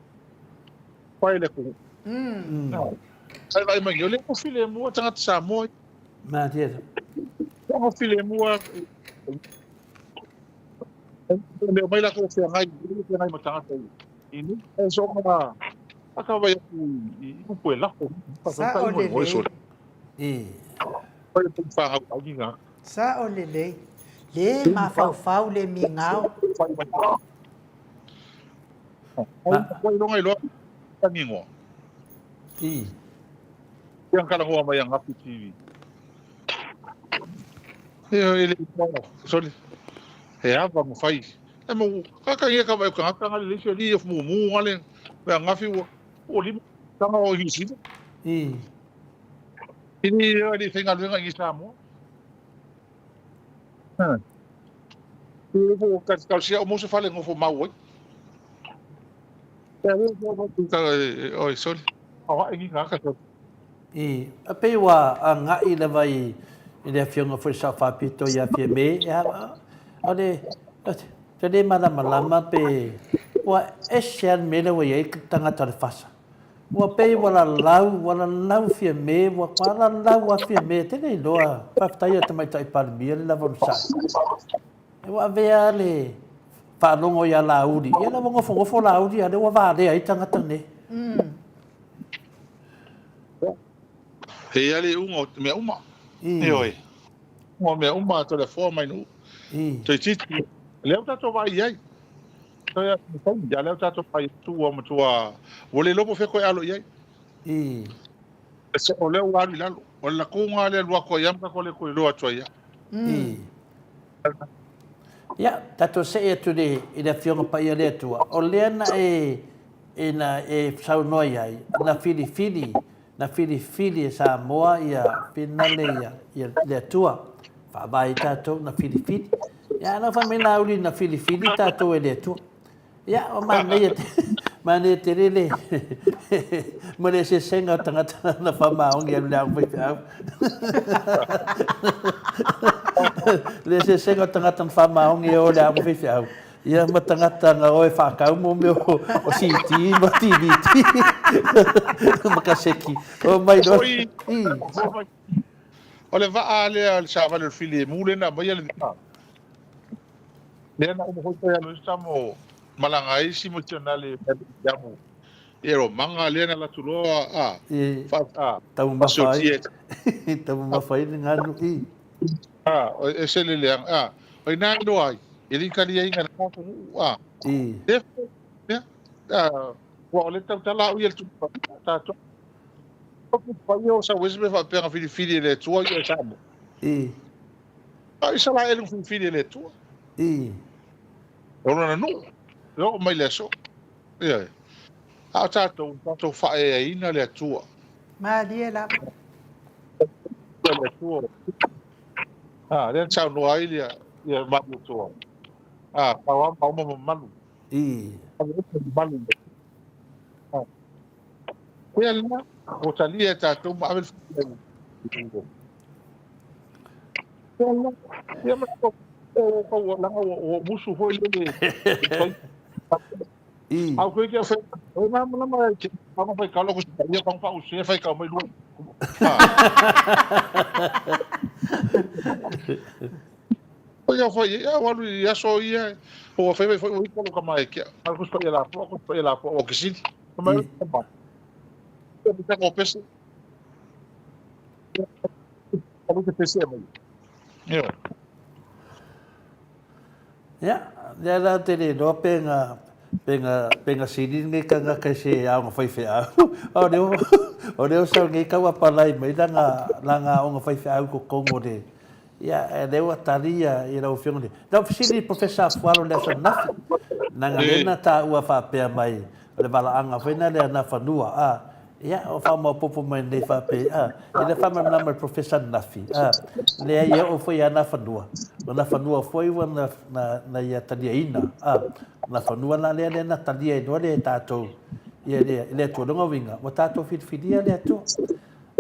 Pai le ku. Ai vai mai o le ko file mua tangata Samoa. Ma tia. Ko file mua le mai la ko fia ngai fia ngai ma tangata i ni e so ma aka vai i upu e lako. Sa o lelei. I. Pai pu fa au ki nga. Sa o lelei. Le mafaufau le migao. Ai longa i loa tangingoa. I. Ia kala hoa mai anga TV. E e le sorry. E ava mo fai. E mo ka ka ia ka vai ka ka ngale le se li mu mu ngale me anga fi o li tanga o hi si. I. Ini e le fenga luenga i Samoa. Ha. E ko ka ka sia o mo se fale ngofo mau ai. E le ko ka oi sorry. O ai ngi ka ka I, a pei ua agai lava i le afioga foi Sao Faapito ia Fiamē, e a, o le, te le malamalama pe ua ese a le mea lea ua i ai tagata o le fasa. Ua pei ua lalau, ua lalau Fiamē, ua lalau a Fiamē, te le iloa, faafetai ia Tamaitai Palemia le lava o le sai. E ua avea le faalogo ia Laauli, ia lea ua nofonofo Laauli, a lea ua valea ai tagata nei. He ia le iuga o mea uma. Ioe. O mea uma a toleafoa mai nuu. Toeitiiti. Lea ua tatou vaai i ai. Toe a taimi, a lea ua tatou vaai atu ua matua, ua le iloa po o fea koe alo i ai. O lea ua alu i lalo. O le lakoga lea alu atu ai lava ma tatou le toe iloa atu ai lava. Ia, tatou see atu i le Afioga Paia a le Atua, o lea na e Ina e saunoa i ai, na filifili, na filifili e Samoa ia finale ia, ia le Atua. Faavae ai tatou, na filifili. Ia, ana fai mai Laauli na filifili tatou e le Atua. Ia, o manaia te, Manaia tele le ma le eseesega o tagata na faamaoni alu i le aoga faifeau. Le eseesega o tagata na faamaoni e o i le aoga faifeau, ia ma tagata na o e faatau mo mea o CD ma DVD ma kaseti. Omai loa. O le vaa lea o le savali o le filemu lea na aumaia le vaa. Lea na uma foi toe alu ai Samo malaga ai isi misionale i amu i Romaga lea na alu atu loa a a taumamafa ai taumamafa ai le ganu i a ese le leaga a o ina e iloa ai e le i taliaina e le tatou nuu a lea foi a ua o le tautala au ia le tupu tatou paia o sau ese mea faapea na filifili e le Atua ia Samo i A o Isaraelu filifili e le Atua. I. O lona nuu, e oo mai le aso. Ioe. A o tatou, na tatou faaeaina le Atua. Malie lava. Le Atua. A, lea na saunoa ai ia, ia Malietoa. A, pau lava ma uma mamalu. I. Mamalu. A. Ia lena, ua talia e tatou ma ave le faaeaina. Ia ma o langa ua musu foi lele. I. Au koe kia whai, o ngā mana mai te panga whai kalo ko se ia panga whau se whai kau mai lua. O ia whai, ia walu i aso ia, o whai whai whai whai kalo ka mai kia. Al ko spa ia la po, ko spa ia la po, o kisili. Mai o ma. Ko pese. Ia, lea la te le iloa pe nga, pe nga, pe nga sili lenei tagata i se aoga faifeau. A o lea, o lea o sau nei tau apalai mai lana, lana aoga faifeau i totonu o le, ia, lea ua tali ia i lau Afioga le. Na ou fesili i le Professor Afualo i le aso ananafi, leaga lea na taua faapea mai, o le valaauga foi lena lea Nafanua, a, Ia, o faamaopoopo mai nei faapea, a, i le faamalamalama e le Professor ananafi, a, leai e oo foi ia Nafanua, o Nafanua foi ua na, na, na ia taliaina, a, Nafanua la lea lea na talia ai loa le tatou, ia le, le Atua. Lona uiga, ua tatou filifilia le Atua.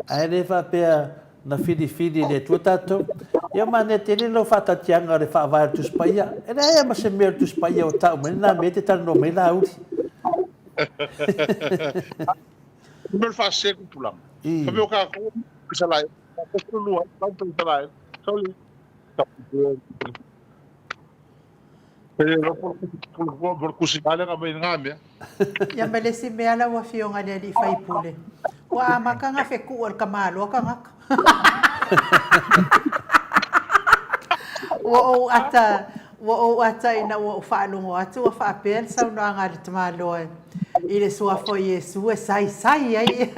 Ae le faapea na filifili e le Atua tatou. Ia manaia tele lau faataatiaga o le Faavae o le Tusi Paia. E leai lava ma se mea o le Tusi Paia ua tau mai lena mea e te talanoa mai Laauli. Mea o le faasese tupulaga. Fai mai o tatou Isaraelu, tatou lua ai, tatou Isaraelu. Sorry. Ia ma le isi mea lau Afioga i le alii faipule, ua amata ona fetuu e le tamaloa tagata. Ua ou ata, ua ou ata ina ua ou faalogo atu ua faapea le saunoaga a le tamaloa i le suafa o Iesu e saisai ai ia.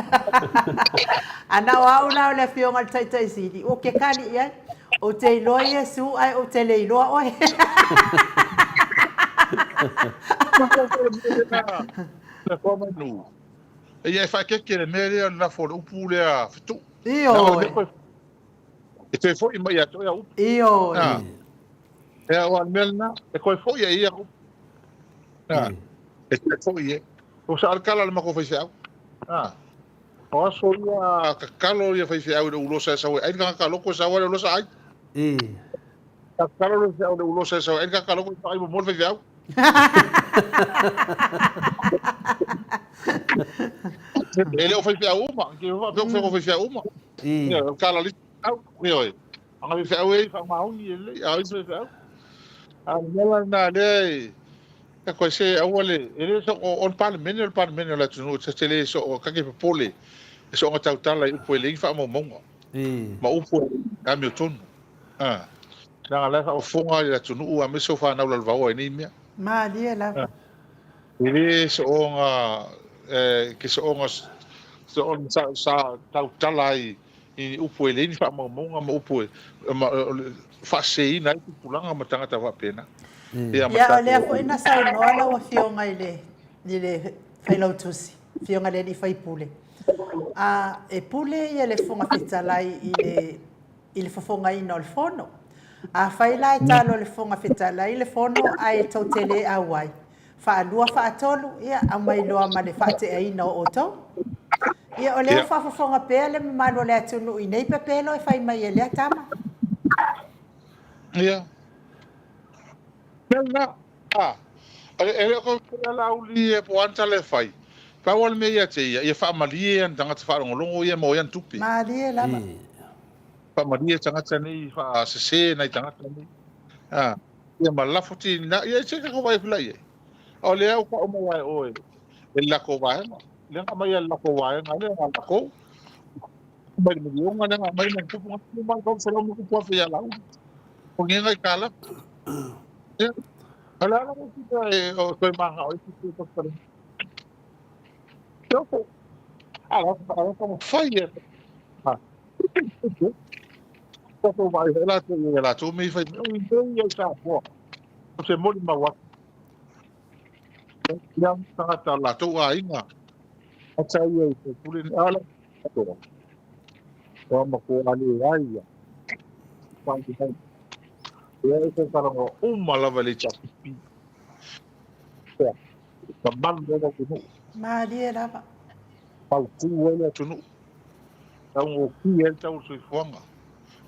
A na o au la o le Afioga i le Taitai Sili, ou te kali i ai, Ou te iloa Iesu ae ou te le iloa oe. Ia e faaeteete le mea lea o le lafo o le upu lea fetuu. Ioe. E toe foi mai ia te oe au upu. Ioe. Ea, o le mea lena, e toe foi e ia upu. E toe foi e. O sa o le tala a le matou faifeau. O aso ia tatalo ia faifeau i le ulosa e sau e ai le tagata loto e sau ai le ulosa ai. Tatalo le faifeau i le ulosa e sau e ai le tagata loto e sau ai momo le faifeau. E le o faifeau uma, ke faapea o faifeau faifeau uma. Ia, o le tala lisi au, ioe. Anga faifeau e faamaoni e lelei, a o isi faifeau. A o le mea la lena lea e e koe se aua le, e le so o le Palemene o le Palemene o le atunuu, ta te le so o kake popole e soonga tautala i upu e leai ni faamaumauga ma upu e amiotonu. A, leaga la e faafofoga le atunuu aemaise o fanau lalovaoa i nei mea. Malie lava. E le soonga e ke soonga soonga sa, sa tautala ai i upu e leai ni faamaumauga ma upu e faaseseina ai tupulaga ma tagata faapena. Ia, ma o lea foi na saunoa lau Afioga i le, i le Failautusi, Afioga i le Alii Faipule, a, e pule ia le Fofoga Fetalai i le, i le fofogaina o le Fono. Afai la e talo e le Fofoga Fetalai le Fono ae tou te le auai, Faalua faatolu, ia, aumai loa ma le faateaina o outou. Ia, o lea ua faafofoga pea le mamalu o le atunuu i nei pepelo e fai mai e lea tama. Ia. Mea lena. A, e le o toe pea Laauli ia po o a ni tala e fai. Pau lava le mea ia te ia, ia faamalie ana tagata faalogologo ia mo ana tupe. Malie lava. Faamalie tagata nei, faasese nai tagata nei. A, ia ma lafo tina, ia se ka vaai fula ia. O lea ua faauma mai e oe e le latou vaega. Lea na aumai e le latou vaega lea na latou. Mai le miliona lea na aumai ma tupu na tupu mai 300 ma tupu afe ia Laauli. O ngenga i tala. Ia. O le ala mo kita e o toe manao i te te te. Ala ala ka fai e. Ha. Tatou vaai foi latou i ai latou mea i fai mai, oi nei ai Samoa. O se molimau atu. Ia tagata o latou aiga. Ata ia i te pule ni ala. Wa ma ko ale ai ia. Pai ai. Ia e te karanga uma lava le HRPP. Ia. Ka malu lava te nuu. Malie lava. Mautu ai le atunuu. Taugofie ai le tau o le soifuaga.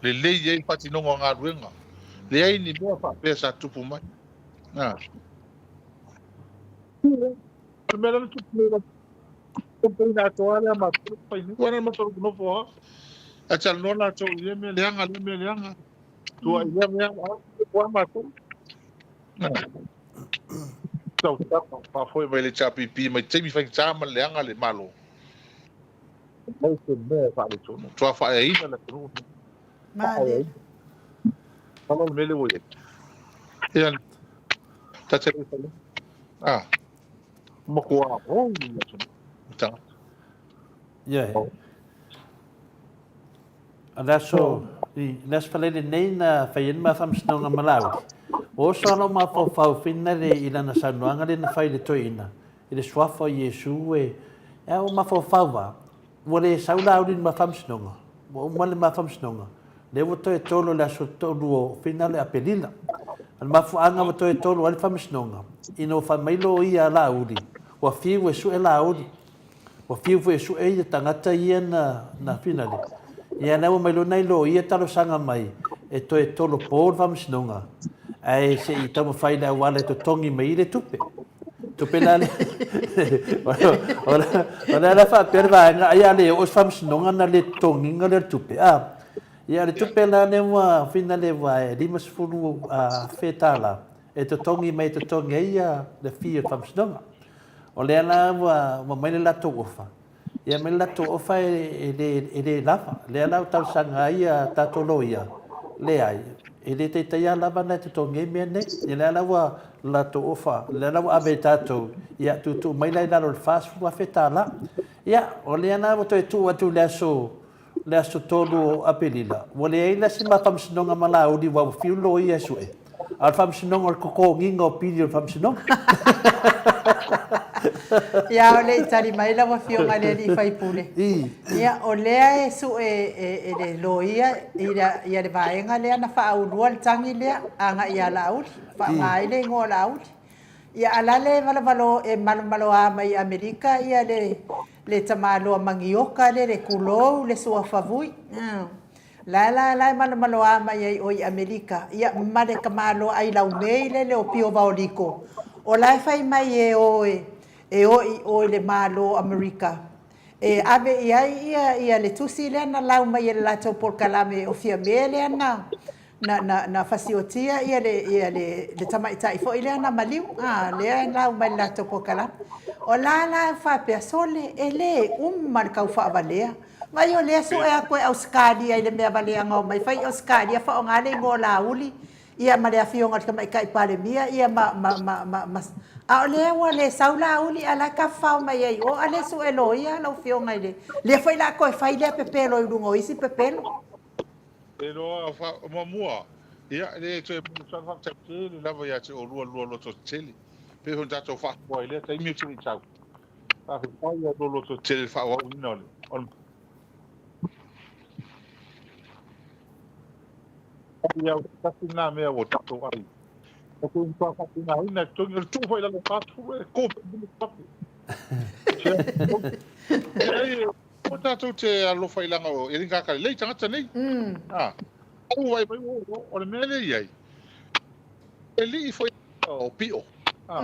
Lelei ai le faatinoga o galuega. Leai ni mea faapea sa tupu mai. Na. O le mea lea na tupu nei lava. Campaign atoa lea matou fai nei. Ua na matou nofo lava. Ae talanoa latou i lea mea leaga, lea mea leaga. Tua i lea mea, a ua matou. Na. Tausaga faafoe mai le HRPP mai taimi faigata ma le leaga le Malo. Mai se mea e faaletonu. Tua faaeaina le atunuu. Malie. Malo le mea lea ua i ai. Ia, ta te le fai. Ah, matua hou le atunuu. Tagata. Ia. O le aso, i le aso Faraile nei na fai ai le ma faamasinoga ma Laauli. Ua oso lava lou mafaufau finale i lana saunoaga lea na fai i le toeaina, i le suafa o Iesu e, a ua mafaufau lava, ua le sau Laauli i le ma faamasinoga, ua uma le ma faamasinoga, lea ua toe tolo i le aso 3 o finale Aperila. O le mafuaaga ua toe tolo ai le faamasinoga, ina ua fai mai loia a Laauli, ua fiu e sue Laauli, Ua fiu foi e sue ia tagata ia na, na finale. Ia lea ua mai loa nai loia talosaga mai e toe tolopo le faamasinoga ae se i taumafai le auala e totogi mai ai le tupe. Tupe la le o le ala faapea le vaega ai a le oo se faamasinoga na le totogiina lea o le tupe. A, ia o le tupe la lea ua finale ua e $50,000 e totogi mai e totogi ai ia le fee o le faamasinoga. O lea la ua ua mai le latou ofa, ia aumai le latou ofa e le e le lava. Lea la ua talosaga ai a tatou loia, leai, e le taitai lava lava ona e totogi ai mea nei. Ia lea la ua latou ofa, lea la ua ave e tatou, ia tuutuu mai la i lalo o le $40,000. Ia, o lea la ua toe tuu atu i le aso le aso 3 o Aperila, ua leai la se ma faamasinoga ma Laauli aua ua fiu loia e sue, a o le faamasinoga o le totogiina o pili o le faamasinoga. Ia, o le i tali mai lau Afioga i le alii faipule. Ia, o lea e sue e le loia ia le vaega lea na faaulua le tagi lea agai ia Laauli, faaaoga ai le igoa o Laauli. Ia a la le valovalo e malomaloa mai i Amerika ia le le tamaloa magioka le le kulou le suafa vui. La la la e malomaloa mai ai oi Amerika ia ma le tamaloa ai laumei le le o Pio Vaoliko. O la e fai mai e o e e o i o i le Malo o Amerika e ave i ai ia ia le tusi lea na lau mai e le latou polokalame o Fiame lea na Na, na, na fasiotia ia le, ia le, le tamaitai foi lea na maliu, a, lea e lau mai le latou polokalame. O la la e faapea, sole, e le uma le tau faavalea. Vaai o lea sue atu e Ausetalia i le mea valea na omai fai i Ausetalia faaaoga le igoa o Laauli, ia ma le afioga i le Tamaitai Palemia, ia ma, ma, ma, ma, ma, a o lea ua le sau Laauli a o la e tafafao mai ai i o, a le sue loia lau afioga i le, lea foi o le a toe fai lea pepelo i luga o isi pepelo. E loa muamua, ia, e le toe masalo faafetai tele lava ia te oulua lua loto tetele. Pei foi ona tatou faasoa i lea taimi ou te le i sau. Faafetai ia lua loto tetele i le faaauauina o le o le Ia, tasi lena mea ua tatou ai. O te matua faapena-ina e totogi o le tuu foi i lalo o 40 e ko pe muli pape. Leai, o tatou te alofa i laga o e le kaka lelei tagata nei. Ah, au vai mai o le mea lea i ai. E lii foi o pio. Ah,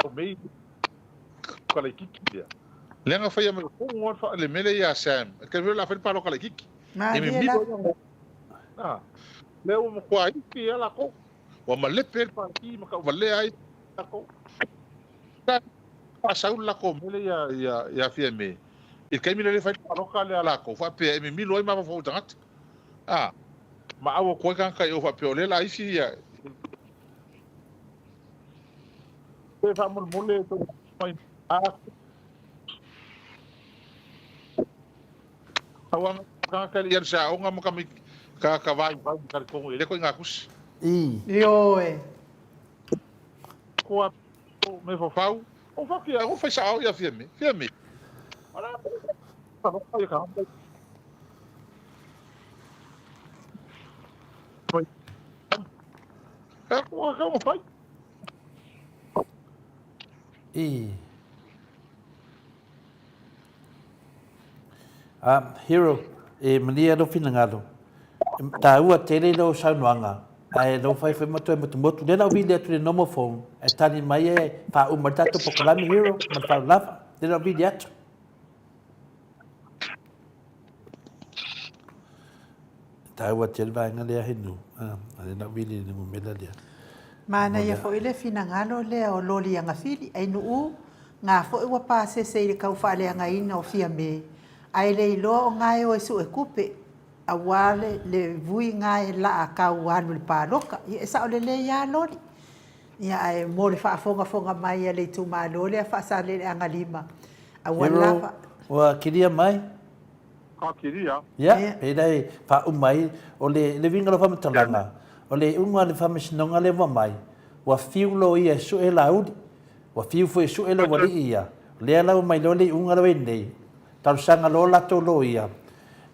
o mei ka laititi lea. Leaga faia mai o kongo a le mea lea ia Sam. E ke la fai palo ka laititi. E Malie la. Ah, lea ua matua iti ia lakou. Ua malepe ai le pati ma tauvalea ai lakou. Sa faasau le lakou mele ia ia ia Fiame i le taimi lea le fai le palota lea a lakou faapea e mimilo ai mafaufau o tagata. A, ma au atu ai tagata i o faapea o lea la isi ia Pe faamolemole tou mai a Tauanga tagata i alu se aoga ma ka ka ka vai vai ka le kongo le ko inga kusi. I. Ioe. Ko a me fafau. O fa ki o fai sa o ia fia me. Fia me. Ala ka ka ka ka. Ka ko ka mo fai. I. A, Hero, e malia lou finagalo, e tāua tele lou saunoaga, ae lou whaiwhai matua e motumotu, lea la o vili atu le normal phone, e tali mai e whāuma le tātou pokalame, Hero, ma le whaulava, lea la o vili atu. Tāua tele vaega lea Henu, a, a lea la o vili le numera lea. Manaia foi le finagalo lea o Loli Agafili, Ainuu, Ngā foi ua pasese i le kau faaleagaina o Fiamē, ae le iloa o ngā e o e suʻekupe, auā le le vui ngā e laʻa kau alu i le paloka. Ia e sao lelei lava Loli. Ia ae mo le faafogafoga mai a le itumalo lea Faasaleleagalima, aua Hero, lava. Ua kilia mai? Ka kilia. Ia, pēlā e faauma ai, o le le uiga o lau faamatalaga, o le iuga o le faamasinoga lea ua mai, ua fiu loia e suʻe Laauli, Ua fiu foi e suʻe lou alii ia. Lea la ua mai loa le iuga lea ua i nei, talosaga loa latou loia,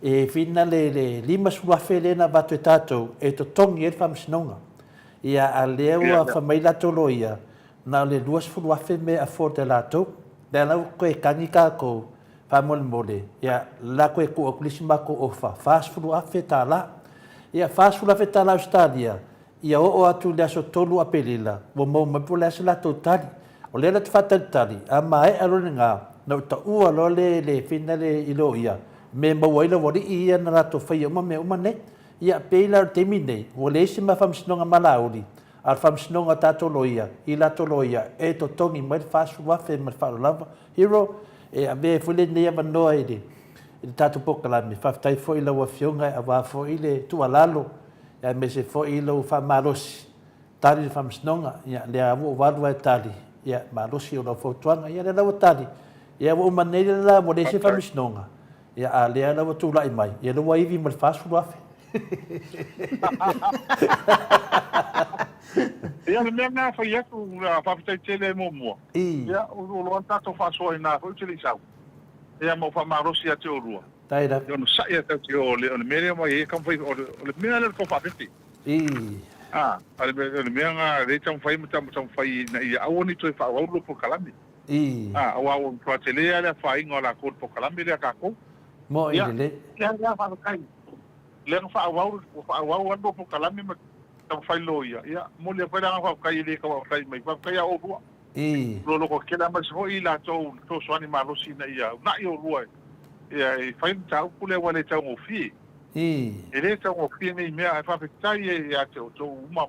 e whina le le 50,000 lea na avatu e tatou e totogi ai le faamasinoga. Ia a lea ua fai mai latou loia, na o le 20,000 mea e afford e latou. Lea la ua toe tagi tatou faamolemole, ia la toe tuu atu le isi matou offer, $40,000 tala. Ia $40,000 tala Ausetalia, Ia oo atu i le aso 3 Aperila, ua maua mai po o le a se latou tali. O lea la te faatalitali, a maea loa lena, na ou taua loa le, le finale i loia, me maua ai lau alii ia na latou faia uma mea uma nei. Ia, pei la o le taimi nei, ua leai se ma faamasinoga malauli, a o le faamasinoga a tatou loia, i latou loia, e totogi mai le 40,000 ma le faaaloalo lava. Hero, e avea ai foi lenei avanoa i le, i le tatou polokalame, faafetai foi i lau Afioga aua foi le tuualalo, aemaise foi lou faamalosi, tali le faamasinoga, ia lea ua ou alu ae tali, ia malosi o lau fautuaga, ia lea la ua tali, ia ua uma nei le la ua leai se faamasinoga, ia a lea la ua tulai mai, ia lea ua ivi ma le 40,000. Ia le mea lena e fai atu, faafetai tele muamua. Ia o lo o tatou faasoa i ina foi ou te le i sau. Ia ma ou faamalosi ia te oulua. Tae lava. E onosai atu te o le, o le mea lea mai e taumafai, o le, o le mea lea o le tau faafefe. I. A, o le mea, o le mea na lea e taumafai ma taumafai ina ia aua ne i toe faaauau le polokalame. I. A, aua ua matua tele lava le afaina o latou i le polokalame lea a tatou. Moʻi Ia, lelei. lea, lea faafetai. Lea na faaauau, ua faaauau lava le polokalame ma taumafai loia. Ia, momoli atu ai le agaga faafetai e le tau faafetai mai. Faafetai ia oulua. I. Lo loko tele aemaise foi i latou i le fesoasoani malosi ina ia unaʻi olua ia e fai le mataupu lea ua le taugofie. I. E le taugofie nei mea ae faafetai e ia te outou uma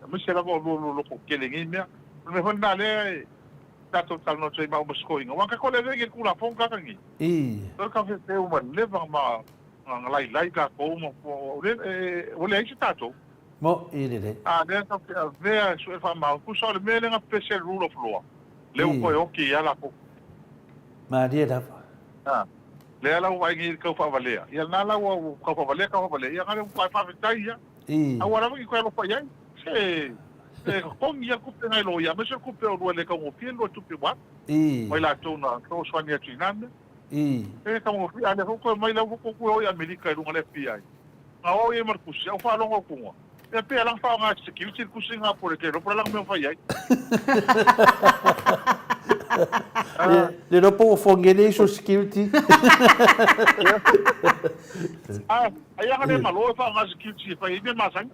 aemaise lava olua lo loko tele i nei mea. O le mea foi lena lea e tatou talanoa atu ai ma uma sikoiga aua tatou le avea i Tulafono tagata nei. I. Toe ka fefe uma leva ma na lailai tatou ma ua leai se tatou. Mo i lelei. A lea tatou te avea e sue faamau, tusa o le mea lea na pese le rule of law, lea ua toe oti ai latou. Malie lava. A, lea la ua vaai nei i le tau faavalea, ia lena la ua tau faavalea, tau faavalea, ia na lea ua toe faafetai ia. Aua lava ne i toe alofa i ai. Se, e totogi lava le tupe nai loia, aemaise o le tupe o lua e le taugofie le lua tupe ua alu, mai latou na fesoasoani atu i na mea. E taugofie, a lea foi ua toe mai la ua toe o i Amerika i luga o le FBI. Na o ai ma le tusi, au faalogo atu ga, Ia pe ala whaonga security le kusinga po le te ropo la mea fai ai. Le ropo o fongele iso security. Ah, ai anga le malo e whaonga security e fai ai mea masani.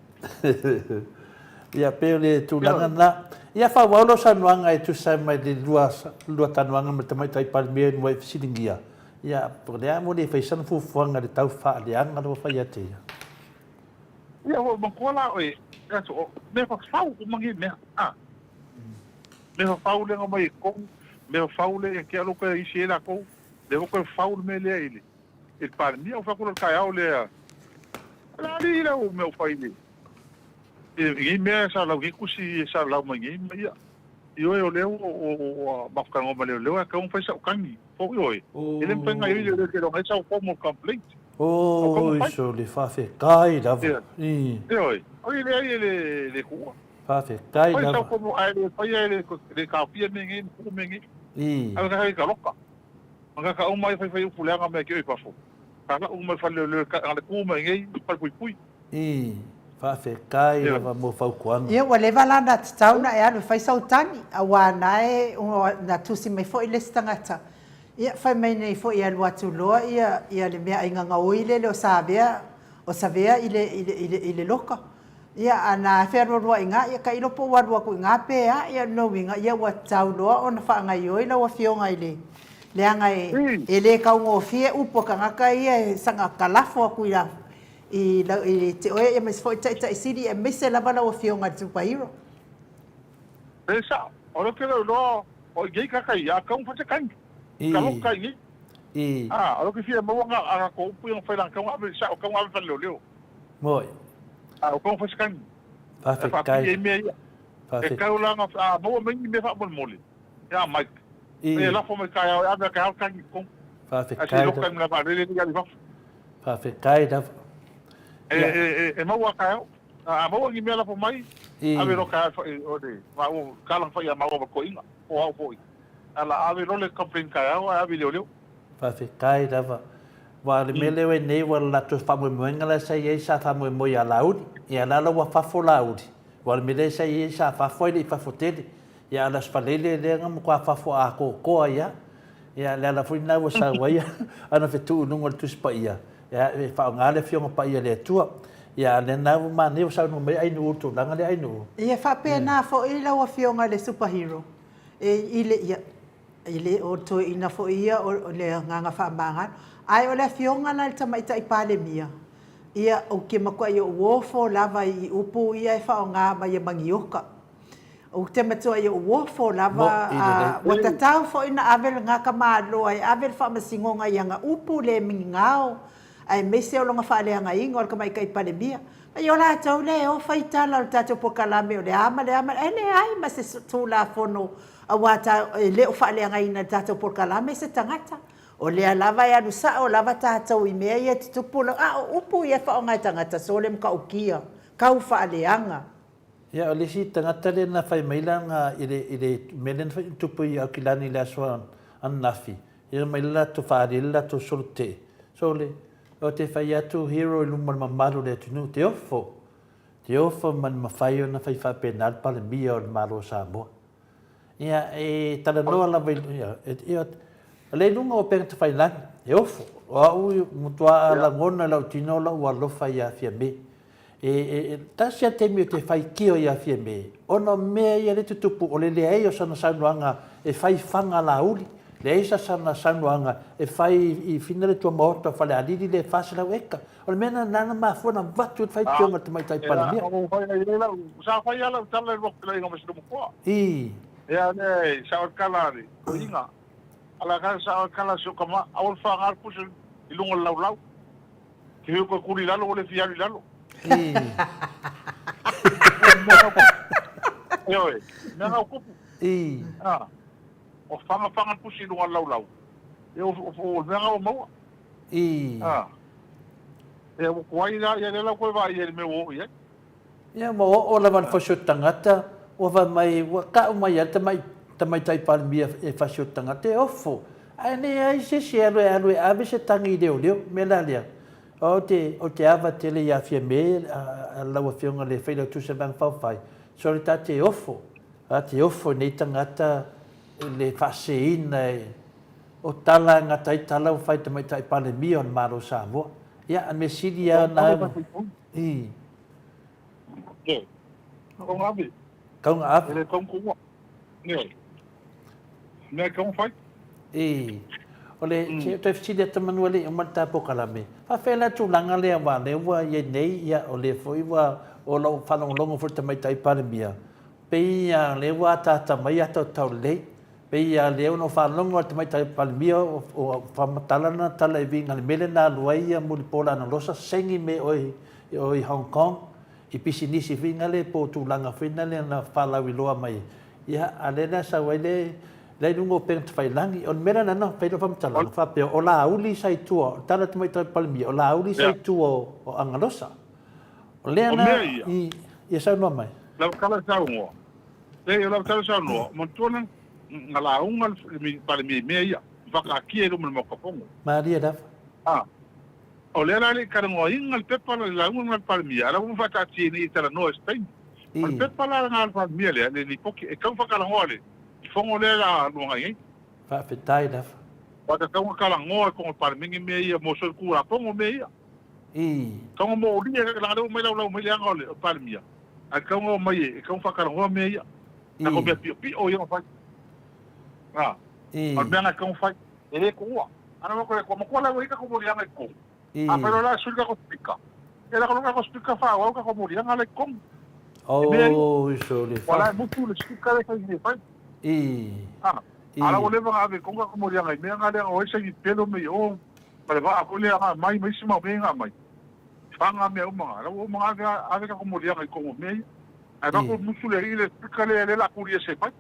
Ia, pei o le tulaga lena. Ia, faaauau lau saunoaga e tusa ai ma le lua talanoaga ma le Tamaitai Palemia ina ua e fesiligia. Ia, po o le a ua le fai sana fuafuaga i le tau faaleaga lea ua fai ia te ia. Ia, ua matua la oe, mea fafau uma nei mea, a. Mea fafau lea na omai i totonu, mea fafau lea ia te au lea ua isi ai latou, lea foi toe fafau le mea lea i le i le Palemia. Ou fai atu loa i le taeao lea, O le a alii lau mea ua fai i nei mea e salalau nei tusi e salalau mai nei ma ia. Ioe, o lea ua matou talanoa ma leoleo ae tatau ona fai sau tagi. Foi oe, e le mafai ona gaoioi leoleo e te iloa ai sau formal complaint. Oi, sole, faafetai lava. Ioe, oi leai e le tuua. Faafetai lava. Fai sau formal, ae le faia e le taofia mea nei ma tuu mea nei. Ae kai ka loka. Ka uma ai faifai upu leaga mai ke oi fafo. Ka lau mai fale leoleo ka le ku mai nei fale puipui. Ii, Faafetai lava mo fautuaga. Ia ua leva la na tatau na e alu e fai sau tagi, aua na e na tusi mai foi le isi tagata. Ia fai mai nei foi e alu atu loa ia ia le meaai gagaoi lele o Savea o Savea i le i le i le i le loka. Ia, a na fealualuai iga, ia tailo po ua alu atu iga pe a, ia o lona uiga, ia ua tatau loa ona faagaioi lau Afioga i le leaga e, e le taugofie upu a tagata ia e saga kalafo atu i i lau, i te oe aemaise foi Taitai Sili aemaise lava lau Afioga i le Superhero. E sao, o lea ou te le iloa o i nei tagata ia, a tau na fai se taimi, ka loka i nei. A, o lea ou te fia maua a latou upu ia na fai la tau na ave, sao, tau na ave fale-leoleo. Moi. A o kau fai se kani. E faapili ai mea ia. E kau la na a maua mai ni mea faamolemole. Ia Mike. E lafo mai taeao e ave a taeao tagi i totonu. Faafetai. Ae se i loka i malaevaalele lea i fafo. Faafetai lava. E maua a taeao. A maua ni mea lafo mai, ave loa taeao e o le maua kala na fai ia maua ma toeaiina, po o au foi. Ae la ave loa le complaint taeao ae ave i leoleo. Faafetai lava. Aua o le mea lea ua i ai nei, ua latou faamoemoega la sa i ai sa faamoemoe ia Laauli. Ia la la ua fafo Laauli. Aua o le mea lea sa i ai sa fafo ae le i fafo tele. Ia a o le Aso Faraile lea na matua fafo atoatoa ai lava. Ia o le ala foi lena ua sau ai ana fetuu i luga o le Tusi Paia, ia e faaaoga le Afioga Paia a le Atua. Ia a o lena ua manaia ua saunoa mai Ainuu i le tulaga lea Ainuu. Ia faapena foi lau Afioga i le Superhero e i le ia. E le o toeaina foi ia o le agaga faamagalo. Ae o le afioga la i le Tamaitai Palemia, ia, ou te matuai ou ofo lava i upu ia e faaaoga mai e Magioka. Ou te matuai ou ofo lava, a, ua tatau foi ona ave lena tamaloa e ave le faamasinoga i ana upu le migao, aemaise o lona faaleagaina o le Tamaitai Palemia. Ai o latou lea e ofa i tala o le tatou polokalame o le a ma le a ma le a, e leai ma se Tulafono Aua e le o faaleagaina e le tatou polokalame se tagata. O lea lava e alu sao lava tatou i mea ia e tutupu, a o upu ia e faaaoga e tagata sole matautia, tau faaleaga. Ia, o le isi tagata lea na fai mai lana i le, i le mea lea na fai, tupu i Aukilani i le aso ananafi, ia mai le latou faaali le latou solo tetee. Sole, ou te fai atu hero i luma o le mamalu o le atunuu, te ofo, te ofo ma le mafai ona fai faapena le Palemia o le Malo o Samoa. Ia, e talanoa lava i, ia, ia, o lea i luga o upega tafailagi, e ofo. O au e matua lagona i lau tino lou alofa iā Fiame. E, e, e, tasi lava le taimi ou te faitio iā Fiame, ona o mea ia lea e tutupu, o le leai o sana saunoaga e fai faga lauli, leai sa sana saunoaga e fai i Fina le tuamaota o Falealili lea e 400 eka. O le mea lena na mafua ona avatu ai le faitioga a le Tamaitai Palemia. Sa fai lava lau tala i lua fetalaiga ma si Nomokoa. I. Ia le sao le tala a le toeaina. Ala ka sao le tala a si ou tama, aua le faga le pusa i luga o le laulau. Te heo koe kuli i lalo, ua le fia alu i lalo. I. Ioe, mea ngau kupu. I. Ah. O faga faga le pusi i luga o le laulau. Ia o o le mea ngau o maua. I. Ah. Ia ua tuai la, ia lea la ua toe vaai ai i le mea ua oo i ai. Ia ua oo lava le fasi o le tagata, ua fai mai, ua tau mai lava le tamai, tamaitai Palemia e fasi o le tagata, e ofo. Ae leai se isi e alu e alu e ave se tagi i leoleo. O le mea la lea? Ou te, ou te ava tele ia Fiame, a, a lau Afioga le Failautusi o le Vaega Faaupufai, sorry, ta te ofo, ta te ofo i nei tagata i le faaseseina e, o tala e gata ai tala ua fai i le Tamaitai Palemia o le Malo o Samoa. Ia, a le mea sili lava na, i. Tau ave. Tau ave. E le tau kuua. Ioe. Mea e tau fai. I. O le, se toe fesili atu manu e le i uma le ta polokalame. Faafefea la tulaga lea aua o lea ua i ai nei, ia, o lea foi ua, o lau faalogologo foi i le Tamaitai Palemia, pei lava o lea ua ataata mai ata o taulelei. Pei lava o lea na ou faalogo lava i le Tamaitai Palemia o faamatala lana tala i viga i le mea lea na alu ai ia Mulipola Anarosa saini me oe i Hong Kong i pisinisi foi nale po o tulaga foi nale na faalauiloa mai ia a lea na sau ai le la i luga o upega tafailagi. O le mea la lena na fai lau faamatalaga faapea o Laauli sa i tua, o le tala a le Tamaitai Palemia, o Laauli sa i tua o Agalosa. O lea na i ia saunoa mai. Lau tala saunoa. Leai, o lau tala saunoa, manatua na na lauga le Palemia i mea ia, whakaakia i luma o le Maota Fono. Malie lava. A, o lea la e le i talanoaina le pepa le lauga lena a le Palemia, a o la ua faataatia ina ia talanoa i se taimi. O le pepa la lena a le Palemia lea, le lipoti, e tau faatalanoa i le fono lea o le a lumanai nei. Faafetai lava. Aua e tatau ona talanoa i totonu o le Palemene mea ia mo solitulafono mea ia. Tatau ona molia, leaga o lea ua omai laulau mai le aga o le Palemia, ae tatau ona omai e tatau ona faatalanoa mea ia. Tatou mea piopio ia na fai. A, o le mea na e tatau ona fai. E le tuua. Ana ua toe matua la ua i ai tatou moliaga i totonu. Afai loa la e sui le tatou speaker, ia lako loa le tatou speaker faaauau tatou moliaga la i totonu. I mea ia. Ua la e mutu le speaker lea e fai e fai. A, a la ua leva ona ave i totonu tatou moliaga i mea na lea na o ai saini pelo me i o, ma le vaa foi lea na aumai ma isi mau mea ia na aumai. Faga mea uma na. La ua uma ona ave, ave tatou moliaga i totonu o mea ia. Ae avatu musu le alii le speaker lea lea la tuli ese mai.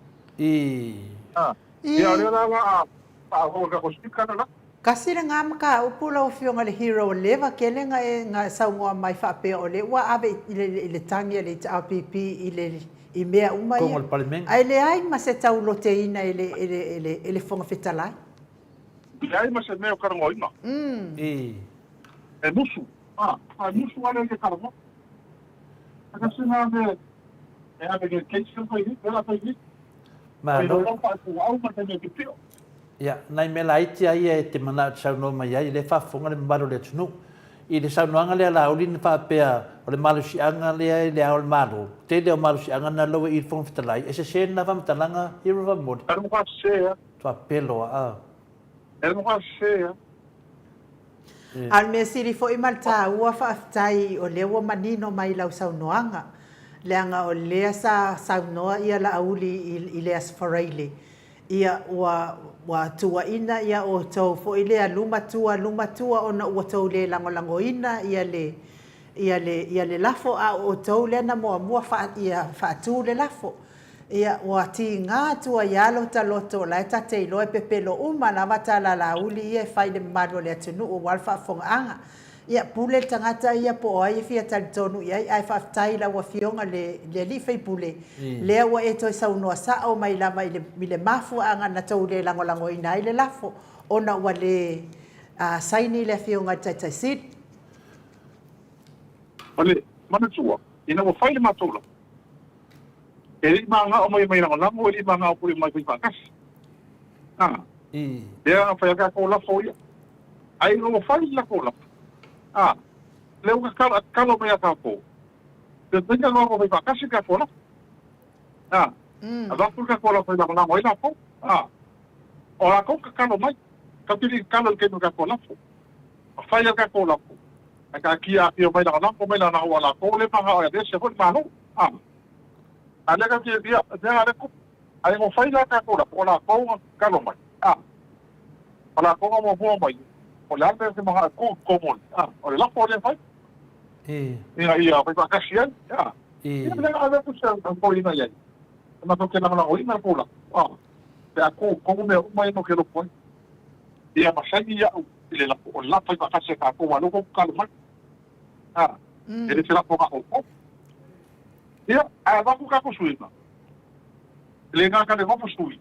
A, ia o lea la la a faaauau e tatou speaker le la. Kasi le nga mataupu lau afioga le hero ua leva tele na e na saunoa mai faapea o lea ua ave i le i le tagi a le HRPP i le i mea uma ia ae leai ma se tauloteina e le e le e le e le Fofoga Fetalai. Leai ma se mea o talanoaina. E musu. A, e musu lava le alii e talanoa. Malo. Ia, nai mea laiti lava ia e te manao e te saunoa mai ai, o lea e faafofoga le mamalu o le atunuu. I le saunoaga lea a Laauli na faapea, o le malosiaga lea i le Ao o le Malo, tele o malosiaga na laua i le Fofoga Fetalai, e sese lena faamatalaga, Hero Famoli? Faapelo aa. A o le mea sili foi ma le taua faafetai o lea ua manino mai i lau saunoaga, leaga o lea sa saunoa ia Laauli i le Aso Faraile, ia ua ua tuuaina ia outou foi lea luma tua luma tua ona ua tou le lagolagoina ia le ia le ia le lafo a o outou lea na muamua faa ia faatu le lafo. Ia, ua tiga atu ai lava lota loto, o la e ta te iloa e pepelo uma lava tala Laauli ia e fai i le mamalu o le atunuu aua le faafofogaaga. Ia, pule le tagata ia po o ai e fia talitonu i ai, ae faafetai i lau Afioga le le alii faipule, lea ua e toe saunoa sao mai lava i le i le mafuaaga na tou le lagolagoina ai le lafo, ona ua le saini le Afioga i le Taitai Sili. O le manatua, ina ua fai le matou lafo, E le i magao mai e mai lagolago, e le i magao foi e mai fai faatasi. A, lea na fai ake lafo ia. Ae ina ua fai le latou lafo, a, lea ua tatalo, tatalo mai ia tatou, pe mafai ona logo fai faatasi le tatou lafo. A, avatu le tatou lafo e lagolago ai latou. A, o latou tatalo mai, tatou te le i tatalo i le taimi o le tatou lafo. Fai le tatou lafo, ae taatia afio mai lagolago mai lagolago aua o latou lea e magao e aveese foi le Malo. A, a lea tatou te ia, mea lea tupu. Ae ua fai la tatou lafo, o latou na tatalo mai. A, o latou na muamua mai, o le a le mea e te magao e tu i totonu o le, a, o le lafo lea e fai. Ina ia fai faatasi ai. A, ia lea na ave atu se toeaina i ai, e matou te lagolagoina le tou lafo. A, pe a tu i totonu mea uma ia matou te loto ai. Ia ma saini iaʻu i le lafo, o le lafo faatasi a tatou, a o lea ua outou tatalo mai. A, e le se lafo na outou. Ia, ae avatu tatou suiga, e le gata le nofo sui,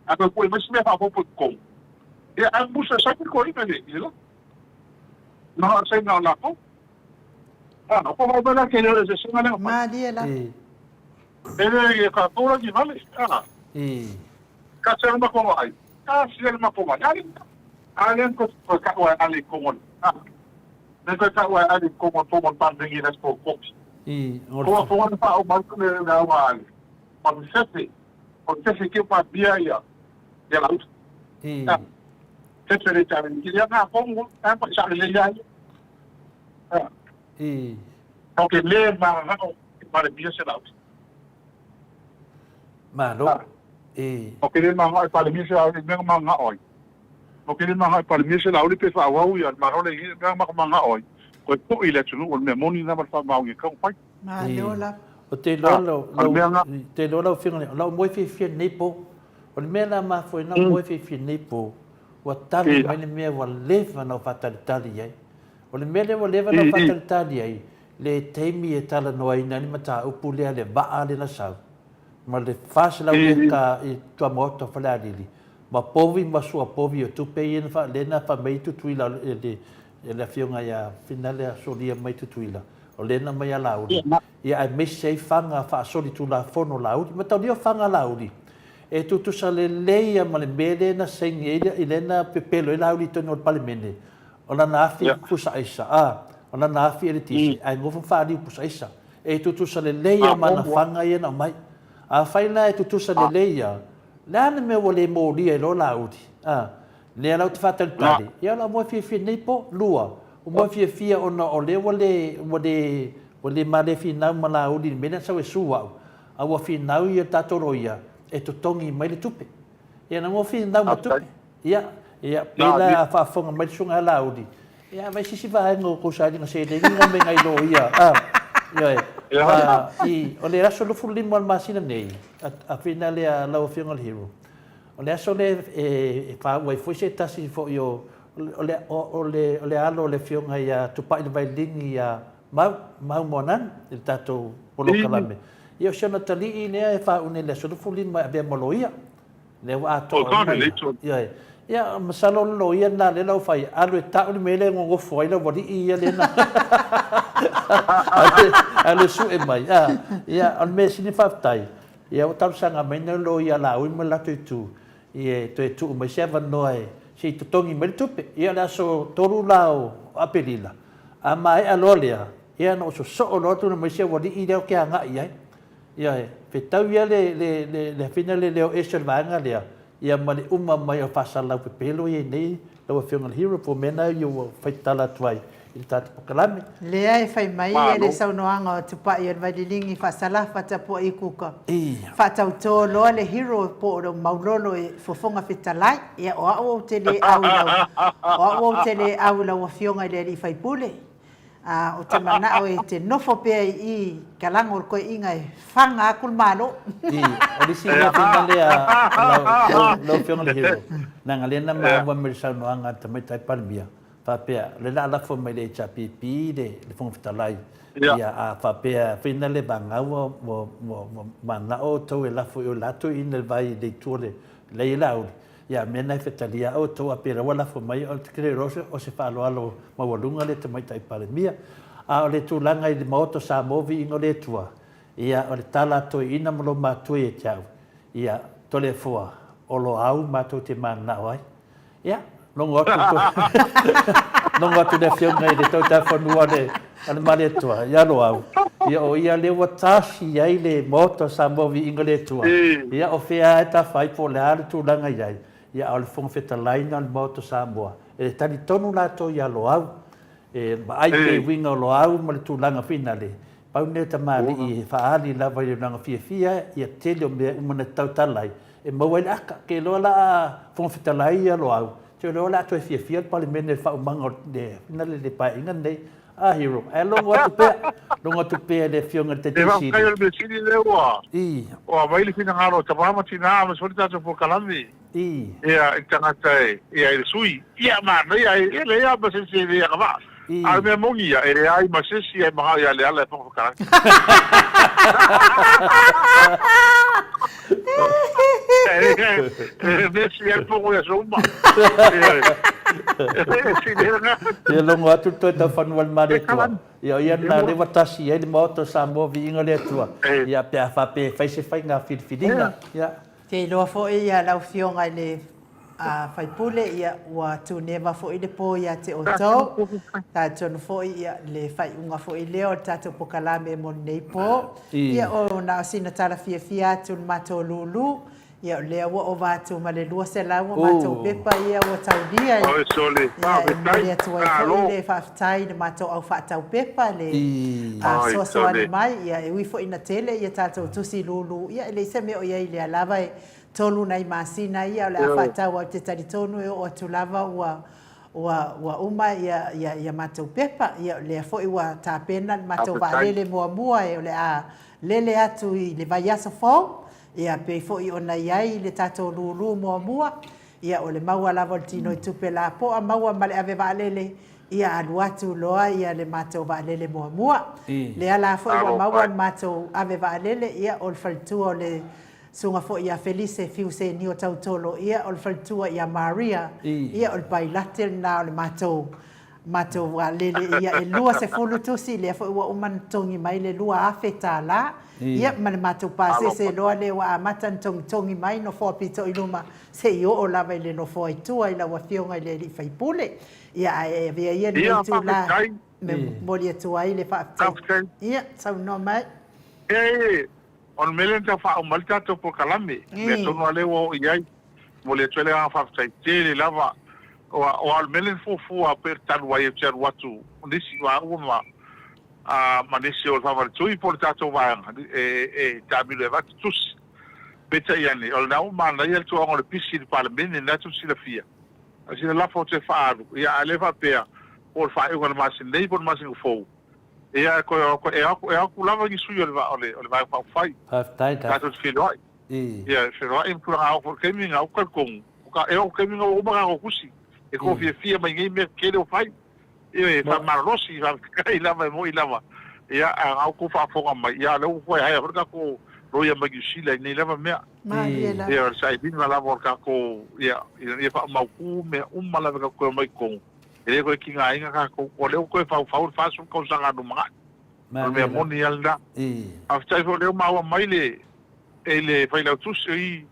ae toe pue mai se mea faaopoopo i totonu. Ia, ae musu e saini le toeaina i le lafo. Na o saina o lakou. A, o ko mai la ke le o le sesega lea o fai. Malie lava. E le i tatou la ni vale. A. Ka se le matou vaai. Ka se le matou vaai. A le a le ko ko ka o a le ko A. Le ko ka o a le ko ko ko pa le ngi ko ko. Ko ko na pa o ma ko le na wa ale. O le sefe. O le sefe ke pa bia ia. Ia la. A. Sefe le ta ni ia na ko mo a pa sa le ia. A. O ke le ma na o pa le bia se la. Malo. O ke le ma ngai pa le bia se la me ma nga oi. O ke le ma ngai pa le bia se la pe fa wau ia ma role i me ma ma nga oi. Ko po i le tunu o me moni na ma fa mau i ka pai. Malo lava. O te iloa lau, lau, te iloa lau afioga, o lau moe fiafia i lenei po. O le mea la mafua ai na ou moe fiafia i lenei po, ua tali mai le mea ua leva ona ou faatalitali i ai. O le mea lea ua leva ona ou faatalitali ai, le taimi e talanoaina ai le mataupu lea, le vaa lea na sau, ma le 400 eka i tuamaota o Falealili, ma povi ma suapovi o tupe ia na faa, lea na fai mai ai Tutuila, e le afioga ia Finale Solia mai Tutuila, o lea na aumai ia Laauli, ia aemaise ai faga faasolitulafono Laauli. Mataulia o faga Laauli, e tutusa lelei lava ma le mea lea na saini ai, lea na pepelo ai Laauli i totonu o le Palemene, O lana afi pusa aisa, a, o lana afi eletise, ae nofo ma faaliu pusa aisa. E tutusa lelei ia ma ana faga ia na aumai. Afai la e tutusa lelei ia, le a le mea ua le molia ai loa Laauli? A, lea la ou te faatalitali, ia o le a moe fiafia nei po. Lua, ua moe fiafia ona o lea ua le, ua le, ua le male finau ma Laauli i le mea lea na sau e su au, a ua finau ia le tatou loia e totogi mai le tupe. Ia na moe finau ma tupe. Ia, ia, pei la a faafofoga mai le Susuga ia Laauli, ia avai se isi vaega o tou sailiga seleni na mea nai loia, a, ioe, ma i, o le aso 25 o le masina nei, a, a whina lea lau Afioga i le Hero, o le aso lea e, e faaua ai foi se tasi foi o, o le, o, o le, o le alo o le Afioga ia Tupai le Vailini ia Mau, Mau Moananu, i le tatou polokalame. Ia, o si ona talii lea e faauu nei i le aso 25 e avea ma loia. Lea ua atoa uma ia. Ioe. Ia, masalo o le loia lena lea la ua fai, alu e tau le mea lea e gogofo ai lau alii ia lea na alu e sue mai. A, ia, o le mea sili faafetai, ia ua talosaga mai na loia Laaui ma le latou itu, ia e toe tuu mai se avanoa e se i totogi mai le tupe. Ia, o le aso 3 la o Aperila, a maea loa lea, ia ona ou sosoo loa atu mai si aualii lea ou te agai i ai. Ioe, fetau ia le, le, le, le afina le leo ese o le vaega lea, ia ma le uma mai o faasalalau pepelo ia nei, lau Afioga i le Hero, po o mea na ia ua faitala atu ai i le tatou polokalame. Lea e fai mai e le saunoaga o Tupai o le Vaililigi Faasalafa Tapuai Kuka, faatautō loa le Hero po o le Maulolo e Fofoga Fetalai, ia o au ou te le au i lau, o au ou te le au i lau Afioga i le Alii Faipule. Ā, ou te manao e te nofo pea i i ka lago o le koeʻiga e faga aku le Malo. I, o le isi mea tena lea, lau, lau, lau Afioga i le Hero, leaga lea na maua mai le saunoaga a le Tamaitai Palemia, faapea, o lea o le a lafo mai i le HRPP le, le Fofoga Fetalai, ia, a faapea, feina le vagau ua, ua, ua, ua manao outou e lafo i o latou ina le vai i le itu o le, lea i le auli, Ia, mea na e fetalia outou a pela ua lafo mai, o te le iloa o se faaaloalo maualuga lea Tamaitai Palemia. A o le tulaga i le Maota o Samoa viiga o le Atua, ia, o le tala a toeaina ma lo matua ia te au, ia, Toleafoa, o lo au matou te mananao ai. Ia, logo atu to, logo atu le Afioga i le Tautafanua o le, o le Malietoa, ia Loau, ia o ia lea ua tasi ai le Maota o Samoa Viiga o le Atua, ia o fea lava e tafa ai po o le a le tulaga i ai, ia a o le Fofoga Fetalai lena o le Maota o Samoa, e talitonu latou ia Loau, e vaai pea i uiga o Loau ma le tulaga finale, pau lenei o tamalii e faaali lava i le lona fiafia ia tele o mea uma na tautala ai, e maua ai le aka. Ke iloa la a Fofoga Fetalai ia Loau, te iloa o le a toe fiafia le Palemene i le faaumaga o le, le Paeaiga lenei. A Hero, ae logo atu pea, logo atu pea i le Afioga i le Taitaifono. E faafetai o le mea sili lea ua ua aumai le finagalo o tama ma tina aemaise foi le tatou polokalame ia i tagata e ia i le sui ia manaia e leai lava ma se isi e le agavaa a o le mea moni ia e leai ma se isi e manao ia Leala e Fofoga Fetalai. E mea sili ai le fono i aso uma. Ia logo atu le toe taufanua i le Malietoa. Ia o ia lena lea ua tasi i ai le Maota o Samoa viiga o le Atua. Ia pe a faapea e fai se faiga filifiliga. Ia. Te iloa foi ia lau Afioga i le sui usufono, ia ua tuneva foi le po ia te outou. Talitonu foi ia le faaiuga foi lea o le tatou pokalame mo lenei po. Ia o na o sina tala fiafia atu i le matou lulu. Ia o lea ua ova atu ma le 200 o matou pepa ia ua taulia e. Ia e momoli atu ai foi le faafetai i le matou au faatau pepa le fesoasoani mai. Ia e ui foi ina tele ia tatou tusi lulu, ia e leai se mea o i ai i lea lava e tolu nai masina ia o le a faatau ai. Ou te talitonu e oo atu lava ua ua ua uma ia ia ia matou pepa. Ia o lea foi ua tapena le matou vaalele muamua e o le a lele atu i le vaiaso fou. Ia, pei foi ona i ai le tatou lulu muamua, ia, o le maua lava o le tinoi tupe lapoa, maua ma le ave vaalele, ia alu atu loa ia le matou vaalele muamua. Lea la foi ua maua le matou ave vaalele, ia, o le faletua o le Susuga foi ia Felise Fiu Senio Tautolo, ia, o le faletua ia Maria, ia, o le pailate lena o le matou matou vaalele, ia e 20 tusi, lea foi ua uma ona totogi mai le $2,000, ia ma le matou pasese loa lea ua amata ona togitogi mai nofoa pito i luma seia oo lava i le nofoa i tua i lau Afioga i le alii faipule. Ia ae avea ia lenei itula e momoli atu ai le faafetai. Ia, saunoa mai. E, o le mea lea na tau faauma ai le tatou polokalame, mea tonu lava lea ua oo i ai. Momoli atu ai le agaga faafetai tele lava aua o le mea lea na fuafua pei o le talu ai ou te alu atu nisi o au ma ma nisi o le Faafaletui po o le tatou vaega e taamilo e avatu tusi. Peitai ane, o lena ua manaia le tulaga o le pisi i le Palemene, lena tou te silafia. A sina lafo toe faaalu, ia a le faapea po o le faaiuga o le masina nei po o le masina fou, ia e toe o atu, e o atu lava ni sui o le Vaega Faaupufai. Faafetai. Tatou te feiloai. Ia, e feiloai ma tulaga o foi taimi na, ou te talitonu, e oo i le taimi na ua uma tatou tusi, e toa fiafia mai nei mea tetele ua fai. Ioe, e faamalolosi, faafetai lava, e moni lava. Ia, a na outou faafofoga mai, ia, o lea ua toe haea foi le tatou loia mai Niu Sila i nei lava mea. Malie lava. Ia, o le sailiga lava o le tatou, ia, ina ia faamautu mea uma lava e tatou te omai i totonu, e le toe tigaina tatou. O lea ua toe faufau le 40 tausaga a lumanai. O le mea moni lava lena. Faafetai foi o lea ua maua mai le e le Failautusi o i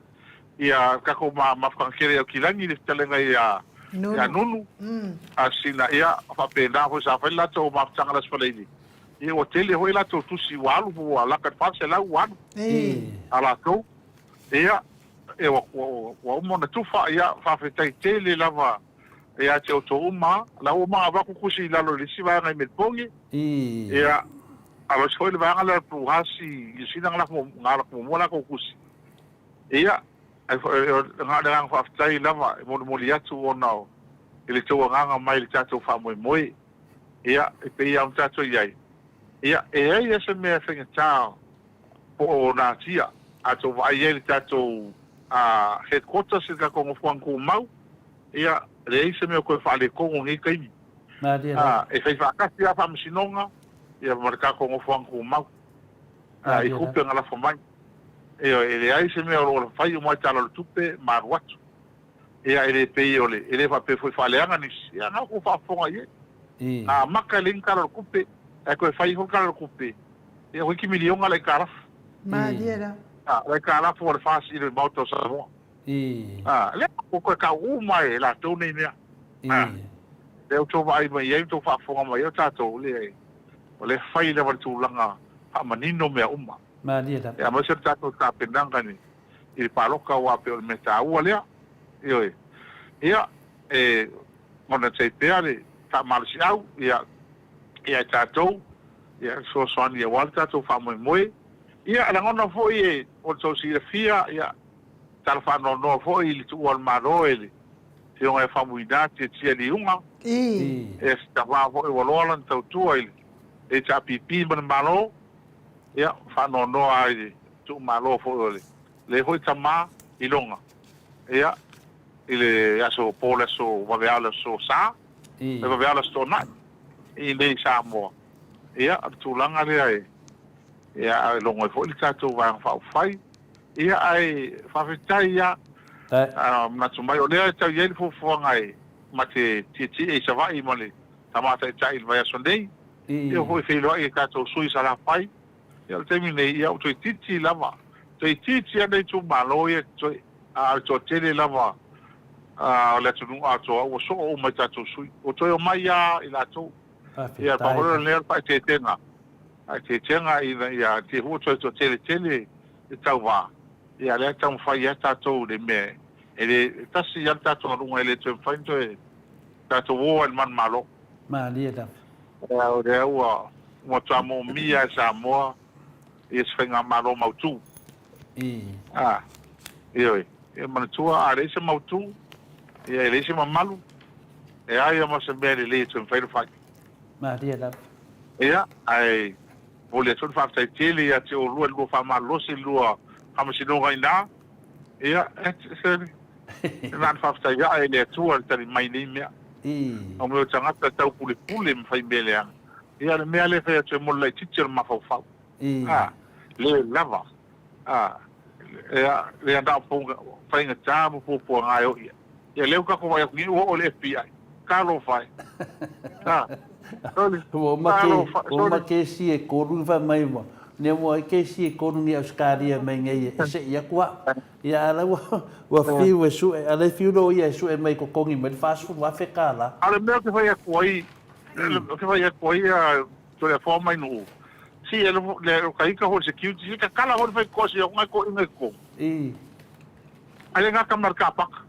ia tatou mafutaga tele i Aukilani le fetalaiga ia ia Nunu a sina ia faapena foi sa fai le latou mafutaga i le Aso Faraile ia ua tele foi latou tusi ua alu ua lata i le 400 ua alu a latou ia ua ua uma ona tufa ia faafetai tele lava ia te outou uma la ua uma ona avatu tusi i lalo i le isi vaega i Melipone ia Alo ese foi le vaega lea o le Pluhasi i sina na lafo muamua latou tusi. Ia, na o le agaga faafetai lava e molimoli atu ona o i le tou agaga mai i le tatou faamoemoe. Ia, e pei lava ona tatou i ai, ia, e i ai lava se mea e faigata po o natia a tou vaai ai i le tatou headquarters i le tatou nofoaga tumau, ia, e leai se mea o toe faaletonu i lenei taimi. E fai faatasi lava faamasinoga ia ma le tatou nofoaga tumau i tupe na lafo mai. Ioe, e leai se mea o lo o fai uma ai Tala o le Tupe ma alu atu. Ia, e le pei o le, e le faapea foi faaleaga nisi, ia na ua faafofoga i ai. Na amata e leai ni Tala o le Tupe, ae toe fai ifo le Tala o le Tupe, ia toeitiiti miliona le aitalafu. Malie la. Le aitalafu a le FAST i le Maota o Samoa. Lea ua toe tau uma e latou nei mea. Lea ua outou vaai mai ai ma outou faafofoga mai ai, o tatou, leai, o lea e fai lava le tulaga faamanino mea uma. Malie lava. Aemaise o le tatou tapenaga i le palota aua pei o le mea taua lea. Ioe. Ia, e manatua ai pea le faamalosiau ia ia tatou, ia fesoasoani aua le tatou faamoemoe. Ia, e lagona foi e o le tou silafia, ia, tala faanoanoa foi i le tuua o le Malo e le Afioga ia Faumuina Tiatia Liuga, e se tama foi ua loa lana tautua i le HRPP ma le Malo, ia, faanoanoa i le tuumalo foi o le foi tama i Loga, ia, i le aso po le aso vaveao le aso Sa, le vaveao le aso Toonai, i inei i Samoa. Ia, o le tulaga lea e, ia, e logo ai foi le tatou Vaega Faaupufai. Ia, ae faafetai lava. Manatu mai, o lea e tau i ai le fuafuaga e. ma te tietie i Savaii ma le Tama Taitai i le vaiaso nei. Ia foi feiloai e tatou sui i Salafai. Ia o le taimi nei, ia ua toeitiiti lava, toeitiiti lava nai itumalo ia e totoe, a o le toatele lava o le atunuu atoa ua soo uma i tatou sui. Ua toe omai lava i latou. Ia, pau foi lenei o le faaeteetega, faaeteetega ina ia te ua toe toatele tele le tauva, ia lea e taumafai ai tatou i le mea e le, e tasi lava le tatou aluga e le toe mafai ona toe tatou o ai i le manumalo. Malie lava. Ia, o lea ua matua moomia e Samoa ia se faigamalo mautu. A, ioe. Ia manatua, a leai se mautu, ia e leai se mamalu, e a ia ma se mea lelei e toe mafai ona fai. Malie lava. Ia, ae momoli atu le faafetai tele ia te oulua i le lua faamalolosi i le lua faamasinoga i ina. Ia, e, se, na ona faafetai ae i le Atua i le tali mai i nei mea. O mea o tagata tau pulepule ma fai mea leaga. Ia, o le mea lea e fai atu e mo le laitiiti o le mafaufau. A, le lava. A, ia, le andao faigata ma puapuaga e o ia. Ia, lea ua tatou vaai atu nei ua oo i le FBI. Talofa e. A, sole, Ua uma ke, talofa, ua uma sole. kesi e kolu fai mai ua, ne ua ai kesi e kolu ni Australia mai nei e se'i atu a. Ia a la ua, ua fiu e su'e, a le fiu loa ia e su'e mai totogi mai le 40,000 kālā. A o le mea ou te fai atu ai, ou te fai atu ai a Toleafoa mai Nuu, si e le o ka ika foi security, si tatala foi le fai kosi o ngai ko inga i totonu. Ai le gata ma le kapaka.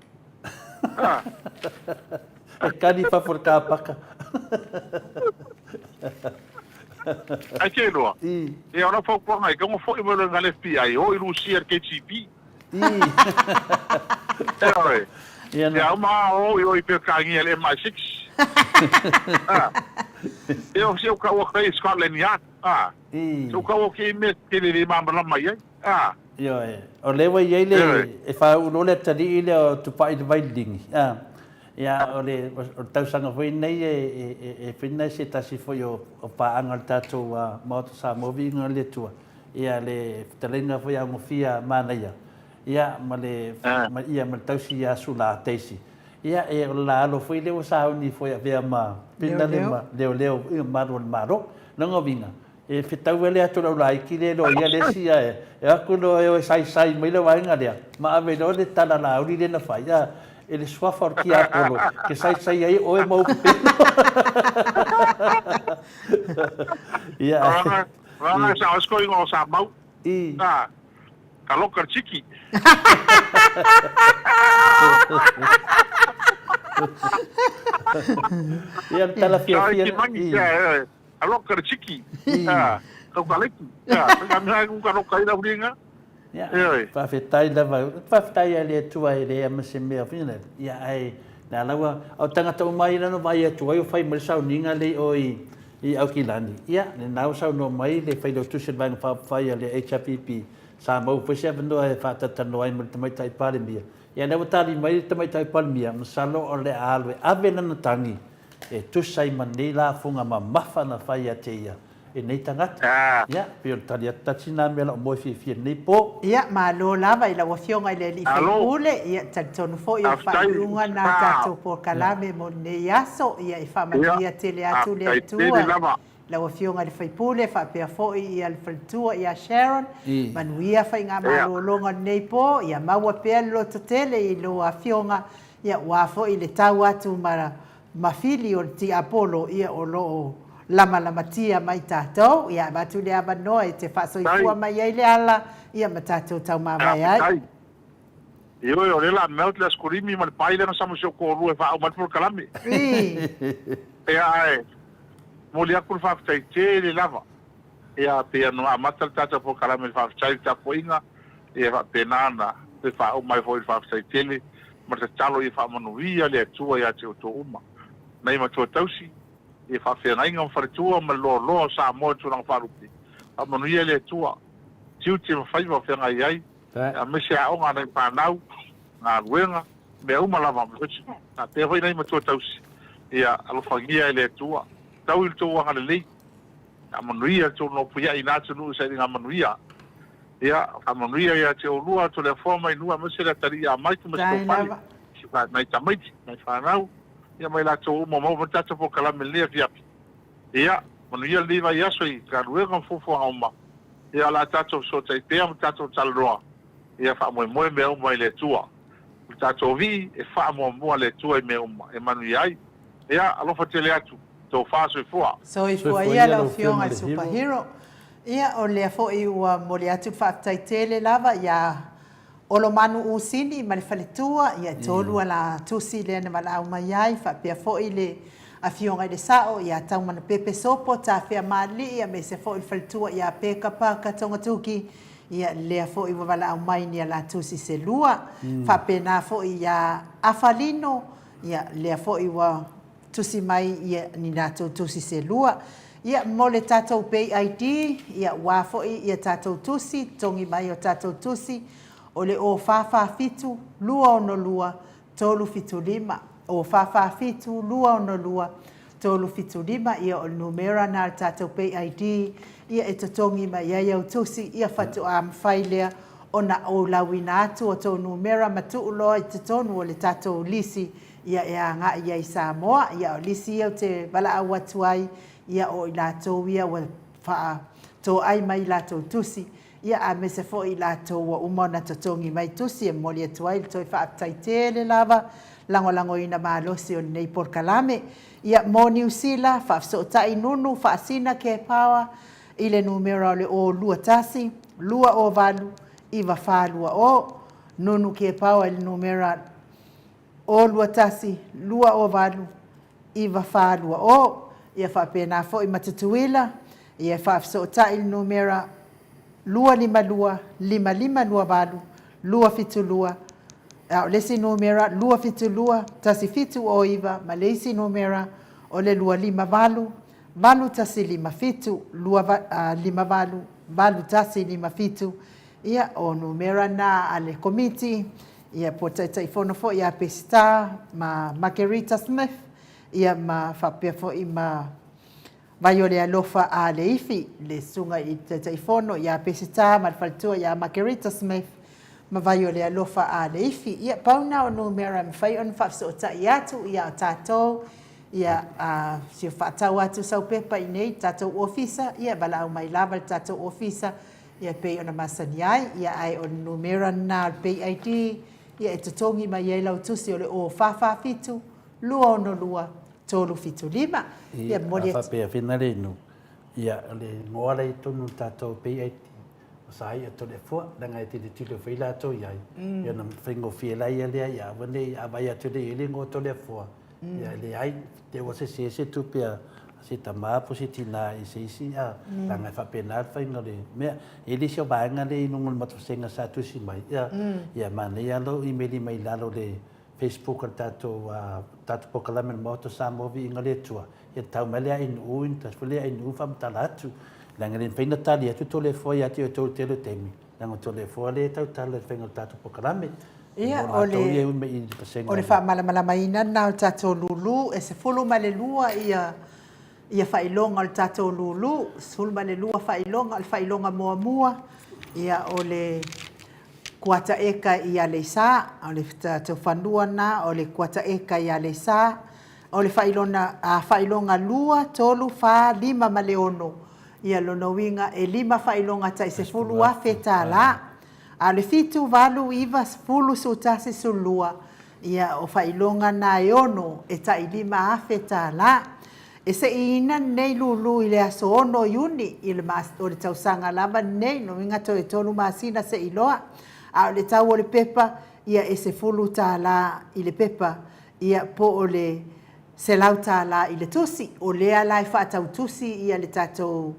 Ah. E kani fafo le kapaka. Ai te iloa. Ia o lau fautuaga i ka foi mai loa le FBI, o i Rusia le KGB. Ioe. Ia na. Ia uma o i o i Peretania le MI6. Ah. Ia o se o ka ua kai Scotland Yard. Ah. Se o ka ua ke me te le le malamalama i ai. Ah. Ioe. O lea ua i ai le, e faauu loa le atalii lea o Tupai i le Vaililigi. Ah. Ia, o le, o le tausaga foi lenei e, e, e, e fai se tasi foi o, o paaga o le tatou uh, Maota Samoa Viiga o le Atua. Ia, le fetalaiga foi a Augofia Manaia, ia, ma le, ma, ia, ma le tausi ia Sula Daisy. Ia, e, o le la alo foi lea ua sauni foi e avea ma pina le ma leoleo, ia, malu o le Malo. Lona uiga, e fetau ele atu lau laiti le loia le isi ae, e o atu loa e o e saisai mai le vaega lea, ma ave loa le tala lauli lea na fai, a, e le suafa o le tiapolo, ke saisai ai oe ma ou pepelo. Ia. Ranga sa osko ingo sa mau. A, ka loka tiki. Ia le tala fiafia. Ki mangi ia ka loka tiki. A, ka ka leki. A, ka mea ku ka loka ila huringa. Ia, faafetai lava. Faafetai a le Atua e leai ma se mea foi lele. Ia, ae na laua, o tagata uma ia na vaai atu ai o fai mai le sauniga lea i o i I Aukilani, ia, lena ua saunoa mai le Failautusi o le Vaega Faaupufai a le HRPP, sa maua foi se avanoa e faatalatalanoa ai ma le Tamaitai Palemia. Ia, lea ua tali mai le Tamaitai Palemia, masalo o le a alu e ave lana tagi e tusa ai ma nei lafoga mamafa na fai ia te ia e nei tagata. Ia, pei o le tali atu tasi lena mea la o moe fiafia i lenei po. Ia, malo lava i lau Afioga i le Alii Faipule, ia, talitonu foi o le faaiuga lena a tatou polokalame mo lenei aso, ia, e faamanuia tele atu le Atua i lau Afioga i le Faipule, faapea foi ia le faletua ia Sharon, manuia faigamalologa o lenei po, ia maua pea le lototele i lou Afioga, ia, aua foi le tau atu ma ma fili o le tiapolo, ia, o lo o lamalamatia mai tatou, ia, avatu le avanoa e te faasoifua mai ai le ala, ia, ma tatou taumavae ai. Faafetai. Ioe, o lea o le a melt le askolimi ma le pai lea na sama si ou toalua e faauma ai le polokalame. Ia, ae momoli atu le faafetai tele lava. Ia, pei ona amata le tatou polokalame i le faafetai i le tapuaiga, ia faapena ona toe faauma ai foi i le faafetai tele ma le tatalo ia faamanuia le Atua ia te outou uma. Nai matua tausi, ia faafeagaiga ma faletua ma le loaloa o Samoa i tulaga faalupe, faamanuia le Atua, tiute ma faiva o feagai ai, aemaise aoga a nai fanau, galuega, mea uma lava, faapea foi nai matua tausi, ia alofagia e le Atua, tau i le tou agalelei, faamanuia le tou nofoiai i na atunuu i sailiga manuia. Ia, faamanuia ia te oulua, Toleafoa mai Nuu aemaise le atalii ia Mike ma si tou fale, nai tamaiti, nai fanau. ia ma i latou uma ua maua mai le tatou polokalame i lenei afiafi. Ia, manuia lenei vaiaso i galuega ma fuafuaga uma, ia o le a tatou fesootai pea ma tatou talanoa, ia faamoemoe mea uma i le Atua. O le tatou Alii e faamuamua le Atua i mea uma e manuia ai. Ia, alofa tele atu. Tofa soifua. Soifua ia lau Afioga i le Super Hero. Ia, o lea foi ua momoli atu le faafetai tele lava ia Olomanu Usini ma le faletua, ia e tolu ala tusi lea na valaau mai ai, faapea foi le Afioga i le Sao ia Taumanapepe Sopo Tafeamaalii aemaise foi le faletua ia Peka Parker Togatuki, ia lea foi ua valaau mai ni ala tusi se lua. Faapena foi ia Afa Lino, ia lea foi ua tusi mai ia ni latou tusi se lua. Ia mo le tatou Pay ID, ia ua foi ia tatou tusi, totogi mai o tatou tusi, o le 0447 262 375, 0447 262 375, ia o le numera na o le tatou Pay ID, ia e totogi mai ai au tusi, ia faatoa mafai lea ona ou lauina atu o tou numera ma tuu loa i totonu o le tatou lisi ia e agai ai i Samoa, ia o lisi ia ou te valaau atu ai, ia o i latou ia ua faatoai mai i latou tusi, ia aemaise foi i latou ua uma ona totogi mai tusi e momoli atu ai le toe faafetai tele lava lagolagoina malosi o lenei polokalame. Ia mo Niu Sila, faafesootai Nunu Faasina Care Power i le numera o le 0 21 208 9420, Nunu Care Power i le numera 0 21 208 9420. Ia faapena foi ma Tutuila, ia e faafesootai le numera 252 5528 272, a o le isi numera 272 1709 ma le isi numera o le 258 8157 258 8157. Ia, o numera na a le Komiti, ia po o Taitaifono foi ia Peseta ma Margherita Smith, ia ma faapea foi ma Vaiolealofa a Leifi, le susuga i le Taitaifono ia Peseta ma le faletua ia Margherita Smith ma Vaiolealofa a Leifi. Ia, pau na o numera e mafai ona faafesootai atu ia tatou, ia, a fia faatau atu sau pepa i inei i le tatou ofisa, ia e valaau mai lava i le tatou ofisa, Ia e pei ona masani ai, ia ae o le numera lena o le Pay ID, ia e totogi mai ai lau tusi o le 0447 262 375. Ia momoli atu. A faapea fina le inu, ia o le igoa la i totonu o le tatou Pay ID, o Saia Toleafoa, leaga e tilotilo foi latou i ai, ia ona faigofie laia lea, ia aua ne i, a vaai atu e le i ai le igoa o Toleafoa, Ia e leai, te ua sese se tupe a se tama po se tina i se isi, a, leaga e faapena le faiga o le mea. E le isi o vaega lea i luga o le matou vasega sa tusi mai, ia, ia manaia lou imeli mai i lalo o le Facebook a le tatou, tatou polokalame o le Maota o Samoa Viiga le Atua, ia tau mai le ANU, ina tasi foi le ANU faamatala atu. Leaga e le mafai ona tali atu Toleafoa ia te outou i le tele o taimi, Leaga o Toleafoa lea e tautala i le faiga o le tatou polokalame. Ia, o le, o le faamalamalamaina lena o le tatou lulu, e 12 ia, ia faailoga o le tatou lulu, 12 faailoga, o le faailoga muamua, ia o le kuata eka i Aleisa, o le tatou fanua lena o le kuata eka i Aleisa, o le faailoga, faailoga 2, 3, 4, 5 ma le 6, Ia lona uiga e lima faailoga tai $10,000. A o le fitu, valu, iva, sefulu, suatasi, sefululua, ia o faailoga na e ono e tai $5,000. E seiina lenei lulu i le aso 6 Iuni i le o le tausaga lava lenei, lona uiga toe tolu masina se'i loa. A o le tau o le pepa, ia e $10 i le pepa, ia po o le $100 i le tusi. O lea la e faatau tusi ia le tatou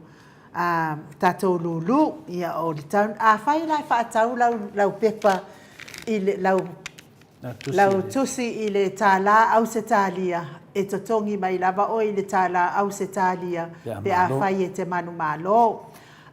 a tatou lulu. Ia o le tau, afai la e faatau lau lau pepa i le lau lau tusi i le $1 Ausetalia, e totogi mai lava oe i le $1 Ausetalia pe afai e te manumalo.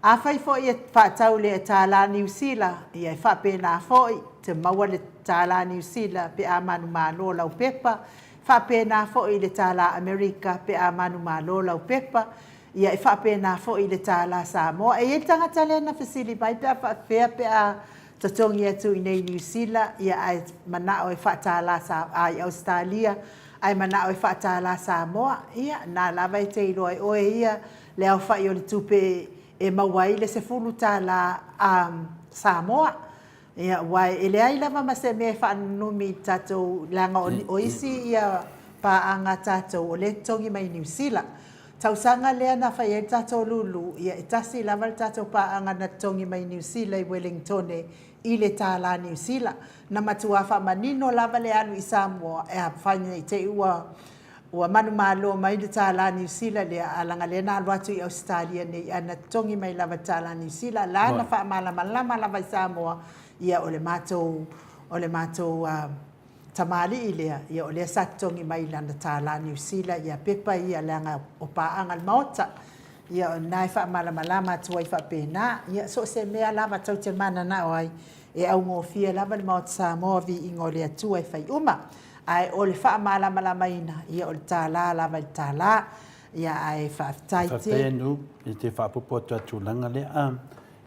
Afai foi e faatau i le $1 Niu Sila, ia e faapena foi, te maua le $1 Niu Sila pe a manumalo lau pepa. Faapena foi i le tala Amerika pe a manumalo lau pepa, ia e faapena foi i le tala Samoa. E i ai le tagata lea na fesili mai pe a faapefea pe a totogi atu i inei i Niu Sila, ia ae manao e faatala i Ausetalia. Ae mana'o e faatālā Samoa, ia, na lava e te iloa e oe ia le aofa'i o le tupe e maua ai le $10 a Samoa. Ia, aua e leai lava ma se mea e faanunumi i le tatou, leaga o isi ia paaga a tatou o lea e totogi mai Niu Sila. Tausaga lea na fai ai le tatou lulu, ia e tasi lava le tatou paaga na totogi mai Niu Sila i Welingtone i le tālā Niu Sila. Na matuā faamanino lava le alu i Samoa, e afai ne i te i ua ua manumalo mai le tālā Niu Sila lea, a leaga lea na alu atu i Ausetalia nei, ae na totogi mai lava i le tālā Niu Sila, la na faamalamalama lava i Samoa, ia o le matou, o le matou tamalii lea, ia o lea sa totogi mai i lana tālā Niu Sila ia pepa ia leaga o paaga le Maota. Ia o lena e faamalamalama atu ai faapena. Ia so o se mea lava tou te mananao ai, e augofie lava le Maota Samoa, viiga o le Atua e fai uma. Ae o le faamalamalamaina, ia o le tālā lava i le tālā. Ia ae faafetai tele. Faafetai Anu i te faaopoopo atu a tulaga lea.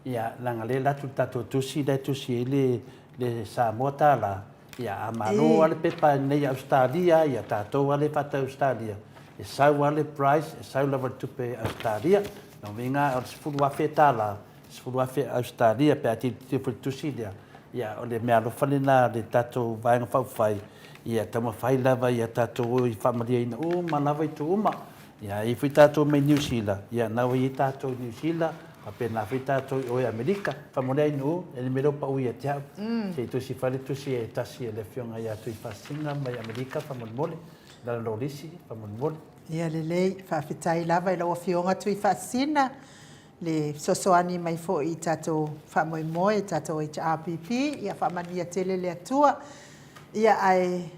Ia leaga lea e alu atu le tatou tusi lea e tusi ai le le Samoa tālā, ia a malo lava le pepa nei i Ausetalia, ia tatou lava lea e faatau i Ausetalia, e sau lava le price, e sau lava i le tupe Ausetalia. Lona uiga o le $10,000 10,000 Ausetalia pe a tilotilo foi i le tusi lea, ia o le meaalofa lena a le tatou Vaega Faaupufai, ia taumafai lava ia tatou o i faamalieina uma lava itu uma. Ia e i ai foi tatou mai Niu Sila, ia na ua i ai tatou i Niu Sila, faapena foi tatou i o i Amerika. Faamalie ai nuu, e le mea lea ua pau ia te au. Se i tusi fai le tusi e tasi e le Afioga ia Tuifaasisina mai Amerika faamolemole, lana lolisi faamolemole. Ia lelei, faafetai lava i lau Afioga Tuifaasisina le fesoasoani mai foi i tatou faamoemoe, tatou HRPP, ia faamanuia tele le Atua. Ia ae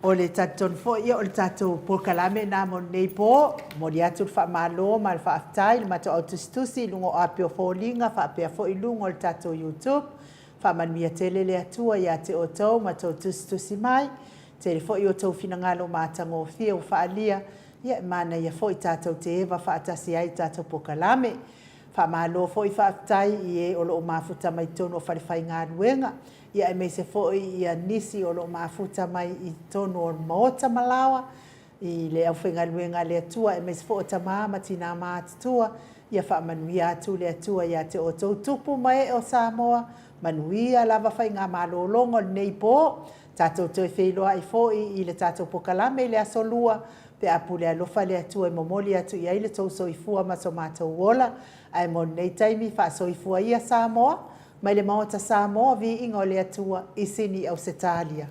o le talitonu foi ia o le tatou polokalame lena mo lenei po. Momoli atu le faamalo ma le faafetai i le matou au tusitusi i luga o api o foliga faapea foi i luga o le tatou YouTube. Faamanuia tele le Atua ia te outou ma tou tusitusi mai. Tele foi outou finagalo matagofie ua faaalia Ia, e manaia foi tatou te eva faatasi ai i tatou polokalame. Faamalo foi faafetai i e o lo o mafuta mai totonu o falefaigaluega, ia aemaise foi ia nisi o lo o mafuta mai i totonu o maota ma laoa, i le aufaigaluega a le Atua aemaise foi o tama ma tina matutua, ia faamanuia atu le Atua ia te outou tupu ma ee o Samoa, manuia lava faigamalologa o lenei po. Tatou toe feiloai foi i le tatou pokalame i le aso Lua, pe a pule alofa le Atua e momoli atu i ai le tou soifua ma so matou ola. Ae mo lenei taimi, faasoifua ia Samoa, mai le Maota Samoa, viiga o le Atua, i Sini Ausetalia.